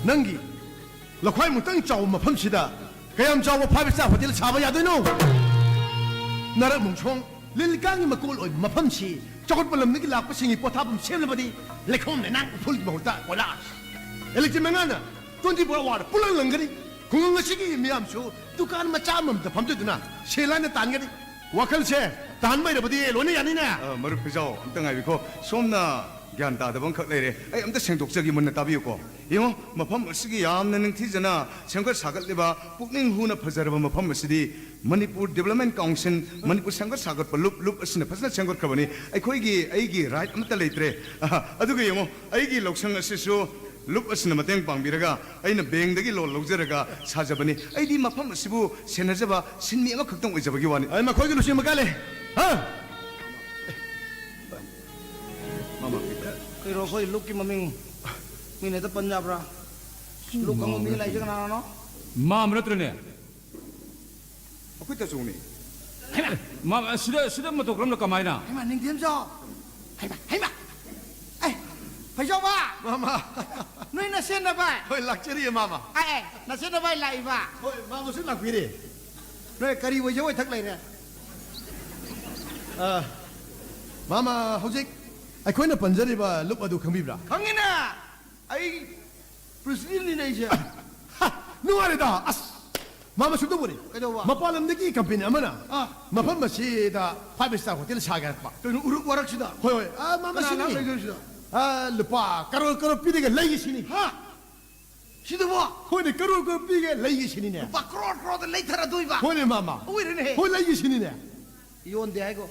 ꯅꯪꯒꯤ ꯂꯧꯈꯥꯏꯃꯨꯛꯇꯪ ꯆꯥꯎꯕ ꯃꯐꯝꯁꯤꯗ ꯀꯌꯥꯝ ꯆꯥꯎꯕ five star hotel ꯁꯥꯕ ꯌꯥꯗꯣꯏꯅꯣ? ꯅꯔꯛ ꯃꯨꯡꯁꯣꯡ ꯂꯤꯟ ꯀꯥꯡꯒꯤ ꯃꯀꯣꯜ ꯑꯣꯏꯕ ꯃꯐꯝꯁꯤ ꯆꯥꯎꯈꯠꯄ ꯂꯝꯗꯒꯤ ꯂꯥꯛꯄꯁꯤꯡꯒꯤ ꯄꯣꯊꯥꯐꯝ ꯁꯦꯝꯂꯕꯗꯤ ꯂꯩꯈꯣꯝ ꯂꯩꯅꯥꯡ ꯎꯐꯨꯜꯒꯤ ꯃꯍꯨꯠꯇ ꯀꯣꯏꯂꯥꯁ꯫ ꯏꯂꯦꯛꯇ꯭ꯔꯤꯛ ꯃꯩꯉꯥꯅ twenty four hour ꯄꯨꯂꯪ ꯂꯪꯒꯅꯤ꯫ ꯈꯨꯡꯒꯪ ꯑꯁꯤꯒꯤ ꯃꯤꯌꯥꯝꯁꯨ ꯗꯨꯀꯥꯟ ꯃꯆꯥ ꯑꯃꯃꯝꯗ ꯐꯝꯖꯗꯨꯅ ꯁꯦꯜ ꯂꯥꯏꯅ ꯇꯥꯟꯒꯅꯤ꯫ ꯋꯥꯈꯜꯁꯦ ꯇꯥꯍꯟꯕ ꯍꯩꯔꯕꯗꯤ ꯂꯣꯏꯅ ꯌꯥꯅꯤꯅꯦ꯫ ꯑ, ꯃꯔꯨꯞ ꯐꯤꯖꯥꯎ, ꯑꯝꯇ ꯉꯥꯏꯕꯤꯈꯣ꯫ ꯁꯣꯝꯅ ꯒ꯭ꯌꯥꯟ ꯇꯥꯗꯕ ꯑꯃꯈꯛ ꯂꯩꯔꯦ꯫ ꯑꯩ ꯑꯝꯇ ꯁꯦꯡꯗꯣꯛꯆꯒꯦ, ꯃꯨꯟꯅ ꯇꯥꯕꯤꯌꯨꯀꯣ꯫ ꯌꯦꯡꯉꯣ, ꯃꯐꯝ ꯑꯁꯤꯒꯤ ꯌꯥꯝꯅ ꯅꯤꯡꯊꯤꯖꯅ ꯁꯦꯝꯒꯠ ꯁꯥꯒꯠꯂꯤꯕ ꯄꯨꯛꯅꯤꯡ ꯍꯨꯅ ꯐꯖꯔꯕ ꯃꯐꯝ ꯑꯁꯤꯗꯤ ꯃꯅꯤꯄꯨꯔ ꯗꯤꯕꯦꯂꯞꯃꯦꯟ ꯀꯥꯎꯟꯁꯤꯜ, ꯃꯅꯤꯄꯨꯔ ꯁꯦꯝꯒꯠ ꯁꯥꯒꯠꯄ ꯂꯨꯞ, ꯂꯨꯞ ꯑꯁꯤꯅ ꯐꯖꯅ ꯁꯦꯝꯒꯠꯈ꯭ꯔꯕꯅꯤ꯫ ꯑꯩꯈꯣꯏꯒꯤ, ꯑꯩꯒꯤ ꯔꯥꯏꯠ ꯑꯃꯠꯇ ꯂꯩꯇ꯭ꯔꯦ꯫ ꯑꯍ, ꯑꯗꯨꯒ ꯌꯦꯡꯉꯣ, ꯑꯩꯒꯤ ꯂꯧꯁꯪ ꯑꯁꯤꯁꯨ ꯂꯨꯞ ꯑꯁꯤꯅ ꯃꯇꯦꯡ ꯄꯥꯡꯕꯤꯔꯒ ꯑꯩꯅ ꯕꯦꯡꯗꯒꯤ ꯂꯣꯟ ꯂꯧꯖꯔꯒ ꯁꯥꯖꯕꯅꯤ꯫ ꯑꯩꯗꯤ ꯃꯐꯝ ꯑꯁꯤꯕꯨ ꯁꯦꯟꯅꯖꯕ ꯁꯤꯟꯃꯤ ꯑꯃꯈꯛꯇꯪ ꯑꯣꯏꯖꯕꯒꯤ ꯋꯥꯅꯤ꯫ ꯑꯩ ꯃꯈꯣꯏꯒꯤ ꯂꯨꯆꯤꯡꯕ ꯀꯥꯏ ꯂꯩ? ꯍꯥ? ꯃꯃꯥ꯫ ꯀꯩꯅꯣ, ꯑꯩꯈꯣꯏ ꯂꯨꯞꯀꯤ ꯃꯃꯤꯡ ꯃꯤꯅ ꯍꯦꯛꯇ ꯄꯟ ꯌꯥꯕ꯭ꯔꯥ? ꯂꯨꯞ ꯈꯪꯕ ꯃꯤ ꯂꯩꯁꯦ ꯀꯅꯥꯅꯣ? ꯃꯥ ꯑꯃ ꯅꯠꯇ꯭ꯔꯅꯦ? ꯑꯩꯈꯣꯏ ꯇꯥꯆꯧꯅꯦ꯫ ꯍꯩꯃꯥ! ꯃꯥ, ꯁꯤꯗ, ꯁꯤꯗ ꯃꯇꯧ ꯀꯔꯝꯅ, ꯀꯃꯥꯏꯅ? ꯍꯩꯃꯥ, ꯅꯤꯡꯊꯦꯝꯖꯥꯎ! ꯍꯩꯃꯥ, ꯍꯩꯃꯥ! ꯑꯦ, ꯐꯩꯖꯥꯎꯕ! ꯃꯥꯃ! ꯅꯣꯏ ꯅꯁꯦꯟꯅꯕ! ꯍꯣꯏ, ꯂꯥꯛꯆꯔꯤꯌꯦ, ꯃꯥꯃ꯫ ꯑꯦ, ꯑꯦ, ꯅꯁꯦꯟꯅꯕ ꯂꯥꯛꯏꯕ! ꯍꯣꯏ, ꯃꯥꯃꯁꯨ ꯂꯥꯛꯄꯤꯔꯦ꯫ ꯅꯣꯏ ꯀꯔꯤ ꯑꯣꯏꯖ ꯑꯣꯏꯊꯛ ꯂꯩꯔꯦ? ꯑ, ꯃꯥꯃ, ꯍꯧꯖꯤꯛ ꯑꯩꯈꯣꯏꯅ ꯄꯟꯖꯔꯤꯕ ꯂꯨꯞ ꯑꯗꯨ ꯈꯪꯕꯤꯕ꯭ꯔꯥ? ꯈꯪꯉꯤꯅ! ꯑꯩ ꯄ꯭ꯔꯦꯁꯤꯗꯦꯟꯠꯅꯤꯅꯦ ꯑꯩꯁꯦ꯫ ꯍꯥ! ꯅꯨꯡꯉꯥꯏꯔꯦꯗ! ꯑꯁ! ꯃꯥꯃ, ꯁꯨꯝ ꯇꯧꯕꯅꯤ꯫ ꯀꯩꯗꯧꯕ? ꯃꯄꯥꯟ ꯂꯝꯗꯒꯤ ꯀꯝꯄꯦꯅꯤ ꯑꯃꯅ ꯑꯥ꯫ ꯃꯐꯝ ꯑꯁꯤꯗ five star hotel ꯁꯥꯒꯦ ꯍꯥꯏꯔꯛꯄ꯫ ꯀꯩꯅꯣ, ꯎꯔꯨꯛ ꯋꯥꯔꯛꯁꯤꯗ? ꯍꯣꯏ, ꯍꯣꯏ꯫ ꯑꯥ, ꯃꯥꯃ, ꯀꯅꯥ ꯁꯤꯅꯤ꯫ ꯂꯥꯛ ꯂꯩꯗꯣꯏꯁꯤꯗ? ꯑꯥ, ꯂꯨꯄꯥ ꯀꯔꯣꯔ ꯀꯔꯣꯔ ꯄꯤꯔꯒ ꯂꯩꯒꯦ ꯁꯤꯅꯤ꯫ ꯍꯥ? ꯁꯤꯗꯕꯣ? ꯍꯣꯏꯅꯦ, ꯀꯔꯣꯔ ꯀꯔꯣꯔ ꯄꯤꯒꯦ ꯂꯩꯒꯦ ꯁꯤꯅꯤꯅꯦ꯫ ꯂꯨꯄꯥ ꯀꯔꯣꯔ ꯀꯔꯣꯔꯗ ꯂꯩꯊꯔꯗꯣꯏꯕ? ꯍꯣꯏꯅꯦ, ꯃꯥꯃ꯫ ꯑꯣꯏꯔꯦꯅꯦꯍꯦ꯫ ꯍꯣꯏ, ꯂꯩꯒꯦ ꯁꯤꯅꯤꯅꯦ꯫ ꯌꯣꯟꯗꯦ ꯍꯥꯏꯒꯣ꯫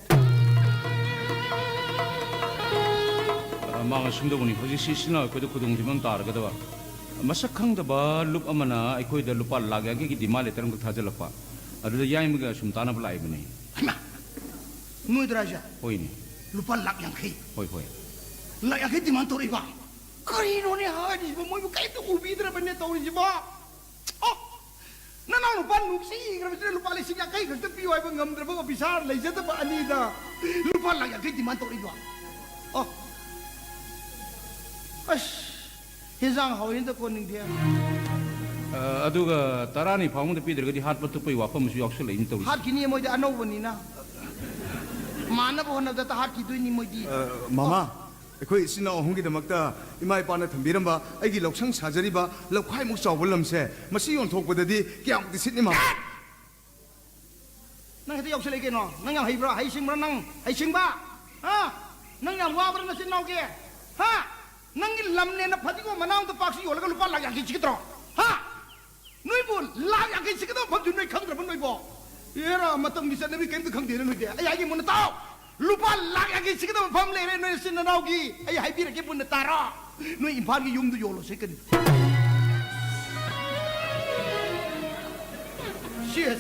ꯑ, ꯃꯥꯃ, ꯁꯨꯝ ꯇꯧꯕꯅꯤ, ꯍꯧꯖꯤꯛꯁꯤ ꯏꯆꯤꯟ ꯏꯅꯥꯎ ꯑꯩꯈꯣꯏꯗ ꯈꯨꯗꯣꯡꯊꯤꯕ ꯑꯃ ꯇꯥꯔꯒꯗꯕ꯫ ꯃꯁꯛ ꯈꯪꯗꯕ ꯂꯨꯞ ꯑꯃꯅ ꯑꯩꯈꯣꯏꯗ ꯂꯨꯄꯥ ꯂꯥꯈ ꯌꯥꯡꯈꯩꯒꯤ demand letter ꯑꯃꯈꯛ ꯊꯥꯖꯤꯜꯂꯛꯄ꯫ ꯑꯗꯨꯗ ꯌꯥꯏꯃꯒ ꯁꯨꯝ ꯇꯥꯟꯅꯕ ꯂꯥꯛꯏꯕꯅꯤ꯫ ꯍꯩꯃꯥ! ꯅꯣꯏꯗꯔꯥ ꯍꯥꯏꯁꯦ? ꯍꯣꯏꯅꯦ꯫ ꯂꯨꯄꯥ ꯂꯥꯈ ꯌꯥꯡꯈꯩ? ꯍꯣꯏ, ꯍꯣꯏ꯫ ꯂꯥꯈ ꯌꯥꯡꯈꯩ demand ꯇꯧꯔꯛꯏꯕ? ꯀꯔꯤꯅꯣꯅꯦ ꯍꯥꯏꯔꯤꯁꯤꯕꯣ? ꯃꯣꯏꯕꯨ ꯀꯩꯝꯇ ꯎꯕꯤꯗ꯭ꯔꯕꯅꯦ ꯇꯧꯔꯤꯁꯤꯕꯣ? ꯑꯣ! ꯅꯅꯥꯎ ꯅꯨꯄꯥ ꯅꯨꯡꯁꯤꯈ꯭ꯔꯕꯁꯤꯅ ꯂꯨꯄꯥ ꯂꯤꯁꯤꯡ ꯌꯥꯡꯈꯩ ꯈꯛꯇ ꯄꯤꯌꯨ ꯍꯥꯏꯕ ꯉꯝꯗ꯭ꯔꯕ ꯑꯣꯐꯤꯁꯥꯔ ꯂꯩꯖꯗꯕ ꯑꯅꯤꯗ ꯂꯨꯄꯥ ꯂꯥꯈ ꯌꯥꯡꯈꯩ demand ꯇꯧꯔꯛꯏꯕꯣ? ꯑꯣ! ꯑꯁ! ꯍꯦꯟꯖꯥꯡ ꯍꯥꯎꯋꯦꯅ ꯀꯣꯟꯅꯤꯡꯗꯦ꯫ ꯑ, ꯑꯗꯨꯒ ꯇꯔꯥꯅꯤ ꯐꯥꯎꯕꯗ ꯄꯤꯗ꯭ꯔꯒꯗꯤ ꯍꯥꯠꯄ ꯇꯨꯞꯄꯩ ꯋꯥꯐꯝ ꯑꯃꯁꯨ ꯌꯥꯎꯁꯜꯂꯛꯏꯅꯤ ꯇꯧꯔꯤꯁꯦ꯫ ꯍꯥꯠꯈꯤꯅꯤ ꯃꯣꯏꯗꯤ ꯑꯅꯧꯕꯅꯤꯅ꯫ ꯃꯥꯟꯅꯕ ꯍꯣꯠꯅꯕꯗ ꯍꯥꯠꯈꯤꯗꯣꯏꯅꯤ ꯃꯣꯏꯗꯤ꯫ ꯑ, ꯃꯃꯥ, ꯑꯩꯈꯣꯏ ꯏꯆꯤꯟ ꯏꯅꯥꯎ ꯑꯍꯨꯝꯒꯤꯗꯃꯛꯇ ꯏꯃꯥ ꯏꯄꯥꯅ ꯊꯝꯕꯤꯔꯝꯕ ꯑꯩꯒꯤ ꯂꯧꯁꯪ ꯁꯥꯖꯔꯤꯕ ꯂꯧꯈꯥꯏꯃꯨꯛ ꯆꯥꯎꯕ ꯂꯝꯁꯦ, ꯃꯁꯤ ꯌꯣꯟꯊꯣꯛꯄꯗꯗꯤ ꯀꯌꯥꯃꯨꯛꯇꯤ ꯁꯤꯠꯅꯤ, ꯃꯃꯥ? ꯅꯪ ꯍꯦꯛꯇ ꯌꯥꯎꯁꯜꯂꯛꯏ ꯀꯩꯅꯣ? ꯅꯪ ꯌꯥꯝ ꯍꯩꯕ꯭ꯔꯥ? ꯍꯩꯁꯤꯡꯕ꯭ꯔꯥ ꯅꯪ? ꯍꯩꯁꯤꯡꯕ? ꯍꯥ? ꯅꯪ ꯌꯥꯝ ꯋꯥꯕ꯭ꯔꯥ ꯅꯆꯤꯟ ꯅꯅꯥꯎꯒꯤ? ꯍꯥ? ꯅꯪꯒꯤ ꯂꯝꯅꯦꯅ ꯐꯗꯤꯒꯣꯝ ꯃꯅꯥ ꯑꯃꯗ ꯄꯥꯛꯁꯤ ꯌꯣꯜꯂꯒ ꯂꯨꯄꯥ ꯂꯥꯛ ꯌꯥꯡꯈꯩ ꯁꯤꯒꯗ꯭ꯔꯣ? ꯍꯥ? ꯅꯣꯏꯕꯨ ꯂꯥꯛ ꯌꯥꯡꯈꯩ ꯁꯤꯒꯗꯕ ꯃꯐꯝꯁꯤ ꯅꯣꯏ ꯈꯪꯗ꯭ꯔꯕ ꯅꯣꯏꯕꯣ? ꯑꯦꯔꯥ, ꯃꯇꯝꯒꯤ ꯆꯠꯅꯕꯤ ꯀꯔꯤꯝꯇ ꯈꯪꯗꯦꯅ ꯅꯣꯏꯗꯤ꯫ ꯑꯩ ꯍꯥꯏꯒꯦ ꯃꯨꯟꯅ ꯇꯥꯎ꯫ ꯂꯨꯄꯥ ꯂꯥꯛ ꯌꯥꯡꯈꯩ ꯁꯤꯒꯗꯕ ꯃꯐꯝ ꯂꯩꯔꯦ ꯅꯣꯏ ꯅꯆꯤꯟ ꯅꯅꯥꯎꯒꯤ꯫ ꯑꯩ ꯍꯥꯏꯕꯤꯔꯛꯀꯦ ꯃꯨꯟꯅ ꯇꯥꯔꯣ꯫ ꯅꯣꯏ ꯏꯝꯐꯥꯜꯒꯤ ꯌꯨꯝꯗꯨ ꯌꯣꯜꯂꯣꯁꯦ ꯀꯔꯤ? ꯁꯤꯁ,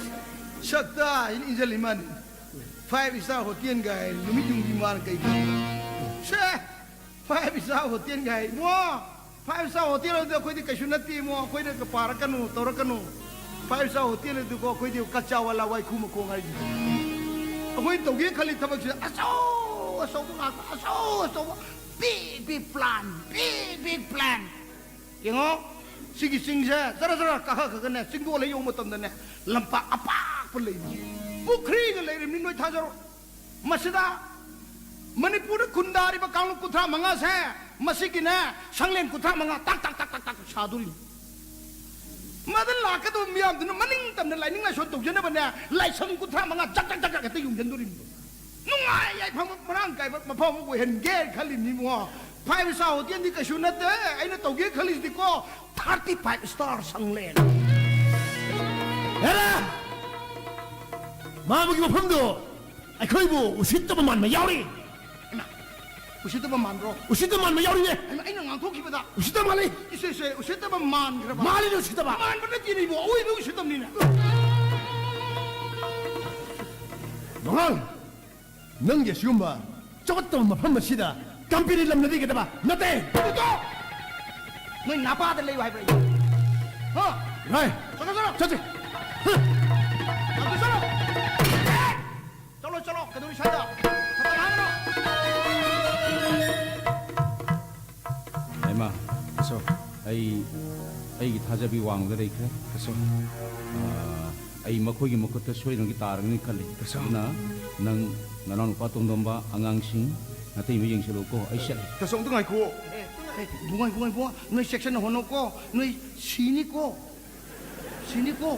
ꯁꯛꯇ ꯍꯥꯏꯅ ꯏꯟꯖꯜꯂꯤ ꯃꯥꯅꯤ꯫ Five star hotel ꯒꯥꯏ ꯅꯨꯃꯤꯠ ꯌꯨꯡꯕꯤ ꯃꯥꯅ ꯀꯩ ꯈꯪꯕ? ꯁꯦ! Five star hotel ꯒꯥꯏ ꯏꯕꯣ! Five star hotel ꯑꯗꯨꯗꯤ ꯑꯩꯈꯣꯏꯗꯤ ꯀꯩꯁꯨ ꯅꯠꯇꯦ ꯏꯕꯣ, ꯑꯩꯈꯣꯏꯗ ꯄꯥꯔꯛꯀꯅꯨ, ꯇꯧꯔꯛꯀꯅꯨ꯫ Five star hotel ꯑꯗꯨꯀꯣ ꯑꯩꯈꯣꯏꯗꯤ ꯀꯆꯥ ꯋꯥꯂꯥ ꯋꯥꯏꯈꯨ ꯃꯈꯣꯡ ꯍꯥꯏꯁꯤꯅꯤ꯫ ꯑꯩꯈꯣꯏ ꯇꯧꯒꯦ ꯈꯜꯂꯤ ꯊꯕꯛꯁꯤꯗ ꯑꯆꯧ ꯑꯆꯧꯕ ꯉꯥꯛꯇ, ꯑꯆꯧ ꯑꯆꯧꯕ, big big plan, big big plan꯫ ꯌꯦꯡꯉꯣ, ꯁꯤꯒꯤ ꯆꯤꯡꯁꯦ ꯖꯔ ꯖꯔ ꯀꯥꯈꯠꯈ꯭ꯔꯒꯅꯦ, ꯆꯤꯡꯗꯣꯜ ꯍꯦꯛ ꯌꯧꯕ ꯃꯇꯝꯗꯅꯦ, ꯂꯝꯄꯥꯛ ꯑꯄꯥꯛꯄ ꯂꯩꯕꯅꯤ, ꯄꯨꯈ꯭ꯔꯤꯒ ꯂꯩꯔꯤꯕꯅꯤ, ꯅꯣꯏ ꯊꯥꯖꯔꯣ꯫ ꯃꯁꯤꯗ ꯃꯅꯤꯄꯨꯔꯗ ꯈꯨꯟꯗꯥꯔꯤꯕ ꯀꯥꯡꯂꯨꯞ ꯀꯨꯟꯊ꯭ꯔꯥ ꯃꯉꯥꯁꯦ, ꯃꯁꯤꯒꯤꯅꯦ, ꯁꯪꯂꯦꯟ ꯀꯨꯟꯊ꯭ꯔꯥ ꯃꯉꯥ ꯇꯥꯛ ꯇꯥꯛ ꯇꯥꯛ ꯇꯥꯛ ꯇꯥꯛ ꯁꯥꯗꯣꯔꯤꯅꯤ꯫ ꯃꯗ ꯂꯥꯛꯀꯗꯕ ꯃꯤꯌꯥꯝꯗꯨꯅ ꯃꯅꯤꯡ ꯇꯝꯅ ꯂꯥꯏꯅꯤꯡ ꯂꯥꯏꯁꯣꯟ ꯇꯧꯖꯅꯕꯅꯦ, ꯂꯥꯏꯁꯪ ꯀꯨꯟꯊ꯭ꯔꯥ ꯃꯉꯥ ꯖꯛ ꯖꯛ ꯖꯛ ꯖꯛ ꯍꯦꯛꯇ ꯌꯨꯡꯁꯤꯟꯗꯣꯔꯤꯕꯅꯤ꯫ ꯅꯨꯡꯉꯥꯏ ꯌꯥꯏꯐꯕ ꯃꯔꯥꯡ ꯀꯥꯏꯕ ꯃꯐꯝ ꯑꯃ ꯑꯣꯏꯍꯟꯒꯦ ꯈꯜꯂꯤꯅꯤ ꯏꯕꯨꯡꯉꯣ꯫ Five star hotel ꯗꯤ ꯀꯩꯁꯨ ꯅꯠꯇꯦ ꯑꯩꯅ ꯇꯧꯒꯦ ꯈꯜꯂꯤꯁꯤꯗꯤꯀꯣ, thirty five star ꯁꯪꯂꯦꯟ꯫ ꯍꯦꯔꯥ! ꯃꯥ ꯑꯃꯒꯤ ꯃꯐꯝꯗꯣ ꯑꯩꯈꯣꯏꯕꯨ ꯎꯁꯤꯠꯇꯕ ꯃꯥꯟꯕ ꯌꯥꯎꯔꯤ꯫ ꯍꯩꯃꯥ, ꯎꯁꯤꯠꯇꯕ ꯃꯥꯟꯕ꯭ꯔꯣ? ꯎꯁꯤꯠꯇꯕ ꯃꯥꯟꯕ ꯌꯥꯎꯔꯤꯅꯦ꯫ ꯍꯩꯃꯥ, ꯑꯩꯅ ꯉꯥꯡꯊꯣꯛꯈꯤꯕꯗ꯫ ꯎꯁꯤꯠꯇꯕ ꯃꯥꯜꯂꯤ꯫ ꯏꯁꯦ, ꯏꯁꯦ, ꯎꯁꯤꯠꯇꯕ ꯃꯥꯟꯈ꯭ꯔꯕ? ꯃꯥꯜꯂꯤꯅꯦ ꯎꯁꯤꯠꯇꯕ꯫ ꯃꯥꯟꯕ ꯅꯠꯇꯦꯅꯦ ꯏꯕꯣ, ꯑꯋꯣꯏꯕ ꯎꯁꯤꯠꯇꯕꯅꯤꯅꯦ꯫ ꯃꯉꯥꯜ, ꯅꯪꯒꯤ ꯑꯁꯤꯒꯨꯝꯕ ꯆꯥꯎꯈꯠꯇꯕ ꯃꯐꯝ ꯑꯁꯤꯗ ꯀꯝꯄꯦꯅꯤ ꯂꯝꯅ ꯂꯩꯒꯗꯕ ꯅꯠꯇꯦ꯫ ꯎꯇꯣ! ꯅꯣꯏ ꯅꯄꯥꯗ ꯂꯩꯌꯨ ꯍꯥꯏꯕ꯭ꯔꯥ ꯑꯩ? ꯍꯥ? ꯔꯥꯏ, ꯆꯠꯂꯣ, ꯆꯠꯂꯣ꯫ ꯆꯠꯁꯤ꯫ ꯍꯥ? ꯑꯗꯨ ꯆꯠꯂꯣ꯫ ꯆꯠꯂꯣ, ꯆꯠꯂꯣ꯫ ꯀꯩꯗꯧꯔꯤ ꯁ꯭ꯋꯥꯏꯗ? ꯃꯇꯝ ꯃꯥꯡꯍꯟꯒꯅꯨ꯫ ꯍꯩꯃꯥ, ꯑꯁꯣ, ꯑꯩ, ꯑꯩꯒꯤ ꯊꯥꯖꯕꯤ ꯋꯥꯡꯃꯗ ꯂꯩꯈ꯭ꯔꯦ꯫ ꯑꯁꯣ꯫ ꯑꯥ, ꯑꯩ ꯃꯈꯣꯏꯒꯤ ꯃꯈꯨꯠꯇ ꯁꯣꯏꯗꯅꯒꯤ ꯇꯥꯔꯒꯅꯤ ꯈꯜꯂꯤ꯫ ꯇꯥꯆꯧ꯫ ꯑꯗꯨꯅ ꯅꯪ, ꯅꯅꯥꯎꯅꯨꯄꯥ ꯇꯣꯡꯗꯝꯕ, ꯑꯉꯥꯡꯁꯤꯡ, ꯅꯥꯇꯩꯃ ꯌꯦꯡꯁꯤꯜꯂꯨꯀꯣ, ꯑꯩ ꯆꯠꯂꯦ꯫ ꯇꯥꯆꯧ, ꯑꯝꯇ ꯉꯥꯏꯈꯨꯑꯣ꯫ ꯑꯦ, ꯏꯕꯨꯡꯉꯣ, ꯏꯕꯨꯡꯉꯣ, ꯏꯕꯨꯡꯉꯣ, ꯅꯣꯏ ꯆꯦꯛꯁꯤꯟꯅ ꯍꯣꯠꯅꯧꯀꯣ, ꯅꯣꯏ ꯁꯤꯅꯤꯀꯣ, ꯁꯤꯅꯤꯀꯣ꯫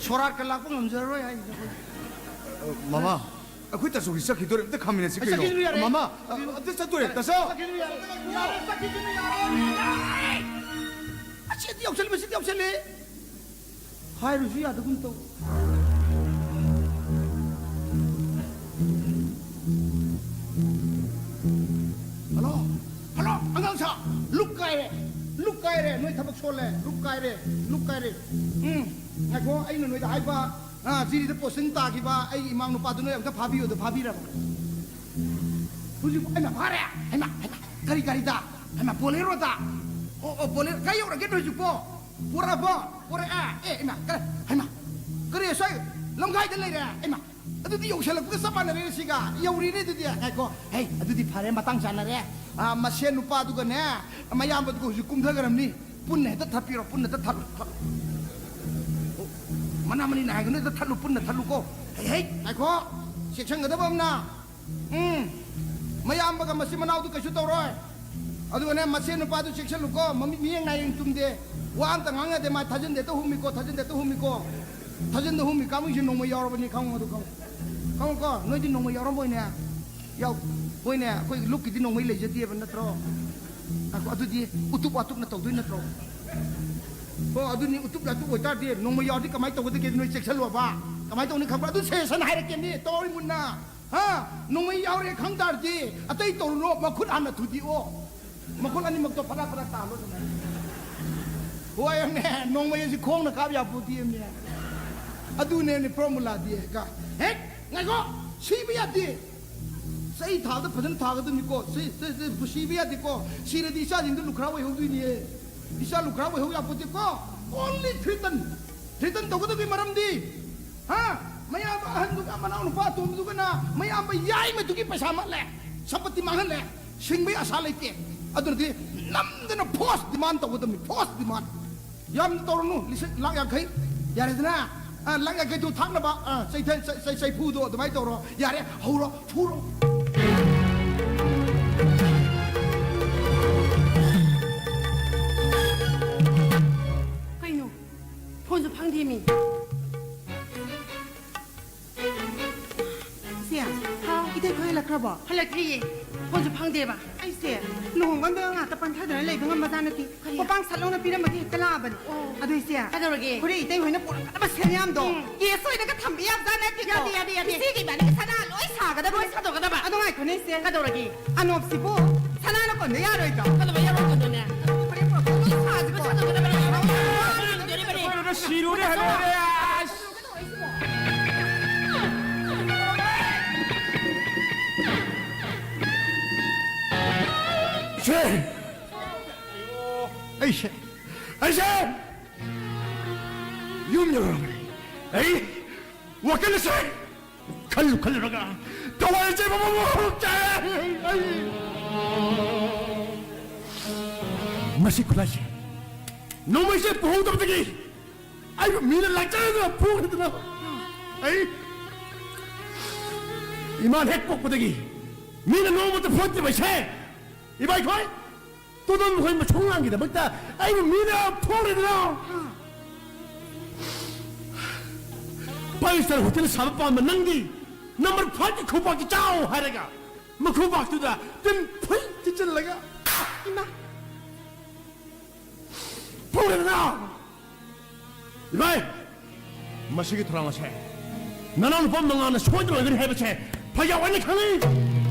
ꯁꯣꯔꯥꯠꯀ ꯂꯥꯛꯄ ꯉꯝꯖꯔꯔꯣꯏ ꯍꯥꯏꯁꯤꯅꯤ ꯑꯩꯈꯣꯏ꯫ ꯃꯃꯥ, ꯑꯩꯈꯣꯏ ꯇꯥꯆꯧꯒꯤ ꯆꯠꯈꯤꯗꯣꯔꯦ, ꯑꯝꯇ ꯈꯥꯝꯃꯤꯟꯅꯁꯤ ꯑꯩ ꯀꯩꯅꯣ꯫ ꯆꯠꯈꯤꯁꯅꯨ ꯌꯥꯔꯦ꯫ ꯃꯃꯥ, ꯑꯝꯇ ꯆꯠꯇꯣꯔꯦ, ꯇꯥꯆꯧ꯫ ꯆꯠꯈꯤꯁꯅꯨ ꯌꯥꯔꯦ꯫ ꯌꯥꯔꯦ, ꯆꯠꯈꯤꯁꯅꯨ ꯌꯥꯔꯦ꯫ ꯌꯥꯔꯦ꯫ ꯑꯁꯤꯗꯤ ꯌꯧꯁꯜꯂꯦ, ꯃꯁꯤꯗꯤ ꯌꯧꯁꯜꯂꯦ꯫ ꯍꯥꯏꯔꯨꯁꯨ ꯌꯥꯗꯒꯨꯝ ꯇꯧ꯫ ꯍꯜꯂꯣ, ꯍꯜꯂꯣ, ꯑꯉꯥꯡꯁꯥ, ꯂꯨꯛ ꯀꯥꯏꯔꯦ, ꯂꯨꯛ ꯀꯥꯏꯔꯦ, ꯅꯣꯏ ꯊꯕꯛ ꯁꯣꯜꯂꯦ, ꯂꯨꯛ ꯀꯥꯏꯔꯦ, ꯂꯨꯛ ꯀꯥꯏꯔꯦ꯫ ꯎꯝ, ꯉꯥꯏꯈꯣ, ꯑꯩꯅ ꯅꯣꯏꯗ ꯍꯥꯏꯕ, ꯑ, ꯖꯤꯔꯤꯗ posting ꯇꯥꯈꯤꯕ ꯑꯩꯒꯤ ꯏꯃꯥ ꯅꯨꯄꯥꯗꯨ ꯅꯣꯏ ꯑꯝꯇ ꯐꯥꯕꯤꯌꯨ, ꯑꯗꯨ ꯐꯥꯕꯤꯔꯕ? ꯍꯧꯖꯤꯛ ꯑꯩꯅ ꯐꯥꯔꯦ꯫ ꯍꯩꯃꯥ, ꯍꯩꯃꯥ, ꯀꯔꯤ ꯒꯥꯔꯤꯗ? ꯍꯩꯃꯥ, Boleroꯗ꯫ ꯑꯣ, ꯑꯣ, Bolero꯫ ꯀꯥꯏ ꯌꯧꯔꯒꯦ ꯅꯣꯏ ꯍꯧꯖꯤꯛꯄꯣ? ꯄꯨꯔꯛꯑꯕꯣ? ꯄꯨꯔꯛꯑꯦ? ꯑꯦ, ꯏꯃꯥ, ꯀꯔꯤ? ꯍꯩꯃꯥ, ꯀꯔꯤ ꯁ꯭ꯋꯥꯏ ꯂꯝꯈꯥꯏꯗ ꯂꯩꯔꯦ? ꯏꯃꯥ, ꯑꯗꯨꯗꯤ ꯌꯧꯁꯜꯂꯛꯄꯒ ꯆꯞ ꯃꯥꯟꯅꯔꯦ ꯁꯤꯒ꯫ ꯌꯧꯔꯤꯅꯦ ꯑꯗꯨꯗꯤ꯫ ꯉꯥꯏꯈꯣ꯫ ꯍꯩ, ꯑꯗꯨꯗꯤ ꯐꯔꯦ, ꯃꯇꯥꯡ ꯆꯥꯟꯅꯔꯦ꯫ ꯑꯥ, ꯃꯁꯦꯟ ꯅꯨꯄꯥꯗꯨꯒꯅꯦ, ꯃꯌꯥꯝꯕꯗꯨꯒ ꯍꯧꯖꯤꯛ ꯀꯨꯝꯊꯈ꯭ꯔꯕꯅꯤ꯫ ꯄꯨꯟꯅ ꯍꯦꯛꯇ ꯊꯠꯄꯤꯔꯣ, ꯄꯨꯟꯅ ꯍꯦꯛꯇ ꯊꯠꯂꯨ, ꯊꯠꯂꯨ꯫ ꯑꯣ, ꯃꯅꯥ ꯃꯅꯤ ꯅꯥꯏꯒꯅꯨ, ꯍꯦꯛꯇ ꯊꯠꯂꯨ, ꯄꯨꯟꯅ ꯊꯠꯂꯨꯀꯣ꯫ ꯍꯩ, ꯍꯩ, ꯉꯥꯏꯈꯣ꯫ ꯆꯦꯛꯁꯟꯒꯗꯕ ꯑꯃꯅ꯫ ꯎꯝ꯫ ꯃꯌꯥꯝꯕꯒ ꯃꯆꯤꯟ ꯃꯅꯥꯎꯗꯨ ꯀꯩꯁꯨ ꯇꯧꯔꯣꯏ꯫ ꯑꯗꯨꯒꯅꯦ, ꯃꯁꯦꯟ ꯅꯨꯄꯥꯗꯨ ꯆꯦꯛꯁꯜꯂꯨꯀꯣ, ꯃꯃꯤꯠ ꯃꯤꯌꯦꯡ ꯅꯥꯌꯦꯡ ꯆꯨꯝꯗꯦ꯫ ꯋꯥ ꯑꯝꯇ ꯉꯥꯡ ꯌꯥꯗꯦ, ꯃꯥ ꯊꯥꯖꯤꯟꯗꯦ ꯍꯦꯛꯇ ꯍꯨꯝꯃꯤꯀꯣ, ꯊꯥꯖꯤꯟꯗꯦ ꯍꯦꯛꯇ ꯍꯨꯝꯃꯤꯀꯣ꯫ ꯊꯥꯖꯤꯟꯗ ꯍꯨꯝꯃꯤ ꯀꯥꯡꯕꯨꯁꯦ ꯅꯣꯡꯃꯩ ꯌꯥꯎꯔꯕꯅꯤ, ꯈꯪꯉꯣ ꯑꯗꯨ ꯈꯪꯉꯣ꯫ ꯈꯪꯉꯣꯀꯣ, ꯅꯣꯏꯗꯤ ꯅꯣꯡꯃꯩ ꯌꯥꯎꯔꯝꯃꯣꯏꯅꯦ꯫ ꯌꯥꯎ-, ꯍꯣꯏꯅꯦ, ꯑꯩꯈꯣꯏ ꯂꯨꯛꯀꯤꯗꯤ ꯅꯣꯡꯃꯩ ꯂꯩꯖꯗꯦꯕ ꯅꯠꯇ꯭ꯔꯣ? ꯉꯥꯏꯈꯣ, ꯑꯗꯨꯗꯤ ꯎꯇꯨꯞ ꯋꯥꯇꯨꯞꯅ ꯇꯧꯗꯣꯏ ꯅꯠꯇ꯭ꯔꯣ? ꯍꯣ, ꯑꯗꯨꯅꯤ, ꯎꯇꯨꯞ ꯋꯥꯇꯨꯞ ꯑꯣꯏꯇꯥꯔꯗꯤ ꯅꯣꯡꯃꯩ ꯌꯥꯎꯔꯗꯤ ꯀꯃꯥꯏꯅ ꯇꯧꯒꯗꯒꯦ? ꯅꯣꯏ ꯆꯦꯛꯁꯜꯂꯣꯕ꯫ ꯀꯃꯥꯏꯅ ꯇꯧꯅꯤ ꯈꯪꯕ꯭ꯔꯥ? ꯑꯗꯨ ꯁꯦꯁꯟ ꯍꯥꯏꯔꯛꯀꯦꯅꯦ, ꯇꯧꯔꯤ ꯃꯨꯟꯅ꯫ ꯍꯥ? ꯅꯣꯡꯃꯩ ꯌꯥꯎꯔꯦ ꯈꯪ ꯇꯥꯔꯗꯤ ꯑꯇꯩ ꯇꯧꯔꯨꯅꯣ, ꯃꯈꯨꯠ ꯍꯥꯟꯅ ꯊꯨꯗꯤꯛꯑꯣ꯫ ꯃꯈꯨꯠ ꯑꯅꯤꯃꯛꯇꯣ ꯐꯔꯛ ꯐꯔꯛ ꯇꯥꯍꯜꯂꯣ ꯑꯗꯨꯃꯥꯏꯅ꯫ ꯍꯣꯏ, ꯑꯃꯅꯦ, ꯅꯣꯡꯃꯩ ꯑꯁꯤ ꯈꯣꯡꯅ ꯀꯥꯞ ꯌꯥꯄꯣꯠꯇꯦ ꯑꯃꯅꯦ꯫ ꯑꯗꯨꯅꯦ formulaꯗꯤ꯫ ꯍꯦꯛ, ꯉꯥꯏꯈꯣ, ꯁꯤꯕ ꯌꯥꯗꯦ꯫ ꯆꯩ ꯊꯥꯕꯗ ꯐꯖꯅ ꯊꯥꯒꯗꯕꯅꯤꯀꯣ꯫ ꯁꯤ, ꯁꯤ, ꯁꯤ, ꯁꯤꯕ ꯌꯥꯗꯦꯀꯣ꯫ ꯁꯤꯔꯗꯤ ꯏꯆꯥꯁꯤꯡꯗꯣ ꯂꯨꯈ꯭ꯔꯥ ꯑꯣꯏꯍꯧꯗꯣꯏꯅꯦ꯫ ꯏꯆꯥ ꯂꯨꯈ꯭ꯔꯥ ꯑꯣꯏꯍꯧ ꯌꯥꯄꯣꯠꯇꯦꯀꯣ꯫ Only threaten꯫ Threaten ꯇꯧꯒꯗꯕꯒꯤ ꯃꯔꯝꯗꯤ, ꯍꯥ? ꯃꯌꯥꯝꯕ ꯑꯍꯟꯗꯨꯒ ꯃꯅꯥꯎ ꯅꯨꯄꯥ ꯑꯇꯣꯝꯕꯗꯨꯒꯅ ꯃꯌꯥꯝꯕ ꯌꯥꯏꯃꯗꯨꯒꯤ ꯄꯩꯁꯥ ꯃꯠꯂꯦ, ꯁꯝꯄꯇꯤ ꯃꯥꯡꯍꯜꯂꯦ, ꯁꯤꯡꯕꯒꯤ ꯑꯁꯥ ꯂꯩꯇꯦ꯫ ꯑꯗꯨꯅꯗꯤ ꯅꯝꯗꯅ force demand ꯇꯧꯒꯗꯕꯅꯤ, force demand꯫ ꯌꯥꯝꯅ ꯇꯧꯔꯅꯨ, ꯂꯤꯁꯤꯡ, ꯂꯥꯛ ꯌꯥꯡꯈꯩ꯫ ꯌꯥꯔꯦꯗꯅ? ꯑ, ꯂꯪ ꯌꯥꯡꯈꯩꯗꯨ ꯊꯥꯛꯅꯕ, ꯑ, ꯆꯩꯊ-, ꯆꯩ-, ꯆꯩ-, ꯆꯩꯐꯨꯗꯣ ꯑꯗꯨꯃꯥꯏꯅ ꯇꯧꯔꯣ꯫ ꯌꯥꯔꯦ, ꯍꯧꯔꯣ, ꯐꯨꯔꯣ꯫ ꯀꯩꯅꯣ? ꯐꯣꯟꯁꯨ ꯐꯪꯗꯦꯃꯤ꯫ ꯏꯆꯦ, ꯍꯥꯎ꯫ ꯏꯇꯩ ꯈꯣꯏ ꯍꯜꯂꯛꯈ꯭ꯔꯕꯣ? ꯍꯜꯂꯛꯇ꯭ꯔꯤꯌꯦ꯫ ꯐꯣꯟꯁꯨ ꯐꯪꯗꯦꯕ꯫ ꯑꯩꯁꯦ ꯂꯨꯍꯣꯡꯕ ꯑꯝꯗ ꯉꯥꯛꯇ ꯄꯟꯊꯗꯅ ꯂꯩꯕ ꯉꯝꯕꯖꯥꯠ ꯅꯠꯇꯦ꯫ ꯀꯔꯤ? ꯄꯣꯄꯥꯡ ꯁꯠ ꯂꯧꯅ ꯄꯤꯔꯝꯕꯒꯤ ꯍꯦꯛꯇ ꯂꯥꯛꯑꯕꯅꯤ꯫ ꯑꯣ꯫ ꯑꯗꯨ ꯏꯆꯦ, ꯀꯩꯗꯧꯔꯒꯦ? ꯍꯣꯔꯦꯟ ꯏꯇꯩ ꯍꯣꯏꯅ ꯄꯨꯔꯛꯀꯗꯕ ꯁꯦꯟ ꯌꯥꯝꯗꯣ ꯎꯝ꯫ ꯀꯦꯁ ꯑꯣꯏꯅꯒ ꯊꯝꯕ ꯌꯥꯕꯖꯥꯠ ꯅꯠꯇꯦꯀꯣ꯫ ꯌꯥꯗꯦ, ꯌꯥꯗꯦ, ꯌꯥꯗꯦ꯫ ꯏꯆꯦꯒꯤ ꯏꯕꯥꯅꯤꯒꯤ ꯁꯅꯥ ꯂꯣꯏ ꯁꯥꯒꯗꯕ꯫ ꯂꯣꯏ ꯁꯥꯗꯣꯛꯀꯗꯕ꯫ ꯑꯗꯣ ꯉꯥꯏꯈꯣꯅꯦ ꯏꯆꯦ꯫ ꯀꯩꯗꯧꯔꯒꯦ? ꯑꯅꯣꯞꯁꯤꯕꯨ ꯁꯅꯥꯅ ꯀꯣꯟꯕ ꯌꯥꯔꯣꯏꯗ꯭ꯔꯣ? ꯀꯩꯗꯧꯕ ꯌꯥꯔꯣꯏꯗꯣꯏꯅꯣꯅꯦ? ꯍꯣꯔꯦꯟ ꯄꯨꯔꯛꯄ ꯂꯣꯏ ꯁꯥꯁꯤꯀꯣ꯫ ꯂꯣꯏ ꯁꯥꯗꯣꯛꯀꯗꯕꯅꯦ꯫ ꯁꯤꯔꯨꯔꯦ, ꯍꯜꯂꯛꯑꯦ꯫ ꯑꯁ! ꯏꯆꯦ! ꯑꯩꯁꯦ, ꯑꯩꯁꯦ ꯌꯨꯝ ꯌꯧꯔꯝꯃꯦ꯫ ꯑꯩ ꯋꯥꯈꯜ ꯑꯁꯦ ꯈꯜꯂꯨ ꯈꯜꯂꯨꯔꯒ ꯊꯋꯥꯏ ꯑꯁꯦ ꯕꯪ ꯕꯪ ꯕꯪ ꯆꯥꯛꯑꯦ꯫ ꯑꯩ ꯃꯁꯤ ꯈꯨꯠꯂꯥꯏꯁꯦ ꯅꯣꯡꯃꯩꯁꯦ ꯄꯨꯍꯧꯗꯕꯗꯒꯤ ꯑꯩꯕꯨ ꯃꯤꯅ ꯂꯥꯛꯆꯔꯒ ꯐꯨꯈꯤꯗꯅ ꯑꯩ ꯏꯃꯥ ꯍꯦꯛ ꯄꯣꯛꯄꯗꯒꯤ ꯃꯤꯅ ꯅꯣꯡꯃꯇ ꯐꯨꯔꯛꯇ꯭ꯔꯤꯕ ꯑꯩꯁꯦ ꯏꯕꯥꯏꯈꯣꯏ ꯇꯣꯟꯗꯣꯟ ꯃꯈꯣꯏ ꯃꯁꯨꯡ ꯂꯥꯡꯒꯤꯗꯃꯛꯇ ꯑꯩꯕꯨ ꯃꯤꯅ ꯐꯨꯈꯤꯗꯅ ꯐꯥꯏꯚ ꯁ꯭ꯇꯥꯔ ꯍꯣꯇꯦꯜ ꯁꯥꯕ ꯄꯥꯝꯕ ꯅꯪꯗꯤ ꯅꯝꯕꯔ ꯐꯥꯏꯚꯀꯤ ꯈꯨꯕꯥꯛꯀꯤ ꯆꯥꯎ ꯍꯥꯏꯔꯒ ꯃꯈꯨꯕꯥꯛꯇꯨꯗ ꯇꯤꯟ ꯐꯨꯜ ꯊꯤꯠꯆꯤꯜꯂꯒ ꯏꯃꯥ ꯐꯨꯔꯦꯗꯅ! ꯏꯕꯥꯏ! ꯃꯁꯤꯒꯤ ꯊꯧꯔꯥꯡ ꯑꯁꯦ ꯅꯅꯥꯎ ꯅꯨꯄꯥ ꯃꯉꯥꯜꯅ ꯁꯣꯏꯗꯅ ꯑꯣꯏꯒꯅꯤ ꯍꯥꯏꯕꯁꯦ ꯐꯩꯖꯥꯎ ꯑꯩꯅ ꯈꯪꯉꯤ!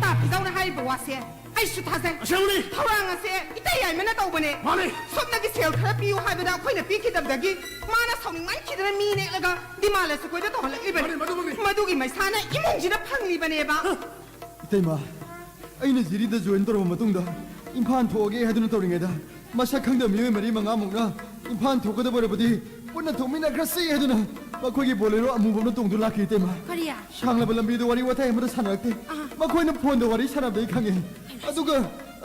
ꯇꯥ ꯐꯤꯖꯥꯎꯅ ꯍꯥꯏꯔꯤꯕ ꯋꯥꯁꯦ ꯑꯩꯁꯨ ꯊꯥꯖꯩ꯫ ꯑꯁꯦꯡꯕꯅꯤ! ꯊꯧꯔꯥꯡ ꯑꯁꯦ ꯏꯇꯩ ꯌꯥꯏꯃꯅ ꯇꯧꯕꯅꯦ꯫ ꯃꯥꯅꯤ! ꯁꯨꯞꯅꯒꯤ ꯁꯦꯜ ꯈꯔ ꯄꯤꯌꯨ ꯍꯥꯏꯕꯗ ꯑꯩꯈꯣꯏꯅ ꯄꯤꯈꯤꯗꯕꯗꯒꯤ ꯃꯥꯅ ꯁꯥꯎꯅꯤꯡꯃꯟꯈꯤꯗꯅ ꯃꯤ ꯅꯦꯛꯂꯒ ꯗꯤꯃꯥ ꯂꯩꯁꯨ ꯀꯣꯏꯗ ꯇꯧꯍꯜꯂꯛꯂꯤꯕꯅꯤ꯫ ꯃꯥꯅꯤ, ꯃꯗꯨꯃꯛꯅꯤ! ꯃꯗꯨꯒꯤ ꯃꯩꯁꯥꯅ ꯏꯃꯨꯡꯁꯤꯗ ꯐꯪꯂꯤꯕꯅꯦꯕ꯫ ꯍ! ꯏꯇꯩꯃ, ꯑꯩꯅ ꯖꯤꯔꯤꯗ ꯖꯣꯏꯟ ꯇꯧꯔꯕ ꯃꯇꯨꯡꯗ ꯏꯝꯐꯥꯜ ꯊꯣꯛꯑꯒꯦ ꯍꯥꯏꯗꯨꯅ ꯇꯧꯔꯤꯉꯩꯗ, ꯃꯁꯛ ꯈꯪꯗꯕ ꯃꯤꯑꯣꯏ ꯃꯔꯤ ꯃꯉꯥꯃꯨꯛꯅ ꯏꯝꯐꯥꯜ ꯊꯣꯛꯀꯗꯕ ꯑꯣꯏꯔꯕꯗꯤ ꯄꯨꯟꯅ ꯊꯣꯛꯃꯤꯟꯅꯈ꯭ꯔꯁꯤ ꯍꯥꯏꯗꯨꯅ ꯃꯈꯣꯏꯒꯤ ꯕꯣꯂꯦꯔꯣ ꯑꯃꯨꯕ ꯑꯃꯅ ꯇꯣꯡꯗꯨꯅ ꯂꯥꯛꯈꯤ, ꯏꯇꯩꯃ꯫ ꯀꯔꯤ? ꯁꯥꯡꯂꯕ ꯂꯝꯕꯤꯗꯨ ꯋꯥꯔꯤ ꯋꯥꯇꯥꯏ ꯑꯃꯠꯇ ꯁꯥꯟꯅꯔꯛꯇꯦ꯫ ꯑꯥ꯫ ꯃꯈꯣꯏꯅ ꯐꯣꯟꯗ ꯋꯥꯔꯤ ꯁꯥꯟꯅꯕꯗꯒꯤ ꯈꯪꯉꯦ꯫ ꯑꯗꯨꯒ,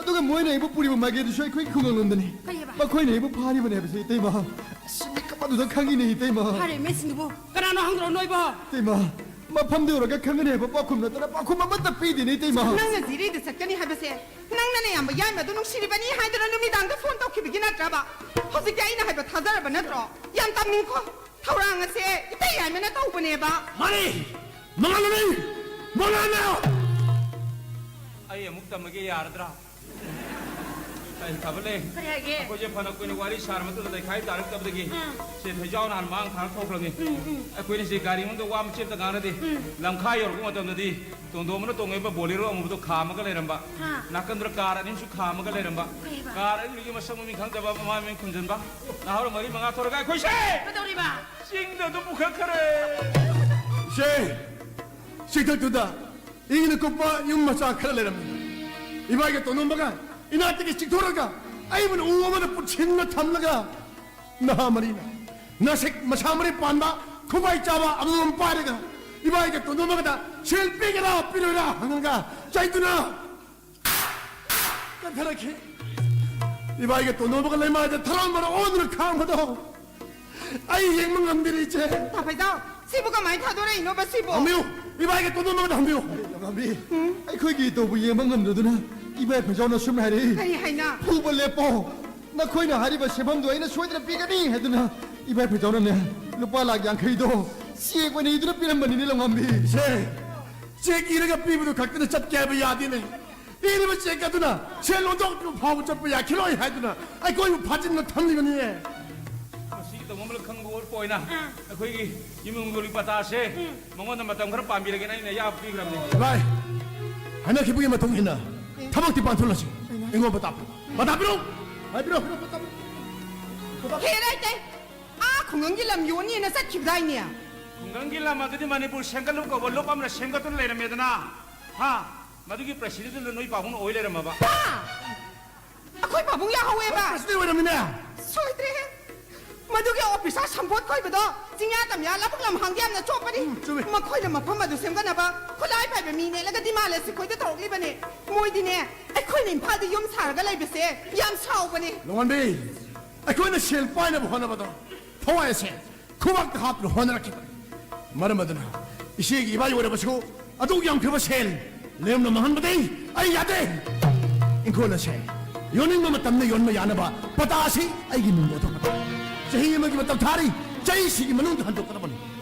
ꯑꯗꯨꯒ ꯃꯣꯏꯅ ꯑꯩꯕꯨ ꯄꯨꯔꯤꯕ ꯃꯥꯏꯀꯩꯗꯨꯁꯨ ꯑꯩꯈꯣꯏꯒꯤ ꯈꯨꯡꯒꯪꯂꯣꯝꯗꯅꯤ꯫ ꯀꯔꯤꯕ? ꯃꯈꯣꯏꯅ ꯑꯩꯕꯨ ꯐꯥꯔꯤꯕꯅꯦ ꯍꯥꯏꯕꯁꯤ, ꯏꯇꯩꯃ꯫ ꯑꯁ, ꯃꯤꯀꯞ ꯑꯗꯨꯗ ꯈꯪꯉꯤꯅꯦ, ꯏꯇꯩꯃ꯫ ꯐꯔꯦ, ꯃꯤꯁꯤꯡꯗꯨꯕꯨ ꯀꯅꯥꯅꯣ ꯍꯪꯗ꯭ꯔꯣ ꯅꯣꯏꯕꯣ? ꯏꯇꯩꯃ, ꯃꯐꯝꯗ ꯌꯧꯔꯒ ꯈꯪꯒꯅꯤ ꯍꯥꯏꯕ ꯄꯥꯎꯈꯨꯝ ꯅꯠꯇꯅ ꯄꯥꯎꯈꯨꯝ ꯑꯃꯠꯇ ꯄꯤꯗꯦꯅꯦ, ꯏꯇꯩꯃ꯫ ꯅꯪꯅ ꯖꯤꯔꯤꯗ ꯆꯠꯀꯅꯤ ꯍꯥꯏꯕꯁꯦ ꯅꯪꯅ ꯅꯌꯥꯝꯕ ꯌꯥꯏꯃꯗꯨ ꯅꯨꯡꯁꯤꯔꯤꯕꯅꯤ ꯍꯥꯏꯗꯨꯅ ꯅꯨꯃꯤꯗꯥꯡꯗ ꯐꯣꯟ ꯇꯧꯈꯤꯕꯒꯤ ꯅꯠꯇ꯭ꯔꯕ? ꯍꯧꯖꯤꯛꯇꯤ ꯑꯩꯅ ꯍꯥꯏꯕ ꯊꯥꯖꯔꯕ ꯅꯠꯇ꯭ꯔꯣ? ꯌꯥꯝ ꯇꯝꯅꯤꯡꯈꯣ꯫ ꯊꯧꯔꯥꯡ ꯑꯁꯦ ꯏꯇꯩ ꯌꯥꯏꯃꯅ ꯇꯧꯕꯅꯦꯕ꯫ ꯃꯥꯅꯤ! ꯃꯉꯥꯜꯂꯩ! ꯃꯉꯥꯜꯂꯩ! ꯑꯩ ꯑꯃꯨꯛ ꯇꯝꯃꯒꯦ ꯌꯥꯔꯗ꯭ꯔꯥ? ꯑꯩ ꯐꯕ ꯂꯩ꯫ ꯀꯔꯤ ꯍꯥꯏꯒꯦ? ꯑꯩꯈꯣꯏꯁꯦ ꯐꯅ ꯀꯨꯏꯅ ꯋꯥꯔꯤ ꯁꯥꯔ ꯃꯇꯨꯡꯗ ꯂꯩꯈꯥꯏ ꯇꯥꯔꯛꯇꯕꯗꯒꯤ ꯎꯝ꯫ ꯁꯦ ꯊꯣꯏꯖꯥꯎꯅ ꯍꯥꯟꯅ ꯃꯥꯡ ꯊꯥꯔ ꯊꯣꯛꯈ꯭ꯔꯕꯅꯤ꯫ ꯎꯝ, ꯎꯝ꯫ ꯑꯩꯈꯣꯏꯅ ꯁꯤ ꯒꯥꯔꯤ ꯃꯅꯨꯡꯗ ꯋꯥ ꯃꯆꯦꯠ ꯑꯝꯇ ꯉꯥꯡꯅꯗꯦ꯫ ꯎꯝ꯫ ꯂꯝꯈꯥꯏ ꯌꯧꯔꯛꯄ ꯃꯇꯝꯗꯗꯤ ꯇꯣꯟꯗꯣꯝꯕꯅ ꯇꯣꯡꯉꯤꯕ ꯕꯣꯂꯦꯔꯣ ꯑꯃꯨꯕꯗꯣ ꯈꯥꯝꯃꯒ ꯂꯩꯔꯝꯕ꯫ ꯍꯥ꯫ ꯅꯥꯀꯟꯗꯨꯗ ꯀꯥꯔ ꯑꯅꯤꯁꯨ ꯈꯥꯝꯃꯒ ꯂꯩꯔꯝꯕ꯫ ꯀꯩꯕ? ꯀꯥꯔ ꯑꯅꯤꯗꯨꯒꯤ ꯃꯁꯛ ꯃꯃꯤꯡ ꯈꯪꯗꯕ, ꯃꯃꯥ ꯃꯃꯤꯡ ꯈꯨꯝꯖꯤꯟꯕ꯫ ꯅꯍꯥꯔꯣꯜ ꯃꯔꯤ ꯃꯉꯥ ꯊꯣꯔꯒ ꯑꯩꯈꯣꯏꯁꯦ ꯀꯩꯗꯧꯔꯤꯕ? ꯆꯤꯡꯗ ꯑꯗꯨꯝ ꯄꯨꯈꯠꯈ꯭ꯔꯦ꯫ ꯁꯦ, ꯆꯤꯡꯊꯛꯇꯨꯗ ꯏꯪꯅ ꯀꯨꯞꯄ ꯌꯨꯝ ꯃꯆꯥ ꯈꯔ ꯂꯩꯔꯝꯃꯤ꯫ ꯏꯕꯥꯏꯒ ꯇꯣꯟꯗꯣꯝꯕꯒ ꯏꯅꯥꯛꯇꯒꯤ ꯆꯤꯡꯊꯣꯔꯒ ꯑꯩꯕꯨꯅ ꯎ ꯑꯃꯗ ꯄꯨꯠꯁꯤꯟꯅ ꯊꯝꯂꯒ ꯅꯍꯥ ꯃꯔꯤꯅ ꯅꯁꯤꯛ ꯃꯁꯥ ꯃꯔꯤ ꯄꯥꯟꯕ ꯈꯨꯕꯥꯏ ꯆꯥꯕ ꯑꯃꯃꯝ ꯄꯥꯏꯔꯒ ꯏꯕꯥꯏꯒ ꯇꯣꯟꯗꯣꯝꯕꯒꯗ ꯁꯦꯜ ꯄꯤꯒꯦꯔꯥ ꯄꯤꯔꯣꯏꯔꯥ ꯍꯪꯉꯒ ꯆꯩꯗꯨꯅ ꯀꯟꯊꯔꯛꯈꯤ꯫ ꯏꯕꯥꯏꯒ ꯇꯣꯟꯗꯣꯝꯕꯒ ꯂꯩꯃꯥꯏꯗ ꯊꯔꯥ ꯃꯔꯛ ꯑꯣꯟꯗꯨꯅ ꯈꯥꯡꯕꯗꯣ ꯑꯩ ꯌꯦꯡꯕ ꯉꯝꯗꯦ, ꯏꯆꯦ꯫ ꯇꯥ ꯐꯩꯖꯥꯎ, ꯁꯤꯕꯨ ꯀꯃꯥꯏꯅ ꯊꯥꯗꯣꯔꯛꯏꯅꯣꯕ ꯁꯤꯕꯨ? ꯊꯝꯕꯤꯌꯨ, ꯏꯕꯥꯏꯒ ꯇꯣꯟꯗꯣꯝꯕꯒ ꯊꯝꯕꯤꯌꯨ꯫ ꯂꯝꯉꯥꯟꯕꯤ, ꯑꯩꯈꯣꯏꯒꯤ ꯇꯧꯕ ꯌꯦꯡꯕ ꯉꯝꯗꯗꯨꯅ ꯏꯕꯥꯏ ꯐꯩꯖꯥꯎꯅ ꯁꯨꯝ ꯍꯥꯏꯔꯛꯏ꯫ ꯀꯔꯤ ꯍꯥꯏꯅ? ꯐꯨꯕ ꯂꯦꯞꯄꯣ꯫ ꯅꯈꯣꯏꯅ ꯍꯥꯏꯔꯤꯕ ꯁꯦꯟꯐꯝꯗꯨ ꯑꯩꯅ ꯁꯣꯏꯗꯅ ꯄꯤꯒꯅꯤ ꯍꯥꯏꯗꯨꯅ ꯏꯕꯥꯏ ꯐꯩꯖꯥꯎꯅꯅꯦ ꯂꯨꯄꯥ ꯂꯥꯈ ꯌꯥꯡꯈꯩꯗꯣ ꯆꯦꯛ ꯑꯣꯏꯅ ꯏꯗꯨꯅ ꯄꯤꯔꯝꯕꯅꯤꯅꯦ, ꯂꯝꯉꯥꯟꯕꯤ꯫ ꯁꯦ, ꯆꯦꯛ ꯏꯔꯒ ꯄꯤꯕꯗꯨ ꯈꯛꯇꯅ ꯆꯠꯀꯦ ꯍꯥꯏꯕ ꯌꯥꯗꯦꯅꯦ꯫ ꯄꯤꯔꯤꯕ ꯆꯦꯛ ꯑꯗꯨꯅ ꯁꯦꯜ ꯑꯣꯟꯊꯣꯛꯇ꯭ꯔꯤꯕ ꯐꯥꯎꯕ ꯆꯠꯄ ꯌꯥꯈꯤꯔꯣꯏ ꯍꯥꯏꯗꯨꯅ ꯑꯩꯈꯣꯏꯕꯨ ꯐꯥꯖꯤꯟꯅ ꯊꯝꯂꯤꯕꯅꯤꯅꯦ꯫ ꯃꯁꯤꯒꯤ ꯇꯧꯐꯝ ꯑꯃ ꯈꯪꯕ ꯑꯣꯏꯔꯛꯄ ꯑꯣꯏꯅ ꯑꯩꯈꯣꯏꯒꯤ ꯏꯃꯨꯡ ꯃꯅꯨꯡꯒꯤ ꯄꯇꯥꯁꯦ ꯃꯉꯣꯟꯗ ꯃꯇꯝ ꯈꯔ ꯄꯥꯝꯕꯤꯔꯒꯦꯅ ꯑꯩꯅ ꯑꯌꯥꯕ ꯄꯤꯈ꯭ꯔꯕꯅꯤ꯫ ꯚꯥꯏ, ꯍꯥꯏꯅꯈꯤꯕꯒꯤ ꯃꯇꯨꯡ ꯏꯟꯅ ꯊꯕꯛꯇꯤ ꯄꯥꯡꯊꯣꯛꯂꯁꯤ꯫ ꯑꯩꯉꯣꯟꯗ ꯄꯇꯥ ꯄꯤꯔꯣ꯫ ꯄꯇꯥ ꯄꯤꯔꯣ꯫ ꯄꯇꯥ ꯄꯤꯔꯣ꯫ ꯍꯦ, ꯂꯩꯇꯦ꯫ ꯑꯥ, ꯈꯨꯡꯒꯪꯒꯤ ꯂꯝ ꯌꯣꯟꯅꯤꯅ ꯆꯠꯈꯤꯕꯗꯥꯏꯅꯦ? ꯈꯨꯡꯒꯪꯒꯤ ꯂꯝ ꯑꯗꯨꯗꯤ ꯃꯅꯤꯄꯨꯔ ꯁꯦꯝꯒꯠꯂꯨ ꯀꯧꯕ ꯂꯨꯞ ꯑꯃꯅ ꯁꯦꯝꯒꯠꯇꯨꯅ ꯂꯩꯔꯝꯃꯦꯗꯅ꯫ ꯍꯥ? ꯃꯗꯨꯒꯤ ꯄ꯭ꯔꯁꯤꯗꯦꯟꯗꯨꯅ ꯅꯣꯏ ꯄꯥꯕꯨꯡꯅ ꯑꯣꯏ ꯂꯩꯔꯝꯃꯕ꯫ ꯍꯥ? ꯑꯩꯈꯣꯏ ꯄꯥꯕꯨꯡ ꯌꯥꯍꯧꯋꯦꯕ꯫ ꯄ꯭ꯔꯁꯤꯗꯦꯟ ꯑꯣꯏꯔꯝꯃꯤꯅꯦ꯫ ꯁꯣꯏꯗ꯭ꯔꯦꯍꯦ꯫ ꯃꯗꯨꯒꯤ ꯑꯣꯐꯤꯁꯥꯔ ꯁꯝꯕꯣꯠ ꯀꯣꯏꯕꯗꯣ ꯆꯤꯡꯌꯥ ꯇꯝꯌꯥ ꯂꯧꯕꯨꯛ ꯂꯝꯍꯥꯡꯗ ꯌꯥꯝꯅ ꯆꯣꯞꯄꯅꯤ꯫ ꯎꯝ, ꯆꯨꯝꯃꯤ꯫ ꯃꯈꯣꯏꯅ ꯃꯐꯝ ꯑꯗꯨ ꯁꯦꯝꯒꯠꯅꯕ ꯈꯨꯠꯂꯥꯏ ꯄꯥꯏꯕ ꯃꯤ ꯅꯦꯛꯂꯒ ꯗꯤꯃꯥꯂꯦꯁ ꯑꯩꯈꯣꯏꯗ ꯇꯧꯔꯛꯂꯤꯕꯅꯤ꯫ ꯃꯣꯏꯗꯤꯅꯦ, ꯑꯩꯈꯣꯏꯅ ꯏꯝꯐꯥꯜꯗ ꯌꯨꯝ ꯁꯥꯔꯒ ꯂꯩꯕꯁꯦ ꯌꯥꯝ ꯁꯥꯎꯕꯅꯤ꯫ ꯂꯣꯡꯉꯥꯟꯕꯤ, ꯑꯩꯈꯣꯏꯅ ꯁꯦꯜ ꯄꯥꯏꯅꯕ ꯍꯣꯠꯅꯕꯗꯣ ꯊꯋꯥꯏ ꯑꯁꯦ ꯈꯨꯕꯥꯛꯇ ꯍꯥꯞꯇꯨꯅ ꯍꯣꯠꯅꯔꯛꯈꯤꯕꯅꯤ꯫ ꯃꯔꯝ ꯑꯗꯨꯅ ꯏꯆꯦꯒꯤ ꯏꯕꯥꯏ ꯑꯣꯏꯔꯕꯁꯨ ꯑꯗꯨꯛ ꯌꯥꯝꯈ꯭ꯔꯕ ꯁꯦꯜ ꯂꯦꯝꯅ ꯃꯥꯡꯍꯟꯕꯗꯤ ꯑꯩ ꯌꯥꯗꯦ꯫ ꯏꯪꯈꯣꯜ ꯑꯁꯦ ꯌꯣꯟꯅꯤꯡꯕ ꯃꯇꯝꯗ ꯌꯣꯟꯕ ꯌꯥꯅꯕ ꯄꯇꯥ ꯑꯁꯤ ꯑꯩꯒꯤ ꯃꯤꯡꯗ ꯑꯣꯟꯊꯣꯛꯄ ꯇꯥꯔꯦ꯫ ꯆꯍꯤ ꯑꯃꯒꯤ ꯃꯇꯝ ꯊꯥꯔꯤ, ꯆꯍꯤꯁꯤꯒꯤ ꯃꯅꯨꯡꯗ ꯍꯟꯗꯣꯛꯀꯗꯕꯅꯤ꯫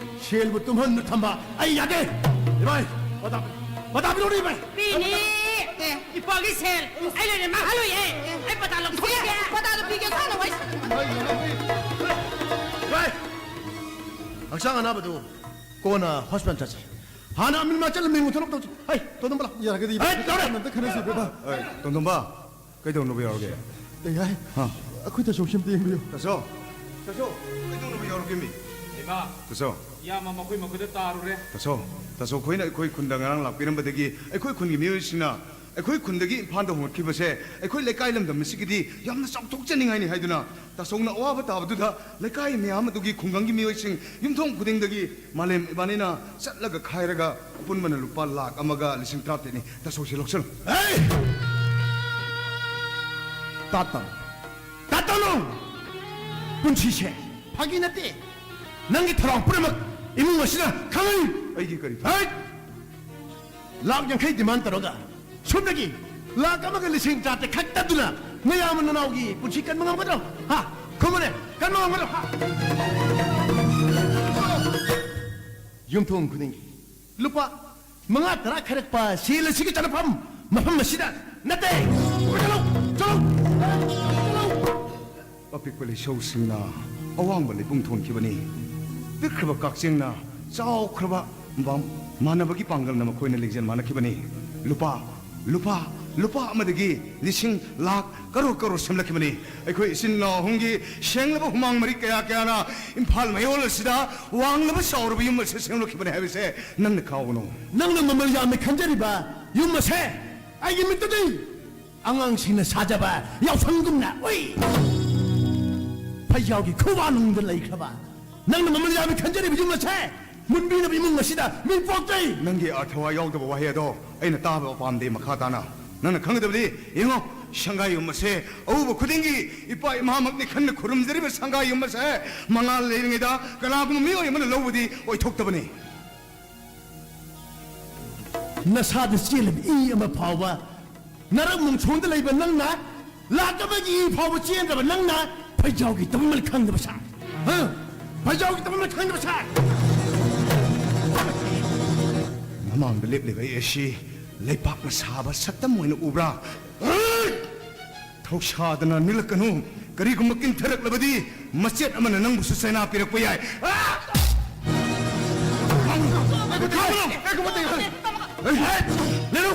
ꯁꯦꯜꯕꯨ ꯇꯨꯝꯍꯟꯗꯨꯅ ꯊꯝꯕ ꯑꯩ ꯌꯥꯗꯦ꯫ ꯏꯕꯥꯏ, ꯄꯇꯥ, ꯄꯇꯥ ꯄꯤꯔꯛꯎꯅꯦ, ꯏꯕꯥꯏ꯫ ꯄꯤꯅꯤ꯫ ꯑꯦ, ꯏꯄꯥꯒꯤ ꯁꯦꯜ ꯑꯩ ꯂꯩꯔꯦ ꯃꯥꯡꯍꯜꯂꯣꯏꯌꯦ꯫ ꯑꯩ ꯄꯇꯥ ꯂꯧꯊꯣꯛꯀꯦ꯫ ꯄꯇꯥꯗꯣ ꯄꯤꯒꯦ ꯁꯥꯅ ꯋꯥꯔꯤ꯫ ꯏꯕꯥꯏ, ꯍꯛꯆꯥꯡ ꯑꯅꯥꯕꯗꯨ ꯀꯣꯟꯅ ꯍꯣꯁꯄꯤꯇꯥꯜ ꯆꯠꯁꯤ꯫ ꯍꯥꯟꯅ ꯑꯃꯤꯟ ꯃꯥ ꯆꯠꯂ ꯃꯤꯡ ꯊꯣꯛꯂꯛ ꯇꯧꯁꯤ꯫ ꯍꯩ, ꯇꯣꯟꯗꯝꯕ ꯂꯥꯛ꯫ ꯌꯥꯔꯒꯗꯤ ꯍꯩ, ꯇꯧꯔꯦ꯫ ꯑꯝꯇ ꯈꯟꯅꯁꯤ, ꯕꯦꯕꯥ꯫ ꯑꯩ, ꯇꯣꯟꯗꯝꯕ, ꯀꯩꯗꯧꯅꯕ ꯌꯥꯎꯔꯒꯦ? ꯑꯦ, ꯌꯥꯏ꯫ ꯍꯥ? ꯑꯩꯈꯣꯏ ꯇꯥꯆꯧꯁꯤ ꯑꯝꯇ ꯌꯦꯡꯕꯤꯌꯨ꯫ ꯇꯥꯆꯧ, ꯇꯥꯆꯧ, ꯀꯩꯗꯧꯅꯕ ꯌꯥꯎꯔꯒꯦ ꯃꯤ? ꯏꯃꯥ, ꯇꯥꯆꯧ꯫ ꯏꯌꯥꯝꯕ ꯃꯈꯣꯏ ꯃꯈꯨꯠꯇ ꯇꯥꯔꯨꯔꯦ꯫ ꯇꯥꯆꯧ, ꯇꯥꯆꯧ ꯈꯣꯏꯅ ꯑꯩꯈꯣꯏ ꯈꯨꯟꯗ ꯉꯔꯥꯡ ꯂꯥꯛꯄꯤꯔꯝꯕꯗꯒꯤ ꯑꯩꯈꯣꯏ ꯈꯨꯟꯒꯤ ꯃꯤꯑꯣꯏꯁꯤꯡꯅ ꯑꯩꯈꯣꯏ ꯈꯨꯟꯗꯒꯤ ꯏꯝꯐꯥꯜꯗ ꯍꯣꯡꯂꯛꯈꯤꯕꯁꯦ ꯑꯩꯈꯣꯏ ꯂꯩꯀꯥꯏ ꯂꯝꯗꯝ ꯑꯁꯤꯒꯤꯗꯤ ꯌꯥꯝꯅ ꯆꯥꯎꯊꯣꯛꯆꯅꯤꯡꯉꯥꯏꯅꯤ ꯍꯥꯏꯗꯨꯅ ꯇꯥꯆꯧꯅ ꯑꯋꯥꯕ ꯇꯥꯕꯗꯨꯗ ꯂꯩꯀꯥꯏ ꯃꯌꯥꯝ ꯑꯗꯨꯒꯤ ꯈꯨꯡꯒꯪꯒꯤ ꯃꯤꯑꯣꯏꯁꯤꯡ ꯌꯨꯝꯊꯣꯡ ꯈꯨꯗꯤꯡꯗꯒꯤ ꯃꯥꯂꯦꯝ ꯏꯕꯥꯅꯤꯅ ꯆꯠꯂꯒ ꯈꯥꯏꯔꯒ ꯑꯄꯨꯟꯕꯅ ꯂꯨꯄꯥ ꯂꯥꯈ ꯑꯃꯒ ꯂꯤꯁꯤꯡ ꯇꯔꯥꯇꯔꯦꯠꯅꯤ꯫ ꯇꯥꯆꯧꯁꯤ ꯂꯧꯁꯤꯜꯂꯨ꯫ ꯍꯦ! ꯇꯥꯠꯇꯅꯨ! ꯇꯥꯠꯇꯅꯨ! ꯄꯨꯟꯁꯤꯁꯦ ꯐꯥꯒꯤ ꯅꯠꯇꯦ꯫ ꯅꯪꯒꯤ ꯊꯧꯔꯥꯡ ꯄꯨꯝꯅꯃꯛ ꯏꯃꯨꯡ ꯑꯁꯤꯅ ꯈꯪꯍꯟ꯫ ꯑꯩꯒꯤ ꯀꯔꯤ ꯊꯧꯔꯥꯡ? ꯍꯦ! ꯂꯥꯈ ꯌꯥꯡꯈꯩ ꯗꯤꯃꯥꯟ ꯇꯧꯔꯒ ꯁꯣꯝꯗꯒꯤ ꯂꯥꯈ ꯑꯃꯒ ꯂꯤꯁꯤꯡ ꯇꯔꯥꯇꯔꯦꯠ ꯈꯛꯇꯗꯨꯅ ꯅꯌꯥꯝꯕ ꯅꯅꯥꯎꯒꯤ ꯄꯨꯟꯁꯤ ꯀꯟꯕ ꯉꯝꯒꯗ꯭ꯔꯣ? ꯍꯥ? ꯈꯨꯝꯃꯨꯅꯦ, ꯀꯟꯕ ꯉꯝꯒꯗ꯭ꯔꯣ? ꯍꯥ? ꯌꯨꯝꯊꯣꯡ ꯈꯨꯗꯤꯡꯒꯤ ꯂꯨꯄꯥ ꯃꯉꯥ ꯇꯔꯥ ꯈꯥꯏꯔꯛꯄ ꯁꯦꯜ ꯑꯁꯤꯒꯤ ꯆꯠꯅꯐꯝ ꯃꯐꯝ ꯑꯁꯤꯗ ꯅꯠꯇꯦ꯫ ꯆꯠꯂꯣ! ꯆꯠꯂꯣ! ꯆꯠꯂꯣ! ꯑꯄꯤꯛꯄ ꯂꯩꯁꯧꯁꯤꯡꯅ ꯑꯋꯥꯡꯕ ꯂꯩꯄꯨꯡ ꯊꯣꯟꯈꯤꯕꯅꯤ꯫ ꯄꯤꯛꯈ꯭ꯔꯕ ꯀꯛꯆꯦꯡꯅ ꯆꯥꯎꯈ꯭ꯔꯕ ꯃ-, ꯃꯥꯟꯅꯕꯒꯤ ꯄꯥꯡꯒꯜꯅ ꯃꯈꯣꯏꯅ ꯂꯤꯡꯖꯦꯜ ꯃꯥꯟꯅꯈꯤꯕꯅꯤ꯫ ꯂꯨꯄꯥ, ꯂꯨꯄꯥ, ꯂꯨꯄꯥ ꯑꯃꯗꯒꯤ ꯂꯤꯁꯤꯡ, ꯂꯥꯈ, ꯀꯔꯣꯔ, ꯀꯔꯣꯔ ꯁꯦꯝꯂꯛꯈꯤꯕꯅꯤ꯫ ꯑꯩꯈꯣꯏ ꯏꯆꯤꯟ ꯏꯅꯥꯎ ꯑꯍꯨꯝꯒꯤ ꯁꯦꯡꯂꯕ ꯍꯨꯃꯥꯡ ꯃꯔꯤꯛ ꯀꯌꯥ ꯀꯌꯥꯅ ꯏꯝꯐꯥꯜ ꯃꯌꯣꯜ ꯑꯁꯤꯗ ꯋꯥꯡꯂꯕ ꯆꯥꯎꯔꯕ ꯌꯨꯝ ꯑꯁꯤ ꯁꯦꯝꯂꯛꯈꯤꯕꯅꯤ ꯍꯥꯏꯕꯁꯦ ꯅꯪꯅ ꯀꯥꯎꯒꯅꯨ꯫ ꯅꯪꯅ ꯃꯃꯜ ꯌꯥꯝꯅ ꯈꯟꯖꯔꯤꯕ ꯌꯨꯝ ꯑꯁꯦ ꯑꯩꯒꯤ ꯃꯤꯠꯇꯗꯤ ꯑꯉꯥꯡꯁꯤꯡꯅ ꯁꯥꯖꯕ ꯌꯥꯎꯁꯪꯒꯨꯝꯅ, ꯎꯏ! ꯐꯩꯖꯥꯎꯒꯤ ꯈꯨꯋꯥꯅꯨꯡꯗ ꯂꯩꯈ꯭ꯔꯕ ꯅꯪꯅ ꯃꯃꯜ ꯌꯥꯝꯅ ꯈꯟꯖꯔꯤꯕ ꯌꯨꯝ ꯑꯁꯦ ꯃꯨꯟꯕꯤꯅꯕ ꯏꯃꯨꯡ ꯑꯁꯤꯗ ꯃꯤ ꯄꯣꯛꯇꯦ꯫ ꯅꯪꯒꯤ ꯑꯥꯔꯊ ꯋꯥ ꯌꯥꯎꯗꯕ ꯋꯥꯍꯩ ꯑꯗꯣ ꯑꯩꯅ ꯇꯥꯕ ꯄꯥꯝꯗꯦ꯫ ꯃꯈꯥ ꯇꯥꯅ ꯅꯪꯅ ꯈꯪꯒꯗꯕꯗꯤ, ꯌꯦꯡꯉꯣ, ꯁꯪꯒꯥꯏ ꯌꯨꯝ ꯑꯁꯦ ꯑꯎꯕ ꯈꯨꯗꯤꯡꯒꯤ ꯏꯄꯥ ꯏꯃꯥꯃꯛꯅꯤ ꯈꯟꯅ ꯈꯨꯔꯨꯝꯖꯔꯤꯕ ꯁꯪꯒꯥꯏ ꯌꯨꯝ ꯑꯁꯦ ꯃꯉꯥꯜ ꯂꯩꯔꯤꯉꯩꯗ ꯀꯅꯥꯒꯨꯝꯕ ꯃꯤꯑꯣꯏ ꯑꯃꯅ ꯂꯧꯕꯗꯤ ꯑꯣꯏꯊꯣꯛꯇꯕꯅꯤ꯫ ꯅꯁꯥꯗ ꯆꯦꯜꯂꯤꯕ ꯏ ꯑꯃ ꯐꯥꯎꯕ, ꯅꯔꯛ ꯃꯣꯡꯁꯣꯡꯗ ꯂꯩꯕ ꯅꯪꯅ, ꯂꯥꯛ ꯑꯃꯒꯤ ꯏ ꯐꯥꯎꯕ ꯆꯦꯟꯗ꯭ꯔꯕ ꯅꯪꯅ ꯐꯩꯖꯥꯎꯒꯤ ꯇꯝꯃꯜ ꯈꯪꯗꯕ ꯁꯥ꯫ ꯍꯥ? ꯐꯩꯖꯥꯎꯒꯤ ꯇꯝꯃꯜ ꯈꯪꯗꯕ ꯁꯥ꯫ ꯃꯃꯥꯡꯗ ꯂꯦꯞꯂꯤꯕ ꯑꯩ ꯑꯁꯤ ꯂꯩꯄꯥꯛꯅ ꯁꯥꯕ ꯁꯛꯇꯝ ꯑꯣꯏꯅ ꯎꯕ꯭ꯔꯥ? ꯊꯧꯁꯥꯗꯅ ꯅꯤꯜꯂꯛꯀꯅꯨ꯫ ꯀꯔꯤꯒꯨꯝꯕ ꯀꯤꯟꯊꯔꯛꯂꯕꯗꯤ ꯃꯆꯦꯠ ꯑꯃꯅ ꯅꯪꯕꯨꯁꯨ ꯆꯩꯅꯥ ꯄꯤꯔꯛꯄ ꯌꯥꯏ꯫ ꯑꯥ! ꯂꯩꯔꯨ!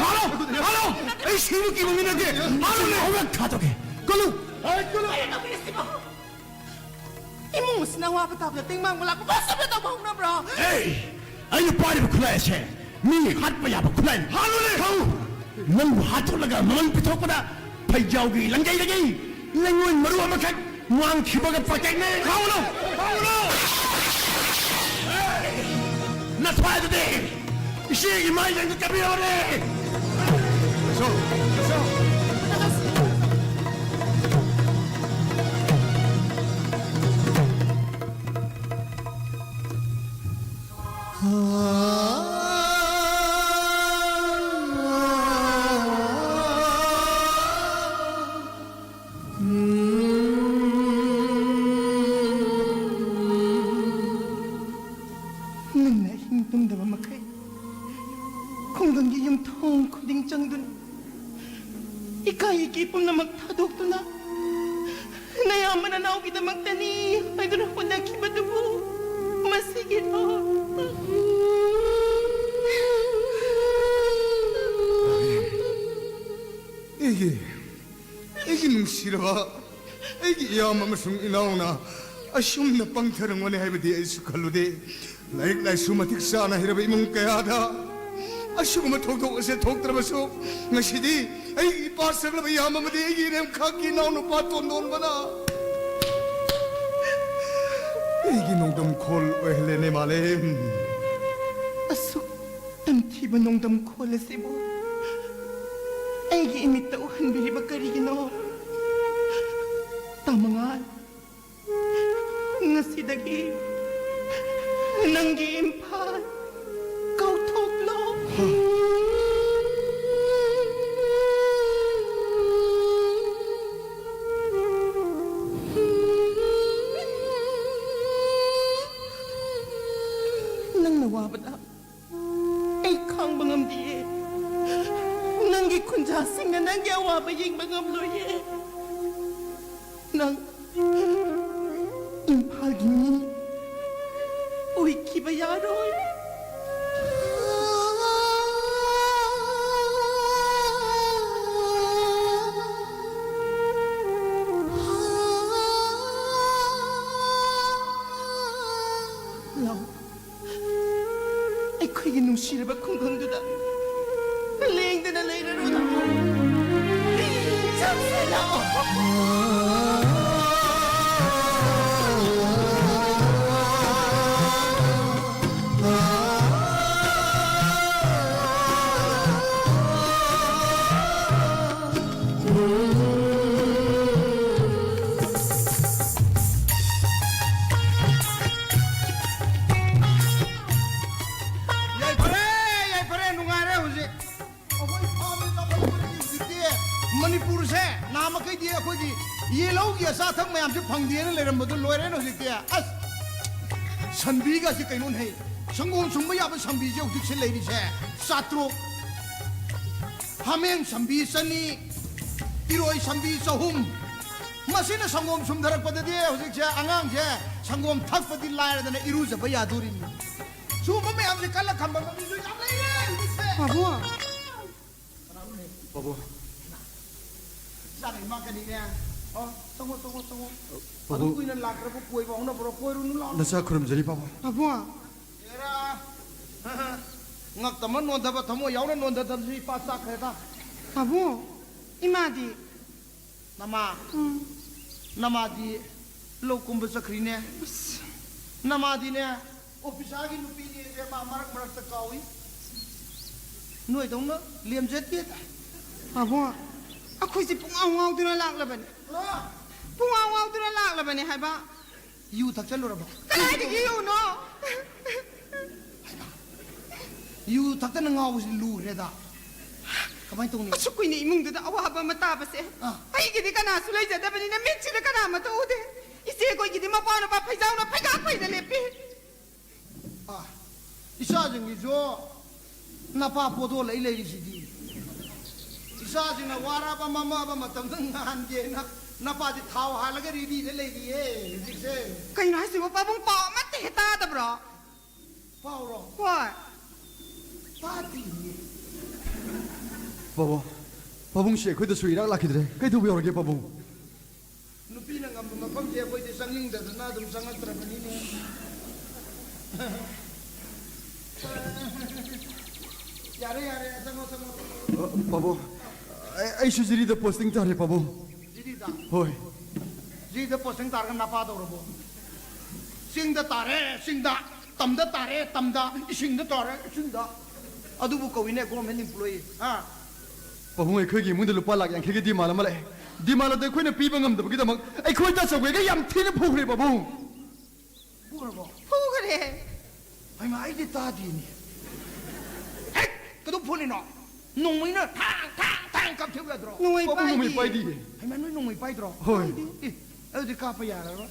ꯍꯥꯠꯂꯣ! ꯑꯩ ꯁꯤꯕ ꯀꯤꯕ ꯃꯤ ꯅꯠꯇꯦ꯫ ꯍꯥꯠꯂꯨꯅꯦ! ꯍꯧꯔꯛ ꯊꯥꯗꯣꯛꯀꯦ꯫ ꯀꯜꯂꯨ! ꯏꯃꯨꯡ ꯑꯁꯤꯅ ꯑꯋꯥꯕ ꯇꯥꯕꯗ ꯇꯦꯡ ꯃꯥꯡꯕ ꯂꯥꯛꯄ ꯃꯁꯤꯕ ꯇꯧꯕ ꯍꯧꯅꯕ꯭ꯔꯣ? ꯑꯦ! ꯑꯩꯅ ꯄꯥꯏꯔꯤꯕ ꯈꯨꯠꯂꯥꯏ ꯑꯁꯦ ꯃꯤ ꯍꯥꯠꯄ ꯌꯥꯕ ꯈꯨꯠꯂꯥꯏꯅꯤ꯫ ꯍꯥꯠꯂꯨꯅꯦ! ꯊꯧ! ꯅꯪꯕꯨ ꯍꯥꯠꯇꯣꯛꯂꯒ ꯃꯃꯜ ꯄꯤꯊꯣꯛꯄꯗ ꯐꯩꯖꯥꯎꯒꯤ ꯂꯪꯒꯩꯗꯒꯤ ꯂꯩꯉꯣꯏ ꯃꯔꯨ ꯑꯃꯈꯛ ꯋꯥꯡꯈꯤꯕꯒ ꯄꯣꯇꯦꯛꯅꯦ꯫ ꯍꯥꯎꯅꯣ! ꯍꯥꯎꯅꯣ! ꯅꯊ꯭ꯋꯥꯏꯗꯨꯗꯤ ꯏꯆꯦꯒꯤ ꯃꯥꯏ ꯂꯪꯗ ꯀꯥꯕꯤꯔꯕꯅꯦ꯫ ꯂꯥꯛꯁꯣ! ꯂꯥꯛꯁꯣ! ꯅꯪꯅ ꯑꯍꯤꯡ ꯇꯨꯝꯗꯕ ꯃꯈꯩ ꯈꯨꯡꯒꯪꯒꯤ ꯌꯨꯝꯊꯣꯡ ꯈꯨꯗꯤꯡ ꯆꯪꯗꯨꯅ ꯏꯀꯥꯏ ꯏꯀꯤ ꯄꯨꯝꯅꯃꯛ ꯊꯥꯗꯣꯛꯇꯨꯅ ꯅꯌꯥꯝꯕ ꯅꯅꯥꯎꯒꯤꯗꯃꯛꯇꯅꯤ ꯍꯥꯏꯗꯨꯅ ꯍꯣꯠꯅꯈꯤꯕꯗꯨꯕꯨ ꯃꯁꯤꯒꯤꯔꯣ? ꯑꯩꯒꯤ, ꯑꯩꯒꯤ ꯅꯨꯡꯁꯤꯔꯕ, ꯑꯩꯒꯤ ꯏꯌꯥꯝꯕ ꯑꯃꯁꯨꯡ ꯏꯅꯥꯎꯅ ꯑꯁꯨꯝꯅ ꯄꯪꯊꯔꯝꯒꯅꯤ ꯍꯥꯏꯕꯗꯤ ꯑꯩꯁꯨ ꯈꯜꯂꯨꯗꯦ꯫ ꯂꯥꯏꯔꯤꯛ ꯂꯥꯏꯁꯨ ꯃꯇꯤꯛ ꯆꯥꯅ ꯍꯩꯔꯕ ꯏꯃꯨꯡ ꯀꯌꯥꯗ ꯑꯁꯤꯒꯨꯝꯕ ꯊꯧꯗꯣꯛ ꯑꯁꯦ ꯊꯣꯛꯇ꯭ꯔꯕꯁꯨ, ꯉꯁꯤꯗꯤ ꯑꯩꯒꯤ ꯏꯄꯥ ꯁꯛꯂꯕ ꯏꯌꯥꯝꯕ ꯑꯃꯗꯤ ꯑꯩꯒꯤ ꯏꯔꯦꯝꯈꯥꯛꯀꯤ ꯏꯅꯥꯎꯅꯨꯄꯥ ꯇꯣꯟꯗꯣꯟꯕꯅ ꯑꯩꯒꯤ ꯅꯣꯡꯗꯝ ꯈꯣꯜ ꯑꯣꯏꯍꯜꯂꯦꯅꯦ, ꯃꯥꯂꯦꯝ꯫ ꯑꯁꯨꯛ ꯇꯝꯊꯤꯕ ꯅꯣꯡꯗꯝ ꯈꯣꯜ ꯑꯁꯤꯕꯨ ꯑꯩꯒꯤ ꯏꯃꯤꯠꯇ ꯎꯍꯟꯕꯤꯔꯤꯕ ꯀꯔꯤꯒꯤꯅꯣ? ꯇꯥꯃꯉꯥꯜ, ꯉꯁꯤꯗꯒꯤ ꯅꯪꯒꯤ ꯏꯝꯐꯥꯜ ꯀꯥꯎꯊꯣꯛꯂꯣ꯫ ꯅꯪꯅ ꯋꯥꯕꯗ ꯑꯩ ꯈꯥꯡꯕ ꯉꯝꯗꯤꯌꯦ꯫ ꯅꯪꯒꯤ ꯈꯨꯟꯖꯥꯁꯤꯡꯅ ꯅꯪꯒꯤ ꯑꯋꯥꯕ ꯌꯦꯡꯕ ꯉꯝꯂꯣꯏꯌꯦ꯫ ꯅꯪ ꯏꯝꯐꯥꯜꯒꯤ ꯃꯤ ꯑꯣꯏꯈꯤꯕ ꯌꯥꯔꯣꯏ꯫ ꯂꯥꯛꯑꯣ꯫ ꯑꯩꯈꯣꯏꯒꯤ ꯅꯨꯡꯁꯤꯔꯕ ꯈꯨꯡꯒꯪꯗꯨꯗ ꯂꯦꯡꯗꯅ ꯂꯩꯔꯔꯣꯏ꯫ ꯆꯠꯁꯦ ꯂꯥꯛꯑꯣ꯫ ꯌꯥꯏꯐꯔꯦ, ꯌꯥꯏꯐꯔꯦ, ꯅꯨꯡꯉꯥꯏꯔꯦ ꯍꯧꯖꯤꯛ꯫ ꯑꯩꯈꯣꯏ ꯐꯥꯝꯗ ꯆꯥꯎꯈꯠꯂꯛꯄꯗꯒꯤ ꯍꯧꯖꯤꯛꯇꯤ ꯃꯅꯤꯄꯨꯔꯁꯦ ꯅꯍꯥꯟ ꯃꯈꯩꯗꯤ ꯑꯩꯈꯣꯏꯒꯤ ꯌꯦꯜꯍꯧꯒꯤ ꯑꯆꯥ ꯑꯊꯛ ꯃꯌꯥꯝꯁꯦ ꯐꯪꯗꯦꯅ ꯂꯩꯔꯝꯕꯗꯣ ꯂꯣꯏꯔꯦꯅꯦ ꯍꯧꯖꯤꯛꯇꯤ꯫ ꯑꯁ, ꯁꯟꯕꯤꯒꯁꯦ ꯀꯩꯅꯣꯅꯦꯍꯦ, ꯁꯪꯒꯣꯝ ꯁꯨꯝꯕ ꯌꯥꯕ ꯁꯟꯕꯤꯁꯦ ꯍꯧꯖꯤꯛꯁꯦ ꯂꯩꯔꯤꯁꯦ ꯆꯥꯇ꯭ꯔꯨꯛ, ꯍꯥꯃꯦꯡ ꯁꯟꯕꯤ ꯆꯅꯤ, ꯏꯔꯣꯏ ꯁꯟꯕꯤ ꯆꯍꯨꯝ꯫ ꯃꯁꯤꯅ ꯁꯪꯒꯣꯝ ꯁꯨꯝꯊꯔꯛꯄꯗꯗꯤ ꯍꯧꯖꯤꯛꯁꯦ ꯑꯉꯥꯡꯁꯦ ꯁꯪꯒꯣꯝ ꯊꯛꯄꯗꯤ ꯂꯥꯏꯔꯗꯅ ꯏꯔꯨꯖꯕ ꯌꯥꯗꯣꯔꯤꯅꯤ꯫ ꯁꯤꯒꯨꯝꯕ ꯃꯌꯥꯝꯁꯦ ꯀꯜꯂ ꯊꯝꯕ ꯃꯤꯁꯨ ꯌꯥꯝ ꯂꯩꯔꯦ ꯍꯧꯖꯤꯛꯁꯦ꯫ ꯄꯥꯕꯨꯡ꯫ ꯄꯥꯕꯨꯡ꯫ ꯏꯆꯥꯅ ꯏꯃꯥ ꯀꯅꯤꯅꯦ꯫ ꯑꯣ, ꯆꯪꯉꯣ, ꯆꯪꯉꯣ, ꯆꯪꯉꯣ꯫ ꯄꯥꯕꯨꯡ꯫ ꯑꯗꯨ ꯀꯨꯏꯅ ꯂꯥꯛꯇ꯭ꯔꯕ ꯀꯣꯏꯕ ꯍꯧꯅꯕ꯭ꯔꯣ? ꯀꯣꯏꯔꯨꯅꯨ ꯂꯥꯎ꯫ ꯅꯆꯥ ꯈꯨꯔꯨꯝꯖꯔꯤ ꯄꯥꯕꯨꯡ꯫ ꯄꯥꯕꯨꯡ꯫ ꯍꯦꯔꯥ꯫ ꯉꯛꯇꯃꯛ ꯅꯣꯟꯊꯕ ꯊꯃꯣꯏ ꯌꯥꯎꯅ ꯅꯣꯟꯊꯗꯕꯁꯤ ꯏꯄꯥ ꯆꯥꯛꯈ꯭ꯔꯦꯗ꯫ ꯄꯥꯕꯨꯡ, ꯏꯃꯥꯗꯤ? ꯅꯃꯥ? ꯎꯝ꯫ ꯅꯃꯥꯗꯤ ꯂꯧ ꯀꯨꯝꯕ ꯆꯠꯈ꯭ꯔꯤꯅꯦ꯫ ꯑꯁ꯫ ꯅꯃꯥꯗꯤꯅꯦ, ꯑꯣꯐꯤꯁꯥꯔꯒꯤ ꯅꯨꯄꯤꯅꯦꯁꯦ ꯃꯥ ꯃꯔꯛ ꯃꯔꯛꯇ ꯀꯥꯎꯏ꯫ ꯅꯣꯏꯗꯧꯅ ꯂꯦꯝꯖꯗꯦꯗ꯫ ꯄꯥꯕꯨꯡ, ꯑꯩꯈꯣꯏꯁꯦ ꯄꯨꯡꯉꯥꯎ ꯉꯥꯎꯗꯨꯅ ꯂꯥꯛꯂꯕꯅꯤ꯫ ꯄꯨꯡꯉꯥꯎ ꯉꯥꯎꯗꯨꯅ ꯂꯥꯛꯂꯕꯅꯤ ꯍꯥꯏꯕ꯫ ꯌꯨ ꯊꯛꯆꯜꯂꯨꯔꯕꯣ? ꯀꯗꯥꯏꯗꯒꯤ ꯌꯨꯅꯣ? ꯍꯩꯃꯥ, ꯌꯨ ꯊꯛꯇꯅ ꯉꯥꯎꯕꯁꯤ ꯂꯨꯔꯦꯗ꯫ ꯀꯃꯥꯏꯅ ꯇꯧꯅꯤ? ꯑꯁꯨꯛ ꯀꯨꯏꯅ ꯏꯃꯨꯡꯗꯨꯗ ꯑꯋꯥꯕ ꯑꯃ ꯇꯥꯕꯁꯦ, ꯑꯥ꯫ ꯑꯩꯒꯤꯗꯤ ꯀꯅꯥꯁꯨ ꯂꯩꯖꯗꯕꯅꯤꯅ ꯃꯤꯠꯁꯤꯗ ꯀꯅꯥꯃꯠꯇ ꯎꯗꯦ꯫ ꯏꯆꯦ ꯑꯩꯈꯣꯏꯒꯤꯗꯤ ꯃꯄꯥ ꯅꯨꯄꯥ ꯐꯩꯖꯥꯎꯅ ꯐꯩꯒꯥꯛ ꯐꯩꯗ ꯂꯦꯞꯄꯤ꯫ ꯑꯥ, ꯏꯆꯥꯁꯤꯡꯒꯤꯁꯨ ꯅꯄꯥ ꯄꯣꯗꯣꯜꯂꯛꯏ ꯂꯩꯔꯤꯁꯤꯗꯤ꯫ ꯏꯆꯥꯁꯤꯡꯅ ꯋꯥꯔꯕ ꯃꯃꯕ ꯃꯇꯝꯗ ꯉꯥꯟꯒꯦꯅ ꯅꯄꯥꯗꯤ ꯊꯥꯎ ꯍꯥꯜꯂꯒ ꯔꯦꯗꯤꯗ ꯂꯩꯔꯤꯌꯦ ꯍꯧꯖꯤꯛꯁꯦ꯫ ꯀꯩꯅꯣ ꯍꯥꯏꯁꯤꯕꯣ ꯄꯥꯕꯨꯡ, ꯄꯥꯎ ꯑꯃꯠꯇ ꯍꯦꯛ ꯇꯥꯗꯕ꯭ꯔꯣ? ꯄꯥꯎꯔꯣ? ꯍꯣꯏ꯫ ꯇꯥꯗꯤꯌꯦ꯫ ꯄꯥꯕꯨꯡ, ꯄꯥꯕꯨꯡꯁꯦ ꯑꯩꯈꯣꯏꯗꯁꯨ ꯏꯔꯥꯛ ꯂꯥꯛꯈꯤꯗ꯭ꯔꯦ꯫ ꯀꯩꯗꯧꯕ ꯌꯥꯎꯔꯒꯦ ꯄꯥꯕꯨꯡ? ꯅꯨꯄꯤꯅ ꯉꯝꯕ ꯃꯐꯝꯁꯦ ꯑꯩꯈꯣꯏꯗꯤ ꯆꯪꯅꯤꯡꯗꯗꯅ ꯑꯗꯨꯝ ꯆꯪꯉꯛꯇ꯭ꯔꯕꯅꯤꯅꯦ꯫ ꯌꯥꯔꯦ, ꯌꯥꯔꯦ, ꯆꯪꯉꯣ, ꯆꯪꯉꯣ꯫ ꯑ, ꯄꯥꯕꯨꯡ, ꯑꯩ, ꯑꯩꯁꯨ ꯖꯤꯔꯤꯗ posting ꯇꯥꯔꯦ ꯄꯥꯕꯨꯡ꯫ ꯖꯤꯔꯤꯗ? ꯍꯣꯏ꯫ ꯖꯤꯔꯤꯗ posting ꯇꯥꯔꯒ ꯅꯄꯥꯗꯧꯔꯕꯣ? ꯆꯤꯡꯗ ꯇꯥꯔꯦ, ꯆꯤꯡꯗ꯫ ꯇꯝꯗ ꯇꯥꯔꯦ, ꯇꯝꯗ꯫ ꯏꯁꯤꯡꯗ ꯇꯥꯔꯦ, ꯏꯁꯤꯡꯗ꯫ ꯑꯗꯨꯕꯨ ꯀꯧꯏꯅꯦ government employee, ꯍꯥ? ꯄꯥꯕꯨꯡ, ꯑꯩꯈꯣꯏꯒꯤ ꯏꯃꯨꯡꯗ ꯂꯨꯄꯥ ꯂꯥꯈ ꯌꯥꯡꯈꯩꯒꯤ demand ꯑꯃ ꯂꯥꯛꯑꯦ꯫ Demand ꯑꯗꯨ ꯑꯩꯈꯣꯏꯅ ꯄꯤꯕ ꯉꯝꯗꯕꯒꯤꯗꯃꯛ ꯑꯩꯈꯣꯏ ꯇꯥꯆꯧꯒꯩꯒ ꯌꯥꯝ ꯊꯤꯅ ꯐꯨꯈ꯭ꯔꯦ ꯄꯥꯕꯨꯡ꯫ ꯐꯨꯈ꯭ꯔꯕꯣ? ꯐꯨꯈ꯭ꯔꯦ꯫ ꯍꯩꯃꯥ, ꯑꯩꯗꯤ ꯇꯥꯗꯦꯅꯦ꯫ ꯍꯦꯛ! ꯀꯩꯗꯧ ꯐꯨꯔꯤꯅꯣ? ꯅꯣꯡꯃꯩꯅ ꯊꯥꯡ, ꯊꯥꯡ, ꯊꯥꯡ ꯀꯥꯞꯊꯦꯛꯎ ꯌꯥꯗ꯭ꯔꯣ? ꯅꯣꯡꯃꯩ ꯄꯥꯕꯨꯡ, ꯅꯣꯡꯃꯩ ꯄꯥꯏꯗꯤꯌꯦ꯫ ꯄꯥꯏꯗꯤꯌꯦ꯫ ꯍꯩꯃꯥ, ꯅꯣꯏ ꯅꯣꯡꯃꯩ ꯄꯥꯏꯗ꯭ꯔꯣ? ꯍꯣꯏ꯫ ꯄꯥꯏꯗꯦ꯫ ꯑꯦ, ꯑꯗꯨꯗꯤ ꯀꯥꯞꯄ ꯌꯥꯔꯔꯣꯏ꯫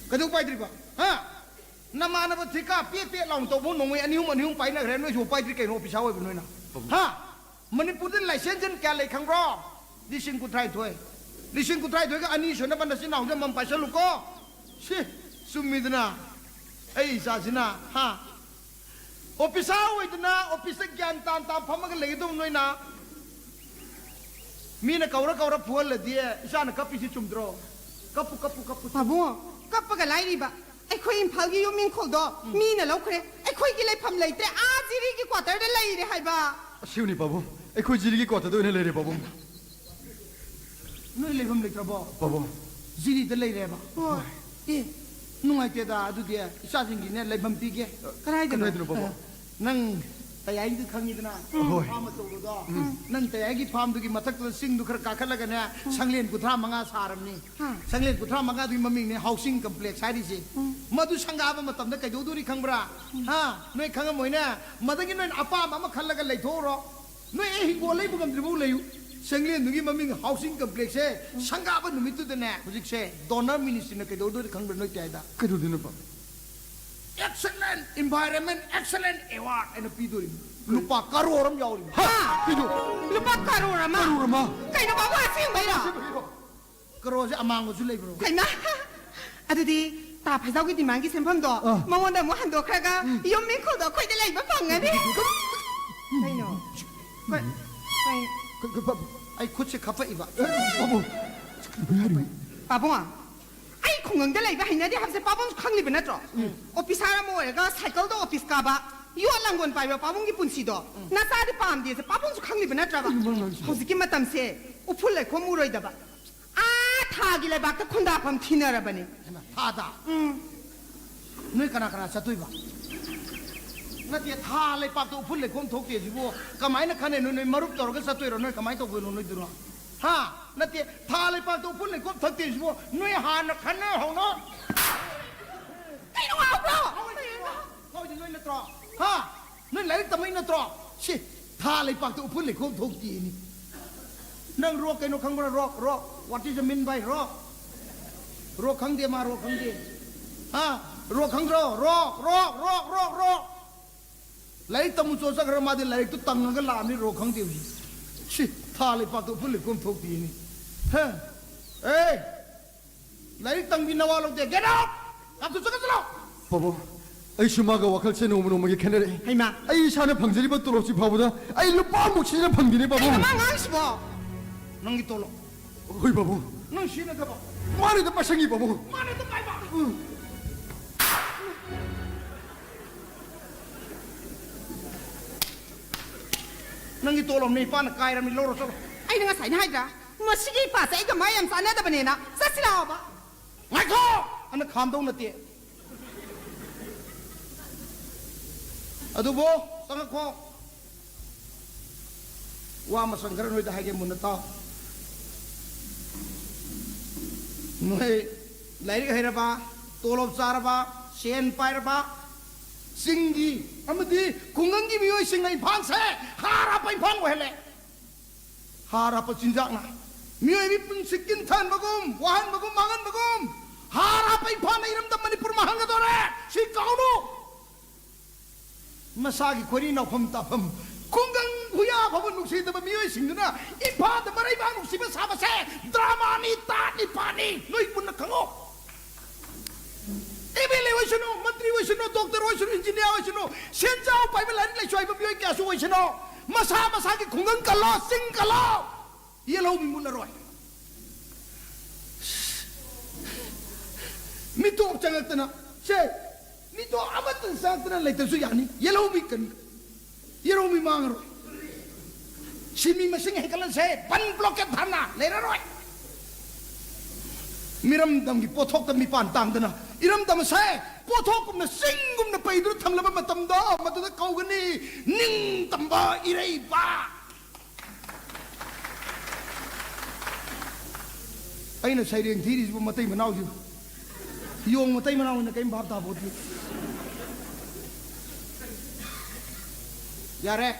ꯀꯩꯗꯧ ꯄꯥꯏꯗ꯭ꯔꯤꯕ? ꯍꯥ? ꯅꯃꯥꯟꯅꯕ ꯊꯤꯀꯥ ꯄꯦꯠ ꯄꯦꯠ ꯂꯥꯎꯅ ꯇꯧꯕ ꯅꯣꯡꯃꯩ ꯑꯅꯤ ꯑꯍꯨꯝ, ꯑꯅꯤ ꯑꯍꯨꯝ ꯄꯥꯏꯅꯈ꯭ꯔꯦ, ꯅꯣꯏꯁꯨ ꯄꯥꯏꯗ꯭ꯔꯤ ꯀꯩꯅꯣ, ꯑꯣꯐꯤꯁꯥꯔ ꯑꯣꯏꯕ ꯅꯣꯏꯅ? ꯄꯥꯕꯨꯡ꯫ ꯍꯥ? ꯃꯅꯤꯄꯨꯔꯗ ꯂꯥꯏꯁꯦꯟꯁ ꯀꯌꯥ ꯂꯩ ꯈꯪꯕ꯭ꯔꯣ? ꯂꯤꯁꯤꯡ ꯀꯨꯟꯊ꯭ꯔꯥꯅꯤꯊꯣꯏ꯫ ꯂꯤꯁꯤꯡ ꯀꯨꯟꯊ꯭ꯔꯥꯅꯤꯊꯣꯏꯒ ꯑꯅꯤ ꯁꯨꯅꯕ ꯅꯆꯤꯟ ꯅꯅꯥꯎꯁꯦ ꯑꯃꯃꯝ ꯄꯥꯏꯁꯜꯂꯨꯀꯣ꯫ ꯁꯤ, ꯆꯨꯝꯃꯤꯗꯅ꯫ ꯑꯩ ꯏꯆꯥꯁꯤꯅ, ꯍꯥ? ꯑꯣꯐꯤꯁꯥꯔ ꯑꯣꯏꯗꯅ ꯑꯣꯐꯤꯁꯇ ꯒ꯭ꯌꯥꯟ ꯇꯥꯟ ꯇꯥꯟ ꯐꯝꯃꯒ ꯂꯩꯒꯗꯧꯕ ꯅꯣꯏꯅ, ꯃꯤꯅ ꯀꯧꯔ ꯀꯧꯔ ꯐꯨꯍꯜꯂꯗꯤ ꯏꯆꯥꯅ ꯀꯞꯄꯤꯁꯤ ꯆꯨꯝꯗ꯭ꯔꯣ? ꯀꯞꯄꯨ, ꯀꯞꯄꯨ, ꯀꯞꯄꯨ꯫ ꯄꯥꯕꯨꯡ, ꯀꯞꯄꯒ ꯂꯥꯏꯔꯤꯕ ꯑꯩꯈꯣꯏ ꯏꯝꯐꯥꯜꯒꯤ ꯌꯨꯝ ꯏꯪꯈꯣꯜꯗꯣ ꯎꯝ꯫ ꯃꯤꯅ ꯂꯧꯈ꯭ꯔꯦ, ꯑꯩꯈꯣꯏꯒꯤ ꯂꯩꯐꯝ ꯂꯩꯇ꯭ꯔꯦ, ꯑꯥ ꯖꯤꯔꯤꯒꯤ quarterꯗ ꯂꯩꯔꯦ ꯍꯥꯏꯕ꯫ ꯑꯁꯤꯕꯨꯅꯤ ꯄꯥꯕꯨꯡ, ꯑꯩꯈꯣꯏ ꯖꯤꯔꯤꯒꯤ quarterꯗ ꯑꯣꯏꯅ ꯂꯩꯔꯦ ꯄꯥꯕꯨꯡ꯫ ꯅꯣꯏ ꯂꯩꯐꯝ ꯂꯩꯇ꯭ꯔꯕꯣ? ꯄꯥꯕꯨꯡ꯫ ꯖꯤꯔꯤꯗ ꯂꯩꯔꯦꯕ? ꯍꯣꯏ꯫ ꯑꯦ, ꯅꯨꯡꯉꯥꯏꯇꯦꯗ, ꯑꯗꯨꯗꯤ ꯏꯆꯥꯁꯤꯡꯒꯤꯅꯦ ꯂꯩꯐꯝ ꯄꯤꯒꯦ꯫ ꯀꯗꯥꯏꯗꯅꯣ? ꯀꯗꯥꯏꯗꯅꯣ ꯄꯥꯕꯨꯡ? ꯑ, ꯅꯪ ꯇꯌꯥꯏꯗꯨ ꯈꯪꯉꯤꯗꯅ? ꯍꯣꯏ꯫ ꯐꯥꯝ ꯑꯆꯧꯕꯗꯣ꯫ ꯅꯪ ꯇꯌꯥꯏꯒꯤ ꯐꯥꯝꯗꯨꯒꯤ ꯃꯊꯛꯇꯨꯗ ꯆꯤꯡꯗꯨ ꯈꯔ ꯀꯥꯈꯠꯂꯒꯅꯦ, ꯁꯪꯂꯦꯟ ꯀꯨꯟꯊ꯭ꯔꯥ ꯃꯉꯥ ꯁꯥꯔꯝꯅꯤ꯫ ꯍꯥ꯫ ꯁꯪꯂꯦꯟ ꯀꯨꯟꯊ꯭ꯔꯥ ꯃꯉꯥꯗꯨꯒꯤ ꯃꯃꯤꯡꯅꯦ housing complex ꯍꯥꯏꯔꯤꯁꯦ꯫ ꯃꯗꯨ ꯁꯪꯒꯥꯕ ꯃꯇꯝꯗ ꯀꯩꯗꯧꯗꯣꯔꯤ ꯈꯪꯕ꯭ꯔꯥ? ꯍꯥ? ꯅꯣꯏ ꯈꯪꯉꯝꯃꯣꯏꯅꯦ꯫ ꯃꯗꯒꯤ ꯅꯣꯏꯅ ꯑꯄꯥꯝꯕ ꯑꯃ ꯈꯜꯂꯒ ꯂꯩꯊꯣꯛꯎꯔꯣ꯫ ꯅꯣꯏ ꯑꯩ ꯍꯤꯡꯒꯣꯜ ꯂꯩꯕ ꯉꯝꯗ꯭ꯔꯤꯐꯥꯎ ꯂꯩꯌꯨ꯫ ꯁꯪꯂꯦꯟꯗꯨꯒꯤ ꯃꯃꯤꯡ housing complexꯁꯦ ꯁꯪꯒꯥꯕ ꯅꯨꯃꯤꯠꯇꯨꯗꯅꯦ, ꯍꯧꯖꯤꯛꯁꯦ donor ministryꯅ ꯀꯩꯗꯧꯗꯣꯏꯅꯣ ꯈꯪꯕ꯭ꯔꯥ ꯅꯣꯏ ꯇꯌꯥꯏꯗ? ꯀꯩꯗꯧꯗꯣꯏꯅꯣꯕ? Excellent environment, excellent award ꯍꯥꯏꯅ ꯄꯤꯗꯣꯔꯤꯕꯅꯤ꯫ ꯂꯨꯄꯥ ꯀꯔꯣꯔ ꯑꯃ ꯌꯥꯎꯔꯤꯕꯅꯤ꯫ ꯍꯥ? ꯀꯩꯅꯣ? ꯂꯨꯄꯥ ꯀꯔꯣꯔ ꯑꯃ? ꯀꯔꯣꯔ ꯑꯃ? ꯀꯩꯅꯣ ꯕꯥꯕꯨ, ꯑꯁꯦꯡꯕꯩꯔꯣ? ꯑꯁꯦꯡꯕꯩꯔꯣ? ꯀꯔꯣꯔꯁꯦ ꯑꯃꯥꯡꯕꯁꯨ ꯂꯩꯕ꯭ꯔꯣ? ꯍꯩꯃꯥ! ꯑꯗꯨꯗꯤ ꯇꯥ ꯐꯖꯥꯎꯒꯤ demandꯀꯤ ꯁꯦꯟꯐꯝꯗꯣ ꯑꯥ꯫ ꯃꯉꯣꯟꯗ ꯑꯃꯨꯛ ꯍꯟꯗꯣꯛꯈ꯭ꯔꯒ ꯌꯨꯝ ꯏꯪꯈꯣꯜꯗꯣ ꯑꯩꯈꯣꯏꯗ ꯂꯩꯕ ꯐꯪꯉꯅꯤ꯫ ꯀꯩꯅꯣ? ꯀꯩ-, ꯀꯩ-, ꯀ-, ꯀ-, ꯄ-, ꯑꯩ ꯈꯨꯠꯁꯦ ꯈꯞꯄꯛꯏꯕ꯫ ꯄꯥꯕꯨꯡ! ꯄꯥꯕꯨꯡ, ꯑꯩ ꯈꯨꯡꯒꯪꯗ ꯂꯩꯕ ꯍꯩꯅꯗꯦ ꯍꯥꯏꯕꯁꯦ ꯄꯥꯕꯨꯡꯁꯨ ꯈꯪꯂꯤꯕ ꯅꯠꯇ꯭ꯔꯣ? ꯎꯝ꯫ Officer ꯑꯃ ꯑꯣꯏꯔꯒ cycleꯗ office ꯀꯥꯕ, ꯌꯣꯠ ꯂꯥꯡꯒꯣꯜ ꯄꯥꯏꯕ ꯄꯥꯕꯨꯡꯒꯤ ꯄꯨꯟꯁꯤꯗꯣ ꯎꯝ꯫ ꯅꯆꯥꯗꯤ ꯄꯥꯝꯗꯦꯁꯦ ꯄꯥꯕꯨꯡꯁꯨ ꯈꯪꯂꯤꯕ ꯅꯠꯇ꯭ꯔꯕ? ꯀꯩꯅꯣ ꯅꯪ ꯍꯥꯏꯁꯤꯕꯣ? ꯍꯧꯖꯤꯛꯀꯤ ꯃꯇꯝꯁꯦ ꯎꯐꯨꯜ ꯂꯩꯈꯣꯝ ꯎꯔꯣꯏꯗꯕ, ꯑꯥ ꯊꯥꯒꯤ ꯂꯩꯕꯥꯛꯇ ꯈꯨꯟꯗꯥꯐꯝ ꯊꯤꯅꯔꯕꯅꯤ꯫ ꯍꯩꯃꯥ, ꯊꯥꯗ? ꯎꯝ꯫ ꯅꯣꯏ ꯀꯅꯥ ꯀꯅꯥ ꯆꯠꯇꯣꯏꯕ? ꯅꯠꯇꯦ, ꯊꯥ ꯂꯩꯄꯥꯛꯇ ꯎꯐꯨꯜ ꯂꯩꯈꯣꯝ ꯊꯣꯛꯇꯦ ꯁꯤꯕꯨ ꯀꯃꯥꯏꯅ ꯈꯟꯅꯩꯅꯣ? ꯅꯣꯏ ꯃꯔꯨꯞ ꯇꯧꯔꯒ ꯆꯠꯇꯣꯏꯔꯣ? ꯅꯣꯏ ꯀꯃꯥꯏꯅ ꯇꯧꯗꯣꯏꯅꯣ ꯅꯣꯏꯗꯨꯅꯣ? ꯍꯥ? ꯅꯠꯇꯦ, ꯊꯥ ꯂꯩꯄꯥꯛꯇ ꯎꯐꯨꯜ ꯂꯩꯈꯣꯝ ꯊꯛꯇꯦ ꯁꯤꯕꯨ ꯅꯣꯏ ꯍꯥꯟꯅ ꯈꯟꯅꯍꯧꯅꯣ꯫ ꯀꯩꯅꯣ ꯉꯥꯎꯕ꯭ꯔꯣ? ꯉꯥꯎꯔꯤꯗꯤ ꯅꯣꯏ ꯅꯠꯇ꯭ꯔꯣ? ꯍꯥ? ꯅꯣꯏ ꯂꯥꯏꯔꯤꯛ ꯇꯝꯃꯛꯏ ꯅꯠꯇ꯭ꯔꯣ? ꯁꯤ ꯊꯥ ꯂꯩꯄꯥꯛꯇ ꯎꯐꯨꯜ ꯂꯩꯈꯣꯝ ꯊꯣꯛꯇꯦꯅꯤ꯫ ꯅꯪ ꯔꯣꯛ ꯀꯩꯅꯣ ꯈꯪꯕ꯭ꯔꯥ? Rock, rock. What is the mean by rock? Rock ꯈꯪꯗꯦ ꯃꯥ, ꯔꯣꯛ ꯈꯪꯗꯦ꯫ ꯍꯥ? ꯔꯣꯛ ꯈꯪꯗ꯭ꯔꯣ? Rock, rock, rock, rock, rock. ꯂꯥꯏꯔꯤꯛ ꯇꯝꯃꯨ ꯆꯣ ꯆꯠꯈ꯭ꯔ ꯃꯥꯗꯤ ꯂꯥꯏꯔꯤꯛꯇꯨ ꯇꯪꯉꯒ ꯂꯥꯛꯑꯕꯅꯤ, ꯔꯣꯛ ꯈꯪꯗꯦ ꯍꯧꯖꯤꯛ꯫ ꯁꯤ ꯊꯥ ꯂꯩꯄꯥꯛꯇ ꯎꯐꯨꯜ ꯂꯩꯈꯣꯝ ꯊꯣꯛꯇꯦꯅꯤ꯫ ꯍꯥ? ꯑꯦ! ꯂꯥꯏꯔꯤꯛ ꯇꯝꯕꯤ ꯅꯋꯥ ꯂꯧꯗꯦ꯫ Get out! ꯀꯥꯞꯊꯣꯛ ꯆꯠꯈ꯭ꯔ ꯆꯠꯂꯣ! ꯄꯥꯕꯨꯡ, ꯑꯩꯁꯨ ꯃꯥꯒ ꯋꯥꯈꯜꯁꯦ ꯅꯣꯡꯃ ꯅꯣꯡꯃꯒꯤ ꯈꯦꯠꯅꯔꯛꯑꯦ꯫ ꯍꯩꯃꯥ! ꯑꯩ ꯏꯁꯥꯅ ꯐꯪꯖꯔꯤꯕ ꯇꯣꯂꯣꯞꯁꯤ ꯐꯥꯎꯕꯗ ꯑꯩ ꯂꯨꯄꯥ ꯑꯃꯨꯛ ꯁꯤꯖꯤꯟꯅ ꯐꯪꯗꯦꯅꯦ, ꯄꯥꯕꯨꯡ꯫ ꯀꯩꯅꯣ ꯃꯥ ꯉꯥꯡꯉꯤꯁꯤꯕꯣ? ꯅꯪꯒꯤ ꯇꯣꯂꯣꯞ꯫ ꯍꯣꯏ, ꯄꯥꯕꯨꯡ꯫ ꯅꯪ ꯁꯤꯖꯤꯟꯅꯗꯕ꯫ ꯃꯥꯅ ꯍꯦꯛꯇ ꯄꯥꯏꯁꯟꯈꯤ, ꯄꯥꯕꯨꯡ꯫ ꯃꯥꯅ ꯍꯦꯛꯇ ꯄꯥꯏꯕ꯫ ꯎꯝ꯫ ꯅꯪꯒꯤ ꯇꯣꯂꯣꯞꯅꯦ, ꯏꯄꯥꯅ ꯀꯥꯏꯔꯝꯅꯤ, ꯂꯧꯔꯣ ꯆꯠꯂꯣ꯫ ꯑꯩꯅ ꯉꯁꯥꯏꯅ ꯍꯥꯏꯗ꯭ꯔꯥ? ꯃꯁꯤꯒꯤ ꯏꯄꯥꯁꯦ ꯑꯩꯒ ꯃꯥ ꯌꯥꯝ ꯆꯥꯟꯅꯗꯕꯅꯦꯅ꯫ ꯆꯠꯁꯤ ꯂꯥꯛꯑꯣꯕ꯫ ꯉꯥꯏꯈꯣ! ꯑꯅ ꯈꯥꯝꯗꯧ ꯅꯠꯇꯦ꯫ ꯑꯗꯨꯕꯨ ꯆꯪꯉꯛꯈꯣ꯫ ꯋꯥ ꯃꯁꯪ ꯈꯔ ꯅꯣꯏꯗ ꯍꯥꯏꯒꯦ, ꯃꯨꯟꯅ ꯇꯥꯎ꯫ ꯅꯣꯏ ꯂꯥꯏꯔꯤꯛ ꯍꯩꯔꯕ, ꯇꯣꯂꯣꯞ ꯆꯥꯔꯕ, ꯁꯦꯟ ꯄꯥꯏꯔꯕ, ꯆꯤꯡꯒꯤ ꯑꯃꯗꯤ ꯈꯨꯡꯒꯪꯒꯤ ꯃꯤꯑꯣꯏꯁꯤꯡꯅ ꯏꯝꯐꯥꯜꯁꯦ ꯍꯥꯔ ꯍꯥꯞꯄ ꯏꯝꯐꯥꯜ ꯑꯣꯏꯍꯜꯂꯦ꯫ ꯍꯥꯔ ꯍꯥꯞꯄ ꯆꯤꯟꯖꯥꯛꯅ ꯃꯤꯑꯣꯏꯕꯒꯤ ꯄꯨꯟꯁꯤ ꯀꯤꯟꯊꯍꯟꯕꯒꯨꯝ, ꯋꯥꯍꯟꯕꯒꯨꯝ, ꯃꯥꯡꯍꯟꯕꯒꯨꯝ, ꯍꯥꯔ ꯍꯥꯞꯄ ꯏꯝꯐꯥꯜꯅ ꯏꯔꯝꯗꯝ ꯃꯅꯤꯄꯨꯔ ꯃꯥꯡꯍꯟꯒꯗꯧꯔꯦ꯫ ꯁꯤ ꯀꯥꯎꯅꯨ꯫ ꯃꯁꯥꯒꯤ ꯈꯣꯏꯔꯤ ꯅꯥꯎꯐꯝ ꯇꯥꯐꯝ, ꯈꯨꯡꯒꯪ ꯈꯨꯌꯥ ꯐꯥꯎꯕ ꯅꯨꯡꯁꯤꯗꯕ ꯃꯤꯑꯣꯏꯁꯤꯡꯗꯨꯅ ꯏꯝꯐꯥꯜꯗ ꯃꯔꯩꯕꯥꯛ ꯅꯨꯡꯁꯤꯕ ꯁꯥꯕꯁꯦ ꯗ꯭ꯔꯃꯥꯅꯤ, ꯇꯥꯠꯅꯤ, ꯄꯥꯠꯅꯤ꯫ ꯅꯣꯏ ꯃꯨꯟꯅ ꯈꯪꯉꯣ꯫ ꯑꯦꯝ ꯑꯦꯜ ꯑꯦ ꯑꯣꯏꯁꯅꯨ, ꯃꯟꯇ꯭ꯔꯤ ꯑꯣꯏꯁꯅꯨ, ꯗꯣꯛꯇꯔ ꯑꯣꯏꯁꯅꯨ, ꯏꯟꯖꯤꯅꯤꯌꯥꯔ ꯑꯣꯏꯁꯅꯨ, ꯁꯦꯟꯖꯥꯎ ꯄꯥꯏꯕ, ꯂꯥꯏꯔꯤꯛ ꯂꯥꯏꯁꯨ ꯍꯩꯕ ꯃꯤꯑꯣꯏ ꯀꯌꯥꯁꯨ ꯑꯣꯏꯁꯅꯨ, ꯃꯁꯥ ꯃꯁꯥꯒꯤ ꯈꯨꯡꯒꯪ ꯀꯜꯂꯣ, ꯆꯤꯡ ꯀꯜꯂꯣ꯫ ꯌꯦꯜꯍꯧꯃꯤ ꯃꯨꯠꯂꯔꯣꯏ꯫ ꯃꯤꯇꯣꯞ ꯆꯪꯉꯛꯇꯅ, ꯁꯦ, ꯃꯤꯇꯣꯞ ꯑꯃꯠꯇ ꯆꯪꯉꯛꯇꯅ ꯂꯩꯇ꯭ꯔꯁꯨ ꯌꯥꯅꯤ꯫ ꯌꯦꯜꯍꯧꯃꯤ ꯀꯟ-, ꯌꯦꯜꯍꯧꯃꯤ ꯃꯥꯡꯉꯔꯣꯏ꯫ ꯁꯤꯟꯃꯤ ꯃꯁꯤꯡ ꯍꯦꯟꯒꯠꯍꯟꯁꯦ, ꯕꯟ ꯕ꯭ꯂꯣꯀꯦꯠ ꯊꯥꯅ ꯂꯩꯔꯔꯣꯏ꯫ ꯃꯤꯔꯝꯗꯝꯒꯤ ꯄꯣꯠꯊꯣꯛꯇ ꯃꯤꯄꯥꯟ ꯇꯥꯡꯗꯅ ꯏꯔꯝꯗꯝ ꯑꯁꯦ ꯄꯣꯠꯊꯣꯛꯀꯨꯝꯅ, ꯆꯤꯡꯒꯨꯝꯅ ꯄꯩꯗꯨꯅ ꯊꯝꯂꯕ ꯃꯇꯝꯗꯣ ꯃꯗꯨꯗ ꯀꯧꯒꯅꯤ ꯅꯤꯡꯇꯝꯕ ꯏꯔꯩꯕꯥꯛ꯫ ꯑꯩꯅ ꯁꯩꯔꯦꯡ ꯊꯤꯔꯤꯁꯤꯕꯨ ꯃꯇꯩ ꯃꯅꯥꯎꯁꯤꯕꯨ, ꯌꯣꯡ ꯃꯇꯩ ꯃꯅꯥꯎꯅ ꯀꯔꯤꯝ ꯚꯥꯞ ꯇꯥꯕ ꯄꯣꯠꯇꯦ꯫ ꯌꯥꯔꯦ,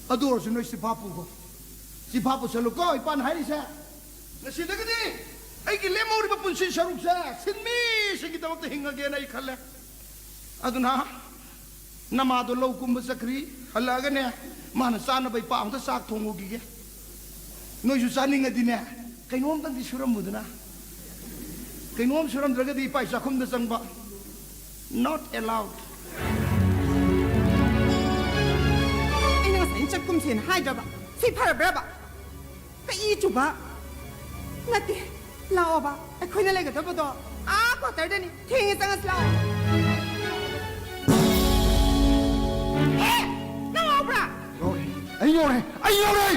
ꯑꯗꯨ ꯑꯣꯏꯔꯁꯨ ꯅꯣꯏ ꯆꯤꯐꯥ ꯄꯨꯈꯣ, ꯆꯤꯐꯥ ꯄꯨꯁꯜꯂꯨꯀꯣ꯫ ꯏꯄꯥꯅ ꯍꯥꯏꯔꯤꯁꯦ, ꯉꯁꯤꯗꯒꯤꯗꯤ ꯑꯩꯒꯤ ꯂꯦꯝꯍꯧꯔꯤꯕ ꯄꯨꯟꯁꯤ ꯁꯔꯨꯛꯁꯦ ꯁꯤꯟꯃꯤꯁꯤꯡꯒꯤꯗꯃꯛꯇ ꯍꯤꯡꯉꯒꯦꯅ ꯑꯩ ꯈꯜꯂꯦ꯫ ꯑꯗꯨꯅ ꯅꯃꯥꯗꯣ ꯂꯧ ꯀꯨꯝꯕ ꯆꯠꯈ꯭ꯔꯤ, ꯍꯜꯂꯛꯑꯒꯅꯦ, ꯃꯥꯅ ꯆꯥꯅꯕ ꯏꯄꯥ ꯑꯝꯇ ꯆꯥꯛ ꯊꯣꯡꯉꯨꯈꯤꯒꯦ꯫ ꯅꯣꯏꯁꯨ ꯆꯥꯅꯤꯡꯉꯗꯤꯅꯦ, ꯀꯩꯅꯣꯝꯇꯪꯗꯤ ꯁꯨꯔꯝꯃꯨꯗꯅ꯫ ꯀꯩꯅꯣꯝ ꯁꯨꯔꯝꯗ꯭ꯔꯒꯗꯤ ꯏꯄꯥ ꯆꯥꯛꯈꯨꯝꯗ ꯆꯪꯕ not allowed꯫ ꯑꯩꯅ ꯉꯁꯥꯏ ꯆꯠꯀꯨꯝꯁꯦꯅ ꯍꯥꯏꯗ꯭ꯔꯕ? ꯁꯤ ꯐꯔꯕ꯭ꯔꯕ? ꯀꯩ ꯆꯨꯕ? ꯅꯠꯇꯦ, ꯂꯥꯛꯑꯣꯕ, ꯑꯩꯈꯣꯏꯅ ꯂꯩꯒꯗꯕꯗꯣ ꯑꯥ ꯀ꯭ꯋꯥꯇꯔꯗꯅꯤ꯫ ꯊꯦꯡꯉꯦ, ꯆꯪꯉꯁꯤ ꯂꯥꯛꯑꯣ꯫ ꯑꯦ, ꯅꯪ ꯉꯥꯎꯕ꯭ꯔꯥ? ꯌꯧꯔꯦ, ꯑꯩ ꯌꯧꯔꯦ, ꯑꯩ ꯌꯧꯔꯦ!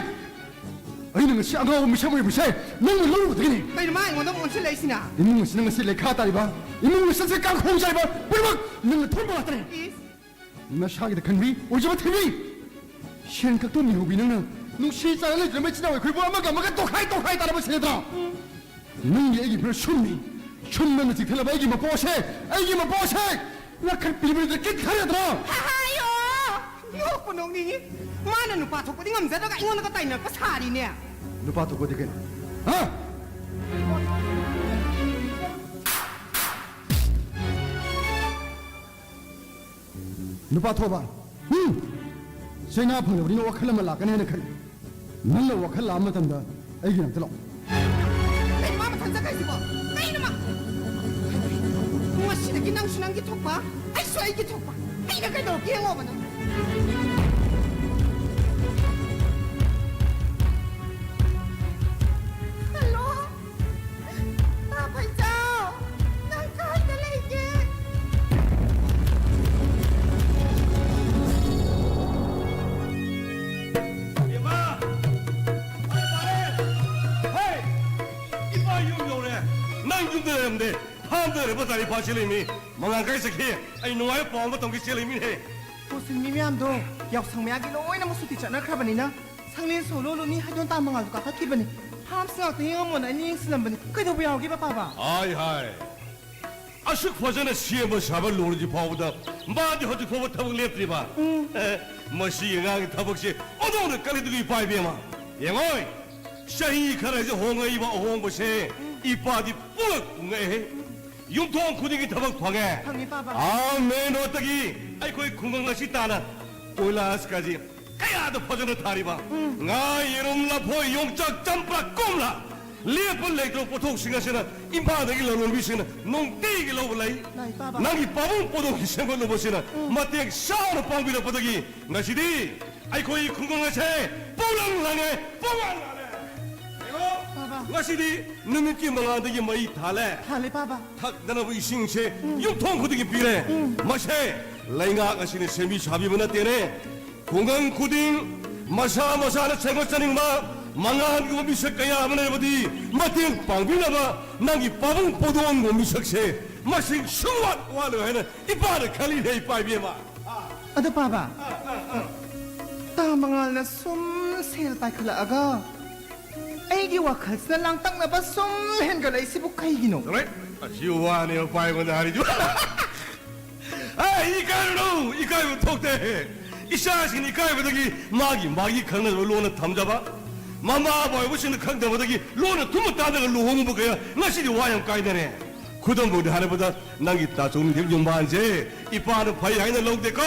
ꯑꯩꯅ ꯉꯁꯤ ꯑꯉꯥꯎꯕ ꯃꯤꯁꯛ ꯑꯣꯏꯔꯤꯕꯁꯦ ꯅꯪꯅ ꯂꯧꯔꯨꯕꯗꯒꯤꯅꯤ꯫ ꯀꯩꯅꯣ ꯃꯥ ꯑꯩꯉꯣꯟꯗ ꯑꯃꯨꯛ ꯑꯣꯟꯁꯤꯜꯂꯛꯏꯁꯤꯅ? ꯏꯃꯨꯡ ꯑꯁꯤꯅ ꯉꯁꯤ ꯂꯩꯈꯥ ꯇꯥꯔꯤꯕ, ꯏꯃꯨꯡ ꯑꯁꯤꯗ ꯀꯥꯡꯈꯣꯡ ꯆꯥꯏꯕ ꯄꯨꯝꯅꯃꯛ ꯅꯪꯅ ꯊꯣꯛꯍꯟꯕ ꯉꯥꯛꯇꯅꯤ꯫ ꯏꯁ, ꯅꯁꯥꯒꯤꯗ ꯈꯟꯕꯤ, ꯑꯣꯏꯖꯕ ꯊꯤꯕꯤ꯫ ꯁꯦꯟ ꯈꯛꯇ ꯃꯤꯍꯧꯕꯤ ꯅꯪꯅ ꯅꯨꯡꯁꯤ ꯆꯥꯟꯅ ꯂꯩꯇ꯭ꯔꯕ ꯏꯆꯤꯟ ꯏꯅꯥꯎ ꯑꯩꯈꯣꯏꯕꯨ ꯑꯃꯒ ꯑꯃꯒ ꯇꯣꯈꯥꯏ ꯇꯣꯈꯥꯏ ꯇꯥꯔꯕ ꯁꯤꯅꯗ꯭ꯔꯣ? ꯅꯪꯒꯤ ꯑꯩꯒꯤ ꯐꯤꯕꯝ ꯁꯨꯝꯃꯤ꯫ ꯁꯨꯝ ꯅꯪꯅ ꯆꯤꯛꯊꯂꯕ ꯑꯩꯒꯤ ꯃꯄꯣꯁꯦ, ꯑꯩꯒꯤ ꯃꯄꯣꯁꯦ ꯉꯥꯈꯠꯄꯤꯕꯗ ꯀꯤꯠ ꯈꯔꯗ꯭ꯔꯣ? ꯍꯥꯏꯌꯣ! ꯅꯣꯛꯄꯨ ꯅꯣꯛꯅꯤꯡꯉꯤ꯫ ꯃꯥꯅ ꯅꯨꯄꯥ ꯊꯣꯛꯄꯗꯤ ꯉꯝꯖꯗ꯭ꯔꯒ ꯑꯩꯉꯣꯟꯗꯒ ꯇꯥꯏꯅꯔꯛꯄ ꯁꯥꯔꯤꯅꯦ꯫ ꯅꯨꯄꯥ ꯊꯣꯛꯄꯗꯤ ꯀꯩꯅꯣ? ꯍꯥ? ꯅꯨꯄꯥ ꯊꯣꯛꯑꯕ? ꯍꯨꯝ! ꯆꯩꯅꯥ ꯐꯪꯂꯕꯅꯤꯅ ꯋꯥꯈꯜ ꯑꯃ ꯂꯥꯛꯀꯅꯤ ꯍꯥꯏꯅ ꯈꯜꯂꯤ꯫ ꯅꯪꯅ ꯋꯥꯈꯜ ꯂꯥꯛꯄ ꯃꯇꯝꯗ ꯑꯩꯒꯤ ꯅꯥꯛꯇ ꯂꯥꯛꯑꯣ꯫ ꯀꯩꯅꯣ ꯃꯥ ꯃꯊꯟ ꯆꯠꯈ꯭ꯔꯤꯁꯤꯕꯣ? ꯀꯩꯅꯣ ꯃꯥ? ꯉꯁꯤꯗꯒꯤ ꯅꯪꯁꯨ ꯅꯪꯒꯤ ꯊꯣꯛꯄ, ꯑꯩꯁꯨ ꯑꯩꯒꯤ ꯊꯣꯛꯄ꯫ ꯑꯩꯅ ꯀꯩꯗꯧꯔꯒꯦ ꯌꯦꯡꯉꯣꯕ ꯅꯪ꯫ ꯍꯜꯂꯣ? ꯄꯥ ꯐꯩꯖꯥꯎ, ꯅꯪ ꯀꯥꯏꯗ ꯂꯩꯒꯦ? ꯏꯃꯥ! ꯍꯩ, ꯄꯥꯔꯦ! ꯍꯩ! ꯏꯄꯥ ꯌꯨꯝ ꯌꯧꯔꯦ꯫ ꯅꯪ ꯌꯨꯝꯗ ꯂꯩꯔꯝꯗꯦ꯫ ꯐꯥꯝꯗ ꯂꯩꯔꯝꯕ ꯇꯥꯔꯦ ꯏꯄꯥ ꯆꯦꯜꯂꯤꯃꯤ꯫ ꯃꯉꯥꯜ ꯀꯥꯏ ꯆꯠꯈꯤ? ꯑꯩ ꯅꯨꯡꯉꯥꯏꯕ ꯄꯥꯎ ꯑꯃ ꯇꯝꯒꯦ ꯆꯦꯜꯂꯤꯃꯤꯅꯦ꯫ ꯄꯣꯠꯁꯤꯟ ꯃꯤ ꯃꯌꯥꯝꯗꯣ ꯌꯥꯎꯁꯪ ꯃꯌꯥꯒꯤ ꯂꯣꯏꯅꯃꯛ ꯁꯨꯇꯤ ꯆꯠꯅꯈ꯭ꯔꯕꯅꯤꯅ ꯁꯪꯂꯦꯟ ꯁꯣ ꯂꯣ ꯂꯣꯅꯤ ꯍꯥꯏꯗꯨꯅ ꯇꯥꯡ ꯃꯉꯥꯗꯨ ꯀꯥꯈꯠꯈꯤꯕꯅꯤ꯫ ꯐꯥꯝꯁꯤ ꯉꯥꯛꯇ ꯌꯦꯡꯉꯝꯃꯣꯅ ꯑꯩꯅ ꯌꯦꯡꯁꯤꯜꯂꯝꯕꯅꯤ꯫ ꯀꯩꯗꯧꯕ ꯌꯥꯎꯔꯒꯦ ꯄꯥꯄꯥꯕ? ꯍꯥꯏ, ꯍꯥꯏ꯫ ꯑꯁꯨꯛ ꯐꯖꯅ ꯁꯦꯝꯕ ꯁꯥꯕ ꯂꯣꯏꯔꯗꯤ ꯐꯥꯎꯕꯗ ꯃꯥꯗꯤ ꯍꯧꯖꯤꯛ ꯐꯥꯎꯕ ꯊꯕꯛ ꯂꯦꯞꯇ꯭ꯔꯤꯕ? ꯎꯝ꯫ ꯑꯦ, ꯃꯁꯤꯒꯤ ꯑꯉꯥꯡꯒꯤ ꯊꯕꯛꯁꯦ ꯑꯣꯟꯊꯣꯛꯅ ꯀꯜꯂꯤꯗꯨꯒꯤ ꯏꯄꯥ ꯏꯕꯦꯝꯃ꯫ ꯌꯦꯡꯉꯣꯏ, ꯆꯍꯤ ꯈꯔꯁꯦ ꯍꯣꯡꯉꯛꯏꯕ ꯑꯍꯣꯡꯕꯁꯦ ꯏꯄꯥꯗꯤ ꯄꯨꯂꯞ ꯎꯉꯛꯑꯦ꯫ ꯌꯨꯝꯊꯣꯡ ꯈꯨꯗꯤꯡꯒꯤ ꯊꯕꯛ ꯐꯪꯉꯦ꯫ ꯐꯪꯉꯦ, ꯄꯥꯕ꯫ ꯑꯥ, ꯃꯦꯟ ꯔꯣꯗꯇꯒꯤ ꯑꯩꯈꯣꯏ ꯈꯨꯡꯒꯪ ꯑꯁꯤ ꯇꯥꯅ ꯀꯣꯏꯂꯥꯁꯀꯁꯤ ꯀꯌꯥꯗ ꯐꯖꯅ ꯊꯥꯔꯤꯕ꯫ ꯎꯝ꯫ ꯉꯥ, ꯌꯦꯔꯨꯝ, ꯂꯐꯣꯏ, ꯌꯣꯡꯆꯥꯛ, ꯆꯝꯄ꯭ꯔꯥ, ꯀꯣꯝꯂꯥ, ꯂꯦꯞꯄ ꯂꯩꯇꯕ ꯄꯣꯠꯊꯣꯛꯁꯤꯡ ꯑꯁꯤꯅ ꯏꯝꯐꯥꯜꯗꯒꯤ ꯂꯂꯣꯟꯕꯤꯁꯤꯡꯅ ꯅꯨꯡꯇꯤꯒꯤ ꯂꯧꯕ ꯂꯩ꯫ ꯂꯩ, ꯄꯥꯕ꯫ ꯅꯪꯒꯤ ꯄꯥꯕꯨꯡ ꯄꯣꯠꯊꯣꯛꯀꯤ ꯁꯦꯝꯒꯠꯂꯨꯕꯁꯤꯅ ꯎꯝ꯫ ꯃꯇꯦꯡ ꯆꯥꯎꯅ ꯄꯥꯡꯕꯤꯔꯛꯄꯗꯒꯤ ꯉꯁꯤꯗꯤ ꯑꯩꯈꯣꯏꯒꯤ ꯈꯨꯡꯒꯪ ꯑꯁꯦ ꯄꯨꯡꯂꯪ ꯂꯪꯉꯦ, ꯄꯨꯡꯉꯥꯟ ꯉꯥꯜꯂꯦ꯫ ꯌꯦꯡꯉꯣ, ꯄꯥꯕ꯫ ꯉꯁꯤꯗꯤ ꯅꯨꯃꯤꯠꯀꯤ ꯃꯉꯥꯜꯗꯒꯤ ꯃꯩ ꯊꯥꯜꯂꯦ꯫ ꯊꯥꯜꯂꯦ, ꯄꯥꯕ꯫ ꯊꯛꯅꯅꯕ ꯏꯁꯤꯡꯁꯦ ꯎꯝ꯫ ꯌꯨꯝꯊꯣꯡ ꯈꯨꯗꯤꯡꯒꯤ ꯄꯤꯔꯦ꯫ ꯎꯝ꯫ ꯃꯁꯦ ꯂꯩꯉꯥꯛ ꯑꯁꯤꯅ ꯁꯦꯝꯕꯤ ꯁꯥꯕꯤꯕ ꯅꯠꯇꯦꯅꯦ꯫ ꯈꯨꯡꯒꯪ ꯈꯨꯗꯤꯡ ꯃꯁꯥ ꯃꯁꯥꯅ ꯁꯦꯝꯒꯠꯆꯅꯤꯡꯕ ꯃꯉꯥꯜꯒꯨꯝꯕ ꯃꯤꯁꯛ ꯀꯌꯥ ꯑꯃ ꯂꯩꯔꯕꯗꯤ ꯃꯇꯦꯡ ꯄꯥꯡꯕꯤꯅꯕ ꯅꯪꯒꯤ ꯄꯥꯕꯨꯡ ꯄꯣꯗꯣꯟꯒꯨꯝꯕ ꯃꯤꯁꯛꯁꯦ ꯃꯁꯤꯡ ꯁꯨꯡꯋꯥꯠ ꯋꯥꯠꯂꯣꯏ ꯍꯥꯏꯅ ꯏꯄꯥꯅ ꯈꯜꯂꯤꯅꯦ, ꯏꯄꯥ ꯏꯕꯦꯝꯃ꯫ ꯑꯥ꯫ ꯑꯗꯣ ꯄꯥꯕ, ꯇꯥ ꯃꯉꯥꯜꯅ ꯁꯨꯝ ꯁꯦꯜ ꯄꯥꯏꯈꯠꯂꯛꯑꯒ ꯑꯩꯒꯤ ꯋꯥꯈꯜꯁꯤꯅ ꯂꯥꯡꯇꯛꯅꯕ ꯁꯨꯝ ꯍꯦꯟꯒꯠꯂꯛꯏꯁꯤꯕꯨ ꯀꯩꯒꯤꯅꯣ? ꯆꯠꯂꯣꯍꯦ, ꯑꯁꯤ ꯋꯥꯅꯦꯕ ꯄꯥꯏꯕꯗ ꯍꯥꯏꯔꯤꯗꯨ꯫ ꯑꯩ ꯏꯀꯥꯏꯔꯨꯅꯨ, ꯏꯀꯥꯏꯕ ꯊꯣꯛꯇꯦ꯫ ꯏꯆꯥꯁꯤꯡ ꯏꯀꯥꯏꯕꯗꯒꯤ ꯃꯥꯒꯤ ꯃꯥꯒꯤ ꯈꯪꯅꯖꯕ ꯂꯣꯟꯅ ꯊꯝꯖꯕ, ꯃꯃꯥ ꯑꯕꯥ ꯑꯣꯏꯕꯁꯤꯡꯅ ꯈꯪꯗꯕꯗꯒꯤ ꯂꯣꯟꯅ ꯊꯨꯝꯅ ꯇꯥꯗꯅ ꯂꯨꯍꯣꯡꯕ ꯀꯌꯥ ꯉꯁꯤꯗꯤ ꯋꯥ ꯌꯥꯝ ꯀꯥꯏꯅꯔꯦ꯫ ꯈꯨꯗꯝ ꯑꯣꯏꯅ ꯍꯥꯏꯔꯕꯗ, ꯅꯪꯒꯤ ꯇꯥꯆꯧ ꯅꯤꯡꯊꯦꯝ ꯌꯨꯝꯕꯥꯟꯁꯦ ꯏꯄꯥꯅ ꯐꯩ ꯍꯥꯏꯅ ꯂꯧꯗꯦꯀꯣ꯫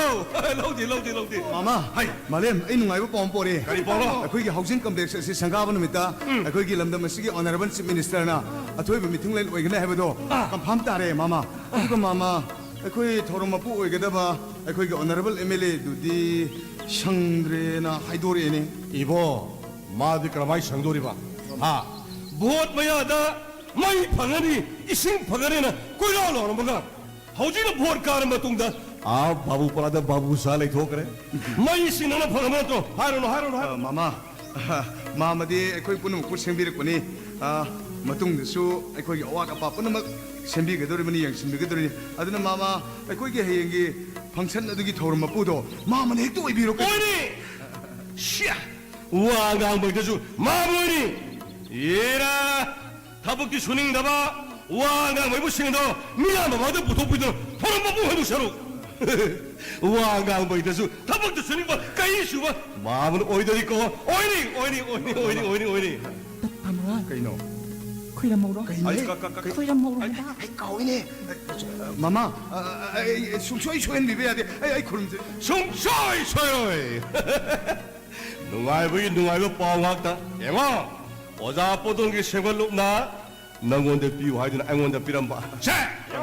ꯂꯧꯗꯦ, ꯂꯧꯗꯦ, ꯂꯧꯗꯦ꯫ ꯃꯥꯃ, ꯍꯥꯏ꯫ ꯃꯥꯂꯦꯝ, ꯑꯩ ꯅꯨꯡꯉꯥꯏꯕ ꯄꯥꯎ ꯑꯃ ꯄꯣꯔꯛꯑꯦ꯫ ꯀꯔꯤ ꯄꯥꯎꯅꯣ? ꯑꯩꯈꯣꯏꯒꯤ housing complex ꯑꯁꯤ ꯁꯪꯒꯥꯕ ꯅꯨꯃꯤꯠꯇ ꯎꯝ꯫ ꯑꯩꯈꯣꯏꯒꯤ ꯂꯝꯗꯝ ꯑꯁꯤꯒꯤ honourable chief ministerꯅ ꯑꯊꯣꯏꯕ ꯃꯤꯊꯨꯡꯂꯦꯟ ꯑꯣꯏꯒꯅꯤ ꯍꯥꯏꯕꯗꯣ ꯑꯥ꯫ Confirm ꯇꯥꯔꯦ, ꯃꯥꯃ꯫ ꯑꯗꯨꯒ ꯃꯥꯃ, ꯑꯩꯈꯣꯏ ꯊꯧꯔꯝ ꯃꯄꯨ ꯑꯣꯏꯒꯗꯕ ꯑꯩꯈꯣꯏꯒꯤ honourable MLAꯗꯨꯗꯤ ꯁꯪꯗ꯭ꯔꯦꯅ ꯍꯥꯏꯗꯣꯔꯛꯑꯦꯅꯦ꯫ ꯏꯕꯣ, ꯃꯥꯗꯤ ꯀꯔꯝꯍꯥꯏꯅ ꯁꯪꯗꯣꯔꯤꯕ? ꯍꯥ? Vote ꯃꯌꯥꯗ ꯃꯩ ꯐꯪꯒꯅꯤ, ꯏꯁꯤꯡ ꯐꯪꯒꯅꯤꯅ ꯀꯣꯏꯂꯥꯎ ꯂꯥꯎꯔꯝꯃꯒ, ꯍꯧꯖꯤꯛꯅ vote ꯀꯥꯔ ꯃꯇꯨꯡꯗ, ꯑꯥ, ꯕꯥꯕꯨꯄꯥꯔꯥꯗ ꯕꯥꯕꯨ ꯁꯥ ꯂꯩꯊꯣꯛꯈ꯭ꯔꯦ꯫ ꯃꯩ ꯁꯤꯟꯅꯅ ꯐꯪꯉꯕ ꯅꯠꯇ꯭ꯔꯣ? ꯍꯥꯏꯔꯨꯅꯨ, ꯍꯥꯏꯔꯨꯅꯨ, ꯑ, ꯍꯥꯏꯔꯨꯅꯨ꯫ ꯃꯥꯃ, ꯑ, ꯃꯥꯃꯗꯤ ꯑꯩꯈꯣꯏ ꯄꯨꯝꯅꯃꯛꯄꯨ ꯁꯦꯝꯕꯤꯔꯛꯄꯅꯤ꯫ ꯑ, ꯃꯇꯨꯡꯗꯁꯨ ꯑꯩꯈꯣꯏꯒꯤ ꯑꯋꯥꯠ ꯑꯄꯥ ꯄꯨꯝꯅꯃꯛ ꯁꯦꯝꯕꯤꯒꯗꯧꯔꯤꯕꯅꯤ, ꯌꯦꯡꯁꯤꯟꯕꯤꯒꯗꯧꯔꯤꯅꯤ꯫ ꯑꯗꯨꯅ ꯃꯥꯃ, ꯑꯩꯈꯣꯏꯒꯤ ꯍꯌꯦꯡꯒꯤ function ꯑꯗꯨꯒꯤ ꯊꯧꯔꯝ ꯃꯄꯨꯗꯣ ꯃꯥꯃꯅ ꯍꯦꯛꯇ ꯑꯣꯏꯕꯤꯔꯣ ꯀꯩꯅꯣ꯫ ꯑꯣꯏꯅꯤ! ꯁꯤꯌꯥ! ꯋꯥ ꯉꯥꯡꯕꯗꯁꯨ ꯃꯥꯕꯨ ꯑꯣꯏꯅꯤ! ꯌꯦꯔꯥ! ꯊꯕꯛꯇꯤ ꯁꯨꯅꯤꯡꯗꯕ, ꯋꯥ ꯉꯥꯡꯕ ꯍꯩꯕꯁꯤꯡꯗꯣ ꯃꯤꯌꯥꯝ ꯃꯃꯥꯡꯗ ꯄꯨꯊꯣꯛꯄꯤꯗꯨꯅ ꯊꯧꯔꯝ ꯃꯄꯨ ꯍꯥꯏꯗꯣꯛꯆꯔꯨ꯫ ꯋꯥ ꯉꯥꯡꯕ ꯍꯩꯇ꯭ꯔꯁꯨ ꯊꯕꯛꯇ ꯁꯨꯅꯤꯡꯕ ꯀꯩ ꯁꯨꯕ ꯃꯥꯕꯨꯅ ꯑꯣꯏꯗꯣꯔꯤꯀꯣ꯫ ꯑꯣꯏꯅꯤ, ꯑꯣꯏꯅꯤ, ꯑꯣꯏꯅꯤ, ꯑꯣꯏꯅꯤ, ꯑꯣꯏꯅꯤ, ꯑꯣꯏꯅꯤ꯫ ꯇꯞ ꯐꯥꯃꯉꯥ꯫ ꯀꯩꯅꯣ? ꯈꯣꯏꯔꯝꯃꯧꯔꯣ꯫ ꯀꯩꯅꯣ? ꯑꯩ ꯀ-, ꯀ-, ꯀ-, ꯈꯣꯏꯔꯝꯃꯧꯔꯣ ꯑꯩ, ꯍꯥꯏꯕ꯫ ꯑꯩ ꯀꯥꯎꯏꯅꯦ꯫ ꯃꯃꯥ, ꯑ, ꯑ, ꯑꯩ ꯁꯨꯡꯁꯣꯏ ꯁꯣꯏꯍꯟꯕꯤꯕ ꯌꯥꯗꯦ꯫ ꯑꯩ, ꯑꯩ ꯈꯨꯔꯨꯝꯖꯔꯤ꯫ ꯁꯨꯡꯁꯣꯏ ꯁꯣꯏꯔꯣꯏ꯫ ꯅꯨꯡꯉꯥꯏꯕꯒꯤ ꯅꯨꯡꯉꯥꯏꯕ ꯄꯥꯎ ꯉꯥꯛꯇ꯫ ꯌꯦꯡꯉꯣ, ꯑꯣꯖꯥ ꯄꯣꯗꯣꯟꯒꯤ ꯁꯦꯝꯒꯠꯂꯨꯞꯅ ꯅꯪꯉꯣꯟꯗ ꯄꯤꯌꯨ ꯍꯥꯏꯗꯨꯅ ꯑꯩꯉꯣꯟꯗ ꯄꯤꯔꯝꯕ꯫ ꯁꯦ!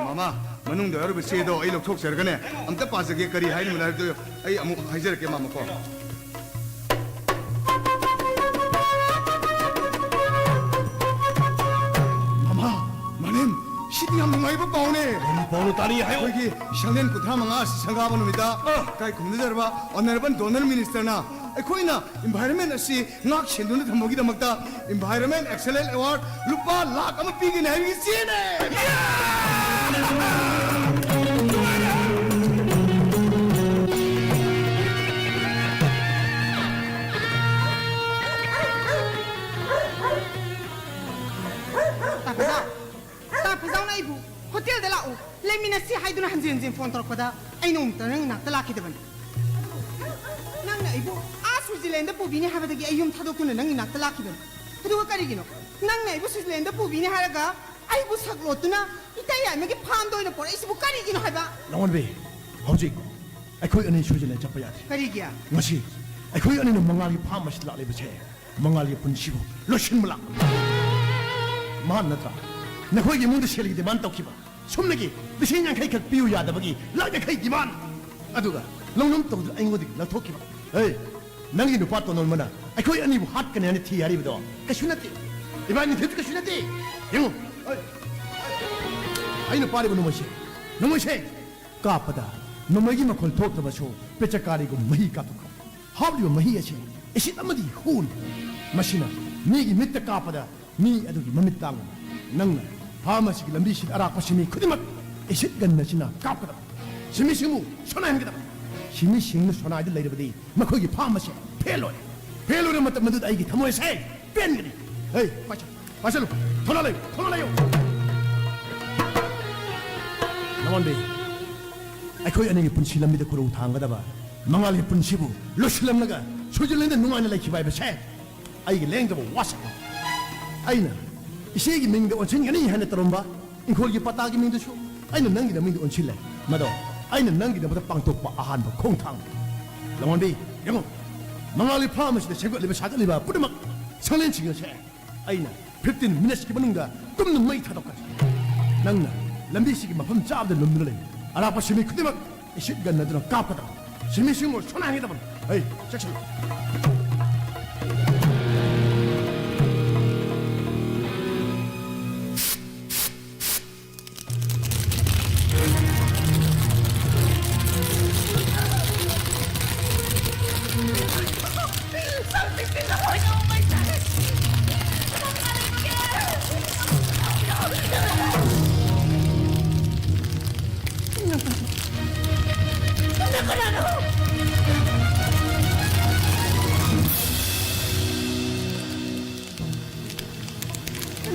ꯃꯃꯥ, ꯃꯅꯨꯡꯗ ꯌꯥꯎꯔꯤꯕ ꯆꯦꯗꯣ ꯑꯩ ꯂꯧꯊꯣꯛꯆꯔꯒꯅꯦ, ꯑꯝꯇ ꯄꯥꯖꯒꯦ, ꯀꯔꯤ ꯍꯥꯏꯔꯤꯕꯅꯣ ꯍꯥꯏꯕꯗꯣ ꯑꯩ ꯑꯃꯨꯛ ꯍꯥꯏꯖꯔꯛꯀꯦ, ꯃꯃꯥꯀꯣ꯫ ꯃꯃꯥ, ꯃꯥꯂꯦꯝ, ꯁꯤꯗꯤ ꯌꯥꯝ ꯅꯨꯡꯉꯥꯏꯕ ꯄꯥꯎꯅꯦ꯫ ꯀꯔꯤ ꯄꯥꯎꯅꯣ? ꯇꯥꯅꯤꯡꯉꯤ, ꯍꯥꯏꯌꯨ꯫ ꯑꯩꯈꯣꯏꯒꯤ ꯁꯪꯂꯦꯟ ꯀꯨꯟꯊ꯭ꯔꯥ ꯃꯉꯥ ꯑꯁꯤ ꯁꯪꯒꯥꯕ ꯅꯨꯃꯤꯠꯇ ꯑ꯫ ꯏꯀꯥꯏ ꯈꯨꯝꯅꯖꯔꯕ honourable DoNER ministerꯅ ꯑꯩꯈꯣꯏꯅ environment ꯑꯁꯤ ꯉꯥꯛ ꯁꯦꯟꯗꯨꯅ ꯊꯝꯕꯒꯤꯗꯃꯛꯇ Environment Excellence Award ꯂꯨꯄꯥ ꯂꯥꯈ ꯑꯃ ꯄꯤꯒꯅꯤ ꯍꯥꯏꯕꯒꯤ ꯆꯦꯅꯦ꯫ ꯉꯁꯤ ꯍꯥꯏꯗꯨꯅ ꯍꯟꯖꯤꯟ ꯍꯟꯖꯤꯟ ꯐꯣꯟ ꯇꯧꯔꯛꯄꯗ ꯑꯩ ꯅꯣꯡꯃꯇ ꯅꯪ ꯏꯅꯥꯛꯇ ꯂꯥꯛꯈꯤꯗꯕꯅꯤ꯫ ꯅꯪꯅ ꯑꯩꯕꯨ ꯑꯥ ꯁ꯭ꯋꯤꯖꯔꯂꯦꯟꯗ ꯄꯨꯕꯤꯅꯤ ꯍꯥꯏꯕꯗꯒꯤ ꯑꯩ ꯌꯨꯝ ꯊꯥꯗꯣꯛꯇꯨꯅ ꯅꯪ ꯏꯅꯥꯛꯇ ꯂꯥꯛꯈꯤꯕꯅꯤ꯫ ꯑꯗꯨꯒ ꯀꯔꯤꯒꯤꯅꯣ? ꯅꯪꯅ ꯑꯩꯕꯨ ꯁ꯭ꯋꯤꯖꯔꯂꯦꯟꯗ ꯄꯨꯕꯤꯅꯤ ꯍꯥꯏꯔꯒ ꯑꯩꯕꯨ ꯁꯛꯂꯣꯠꯇꯨꯅ ꯏꯇꯩ ꯌꯥꯏꯃꯒꯤ ꯐꯥꯝꯗ ꯑꯣꯏꯅ ꯄꯨꯔꯛꯏꯁꯤꯕꯨ ꯀꯔꯤꯒꯤꯅꯣ ꯍꯥꯏꯕ? ꯂꯥꯡꯑꯣꯟꯕꯤ, ꯍꯧꯖꯤꯛ ꯑꯩꯈꯣꯏ ꯑꯅꯤ ꯁ꯭ꯋꯤꯖꯔꯂꯦꯟ ꯆꯠꯄ ꯌꯥꯗꯦ꯫ ꯀꯔꯤꯒꯤ? ꯉꯁꯤ ꯑꯩꯈꯣꯏ ꯑꯅꯤꯅ ꯃꯉꯥꯜꯒꯤ ꯐꯥꯝ ꯑꯁꯤꯗ ꯂꯥꯛꯂꯤꯕꯁꯦ ꯃꯉꯥꯜꯒꯤ ꯄꯨꯟꯁꯤꯕꯨ ꯂꯣꯏꯁꯤꯟꯕ ꯂꯥꯛꯄꯅꯤ꯫ ꯃꯍꯥꯛ ꯅꯠꯇ꯭ꯔꯥ ꯅꯈꯣꯏꯒꯤ ꯏꯃꯨꯡꯗ ꯁꯦꯜꯒꯤ ꯗꯤꯃꯥꯟ ꯇꯧꯈꯤꯕ? ꯁꯨꯞꯅꯒꯤ ꯂꯤꯁꯤꯡ ꯌꯥꯡꯈꯩ ꯈꯛ ꯄꯤꯌꯨ ꯌꯥꯗꯕꯒꯤ ꯂꯥꯛ ꯌꯥꯡꯈꯩ ꯗꯤꯃꯥꯟ꯫ ꯑꯗꯨꯒ ꯂꯧꯅꯝ ꯇꯧꯗꯨꯅ ꯑꯩꯉꯣꯟꯗꯒꯤ ꯂꯧꯊꯣꯛꯈꯤꯕ꯫ ꯍꯦ, ꯅꯪꯒꯤ ꯅꯨꯄꯥ ꯇꯣꯟꯗꯣꯟꯕꯅ ꯑꯩꯈꯣꯏ ꯑꯅꯤꯕꯨ ꯍꯥꯠꯀꯅꯤ ꯍꯥꯏꯅ ꯊꯤ ꯍꯥꯏꯔꯤꯕꯗꯣ ꯀꯩꯁꯨ ꯅꯠꯇꯦ꯫ ꯏꯕꯥꯅꯤ ꯊꯤꯕ ꯀꯩꯁꯨ ꯅꯠꯇꯦ꯫ ꯌꯦꯡꯉꯨ, ꯑꯩ, ꯑꯩꯅ ꯄꯥꯔꯤꯕ ꯅꯣꯡꯃꯩꯁꯦ, ꯅꯣꯡꯃꯩꯁꯦ ꯀꯥꯞꯄꯗ ꯅꯣꯡꯃꯩꯒꯤ ꯃꯈꯣꯜ ꯊꯣꯛꯇꯕꯁꯨ ꯄꯦꯆꯀꯥꯔꯤꯒꯨꯝ ꯃꯍꯤ ꯀꯥꯞꯊꯣꯛꯈ꯭ꯔꯦ꯫ ꯍꯥꯞꯂꯤꯕ ꯃꯍꯤ ꯑꯁꯤ ꯑꯦꯁꯤꯠ ꯑꯃꯗꯤ ꯍꯨꯅꯤ꯫ ꯃꯁꯤꯅ ꯃꯤꯒꯤ ꯃꯤꯠꯇ ꯀꯥꯞꯄꯗ ꯃꯤ ꯑꯗꯨꯒꯤ ꯃꯃꯤꯠ ꯇꯥꯡꯒꯅꯤ꯫ ꯅꯪꯅ ꯐꯥꯔꯃꯥꯁꯤꯒꯤ ꯂꯝꯕꯤꯁꯤꯗ ꯑꯔꯥꯛꯄ ꯁꯤꯃꯤ ꯈꯨꯗꯤꯡꯃꯛ ꯑꯦꯁꯤꯠ ꯒꯟ ꯑꯁꯤꯅ ꯀꯥꯞꯀꯗꯕ꯫ ꯁꯤꯃꯤꯁꯤꯡꯕꯨ ꯁꯣꯅꯥꯏꯍꯟꯒꯗꯕ꯫ ꯁꯤꯃꯤꯁꯤꯡꯅ ꯁꯣꯅꯥꯏꯗ ꯂꯩꯔꯕꯗꯤ ꯃꯈꯣꯏꯒꯤ ꯐꯥꯔꯝ ꯑꯁꯤ ꯐꯦꯜ ꯑꯣꯏꯔꯦ꯫ ꯐꯦꯜ ꯑꯣꯏꯔꯕ ꯃꯇꯝ ꯑꯗꯨꯗ ꯑꯩꯒꯤ ꯊꯃꯣꯏ ꯑꯁꯦ ꯄꯦꯟꯒꯅꯤ꯫ ꯍꯦ, ꯄꯥꯏꯁꯜꯂꯨ, ꯄꯥꯏꯁꯜꯂꯨ, ꯊꯧꯅꯥ ꯂꯩꯌꯨ, ꯊꯧꯅꯥ ꯂꯩꯌꯨ꯫ ꯅꯉꯣꯟꯗꯤ ꯑꯩꯈꯣꯏ ꯑꯅꯤꯒꯤ ꯄꯨꯟꯁꯤ ꯂꯝꯕꯤꯗ ꯈꯨꯔꯧ ꯊꯥꯡꯒꯗꯕ ꯃꯉꯥꯜꯒꯤ ꯄꯨꯟꯁꯤꯕꯨ ꯂꯣꯏꯁꯤꯜꯂꯝꯂꯒ ꯁ꯭ꯋꯤꯖꯔꯂꯦꯟꯗ ꯅꯨꯡꯉꯥꯏꯅ ꯂꯩꯈꯤꯕ ꯍꯥꯏꯕꯁꯦ ꯑꯩꯒꯤ ꯂꯦꯡꯗꯕ ꯋꯥꯁꯛꯅꯤ꯫ ꯑꯩꯅ ꯏꯆꯦꯒꯤ ꯃꯤꯡꯗ ꯑꯣꯟꯁꯤꯟꯒꯅꯤ ꯍꯥꯏꯅ ꯇꯧꯔꯝꯕ ꯏꯪꯈꯣꯜꯒꯤ ꯄꯇꯥꯒꯤ ꯃꯤꯡꯗꯨꯁꯨ ꯑꯩꯅ ꯅꯪꯒꯤ ꯃꯤꯡꯗ ꯑꯣꯟꯁꯤꯜꯂꯦ꯫ ꯃꯗꯣ ꯑꯩꯅ ꯅꯪꯒꯤꯗꯃꯛꯇ ꯄꯥꯡꯊꯣꯛꯄ ꯑꯍꯥꯟꯕ ꯈꯣꯡꯊꯥꯡꯅꯤ꯫ ꯂꯃꯣꯟꯕꯤ, ꯌꯦꯡꯉꯨ, ꯃꯉꯥꯜꯒꯤ ꯐꯥꯔꯝ ꯑꯁꯤꯗ ꯁꯦꯝꯒꯠꯂꯤꯕ ꯁꯥꯒꯠꯂꯤꯕ ꯄꯨꯝꯅꯃꯛ ꯁꯪꯂꯦꯟꯁꯤꯡ ꯑꯁꯦ ꯑꯩꯅ ꯐꯤꯐꯇꯤꯟ ꯃꯤꯅꯠꯁꯀꯤ ꯃꯅꯨꯡꯗ ꯇꯨꯝꯅ ꯃꯩ ꯊꯥꯗꯣꯛꯀꯅꯤ꯫ ꯅꯪꯅ ꯂꯝꯕꯤꯁꯤꯒꯤ ꯃꯐꯝ ꯆꯥꯕꯗ ꯂꯨꯝꯗꯨꯅ ꯂꯩ꯫ ꯑꯔꯥꯛꯄ ꯁꯤꯃꯤ ꯈꯨꯗꯤꯡꯃꯛ ꯑꯦꯁꯤꯠ ꯒꯟ ꯑꯗꯨꯅ ꯀꯥꯞꯀꯗꯕꯅꯤ꯫ ꯁꯤꯃꯤꯁꯤꯡꯕꯨ ꯁꯣꯟꯅꯍꯟꯒꯗꯕꯅꯤ꯫ ꯍꯩ, ꯆꯦꯛꯁꯤꯜꯂꯨ꯫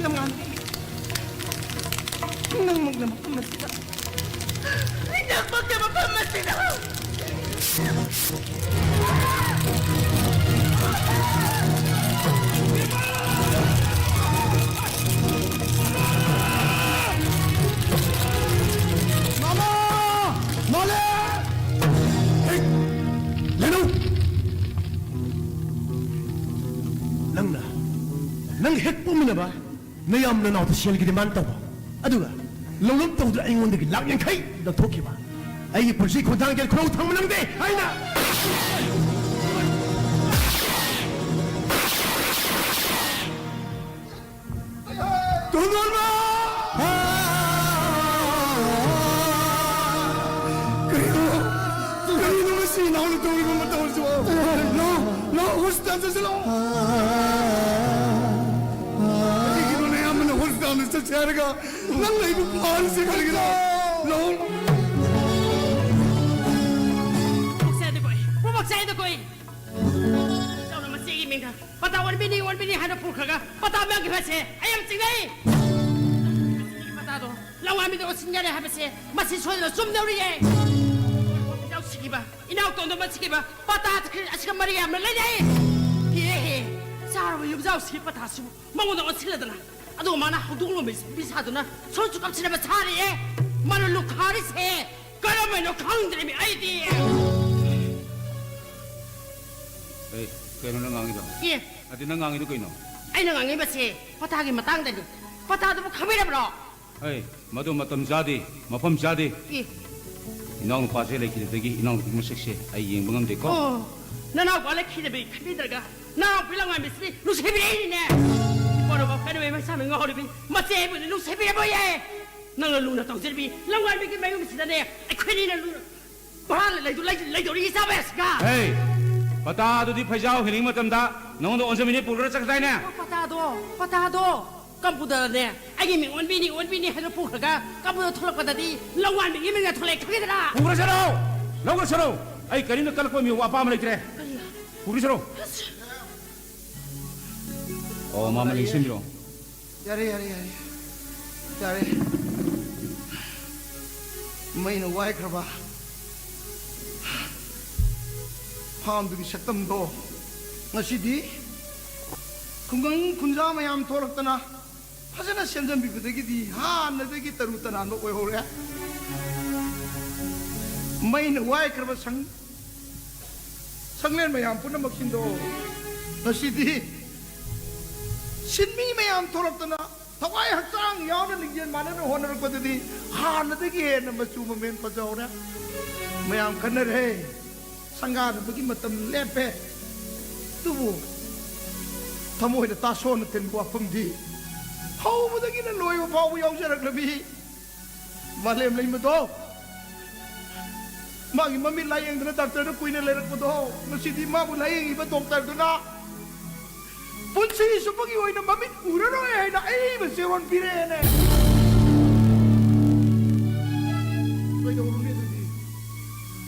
ꯅꯃꯥꯟꯅꯕꯤ, ꯅꯪꯃꯛꯅ ꯃꯐꯝ ꯑꯁꯤꯗ ꯑꯩ ꯅꯛꯃꯛꯇ ꯃꯐꯝ ꯑꯁꯤꯗ꯫ ꯃꯃꯥ! ꯃꯥꯂꯦ! ꯍꯦꯛ! ꯂꯩꯅꯧ! ꯅꯪꯅ, ꯅꯪ ꯍꯦꯛ ꯄꯣꯛꯃꯤꯟꯅꯕ ꯅꯌꯥꯝ ꯅꯅꯥꯎꯗ ꯁꯦꯜꯒꯤ demand ꯇꯧꯕ, ꯑꯗꯨꯒ ꯂꯧꯅꯝ ꯇꯧꯗꯨꯅ ꯑꯩꯉꯣꯟꯗꯒꯤ ꯂꯥꯛ ꯌꯥꯡꯈꯩ ꯂꯧꯊꯣꯛꯈꯤꯕ꯫ ꯑꯩꯒꯤ ꯄꯨꯟꯁꯤ ꯈꯣꯡꯊꯥꯡꯁꯦ ꯈꯨꯔꯧ ꯊꯥꯡꯕ ꯅꯪꯗꯦ ꯍꯥꯏꯅ꯫ ꯇꯣꯟꯗꯣꯟꯕ! ꯀꯔꯤꯅꯣ? ꯀꯔꯤꯅꯣ ꯃꯁꯤ ꯏꯅꯥꯎꯅ ꯇꯧꯔꯤꯕ ꯃꯇꯧ ꯑꯁꯤꯕꯣ? ꯂꯥꯛꯑꯣ, ꯂꯥꯛꯑꯣ, ꯍꯣꯁꯄꯤꯇꯥꯜ ꯆꯠꯁꯤ ꯂꯥꯛꯑꯣ꯫ ꯀꯔꯤꯒꯤꯅꯣ ꯅꯌꯥꯝꯕꯅ ꯍꯣꯁꯄꯤꯇꯥꯜꯗ ꯆꯠꯁꯦ ꯍꯥꯏꯔꯒ ꯅꯪꯅ ꯑꯩꯕꯨ ꯐꯥꯔꯤꯁꯦ ꯀꯔꯤꯒꯤꯅꯣ? ꯂꯥꯛꯑꯣ꯫ ꯄꯨꯃꯛ ꯆꯥꯏꯗ ꯀꯣꯏ, ꯄꯨꯃꯛ ꯆꯥꯏꯗ ꯀꯣꯏ꯫ ꯆꯥꯎꯅ ꯃꯆꯦꯒꯤ ꯃꯤꯡꯗ ꯄꯇꯥ ꯑꯣꯟꯕꯤꯅꯤ, ꯑꯣꯟꯕꯤꯅꯤ ꯍꯥꯏꯅ ꯄꯨꯈ꯭ꯔꯒ ꯄꯇꯥ ꯃꯥꯡꯈꯤꯕꯁꯦ ꯑꯩ ꯌꯥꯝ ꯆꯤꯡꯅꯩ꯫ ꯃꯁꯤꯒꯤ ꯄꯇꯥꯗꯣ ꯂꯋꯥꯏ ꯃꯤꯗ ꯑꯣꯟꯁꯤꯟꯒꯅꯤ ꯍꯥꯏꯕꯁꯦ ꯃꯁꯤ ꯁꯣꯏꯗꯅ ꯆꯨꯝꯗꯧꯔꯤꯌꯦ꯫ ꯏꯅꯥꯎ ꯁꯤꯈꯤꯕ, ꯏꯅꯥꯎ ꯇꯣꯟꯗꯣꯟꯕ ꯁꯤꯈꯤꯕ ꯄꯇꯥ ꯑꯁꯤꯒ ꯃꯔꯤ ꯌꯥꯝꯅ ꯂꯩꯅꯩ꯫ ꯍꯦ ꯍꯦ, ꯆꯥꯔꯕ ꯌꯨꯝꯖꯥꯎꯁꯤꯒꯤ ꯄꯇꯥꯁꯤꯕꯨ ꯃꯉꯣꯟꯗ ꯑꯣꯟꯁꯤꯜꯂꯗꯅ, ꯑꯗꯨꯒ ꯃꯥꯅ ꯍꯧꯗꯣꯡ ꯂꯣꯏꯕ ꯅꯨꯄꯤ ꯁꯥꯗꯨꯅ ꯁꯣꯏꯁꯨ ꯀꯥꯞꯁꯤꯟꯅꯕ ꯁꯥꯔꯤꯌꯦ꯫ ꯃꯥꯅ ꯂꯨꯈꯥꯔꯤꯁꯦ ꯀꯔꯝꯕꯅꯣ ꯈꯪꯗ꯭ꯔꯦꯃꯤ ꯑꯩꯗꯤ꯫ ꯑꯦ, ꯀꯩꯅꯣ ꯅꯪ ꯉꯥꯡꯉꯤꯗꯣ? ꯑꯦ꯫ ꯑꯗꯨ ꯅꯪ ꯉꯥꯡꯉꯤꯗꯣ ꯀꯩꯅꯣ? ꯑꯩꯅ ꯉꯥꯡꯉꯤꯕꯁꯦ ꯄꯇꯥꯒꯤ ꯃꯇꯥꯡꯗꯅꯤ꯫ ꯄꯇꯥꯗꯨꯕꯨ ꯈꯪꯕꯤꯔꯕ꯭ꯔꯣ? ꯑꯩ, ꯃꯗꯨ ꯃꯇꯝ ꯆꯥꯗꯦ, ꯃꯐꯝ ꯆꯥꯗꯦ꯫ ꯑꯦ꯫ ꯏꯅꯥꯎꯅꯨꯄꯥꯁꯦ ꯂꯩꯈꯤꯗꯕꯗꯒꯤ ꯏꯅꯥꯎꯅꯨꯄꯤꯒꯤ ꯃꯁꯛꯁꯦ ꯑꯩ ꯌꯦꯡꯕ ꯉꯝꯗꯦꯀꯣ꯫ ꯑꯣ, ꯅꯅꯥꯎꯄꯥ ꯂꯩꯈꯤꯗꯕꯒꯤ ꯈꯟꯕꯤꯗ꯭ꯔꯒ ꯅꯅꯥꯎꯄꯤ ꯂꯋꯥꯏ ꯃꯤꯁꯤꯗꯤ ꯅꯨꯡꯁꯤꯕꯤꯔꯛꯏꯅꯤꯅꯦ꯫ ꯏꯄꯣꯔꯕ ꯀꯩꯅꯣ ꯃꯩꯁꯥꯅ ꯉꯥꯎꯔꯤꯕꯤ ꯃꯆꯦ ꯑꯩꯕꯨꯗꯤ ꯅꯨꯡꯁꯤꯕꯤꯔꯕꯣꯌꯦ꯫ ꯅꯪꯅ ꯂꯨꯅ ꯇꯧꯖꯔꯤꯕꯤ ꯂꯋꯥꯏꯕꯤꯒꯤ ꯃꯌꯨꯝꯁꯤꯗꯅꯦ ꯑꯩꯈꯣꯏꯅꯤꯅ ꯂꯨꯅ ꯚꯔꯥ ꯂꯩꯗꯧ-, ꯂꯩ-, ꯂꯩꯗꯧꯔꯤ ꯏꯆꯥ ꯃꯌꯥꯝꯁꯤꯒ꯫ ꯍꯦ! ꯄꯇꯥꯗꯨꯗꯤ ꯐꯩꯖꯥꯎ ꯍꯦꯟꯅꯤꯡ ꯃꯇꯝꯗ ꯅꯉꯣꯟꯗ ꯑꯣꯟꯖꯃꯤꯅꯦ ꯄꯨꯔꯒ ꯆꯠꯈꯤꯗꯥꯏꯅꯦ? ꯑꯣ, ꯄꯇꯥꯗꯣ, ꯄꯇꯥꯗꯣ ꯀꯝꯄꯨꯗꯔꯅꯦ ꯑꯩꯒꯤ ꯃꯤꯡ ꯑꯣꯟꯕꯤꯅꯤ, ꯑꯣꯟꯕꯤꯅꯤ ꯍꯥꯏꯅ ꯄꯨꯈ꯭ꯔꯒ ꯀꯝꯄꯨꯗꯔ ꯊꯣꯛꯂꯛꯄꯗꯗꯤ ꯂꯋꯥꯏꯕꯤꯒꯤ ꯃꯤꯡꯅ ꯊꯣꯛꯂꯛꯑꯦ, ꯈꯪꯉꯦꯗꯅ? ꯄꯨꯈ꯭ꯔꯁꯅꯨ! ꯂꯧꯈ꯭ꯔꯁꯅꯨ! ꯑꯩ ꯀꯔꯤꯝꯇ ꯀꯜꯂꯛꯄ ꯃꯤꯕꯨ ꯑꯄꯥꯝꯕ ꯂꯩꯇ꯭ꯔꯦ꯫ ꯀꯔꯤ? ꯄꯨꯈ꯭ꯔꯁꯅꯨ! ꯑꯁ! ꯑꯣ, ꯃꯥꯃ ꯅꯤꯡꯁꯤꯡꯕꯤꯔꯣ꯫ ꯌꯥꯔꯦ, ꯌꯥꯔꯦ, ꯌꯥꯔꯦ꯫ ꯌꯥꯔꯦ꯫ ꯃꯩꯅ ꯋꯥꯏꯈ꯭ꯔꯕ ꯐꯥꯝꯗꯨꯒꯤ ꯁꯛꯇꯝꯗꯣ ꯉꯁꯤꯗꯤ ꯈꯨꯡꯒꯪ ꯈꯨꯟꯖꯥ ꯃꯌꯥꯝ ꯊꯣꯛꯂꯛꯇꯅ ꯐꯖꯅ ꯁꯦꯝꯖꯟꯕꯤꯕꯗꯒꯤꯗꯤ ꯍꯥꯟꯅꯗꯒꯤ ꯇꯔꯨ ꯇꯅꯥꯟꯕ ꯑꯣꯏꯍꯧꯔꯦ꯫ ꯃꯩꯅ ꯋꯥꯏꯈ꯭ꯔꯕ ꯁꯪ-, ꯁꯪꯂꯦꯟ ꯃꯌꯥꯝ ꯄꯨꯝꯅꯃꯛꯁꯤꯡꯗꯣ ꯉꯁꯤꯗꯤ ꯁꯤꯟꯃꯤ ꯃꯌꯥꯝ ꯊꯣꯛꯂꯛꯇꯅ ꯊꯋꯥꯏ ꯍꯛꯆꯥꯡ ꯌꯥꯎꯅ ꯂꯤꯡꯖꯦꯜ ꯃꯥꯟꯅꯅ ꯍꯣꯠꯅꯔꯛꯄꯗꯗꯤ ꯍꯥꯟꯅꯗꯒꯤ ꯍꯦꯟꯅ ꯃꯆꯨ ꯃꯃꯦꯟ ꯐꯖꯍꯧꯔꯦ꯫ ꯃꯌꯥꯝ ꯈꯟꯅꯔꯦ, ꯁꯪꯒꯥꯅꯕꯒꯤ ꯃꯇꯝ ꯂꯦꯞꯄꯦ꯫ ꯑꯗꯨꯕꯨ ꯊꯃꯣꯏꯗ ꯇꯥꯁꯣꯟꯅ ꯊꯤꯟꯕ ꯋꯥꯐꯝꯗꯤ ꯍꯧꯕꯗꯒꯤꯅ ꯂꯣꯏꯕ ꯐꯥꯎꯕ ꯌꯥꯎꯖꯔꯛꯂꯕꯤ ꯃꯥꯂꯦꯝ ꯂꯩꯃꯗꯣ, ꯃꯥꯒꯤ ꯃꯃꯤꯠ ꯂꯥꯌꯦꯡꯗꯅ ꯗꯥꯛꯇꯔꯗ ꯀꯨꯏꯅ ꯂꯩꯔꯛꯄꯗꯣ, ꯉꯁꯤꯗꯤ ꯃꯥꯕꯨ ꯂꯥꯌꯦꯡꯉꯤꯕ ꯗꯣꯛꯇꯔꯗꯨꯅ ꯄꯨꯟꯁꯤ ꯆꯨꯞꯄꯒꯤ ꯑꯣꯏꯅ ꯃꯃꯤꯠ ꯎꯔꯔꯣꯏ ꯍꯥꯏꯅ ꯑꯏꯕ ꯆꯦꯔꯣꯜ ꯄꯤꯔꯛꯑꯦꯅꯦ꯫ ꯀꯩꯗꯧꯔꯨꯅꯤ ꯑꯗꯨꯗꯤ?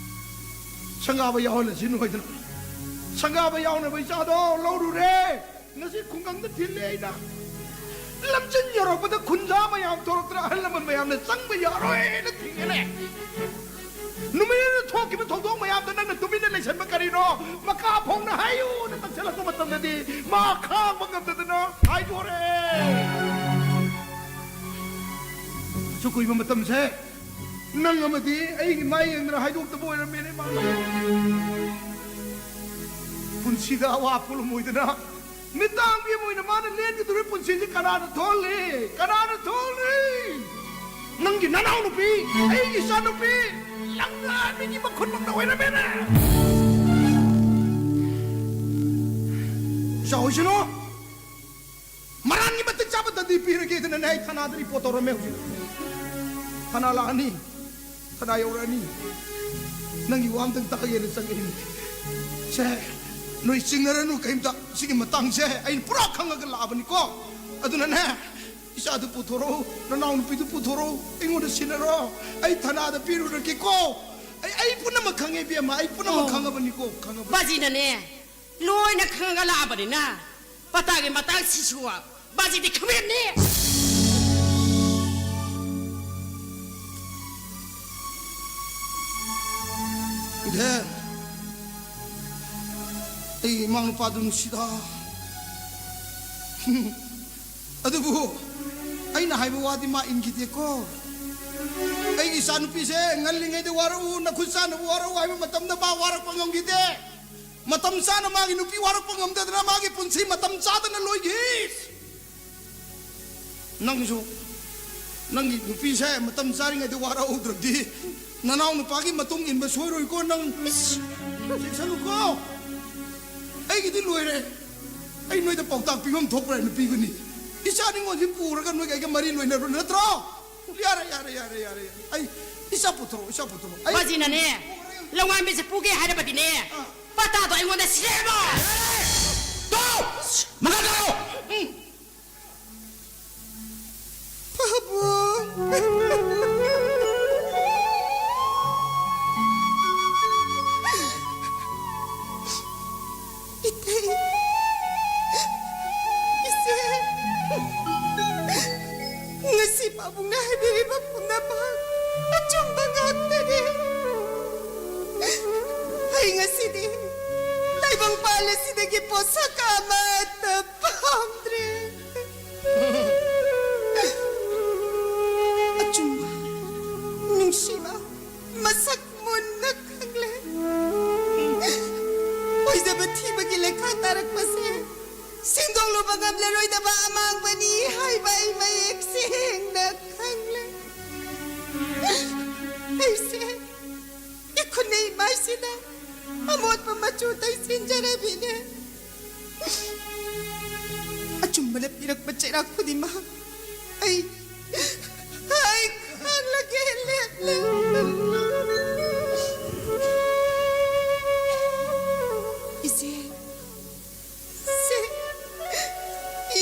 ꯁꯪꯒꯥꯕ ꯌꯥꯎꯍꯜꯂꯁꯤ ꯅꯣꯏꯗꯅ꯫ ꯁꯪꯒꯥꯕ ꯌꯥꯎꯅꯕ ꯏꯆꯥꯗꯣ ꯂꯧꯔꯨꯔꯦ꯫ ꯉꯁꯤ ꯈꯨꯡꯒꯪꯗ ꯊꯤꯜꯂꯦ ꯑꯩꯅ꯫ ꯂꯝꯖꯤꯡ ꯌꯧꯔꯛꯄꯗ ꯈꯨꯟꯖꯥ ꯃꯌꯥꯝ ꯊꯣꯛꯂꯛꯇꯅ ꯑꯍꯜ ꯂꯃꯟ ꯃꯌꯥꯝꯅ ꯆꯪꯕ ꯌꯥꯔꯣꯏꯅ ꯊꯤꯡꯉꯦꯅꯦ꯫ ꯅꯨꯃꯤꯠ ꯑꯗꯨꯗ ꯊꯣꯛꯈꯤꯕ ꯊꯧꯗꯣꯛ ꯃꯌꯥꯝꯗꯣ ꯅꯪꯅ ꯇꯨꯃꯤꯟꯅ ꯂꯩꯁꯟꯕ ꯀꯔꯤꯅꯣ? ꯃꯀꯥ ꯐꯣꯡꯅ ꯍꯥꯏꯌꯨꯅ ꯇꯛꯁꯜꯂꯛꯄ ꯃꯇꯝꯗꯗꯤ ꯃꯥ ꯈꯥꯡꯕ ꯉꯝꯗꯗꯅ ꯍꯥꯏꯗꯣꯔꯦ꯫ ꯑꯁꯨꯛ ꯀꯨꯏꯕ ꯃꯇꯝꯁꯦ ꯅꯪ ꯑꯃꯗꯤ ꯑꯩꯒꯤ ꯃꯥꯏ ꯌꯦꯡꯗꯅ ꯍꯥꯏꯗꯣꯛꯇꯕ ꯑꯣꯏꯔꯝꯃꯦꯅꯦ ꯃꯥꯅ꯫ ꯄꯨꯟꯁꯤꯗ ꯑꯋꯥ ꯄꯣꯠꯂꯨꯝ ꯑꯣꯏꯗꯅ ꯃꯤꯇꯥꯡꯕꯤ ꯑꯃ ꯑꯣꯏꯅ ꯃꯥꯅ ꯂꯦꯟꯒꯗꯧꯔꯤꯕ ꯄꯨꯟꯁꯤꯁꯤ ꯀꯅꯥꯅ ꯊꯣꯛꯍꯜꯂꯤ? ꯀꯅꯥꯅ ꯊꯣꯛꯍꯜꯂꯤ? ꯅꯪꯒꯤ ꯅꯅꯥꯎꯅꯨꯄꯤ, ꯑꯩꯒꯤ ꯏꯆꯥꯅꯨꯄꯤ, ꯂꯪꯅ ꯃꯤꯒꯤ ꯃꯈꯨꯟꯃꯛꯇ ꯑꯣꯏꯔꯝꯃꯦꯅꯦ꯫ ꯆꯥꯎꯁꯤꯅꯣ꯫ ꯃꯔꯥꯟꯒꯤ ꯃꯇꯤꯛ ꯆꯥꯕ ꯗꯟꯗꯤ ꯄꯤꯔꯒꯦꯗꯅꯅꯦ ꯑꯩ ꯊꯅꯥꯗ ꯔꯤꯄꯣꯔꯠ ꯇꯧꯔꯝꯃꯦ ꯍꯧꯖꯤꯛ꯫ ꯊꯅꯥ ꯂꯥꯛꯑꯅꯤ, ꯊꯅꯥ ꯌꯧꯔꯛꯑꯅꯤ꯫ ꯅꯪꯒꯤ ꯋꯥ ꯑꯝꯇꯪ ꯇꯥꯒꯦꯅ ꯆꯪꯉꯛꯏꯅꯤ꯫ ꯁꯦ, ꯅꯣꯏ ꯆꯤꯡꯅꯔꯅꯨ ꯀꯩꯝꯇ꯫ ꯁꯤꯒꯤ ꯃꯇꯥꯡꯁꯦ ꯑꯩꯅ ꯄꯨꯔꯥ ꯈꯪꯉꯒ ꯂꯥꯛꯑꯕꯅꯤꯀꯣ꯫ ꯑꯗꯨꯅꯅꯦ, ꯏꯆꯥꯗꯨ ꯄꯨꯊꯣꯔꯛꯎ, ꯅꯅꯥꯎ ꯅꯨꯄꯤꯗꯨ ꯄꯨꯊꯣꯔꯛꯎ, ꯑꯩꯉꯣꯟꯗ ꯁꯤꯟꯅꯔꯣ꯫ ꯑꯩ ꯊꯅꯥꯗ ꯄꯤꯔꯨꯔꯒꯦꯀꯣ꯫ ꯑꯩ, ꯑꯩ ꯄꯨꯝꯅꯃꯛ ꯈꯪꯉꯦ ꯏꯕꯦꯝꯃ, ꯑꯩ ꯄꯨꯝꯅꯃꯛ ꯑꯣ꯫ ꯈꯪꯉꯕꯅꯤꯀꯣ, ꯈꯪꯉꯕꯅꯤ꯫ ꯕꯥꯖꯤꯅꯅꯦ, ꯂꯣꯏꯅ ꯈꯪꯉꯒ ꯂꯥꯛꯑꯕꯅꯤꯅ ꯄꯇꯥꯒꯤ ꯃꯇꯥꯡꯁꯤꯁꯨ ꯕꯥꯖꯤꯗꯤ ꯈꯪꯕꯤꯔꯝꯅꯤ꯫ ꯍꯦ, ꯑꯩ ꯏꯃꯥ ꯅꯨꯄꯥꯗꯨ ꯅꯨꯡꯁꯤꯗ꯫ ꯑꯗꯨꯕꯨ ꯑꯩꯅ ꯍꯥꯏꯕ ꯋꯥꯗꯤ ꯃꯥ ꯏꯟꯈꯤꯗꯦꯀꯣ꯫ ꯑꯩꯒꯤ ꯏꯆꯥ ꯅꯨꯄꯤꯁꯦ ꯉꯜꯂꯤꯉꯩꯗ ꯋꯥꯔꯛꯎ, ꯅꯈꯨꯠ ꯆꯥꯅꯕ ꯋꯥꯔꯛꯎ ꯍꯥꯏꯕ ꯃꯇꯝꯗ ꯃꯥ ꯋꯥꯔꯛꯄ ꯉꯝꯈꯤꯗꯦ꯫ ꯃꯇꯝ ꯆꯥꯅ ꯃꯥꯒꯤ ꯅꯨꯄꯤ ꯋꯥꯔꯛꯄ ꯉꯝꯗꯗꯅ ꯃꯥꯒꯤ ꯄꯨꯟꯁꯤ ꯃꯇꯝ ꯆꯥꯗꯅ ꯂꯣꯏꯈꯤ꯫ ꯅꯪꯁꯨ ꯅꯪꯒꯤ ꯅꯨꯄꯤꯁꯦ ꯃꯇꯝ ꯆꯥꯔꯤꯉꯩꯗ ꯋꯥꯔꯛꯍꯧꯗ꯭ꯔꯗꯤ ꯅꯅꯥꯎ ꯅꯨꯄꯥꯒꯤ ꯃꯇꯨꯡ ꯏꯟꯕ ꯁꯣꯏꯔꯣꯏꯀꯣ ꯅꯪ꯫ ꯏꯁ, ꯆꯦꯛꯁꯜꯂꯨꯀꯣ꯫ ꯑꯩꯒꯤꯗꯤ ꯂꯣꯏꯔꯦ꯫ ꯑꯩ ꯅꯣꯏꯗ ꯄꯥꯎꯇꯥꯛ ꯄꯤꯐꯝ ꯊꯣꯛꯄ꯭ꯔꯥ ꯍꯥꯏꯅ ꯄꯤꯕꯅꯤ꯫ ꯏꯆꯥ ꯅꯤꯉꯣꯜꯁꯤ ꯄꯨꯔꯒ ꯅꯣꯏꯒ ꯑꯩꯒ ꯃꯔꯤ ꯂꯣꯏꯅꯔꯣ ꯅꯠꯇ꯭ꯔꯣ? ꯌꯥꯔꯦ, ꯌꯥꯔꯦ, ꯌꯥꯔꯦ, ꯌꯥꯔꯦ, ꯌꯥꯔꯦ꯫ ꯑꯩ ꯏꯆꯥ ꯄꯨꯊꯣꯔꯛꯑꯣ, ꯏꯆꯥ ꯄꯨꯊꯣꯔꯛꯑꯣ꯫ ꯑꯩ ꯕꯥꯖꯤꯅꯅꯦ, ꯂꯧꯉꯥꯟꯕꯤꯁꯦ ꯄꯨꯒꯦ ꯍꯥꯏꯔꯕꯗꯤꯅꯦ, ꯑꯥ꯫ ꯄꯇꯥꯗꯣ ꯑꯩꯉꯣꯟꯗ ꯁꯦꯝꯃꯣ꯫ ꯇꯣ! ꯃꯈꯥ ꯇꯥꯔꯣ! ꯎꯝ꯫ ꯄꯥꯕꯨꯡ꯫ ꯏꯇꯩ, ꯏꯆꯦ, ꯉꯁꯤ ꯄꯥꯕꯨꯡꯅ ꯍꯥꯏꯕꯤꯔꯤꯕ ꯄꯨꯝꯅꯃꯛ ꯑꯆꯨꯝꯕ ꯉꯥꯛꯇꯅꯤ꯫ ꯑꯩ ꯉꯁꯤꯗꯤ ꯇꯥꯏꯕꯪꯄꯥꯟ ꯑꯁꯤꯗꯒꯤ ꯄꯣꯠꯁꯛ ꯑꯃꯠꯇ ꯄꯥꯝꯗ꯭ꯔꯦ꯫ ꯑꯆꯨꯝꯕ, ꯅꯨꯡꯁꯤꯕ, ꯃꯁꯛ ꯃꯨꯟꯅ ꯈꯪꯂꯦ꯫ ꯑꯣꯏꯖꯕ ꯊꯤꯕꯒꯤ ꯂꯩꯈꯥ ꯇꯥꯔꯛꯄꯁꯦ ꯁꯦꯡꯗꯣꯛꯂꯨꯕ ꯉꯝꯂꯔꯣꯏꯗꯕ ꯑꯃꯥꯡꯕꯅꯤ ꯍꯥꯏꯕ ꯑꯩ ꯃꯌꯦꯛ ꯁꯦꯡꯅ ꯈꯪꯂꯦ꯫ ꯑꯩꯁꯦ ꯏꯈꯨꯠꯅ ꯏꯃꯥꯏꯁꯤꯗ ꯑꯃꯣꯠꯄ ꯃꯆꯨ ꯇꯩꯁꯤꯟꯖꯔꯕꯤꯅꯦ꯫ ꯑꯆꯨꯝꯕꯅ ꯄꯤꯔꯛꯄ ꯆꯩꯔꯥꯛ ꯈꯨꯗꯤꯡꯃꯛ ꯑꯩ, ꯑꯩ ꯈꯥꯡꯂꯒꯦ, ꯂꯦꯞꯂꯦ꯫ ꯏꯆꯦ, ꯁꯦ,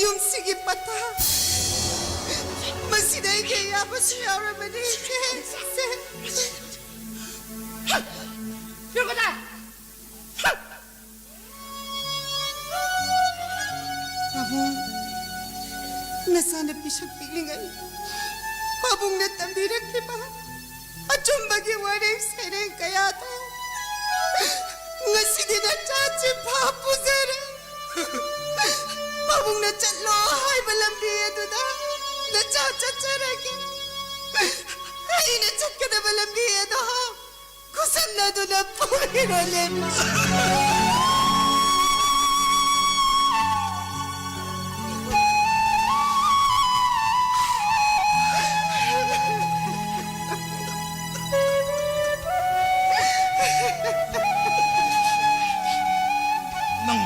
ꯌꯨꯝꯁꯤꯒꯤ ꯄꯇꯥ꯫ ꯃꯁꯤꯗ ꯑꯩꯒꯤ ꯑꯌꯥꯕꯁꯨ ꯌꯥꯎꯔꯕꯅꯤ, ꯏꯆꯦ, ꯏꯆꯦ꯫ ꯌꯨꯝ ꯀꯗꯥꯏ? ꯄꯥꯕꯨꯡ, ꯅꯆꯥꯅ ꯄꯤꯁꯛ ꯄꯤꯛꯂꯤꯉꯩ ꯄꯥꯕꯨꯡꯅ ꯇꯝꯕꯤꯔꯛꯈꯤꯕ ꯑꯆꯨꯝꯕꯒꯤ ꯋꯥꯔꯦꯡ ꯁꯩꯔꯦꯡ ꯀꯌꯥꯗꯣ ꯉꯁꯤꯗꯤ ꯅꯆꯥ ꯆꯤꯟꯐꯥ ꯄꯨꯖꯔꯦ꯫ ꯄꯥꯕꯨꯡꯅ ꯆꯠꯂꯣ ꯍꯥꯏꯕ ꯂꯝꯕꯤ ꯑꯗꯨꯗ ꯅꯆꯥ ꯆꯠꯆꯔꯒꯦ꯫ ꯑꯩꯅ ꯆꯠꯀꯗꯕ ꯂꯝꯕꯤ ꯑꯗꯣ ꯈꯨꯠꯁꯝꯅꯗꯨꯅ ꯄꯨꯔꯤꯔꯣꯅꯦ꯫ ꯅꯪ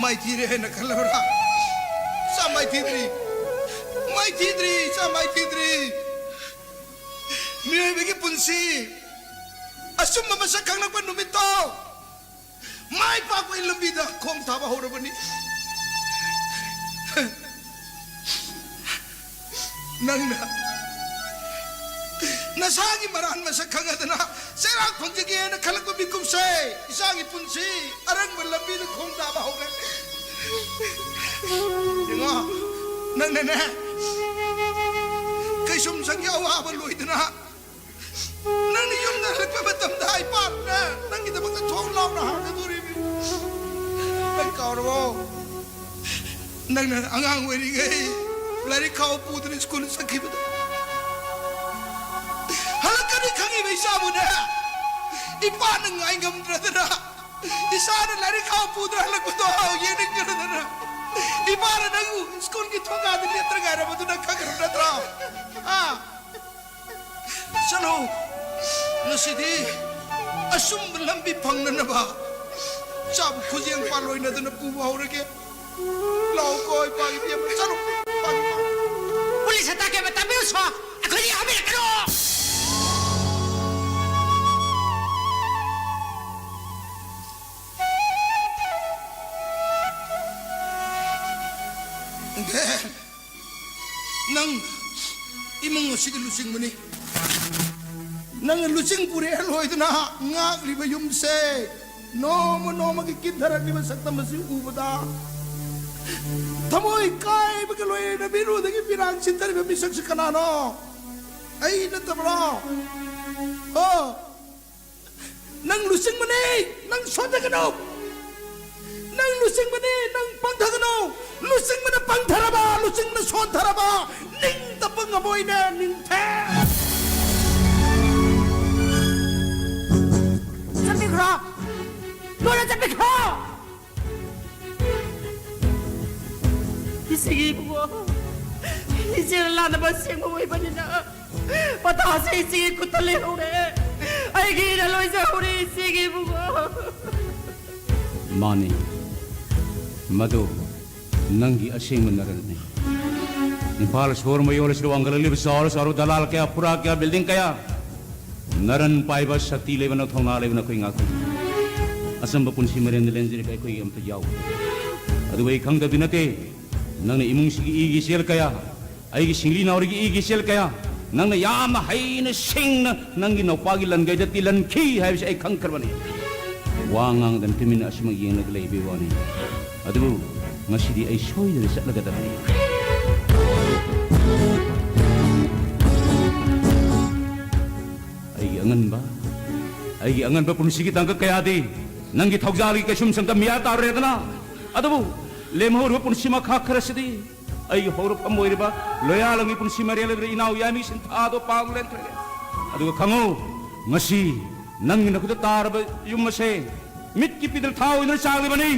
ꯃꯥꯏꯊꯤꯔꯦ ꯍꯥꯏꯅ ꯈꯜꯂꯕ꯭ꯔꯥ? ꯏꯆꯥ, ꯃꯥꯏꯊꯤꯗ꯭ꯔꯤ, ꯃꯥꯏꯊꯤꯗ꯭ꯔꯤ, ꯏꯆꯥ, ꯃꯥꯏꯊꯤꯗ꯭ꯔꯤ꯫ ꯃꯤꯑꯣꯏꯕꯒꯤ ꯄꯨꯟꯁꯤ ꯑꯆꯨꯝꯕ ꯃꯁꯛ ꯈꯪꯂꯛꯄ ꯅꯨꯃꯤꯠꯇꯣ ꯃꯥꯏ ꯄꯥꯛꯄꯒꯤ ꯂꯝꯕꯤꯗ ꯈꯣꯡ ꯊꯥꯕ ꯍꯧꯔꯕꯅꯤ꯫ ꯅꯪꯅ ꯅꯁꯥꯒꯤ ꯃꯔꯥꯟ ꯃꯁꯛ ꯈꯪꯉꯗꯅ ꯆꯩꯔꯥꯛ ꯐꯪꯖꯒꯦꯅ ꯈꯜꯂꯛꯄ ꯃꯤꯀꯨꯞꯁꯦ ꯏꯆꯥꯒꯤ ꯄꯨꯟꯁꯤ ꯑꯔꯪꯕ ꯂꯝꯕꯤꯗ ꯈꯣꯡ ꯊꯥꯕ ꯍꯧꯔꯦ꯫ ꯌꯦꯡꯉꯣ, ꯅꯪꯅꯅꯦ ꯀꯩꯁꯨꯝꯁꯪꯒꯤ ꯑꯋꯥꯕ ꯂꯣꯏꯗꯅ ꯅꯪꯅ ꯌꯨꯝꯗ ꯍꯜꯂꯛꯄ ꯃꯇꯝꯗ ꯑꯩ ꯄꯥꯛꯅ ꯅꯪꯒꯤꯗꯃꯛꯇ ꯊꯣꯡ ꯂꯥꯎꯅ ꯍꯥꯡꯒꯗꯣꯔꯤꯕꯅꯤ꯫ ꯅꯪ ꯀꯥꯎꯔꯕꯣ? ꯅꯪꯅ ꯑꯉꯥꯡ ꯑꯣꯏꯔꯤꯉꯩ ꯂꯥꯏꯔꯤꯛ ꯈꯥꯎ ꯄꯨꯗꯨꯅ ꯁ꯭ꯀꯨꯜ ꯆꯠꯈꯤꯕꯗꯣ꯫ ꯍꯜꯂꯛꯀꯅꯤ ꯈꯪꯉꯤꯕ ꯏꯆꯥꯕꯨꯅꯦ, ꯏꯄꯥꯅ ꯉꯥꯏ ꯉꯝꯗ꯭ꯔꯗꯅ ꯏꯆꯥꯅ ꯂꯥꯏꯔꯤꯛ ꯈꯥꯎ ꯄꯨꯗꯨꯅ ꯍꯜꯂꯛꯄꯗꯣ ꯌꯦꯡꯅꯤꯡꯗ꯭ꯔꯗꯅ ꯏꯄꯥꯅ ꯅꯪꯕꯨ ꯁ꯭ꯀꯨꯜꯒꯤ ꯊꯣꯡꯒꯥꯗ ꯂꯦꯞꯇꯅ ꯉꯥꯏꯔꯕꯗꯨ ꯅꯪ ꯈꯪꯈ꯭ꯔꯕ ꯅꯠꯇ꯭ꯔꯣ? ꯑꯥ? ꯆꯠꯂꯣ, ꯉꯁꯤꯗꯤ ꯑꯆꯨꯝꯕ ꯂꯝꯕꯤ ꯐꯪꯅꯅꯕ ꯆꯥꯕ ꯈꯨꯖꯦꯡ ꯄꯥꯜꯂꯣꯏꯅꯗꯅ ꯄꯨꯕ ꯍꯧꯔꯒꯦ꯫ ꯂꯥꯛꯑꯣꯀꯣ, ꯏꯄꯥꯒꯤ ꯏꯕꯦꯝꯃ, ꯆꯠꯂꯣ, ꯄꯥꯒꯤ ꯄꯥ꯫ ꯄꯨꯂꯤꯁ ꯑꯇꯥꯛꯀꯤ ꯃꯇꯝ ꯌꯧꯁꯣ, ꯑꯩꯈꯣꯏꯗꯤ ꯌꯥꯎꯕꯤꯔꯛꯀꯅꯣ꯫ ꯏꯕꯦꯝ, ꯅꯪ ꯏꯃꯨꯡ ꯑꯁꯤꯒꯤ ꯂꯨꯆꯤꯡꯕꯅꯤ꯫ ꯅꯪꯅ ꯂꯨꯆꯤꯡ ꯄꯨꯔꯦꯜ ꯑꯣꯏꯗꯨꯅ ꯉꯥꯛꯂꯤꯕ ꯌꯨꯝꯁꯦ ꯅꯣꯡꯃ ꯅꯣꯡꯃꯒꯤ ꯀꯤꯟꯊꯔꯛꯂꯤꯕ ꯁꯛꯇꯝ ꯑꯁꯤ ꯎꯕꯗ ꯊꯃꯣꯏ ꯀꯥꯏꯕꯒ ꯂꯣꯏꯅꯅ ꯃꯤꯔꯨꯗꯒꯤ ꯄꯤꯔꯥꯡ ꯁꯤꯟꯊꯔꯤꯕ ꯃꯤꯁꯛꯁꯤ ꯀꯅꯥꯅꯣ? ꯑꯩ ꯅꯠꯇꯕ꯭ꯔꯣ? ꯑꯣ, ꯅꯪ ꯂꯨꯆꯤꯡꯕꯅꯤ, ꯅꯪ ꯁꯣꯟꯊꯒꯅꯨ꯫ ꯅꯪ ꯂꯨꯆꯤꯡꯕꯅꯤ, ꯅꯪ ꯄꯪꯊꯒꯅꯨ꯫ ꯂꯨꯆꯤꯡꯕꯅ ꯄꯪꯊꯔꯕ, ꯂꯨꯆꯤꯡꯕꯅ ꯁꯣꯟꯊꯔꯕ, ꯅꯤꯡꯇꯝꯕ ꯉꯝꯃꯣꯏꯅꯦ, ꯅꯤꯡꯊꯦ꯫ ꯆꯠꯄꯤꯈ꯭ꯔꯣ꯫ ꯂꯣꯏꯅ ꯆꯠꯄꯤꯈ꯭ꯔꯣ꯫ ꯏꯆꯦꯒꯤ ꯏꯕꯨꯡꯉꯣ, ꯏꯆꯦꯅ ꯂꯥꯟꯅꯕ ꯁꯦꯡꯕ ꯑꯣꯏꯕꯅꯤꯅ ꯄꯇꯥꯁꯦ ꯏꯆꯦꯒꯤ ꯈꯨꯠꯇ ꯂꯩꯍꯧꯔꯦ꯫ ꯑꯩꯒꯤꯅ ꯂꯣꯏꯖꯍꯧꯔꯦ ꯏꯆꯦꯒꯤ ꯏꯕꯨꯡꯉꯣ꯫ ꯃꯥꯅꯤ, ꯃꯗꯨ ꯅꯪꯒꯤ ꯑꯁꯦꯡꯕ ꯅꯔꯟꯅꯤ꯫ ꯏꯝꯐꯥꯜ ꯁꯣꯍꯣꯔ ꯃꯌꯣꯜ ꯑꯁꯤꯗ ꯋꯥꯡꯈꯠꯂꯛꯂꯤꯕ ꯆꯥꯎꯔ ꯆꯥꯎꯔꯕ ꯗꯂꯥꯜ ꯀꯌꯥ, ꯐꯨꯔꯥ ꯀꯌꯥ, ꯕꯤꯜꯗꯤꯡ ꯀꯌꯥ, ꯅꯔꯟ ꯄꯥꯏꯕ, ꯁꯛꯇꯤ ꯂꯩꯕ, ꯅꯊꯧꯅꯥ ꯂꯩꯕ ꯅꯈꯣꯏ ꯉꯥꯛꯇꯅꯤ꯫ ꯑꯆꯝꯕ ꯄꯨꯟꯁꯤ ꯃꯔꯦꯜꯗ ꯂꯦꯟꯖꯔꯤꯕ ꯑꯩꯈꯣꯏꯒꯤ ꯑꯝꯇ ꯌꯥꯎꯗꯦ꯫ ꯑꯗꯨꯕꯨ ꯑꯩ ꯈꯪꯗꯕꯗꯤ ꯅꯠꯇꯦ, ꯅꯪꯅ ꯏꯃꯨꯡꯁꯤꯒꯤ ꯏꯒꯤ ꯏꯆꯦꯜ ꯀꯌꯥ, ꯑꯩꯒꯤ ꯁꯤꯡꯂꯤ ꯅꯥꯎꯔꯤꯒꯤ ꯏꯒꯤ ꯏꯆꯦꯜ ꯀꯌꯥ, ꯅꯪꯅ ꯌꯥꯝꯅ ꯍꯩꯅ ꯁꯤꯡꯅ ꯅꯪꯒꯤ ꯅꯧꯄꯥꯒꯤ ꯂꯟꯒꯩꯗ ꯇꯤꯜꯍꯟꯈꯤ ꯍꯥꯏꯕꯁꯤ ꯑꯩ ꯈꯪꯈ꯭ꯔꯕꯅꯤ꯫ ꯋꯥ ꯉꯥꯡꯗꯅ ꯇꯨꯃꯤꯟꯅ ꯑꯁꯨꯃꯛ ꯌꯦꯡꯂꯒ ꯂꯩꯕꯒꯤ ꯋꯥꯅꯤ꯫ ꯑꯗꯨꯕꯨ ꯉꯁꯤꯗꯤ ꯑꯩ ꯁꯣꯏꯗꯅ ꯆꯠꯂꯒꯗꯕꯅꯤ꯫ ꯑꯩꯒꯤ ꯑꯉꯟꯕ, ꯑꯩꯒꯤ ꯑꯉꯟꯕ ꯄꯨꯟꯁꯤꯒꯤ ꯇꯥꯡꯀꯛ ꯀꯌꯥꯗꯤ ꯅꯪꯒꯤ ꯊꯧꯖꯥꯜꯒꯤ ꯀꯩꯁꯨꯝꯁꯪꯗ ꯃꯤꯌꯥ ꯇꯥꯔꯨꯔꯦꯗꯅ꯫ ꯑꯗꯨꯕꯨ ꯂꯦꯝꯍꯧꯔꯤꯕ ꯄꯨꯟꯁꯤ ꯃꯈꯥ ꯈꯔꯁꯤꯗꯤ ꯑꯩꯒꯤ ꯍꯧꯔꯛꯐꯝ ꯑꯣꯏꯔꯤꯕ ꯂꯣꯌꯥꯂꯝꯒꯤ ꯄꯨꯟꯁꯤ ꯃꯔꯦꯜ ꯑꯣꯏꯔꯤꯕ ꯏꯅꯥꯎ ꯌꯥꯃꯤ ꯁꯤꯟꯊꯥꯗꯣ ꯄꯥꯡ ꯂꯦꯟꯈ꯭ꯔꯒꯦ꯫ ꯑꯗꯨꯒ ꯈꯪꯉꯨ, ꯉꯁꯤ ꯅꯪꯒꯤ ꯅꯈꯨꯠꯇ ꯇꯥꯔꯕ ꯌꯨꯝ ꯑꯁꯦ ꯃꯤꯠꯀꯤ ꯄꯤꯗꯜ ꯊꯥ ꯑꯣꯏꯗꯨꯅ ꯆꯥꯛꯂꯤꯕꯅꯤ꯫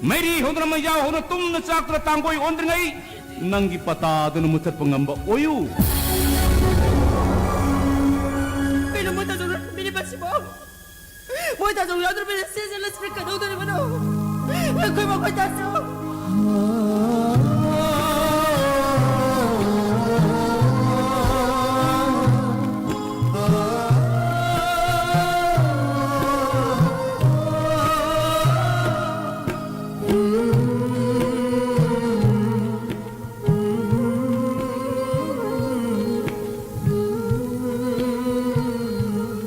ꯃꯩꯔꯤ ꯍꯧꯗꯨꯅ, ꯃꯩꯖꯥꯎ ꯍꯧꯗꯨꯅ, ꯇꯨꯝꯅ ꯆꯥꯛꯇꯨꯅ ꯇꯥꯡꯒꯣꯏ ꯑꯣꯟꯗ꯭ꯔꯤꯉꯩ ꯅꯪꯒꯤ ꯄꯇꯥꯗꯨꯅ ꯃꯨꯊꯠꯄ ꯉꯝꯕ ꯑꯣꯏꯌꯨ꯫ ꯀꯩꯅꯣ ꯃꯣꯏ ꯇꯥꯖꯧꯅ ꯈꯟꯕꯤꯔꯤꯕꯁꯤꯕꯣ? ꯃꯣꯏ ꯇꯥꯖꯧ ꯌꯥꯎꯗ꯭ꯔꯕꯅꯤꯅ ꯁꯤ ꯆꯦꯜꯂꯁꯤꯅ ꯀꯩꯗꯧꯗꯣꯔꯤꯕꯅꯣ? ꯑꯩꯈꯣꯏ ꯃꯈꯣꯏ ꯇꯥꯖꯧ꯫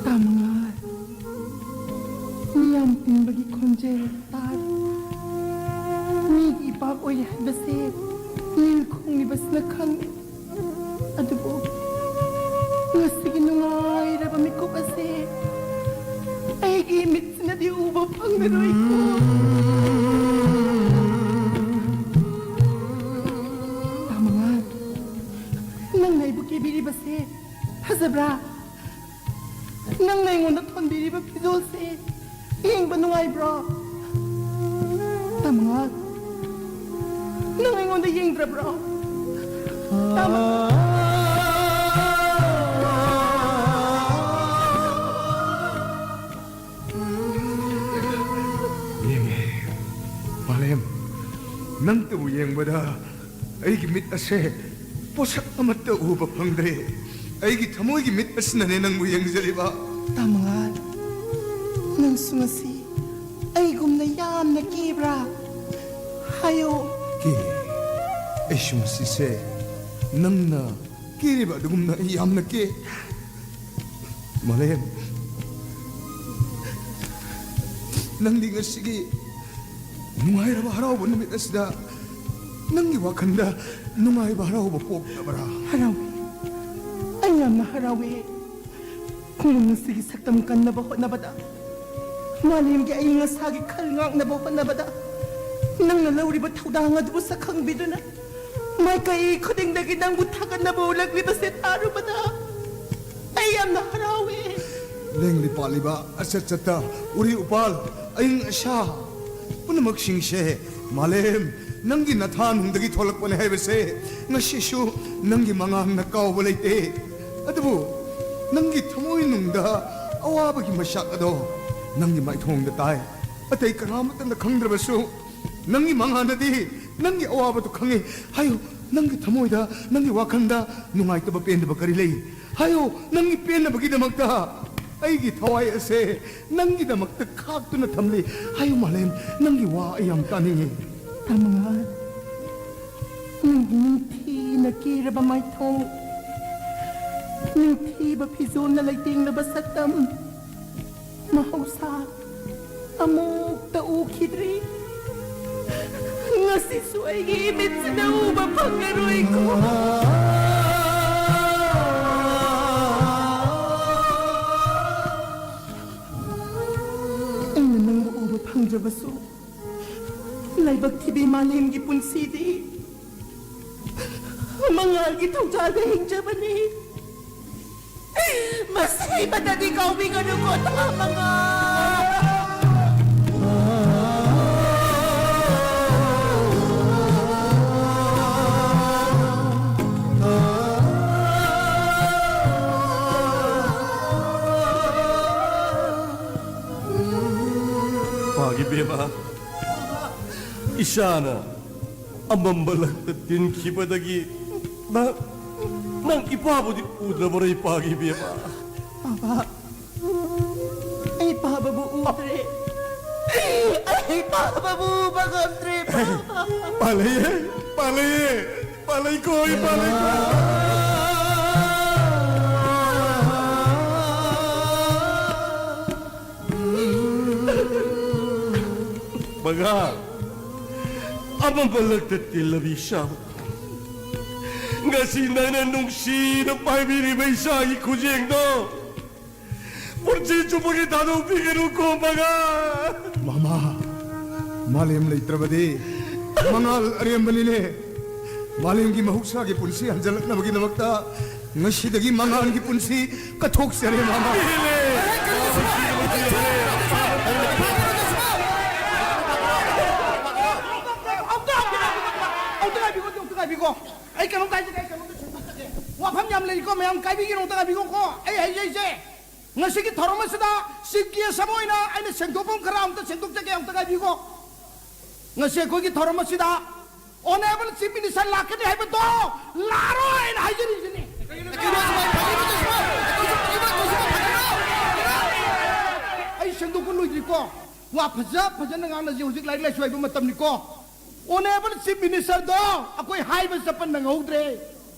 ꯇꯥꯃꯉꯥ, ꯃꯤ ꯌꯥꯝ ꯇꯤꯟꯕꯒꯤ ꯈꯣꯟꯖꯦꯜ ꯇꯥꯔꯤ꯫ ꯃꯤꯒꯤ ꯏꯄꯥꯛ ꯑꯣꯏꯔꯦ ꯍꯥꯏꯕꯁꯦ ꯅꯤꯜ ꯈꯣꯡꯂꯤꯕꯁꯤꯅ ꯈꯪꯉꯤ꯫ ꯑꯗꯨꯕꯨ ꯉꯁꯤꯒꯤ ꯅꯨꯡꯉꯥꯏꯔꯕ ꯃꯤꯀꯨꯞ ꯑꯁꯤ ꯎꯕ ꯐꯪꯂꯔꯣꯏꯀꯣ꯫ ꯇꯥꯃꯉꯥ, ꯅꯪꯅ ꯑꯩꯕꯨ ꯀꯦꯕꯤꯔꯤꯕꯁꯦ ꯐꯖꯕ꯭ꯔꯥ? ꯅꯪꯅ ꯑꯩꯉꯣꯟꯗ ꯊꯣꯟꯕꯤꯔꯤꯕ ꯐꯤꯖꯣꯜꯁꯦ ꯌꯦꯡꯕ ꯅꯨꯡꯉꯥꯏꯕ꯭ꯔꯣ? ꯇꯥꯃꯉꯥ, ꯅꯪ ꯑꯩꯉꯣꯟꯗ ꯌꯦꯡꯗ꯭ꯔꯕ꯭ꯔꯣ? ꯇꯥꯃꯉꯥ꯫ ꯌꯦꯡꯉꯦ꯫ ꯃꯥꯂꯦꯝ, ꯅꯪꯇꯕꯨ ꯌꯦꯡꯕꯗ ꯑꯩꯒꯤ ꯃꯤꯠ ꯑꯁꯦ ꯄꯣꯠꯁꯛ ꯑꯃꯠꯇ ꯎꯕ ꯐꯪꯗ꯭ꯔꯦ꯫ ꯑꯩꯒꯤ ꯊꯃꯣꯏꯒꯤ ꯃꯤꯠ ꯑꯁꯤꯅꯅꯦ ꯅꯪꯕꯨ ꯌꯦꯡꯖꯔꯤꯕ꯫ ꯇꯥꯃꯉꯥ, ꯅꯪꯁꯨ ꯉꯁꯤ ꯑꯩꯒꯨꯝꯅ ꯌꯥꯝꯅ ꯀꯦꯕ꯭ꯔꯥ? ꯍꯥꯏꯌꯣ꯫ ꯀꯦ꯫ ꯑꯩꯁꯨ ꯉꯁꯤꯁꯦ ꯅꯪꯅ ꯀꯦꯔꯤꯕ ꯑꯗꯨꯒꯨꯝꯅ ꯑꯩ ꯌꯥꯝꯅ ꯀꯦ꯫ ꯃꯥꯂꯦꯝ, ꯅꯪꯗꯤ ꯉꯁꯤꯒꯤ ꯅꯨꯡꯉꯥꯏꯔꯕ ꯍꯔꯥꯎꯕ ꯅꯨꯃꯤꯠ ꯑꯁꯤꯗ ꯅꯪꯒꯤ ꯋꯥꯈꯜꯗ ꯅꯨꯡꯉꯥꯏꯕ ꯍꯔꯥꯎꯕ ꯄꯣꯛꯇꯕ꯭ꯔꯥ? ꯍꯔꯥꯎꯏ꯫ ꯑꯩ ꯌꯥꯝꯅ ꯍꯔꯥꯎꯏ꯫ ꯈꯨꯡꯒꯪ ꯑꯁꯤꯒꯤ ꯁꯛꯇꯝ ꯀꯟꯅꯕ ꯍꯣꯠꯅꯕꯗ, ꯃꯥꯂꯦꯝꯒꯤ ꯑꯏꯪ ꯑꯁꯥꯒꯤ ꯈꯜ ꯉꯥꯛꯅꯕ ꯍꯣꯠꯅꯕꯗ ꯅꯪꯅ ꯂꯧꯔꯤꯕ ꯊꯧꯗꯥꯡ ꯑꯗꯨꯕꯨ ꯁꯛꯈꯪꯕꯤꯗꯨꯅ ꯃꯥꯏꯀꯩ ꯈꯨꯗꯤꯡꯗꯒꯤ ꯅꯪꯕꯨ ꯊꯥꯒꯠꯅꯕ ꯎꯠꯂꯛꯂꯤꯕꯁꯦ ꯇꯥꯔꯨꯕꯗ ꯑꯩ ꯌꯥꯝꯅ ꯍꯔꯥꯎꯏ꯫ ꯂꯦꯡꯂꯤ ꯄꯥꯠꯂꯤꯕ ꯑꯆꯠ ꯆꯠꯇ ꯎꯔꯤ ꯎꯄꯥꯜ ꯑꯏꯪ ꯑꯁꯥ ꯄꯨꯝꯅꯃꯛꯁꯤꯡꯁꯦ, ꯃꯥꯂꯦꯝ, ꯅꯪꯒꯤ ꯅꯊꯥꯅꯨꯡꯗꯒꯤ ꯊꯣꯛꯂꯛꯄꯅꯦ ꯍꯥꯏꯕꯁꯦ ꯉꯁꯤꯁꯨ ꯅꯪꯒꯤ ꯃꯉꯥꯜꯅ ꯀꯥꯎꯕ ꯂꯩꯇꯦ꯫ ꯑꯗꯨꯕꯨ ꯅꯪꯒꯤ ꯊꯃꯣꯏꯅꯨꯡꯗ ꯑꯋꯥꯕꯒꯤ ꯃꯩꯁꯥꯛ ꯑꯗꯣ ꯅꯪꯒꯤ ꯃꯥꯏꯊꯣꯡꯗ ꯇꯥꯏ꯫ ꯑꯇꯩ ꯀꯅꯥꯃꯠꯇꯅ ꯈꯪꯗ꯭ꯔꯕꯁꯨ ꯅꯪꯒꯤ ꯃꯉꯥꯜꯅꯗꯤ ꯅꯪꯒꯤ ꯑꯋꯥꯕꯗꯨ ꯈꯪꯉꯤ꯫ ꯍꯥꯏꯌꯨ, ꯅꯪꯒꯤ ꯊꯃꯣꯏꯗ, ꯅꯪꯒꯤ ꯋꯥꯈꯜꯗ ꯅꯨꯡꯉꯥꯏꯇꯕ ꯄꯦꯟꯗꯕ ꯀꯔꯤ ꯂꯩ? ꯍꯥꯏꯌꯨ, ꯅꯪꯒꯤ ꯄꯦꯟꯅꯕꯒꯤꯗꯃꯛꯇ ꯑꯩꯒꯤ ꯊꯋꯥꯏ ꯑꯁꯦ ꯅꯪꯒꯤꯗꯃꯛꯇ ꯈꯥꯛꯇꯨꯅ ꯊꯝꯂꯤ꯫ ꯍꯥꯏꯌꯨ ꯃꯥꯂꯦꯝ, ꯅꯪꯒꯤ ꯋꯥ ꯑꯩ ꯌꯥꯝ ꯇꯥꯅꯤꯡꯉꯤ꯫ ꯇꯥꯃꯉꯥ, ꯅꯪꯒꯤ ꯅꯤꯡꯊꯤꯅ ꯀꯦꯔꯕ ꯃꯥꯏꯊꯣꯡ, ꯅꯤꯡꯊꯤꯕ ꯐꯤꯖꯣꯜꯅ ꯂꯩꯇꯦꯡꯂꯕ ꯁꯛꯇꯝ, ꯃꯍꯧꯁꯥ ꯑꯃꯨꯛꯇ ꯎꯈꯤꯗ꯭ꯔꯤ꯫ ꯉꯁꯤꯁꯨ ꯑꯩꯒꯤ ꯏꯃꯤꯠꯁꯤꯅ ꯎꯕ ꯐꯪꯉꯔꯣꯏꯀꯣ꯫ ꯑꯩꯅ ꯂꯩꯕꯁꯨ, ꯂꯥꯏꯕꯛ ꯊꯤꯕꯤ ꯃꯥꯂꯦꯝꯒꯤ ꯄꯨꯟꯁꯤꯗꯤ ꯃꯉꯥꯜꯒꯤ ꯊꯧꯖꯥꯜꯗ ꯍꯤꯡꯖꯕꯅꯤ꯫ ꯃꯁꯤꯃꯇꯗꯤ ꯀꯥꯎꯕꯤꯒꯅꯨꯀꯣ, ꯊꯥ ꯃꯉꯥ꯫ ꯄꯥꯒꯤ ꯕꯦꯝꯃ, ꯏꯁꯥꯅ ꯑꯃꯝꯕ ꯂꯛꯇ ꯇꯤꯟꯈꯤꯕꯗꯒꯤ ꯅꯪ, ꯅꯪ ꯏꯄꯥꯕꯨꯗꯤ ꯎꯗ꯭ꯔꯕꯔꯣ, ꯏꯄꯥꯒꯤ ꯕꯦꯝꯃ? ꯄꯥꯕ, ꯑꯩ ꯄꯥꯕꯕꯨ ꯎꯗ꯭ꯔꯦ꯫ ꯑꯩ ꯄꯥꯕꯕꯨ ꯎꯕ ꯉꯝꯗ꯭ꯔꯦ, ꯄꯥꯕ꯫ ꯄꯥꯜꯂꯛꯑꯦ, ꯄꯥꯜꯂꯛꯑꯦ, ꯄꯥꯜꯂꯛꯏꯀꯣ, ꯑꯩ ꯄꯥꯜꯂꯛꯏꯀꯣ꯫ ꯃꯉꯥ, ꯑꯃꯝꯕ ꯂꯛꯇ ꯇꯤꯜꯂꯕꯤ ꯏꯁꯥꯕꯨ ꯉꯁꯤ ꯅꯪꯅ ꯅꯨꯡꯁꯤꯅ ꯄꯥꯏꯕꯤꯔꯤꯕ ꯏꯁꯥꯒꯤ ꯈꯨꯖꯦꯡꯗꯣ ꯄꯨꯟꯁꯤ ꯆꯨꯞꯄꯒꯤ ꯊꯥꯗꯣꯛꯄꯤꯒꯅꯨꯀꯣ, ꯃꯉꯥ꯫ ꯃꯃꯥ, ꯃꯥꯂꯦꯝ ꯂꯩꯇ꯭ꯔꯕꯗꯤ ꯃꯉꯥꯜ ꯑꯔꯦꯝꯕꯅꯤꯅꯦ꯫ ꯃꯥꯂꯦꯝꯒꯤ ꯃꯍꯧꯁꯥꯒꯤ ꯄꯨꯟꯁꯤ ꯍꯟꯖꯤꯜꯂꯛꯅꯕꯒꯤꯗꯃꯛꯇ ꯉꯁꯤꯗꯒꯤ ꯃꯉꯥꯜꯒꯤ ꯄꯨꯟꯁꯤ ꯀꯠꯊꯣꯛꯆꯔꯦ, ꯃꯃꯥ꯫ ꯑꯝꯇ ꯉꯥꯏꯕꯤꯀꯣ, ꯑꯝꯇ ꯉꯥꯏꯕꯤꯀꯣ꯫ ꯑꯩ ꯀꯩꯅꯣꯝꯇ ꯍꯥꯏꯖꯒꯦ, ꯑꯩ ꯀꯩꯅꯣꯝꯇ ꯁꯦꯡꯗꯣꯛꯆꯒꯦ꯫ ꯋꯥꯐꯝ ꯌꯥꯝ ꯂꯩꯀꯣ, ꯃꯌꯥꯝ ꯀꯥꯏꯕꯤꯒꯅꯨ, ꯑꯝꯇ ꯉꯥꯏꯕꯤꯀꯣ꯫ ꯑꯩ ꯍꯥꯏꯖꯩꯁꯦ, ꯉꯁꯤꯒꯤ ꯊꯧꯔꯝ ꯑꯁꯤꯗ chief guest ꯑꯃ ꯑꯣꯏꯅ ꯑꯩꯅ ꯁꯦꯡꯗꯣꯛꯐꯝ ꯈꯔ ꯑꯝꯇ ꯁꯦꯡꯗꯣꯛꯆꯒꯦ, ꯑꯝꯇ ꯉꯥꯏꯕꯤꯀꯣ꯫ ꯉꯁꯤ ꯑꯩꯈꯣꯏꯒꯤ ꯊꯧꯔꯝ ꯑꯁꯤꯗ honourable chief minister ꯂꯥꯛꯀꯅꯤ ꯍꯥꯏꯕꯗꯣ ꯂꯥꯛꯑꯔꯣꯏꯅ ꯍꯥꯏꯖꯔꯤꯁꯤꯅꯤ꯫ ꯑꯩ ꯁꯦꯡꯗꯣꯛꯄ ꯂꯣꯏꯗ꯭ꯔꯤꯀꯣ꯫ ꯋꯥ ꯐꯖ ꯐꯖꯅ ꯉꯥꯡꯅꯁꯤ, ꯍꯧꯖꯤꯛ ꯂꯥꯏꯔꯤꯛ ꯂꯥꯏꯁꯨ ꯍꯩꯕ ꯃꯇꯝꯅꯤꯀꯣ꯫ Honourable chief minister ꯗꯣ ꯑꯩꯈꯣꯏ ꯍꯥꯏꯕ ꯆꯠꯄ ꯅꯪꯍꯧꯗ꯭ꯔꯦ꯫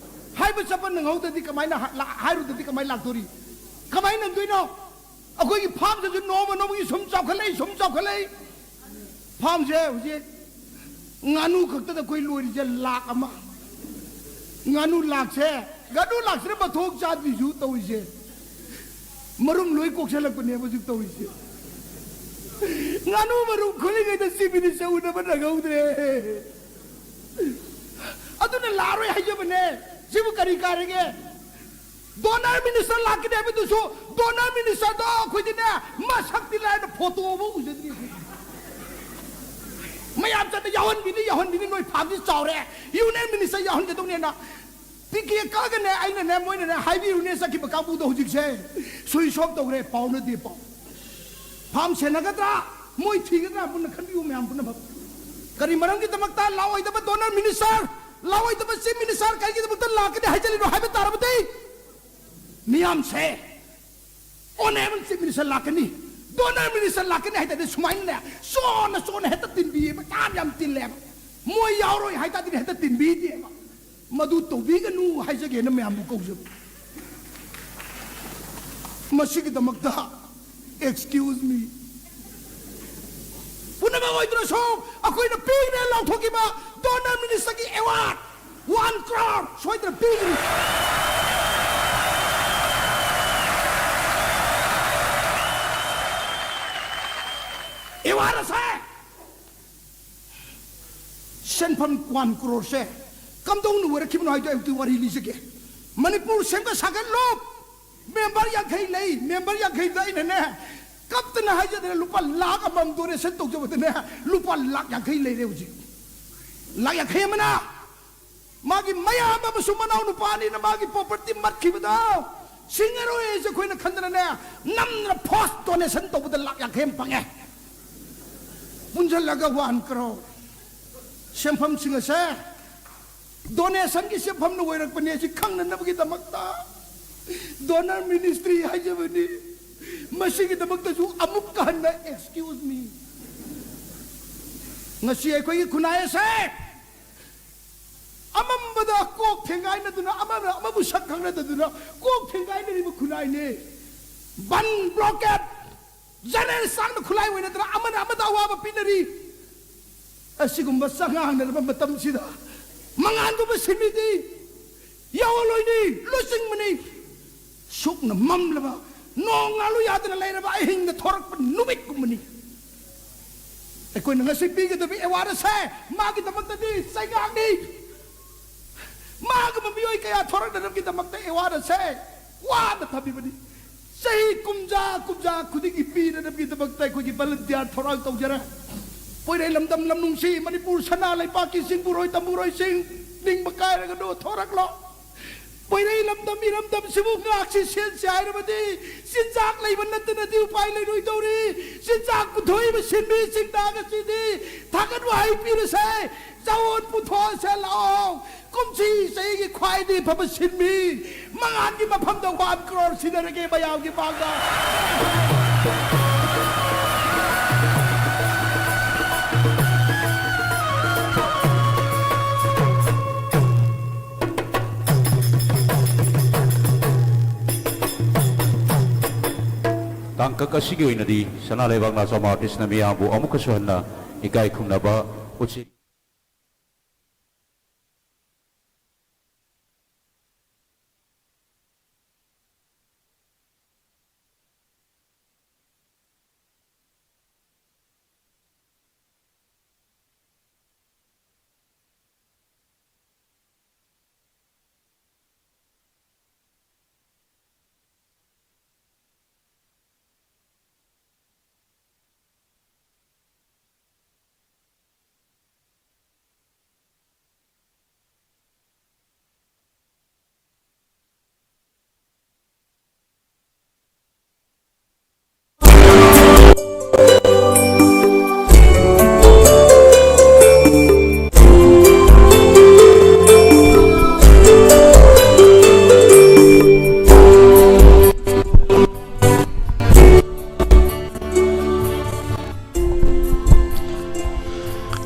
ꯍꯥꯏꯕ ꯆꯠꯄ ꯅꯪꯍꯧꯗ꯭ꯔꯗꯤ ꯀꯃꯥꯏꯅ ꯍꯥ-, ꯂꯥ-, ꯍꯥꯏꯔꯨꯗ꯭ꯔꯗꯤ ꯀꯃꯥꯏꯅ ꯂꯥꯛꯇꯣꯔꯤ? ꯀꯃꯥꯏꯅ ꯅꯪꯗꯣꯏꯅꯣ? ꯑꯩꯈꯣꯏꯒꯤ farm ꯁꯤꯁꯨ ꯅꯣꯡꯃ ꯅꯣꯡꯃꯒꯤ ꯁꯨꯝ ꯆꯥꯎꯈꯠꯂꯛꯏ, ꯁꯨꯝ ꯆꯥꯎꯈꯠꯂꯛꯏ꯫ Farm ꯁꯦ ꯍꯧꯖꯤꯛ ꯉꯥꯅꯨ ꯈꯛꯇꯗ ꯑꯩꯈꯣꯏ ꯂꯣꯏꯔꯤꯁꯦ ꯂꯥꯈ ꯑꯃ꯫ ꯉꯥꯅꯨ ꯂꯥꯛꯁꯦ, ꯉꯥꯅꯨ ꯂꯥꯛꯁꯤꯅ ꯃꯊꯣꯡ ꯆꯥꯗ꯭ꯔꯤꯁꯨ ꯇꯧꯔꯤꯁꯦ꯫ ꯃꯔꯨꯝ ꯂꯣꯏ ꯀꯣꯛꯁꯜꯂꯛꯄꯅꯦꯕ ꯍꯧꯖꯤꯛ ꯇꯧꯔꯤꯁꯦ꯫ ꯉꯥꯅꯨ ꯃꯔꯨꯝ ꯈꯨꯜꯂꯤꯉꯩꯗ ꯆꯤꯞ ꯃꯤꯅꯤꯁꯇꯔ ꯎꯅꯕ ꯅꯪꯍꯧꯗ꯭ꯔꯦ꯫ ꯑꯗꯨꯅ ꯂꯥꯛꯑꯔꯣꯏ ꯍꯥꯏꯖꯕꯅꯦ꯫ ꯁꯤꯕꯨ ꯀꯔꯤ ꯀꯥꯏꯔꯒꯦ? ꯗꯣꯅꯔ ꯃꯤꯅꯤꯁꯇꯔ ꯂꯥꯛꯀꯅꯤ ꯍꯥꯏꯕꯗꯨꯁꯨ, ꯗꯣꯅꯔ ꯃꯤꯅꯤꯁꯇꯔꯗꯣ ꯑꯩꯈꯣꯏꯗꯤꯅꯦ, ꯃꯁꯛꯇꯤ ꯂꯥꯏꯔꯅ ꯐꯣꯇꯣꯕꯨ ꯎꯖꯗ꯭ꯔꯤ ꯑꯩꯈꯣꯏꯗꯤ꯫ ꯃꯌꯥꯝ ꯆꯠꯅ ꯌꯥꯎꯍꯟꯕꯤꯅꯤ, ꯌꯥꯎꯍꯟꯕꯤꯅꯤ, ꯅꯣꯏ ꯐꯥꯝꯁꯤ ꯆꯥꯎꯔꯦ, ꯌꯨꯅꯤꯌꯟ ꯃꯤꯅꯤꯁꯇꯔ ꯌꯥꯎꯍꯟꯒꯗꯧꯅꯦꯅ꯫ ꯇꯤꯀꯦꯠ ꯀꯛꯑꯒꯅꯦ, ꯑꯩꯅꯅꯦ, ꯃꯣꯏꯅꯅꯦ ꯍꯥꯏꯕꯤꯔꯨꯅꯦ ꯆꯠꯈꯤꯕ ꯀꯥꯡꯕꯨꯗꯣ ꯍꯧꯖꯤꯛꯁꯦ ꯁꯨꯏ ꯁꯣꯞ ꯇꯧꯔꯦ, ꯄꯥꯎ ꯅꯠꯇꯦ ꯄꯥꯎ꯫ ꯐꯥꯝ ꯁꯦꯟꯅꯒꯗ꯭ꯔꯥ, ꯃꯣꯏ ꯊꯤꯒꯗ꯭ꯔꯥ ꯄꯨꯟꯅ ꯈꯟꯕꯤꯌꯨ ꯃꯌꯥꯝ ꯄꯨꯝꯅꯃꯛ꯫ ꯀꯔꯤ ꯃꯔꯝꯒꯤꯗꯃꯛꯇ ꯂꯥꯛꯑꯣꯏꯗꯕ ꯗꯣꯅꯔ ꯃꯤꯅꯤꯁꯇꯔ, ꯂꯥꯛꯑꯣꯏꯗꯕ ꯆꯤꯐ ꯃꯤꯅꯤꯁꯇꯔ ꯀꯔꯤꯒꯤꯗꯃꯛꯇ ꯂꯥꯛꯀꯅꯤ ꯍꯥꯏꯖꯔꯤꯅꯣ ꯍꯥꯏꯕ ꯇꯥꯔꯕꯗꯤ, ꯃꯤꯌꯥꯝꯁꯦ ꯑꯣꯅꯦꯕꯜ ꯆꯤꯐ ꯃꯤꯅꯤꯁꯇꯔ ꯂꯥꯛꯀꯅꯤ, ꯗꯣꯅꯔ ꯃꯤꯅꯤꯁꯇꯔ ꯂꯥꯛꯀꯅꯤ ꯍꯥꯏ ꯇꯥꯔꯗꯤ ꯁꯨꯃꯥꯏꯅꯅꯦ ꯆꯣꯟꯅ ꯆꯣꯟꯅ ꯍꯦꯛꯇ ꯇꯤꯟꯕꯤꯌꯦꯕ, ꯌꯥꯝ ꯌꯥꯝ ꯇꯤꯜꯂꯦꯕ꯫ ꯃꯣꯏ ꯌꯥꯎꯔꯣꯏ ꯍꯥꯏ ꯇꯥꯔꯗꯤ ꯍꯦꯛꯇ ꯇꯤꯟꯕꯤꯗꯦꯕ꯫ ꯃꯗꯨ ꯇꯧꯕꯤꯒꯅꯨ ꯍꯥꯏꯖꯒꯦꯅ ꯃꯌꯥꯝꯕꯨ ꯀꯧꯖꯕ꯫ ꯃꯁꯤꯒꯤꯗꯃꯛꯇ, excuse me, ꯄꯨꯝꯅꯃꯛ ꯑꯣꯏꯗꯨꯅꯁꯨ ꯑꯩꯈꯣꯏꯅ ꯄꯤꯒꯅꯦ ꯂꯥꯎꯊꯣꯛꯈꯤꯕ ꯗꯣꯅꯔ ꯃꯤꯅꯤꯁꯇꯔꯒꯤ ꯑꯦꯋꯥꯔꯗ ꯋꯥꯟ ꯀ꯭ꯔꯣꯔ ꯁꯣꯏꯗꯅ ꯄꯤꯒꯅꯤ꯫ ꯑꯦꯋꯥꯔꯗ ꯑꯁꯦ ꯁꯦꯟꯐꯝ ꯋꯥꯟ ꯀ꯭ꯔꯣꯔꯁꯦ ꯀꯝꯗꯧꯅ ꯑꯣꯏꯔꯛꯈꯤꯕꯅꯣ ꯍꯥꯏꯗꯣ ꯑꯩ ꯍꯧꯖꯤꯛ ꯋꯥꯔꯤ ꯂꯤꯖꯒꯦ꯫ ꯃꯅꯤꯄꯨꯔ ꯁꯦꯝꯒꯠ ꯁꯥꯒꯠꯂꯣ, ꯃꯦꯝꯕꯔ ꯌꯥꯡꯈꯩ ꯂꯩ, ꯃꯦꯝꯕꯔ ꯌꯥꯡꯈꯩꯗ ꯑꯩꯅꯅꯦ ꯀꯞꯇꯅ ꯍꯥꯏꯖꯗꯅ ꯂꯨꯄꯥ ꯂꯥꯈ ꯑꯃꯃꯝ ꯗꯣꯅꯦꯁꯟ ꯇꯧꯖꯕꯗꯅꯦ ꯂꯨꯄꯥ ꯂꯥꯈ ꯌꯥꯡꯈꯩ ꯂꯩꯔꯦ ꯍꯧꯖꯤꯛ꯫ ꯂꯥꯈ ꯌꯥꯡꯈꯩ ꯑꯃꯅ ꯃꯥꯒꯤ ꯃꯌꯥꯝꯕ ꯑꯃꯁꯨꯡ ꯃꯅꯥꯎ ꯅꯨꯄꯥ ꯑꯅꯤꯅ ꯃꯥꯒꯤ ꯄ꯭ꯔꯣꯄꯔꯇꯤ ꯃꯠꯈꯤꯕꯗꯣ ꯁꯤꯡꯉꯔꯣꯏ ꯍꯥꯏꯁꯦ ꯑꯩꯈꯣꯏꯅ ꯈꯟꯗꯅꯅꯦ ꯅꯝꯅ ꯐꯣꯔꯁ ꯗꯣꯅꯦꯁꯟ ꯇꯧꯕꯗ ꯂꯥꯈ ꯌꯥꯡꯈꯩ ꯑꯃ ꯐꯪꯉꯦ꯫ ꯄꯨꯟꯁꯤꯜꯂꯒ ꯋꯥꯟ ꯀ꯭ꯔꯣꯔ꯫ ꯁꯦꯟꯐꯝꯁꯤꯡ ꯑꯁꯦ ꯗꯣꯅꯦꯁꯟꯒꯤ ꯁꯦꯟꯐꯝꯅ ꯑꯣꯏꯔꯛꯄꯅꯦ ꯁꯤ ꯈꯪꯅꯅꯕꯒꯤꯗꯃꯛꯇ ꯗꯣꯅꯔ ꯃꯤꯅꯤꯁꯇ꯭ꯔꯤ ꯍꯥꯏꯖꯕꯅꯤ꯫ ꯃꯁꯤꯒꯤꯗꯃꯛꯇꯁꯨ ꯑꯃꯨꯛꯀ ꯍꯟꯅ excuse me꯫ ꯉꯁꯤ ꯑꯩꯈꯣꯏꯒꯤ ꯈꯨꯟꯅꯥꯏ ꯑꯁꯦ ꯑꯃꯝꯕꯗ ꯀꯣꯛ ꯊꯦꯡꯒꯥꯏꯅꯗꯨꯅ, ꯑꯃꯅ ꯑꯃꯕꯨ ꯁꯛ ꯈꯪꯅꯗꯗꯨꯅ ꯀꯣꯛ ꯊꯦꯡꯒꯥꯏꯅꯔꯤꯕ ꯈꯨꯟꯅꯥꯏꯅꯤ꯫ ꯕꯟ, ꯕ꯭ꯂꯣꯀꯦꯠ, ꯖꯦꯅꯦꯔꯦꯜ ꯁ꯭ꯇ꯭ꯔꯥꯏꯛꯅ ꯈꯨꯠꯂꯥꯏ ꯑꯣꯏꯅꯗꯨꯅ ꯑꯃꯅ ꯑꯃꯗ ꯑꯋꯥꯕ ꯄꯤꯅꯔꯤ꯫ ꯑꯁꯤꯒꯨꯝꯕ ꯆꯉꯥꯡꯅꯔꯕ ꯃꯇꯝꯁꯤꯗ ꯃꯉꯥꯟꯒꯨꯝꯕ ꯁꯤꯟꯃꯤꯗꯤ ꯌꯥꯑꯣꯟꯂꯣꯏꯅꯤ, ꯂꯨꯆꯤꯡꯕꯅꯤ꯫ ꯁꯨꯛꯅ ꯃꯝꯂꯕ, ꯅꯣꯡ ꯉꯥꯜꯂꯨ ꯌꯥꯗꯅ ꯂꯩꯔꯕ ꯑꯍꯤꯡꯗ ꯊꯣꯔꯛꯄ ꯅꯨꯃꯤꯠꯀꯨꯝꯕꯅꯤ꯫ ꯑꯩꯈꯣꯏꯅ ꯉꯁꯤ ꯄꯤꯒꯗꯕ ꯑꯦꯋꯥꯔꯗ ꯑꯁꯦ ꯃꯥꯒꯤꯗꯃꯛꯇꯗꯤ ꯆꯩꯉꯥꯛꯅꯤ꯫ ꯃꯥꯒꯨꯝꯕ ꯃꯤꯑꯣꯏ ꯀꯌꯥ ꯊꯣꯔꯛꯅꯅꯕꯒꯤꯗꯃꯛꯇ ꯑꯦꯋꯥꯔꯗ ꯑꯁꯦ ꯋꯥꯅ ꯊꯝꯃꯤꯕꯅꯤ꯫ ꯆꯍꯤ ꯀꯨꯝꯖꯥ ꯀꯨꯝꯖꯥ ꯈꯨꯗꯤꯡꯒꯤ ꯄꯤꯅꯅꯕꯒꯤꯗꯃꯛꯇ ꯑꯩꯈꯣꯏꯒꯤ ꯚꯣꯂꯨꯟꯇꯤꯌꯥꯔ ꯊꯧꯔꯥꯡ ꯇꯧꯖꯔꯦ꯫ ꯄꯣꯏꯔꯩ ꯂꯝꯗꯝ ꯂꯝꯅꯨꯡꯁꯤ, ꯃꯅꯤꯄꯨꯔ ꯁꯅꯥ ꯂꯩꯕꯥꯛꯀꯤ ꯆꯤꯡꯕꯨꯔꯣꯏ ꯇꯝꯕꯨꯔꯣꯏꯁꯤꯡ, ꯅꯤꯡꯕ ꯀꯥꯏꯔꯒꯅꯨ, ꯊꯣꯔꯛꯂꯣ꯫ ꯄꯣꯏꯔꯩ ꯂꯝꯗꯝ ꯏꯔꯝꯗꯝꯁꯤꯕꯨ ꯉꯥꯛꯁꯤ ꯁꯦꯟꯁꯤ ꯍꯥꯏꯔꯕꯗꯤ ꯆꯤꯟꯖꯥꯛ ꯂꯩꯕ ꯅꯠꯇꯅꯗꯤ ꯎꯄꯥꯏ ꯂꯩꯔꯣꯏꯗꯧꯔꯤ꯫ ꯆꯤꯟꯖꯥꯛ ꯄꯨꯊꯣꯛꯏꯕ ꯁꯤꯟꯃꯤꯁꯤꯡꯗ ꯉꯁꯤꯗꯤ ꯊꯥꯒꯠ ꯋꯥꯍꯩ ꯄꯤꯔꯁꯦ꯫ ꯆꯥꯎꯑꯣꯟ ꯄꯨꯊꯣꯛꯑꯁꯦ ꯂꯥꯛꯑꯣ꯫ ꯀꯨꯝꯁꯤ ꯆꯍꯤꯒꯤ ꯈ꯭ꯋꯥꯏꯗꯒꯤ ꯐꯕ ꯁꯤꯟꯃꯤ ꯃꯉꯥꯜꯒꯤ ꯃꯐꯝꯗ ꯋꯥꯟ ꯀ꯭ꯔꯣꯔ ꯁꯤꯟꯅꯔꯒꯦ ꯃꯌꯥꯝꯒꯤ ꯃꯥꯡꯗ꯫ ꯇꯥꯡꯀꯛ ꯑꯁꯤꯒꯤ ꯑꯣꯏꯅꯗꯤ ꯁꯅꯥ ꯂꯩꯕꯥꯛ ꯅꯥꯆꯣꯝ ꯑꯥꯔꯇꯤꯁꯅ ꯃꯤꯌꯥꯝꯕꯨ ꯑꯃꯨꯛꯀꯁꯨ ꯍꯟꯅ ꯏꯀꯥꯏ ꯈꯨꯝꯅꯕ ꯎꯠꯁꯤ꯫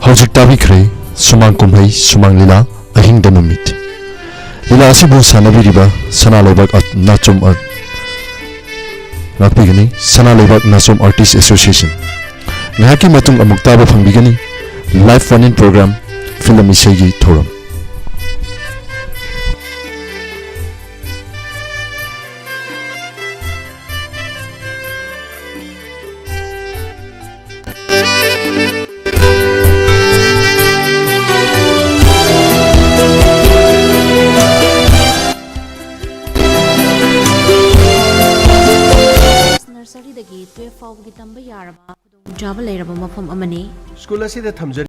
ꯍꯧꯖꯤꯛ ꯇꯥꯕꯤꯈ꯭ꯔꯦ ꯁꯨꯃꯥꯡ ꯀꯨꯝꯍꯩ, ꯁꯨꯃꯥꯡ ꯂꯤꯂꯥ, ꯑꯍꯤꯡꯗ ꯅꯨꯃꯤꯠ꯫ ꯂꯤꯂꯥ ꯑꯁꯤꯕꯨ ꯁꯥꯟꯅꯕꯤꯔꯤꯕ ꯁꯅꯥ ꯂꯩꯕꯥꯛ ꯑꯥꯔꯠ, ꯅꯥꯆꯣꯝ ꯑꯥꯔꯠ ꯉꯥꯛꯄꯤꯒꯅꯤ, ꯁꯅꯥ ꯂꯩꯕꯥꯛ ꯅꯥꯆꯣꯝ ꯑꯥꯔꯇꯤꯁ ꯑꯦꯁꯣꯁꯤꯌꯦꯁꯟ꯫ ꯉꯥꯏꯍꯥꯛꯀꯤ ꯃꯇꯨꯡ ꯑꯃꯨꯛ ꯇꯥꯕ ꯐꯪꯕꯤꯒꯅꯤ live phone in programme, film ꯏꯁꯩꯒꯤ ꯊꯧꯔꯝ꯫ ꯇꯝꯕ ꯌꯥꯔꯕ ꯈꯨꯗꯣꯡꯆꯥꯕ ꯂꯩꯔꯕ ꯃꯐꯝ ꯑꯃꯅꯤ꯫ ꯁ꯭ꯀꯨꯜ ꯑꯁꯤꯗ ꯊꯝꯖꯔꯤꯕ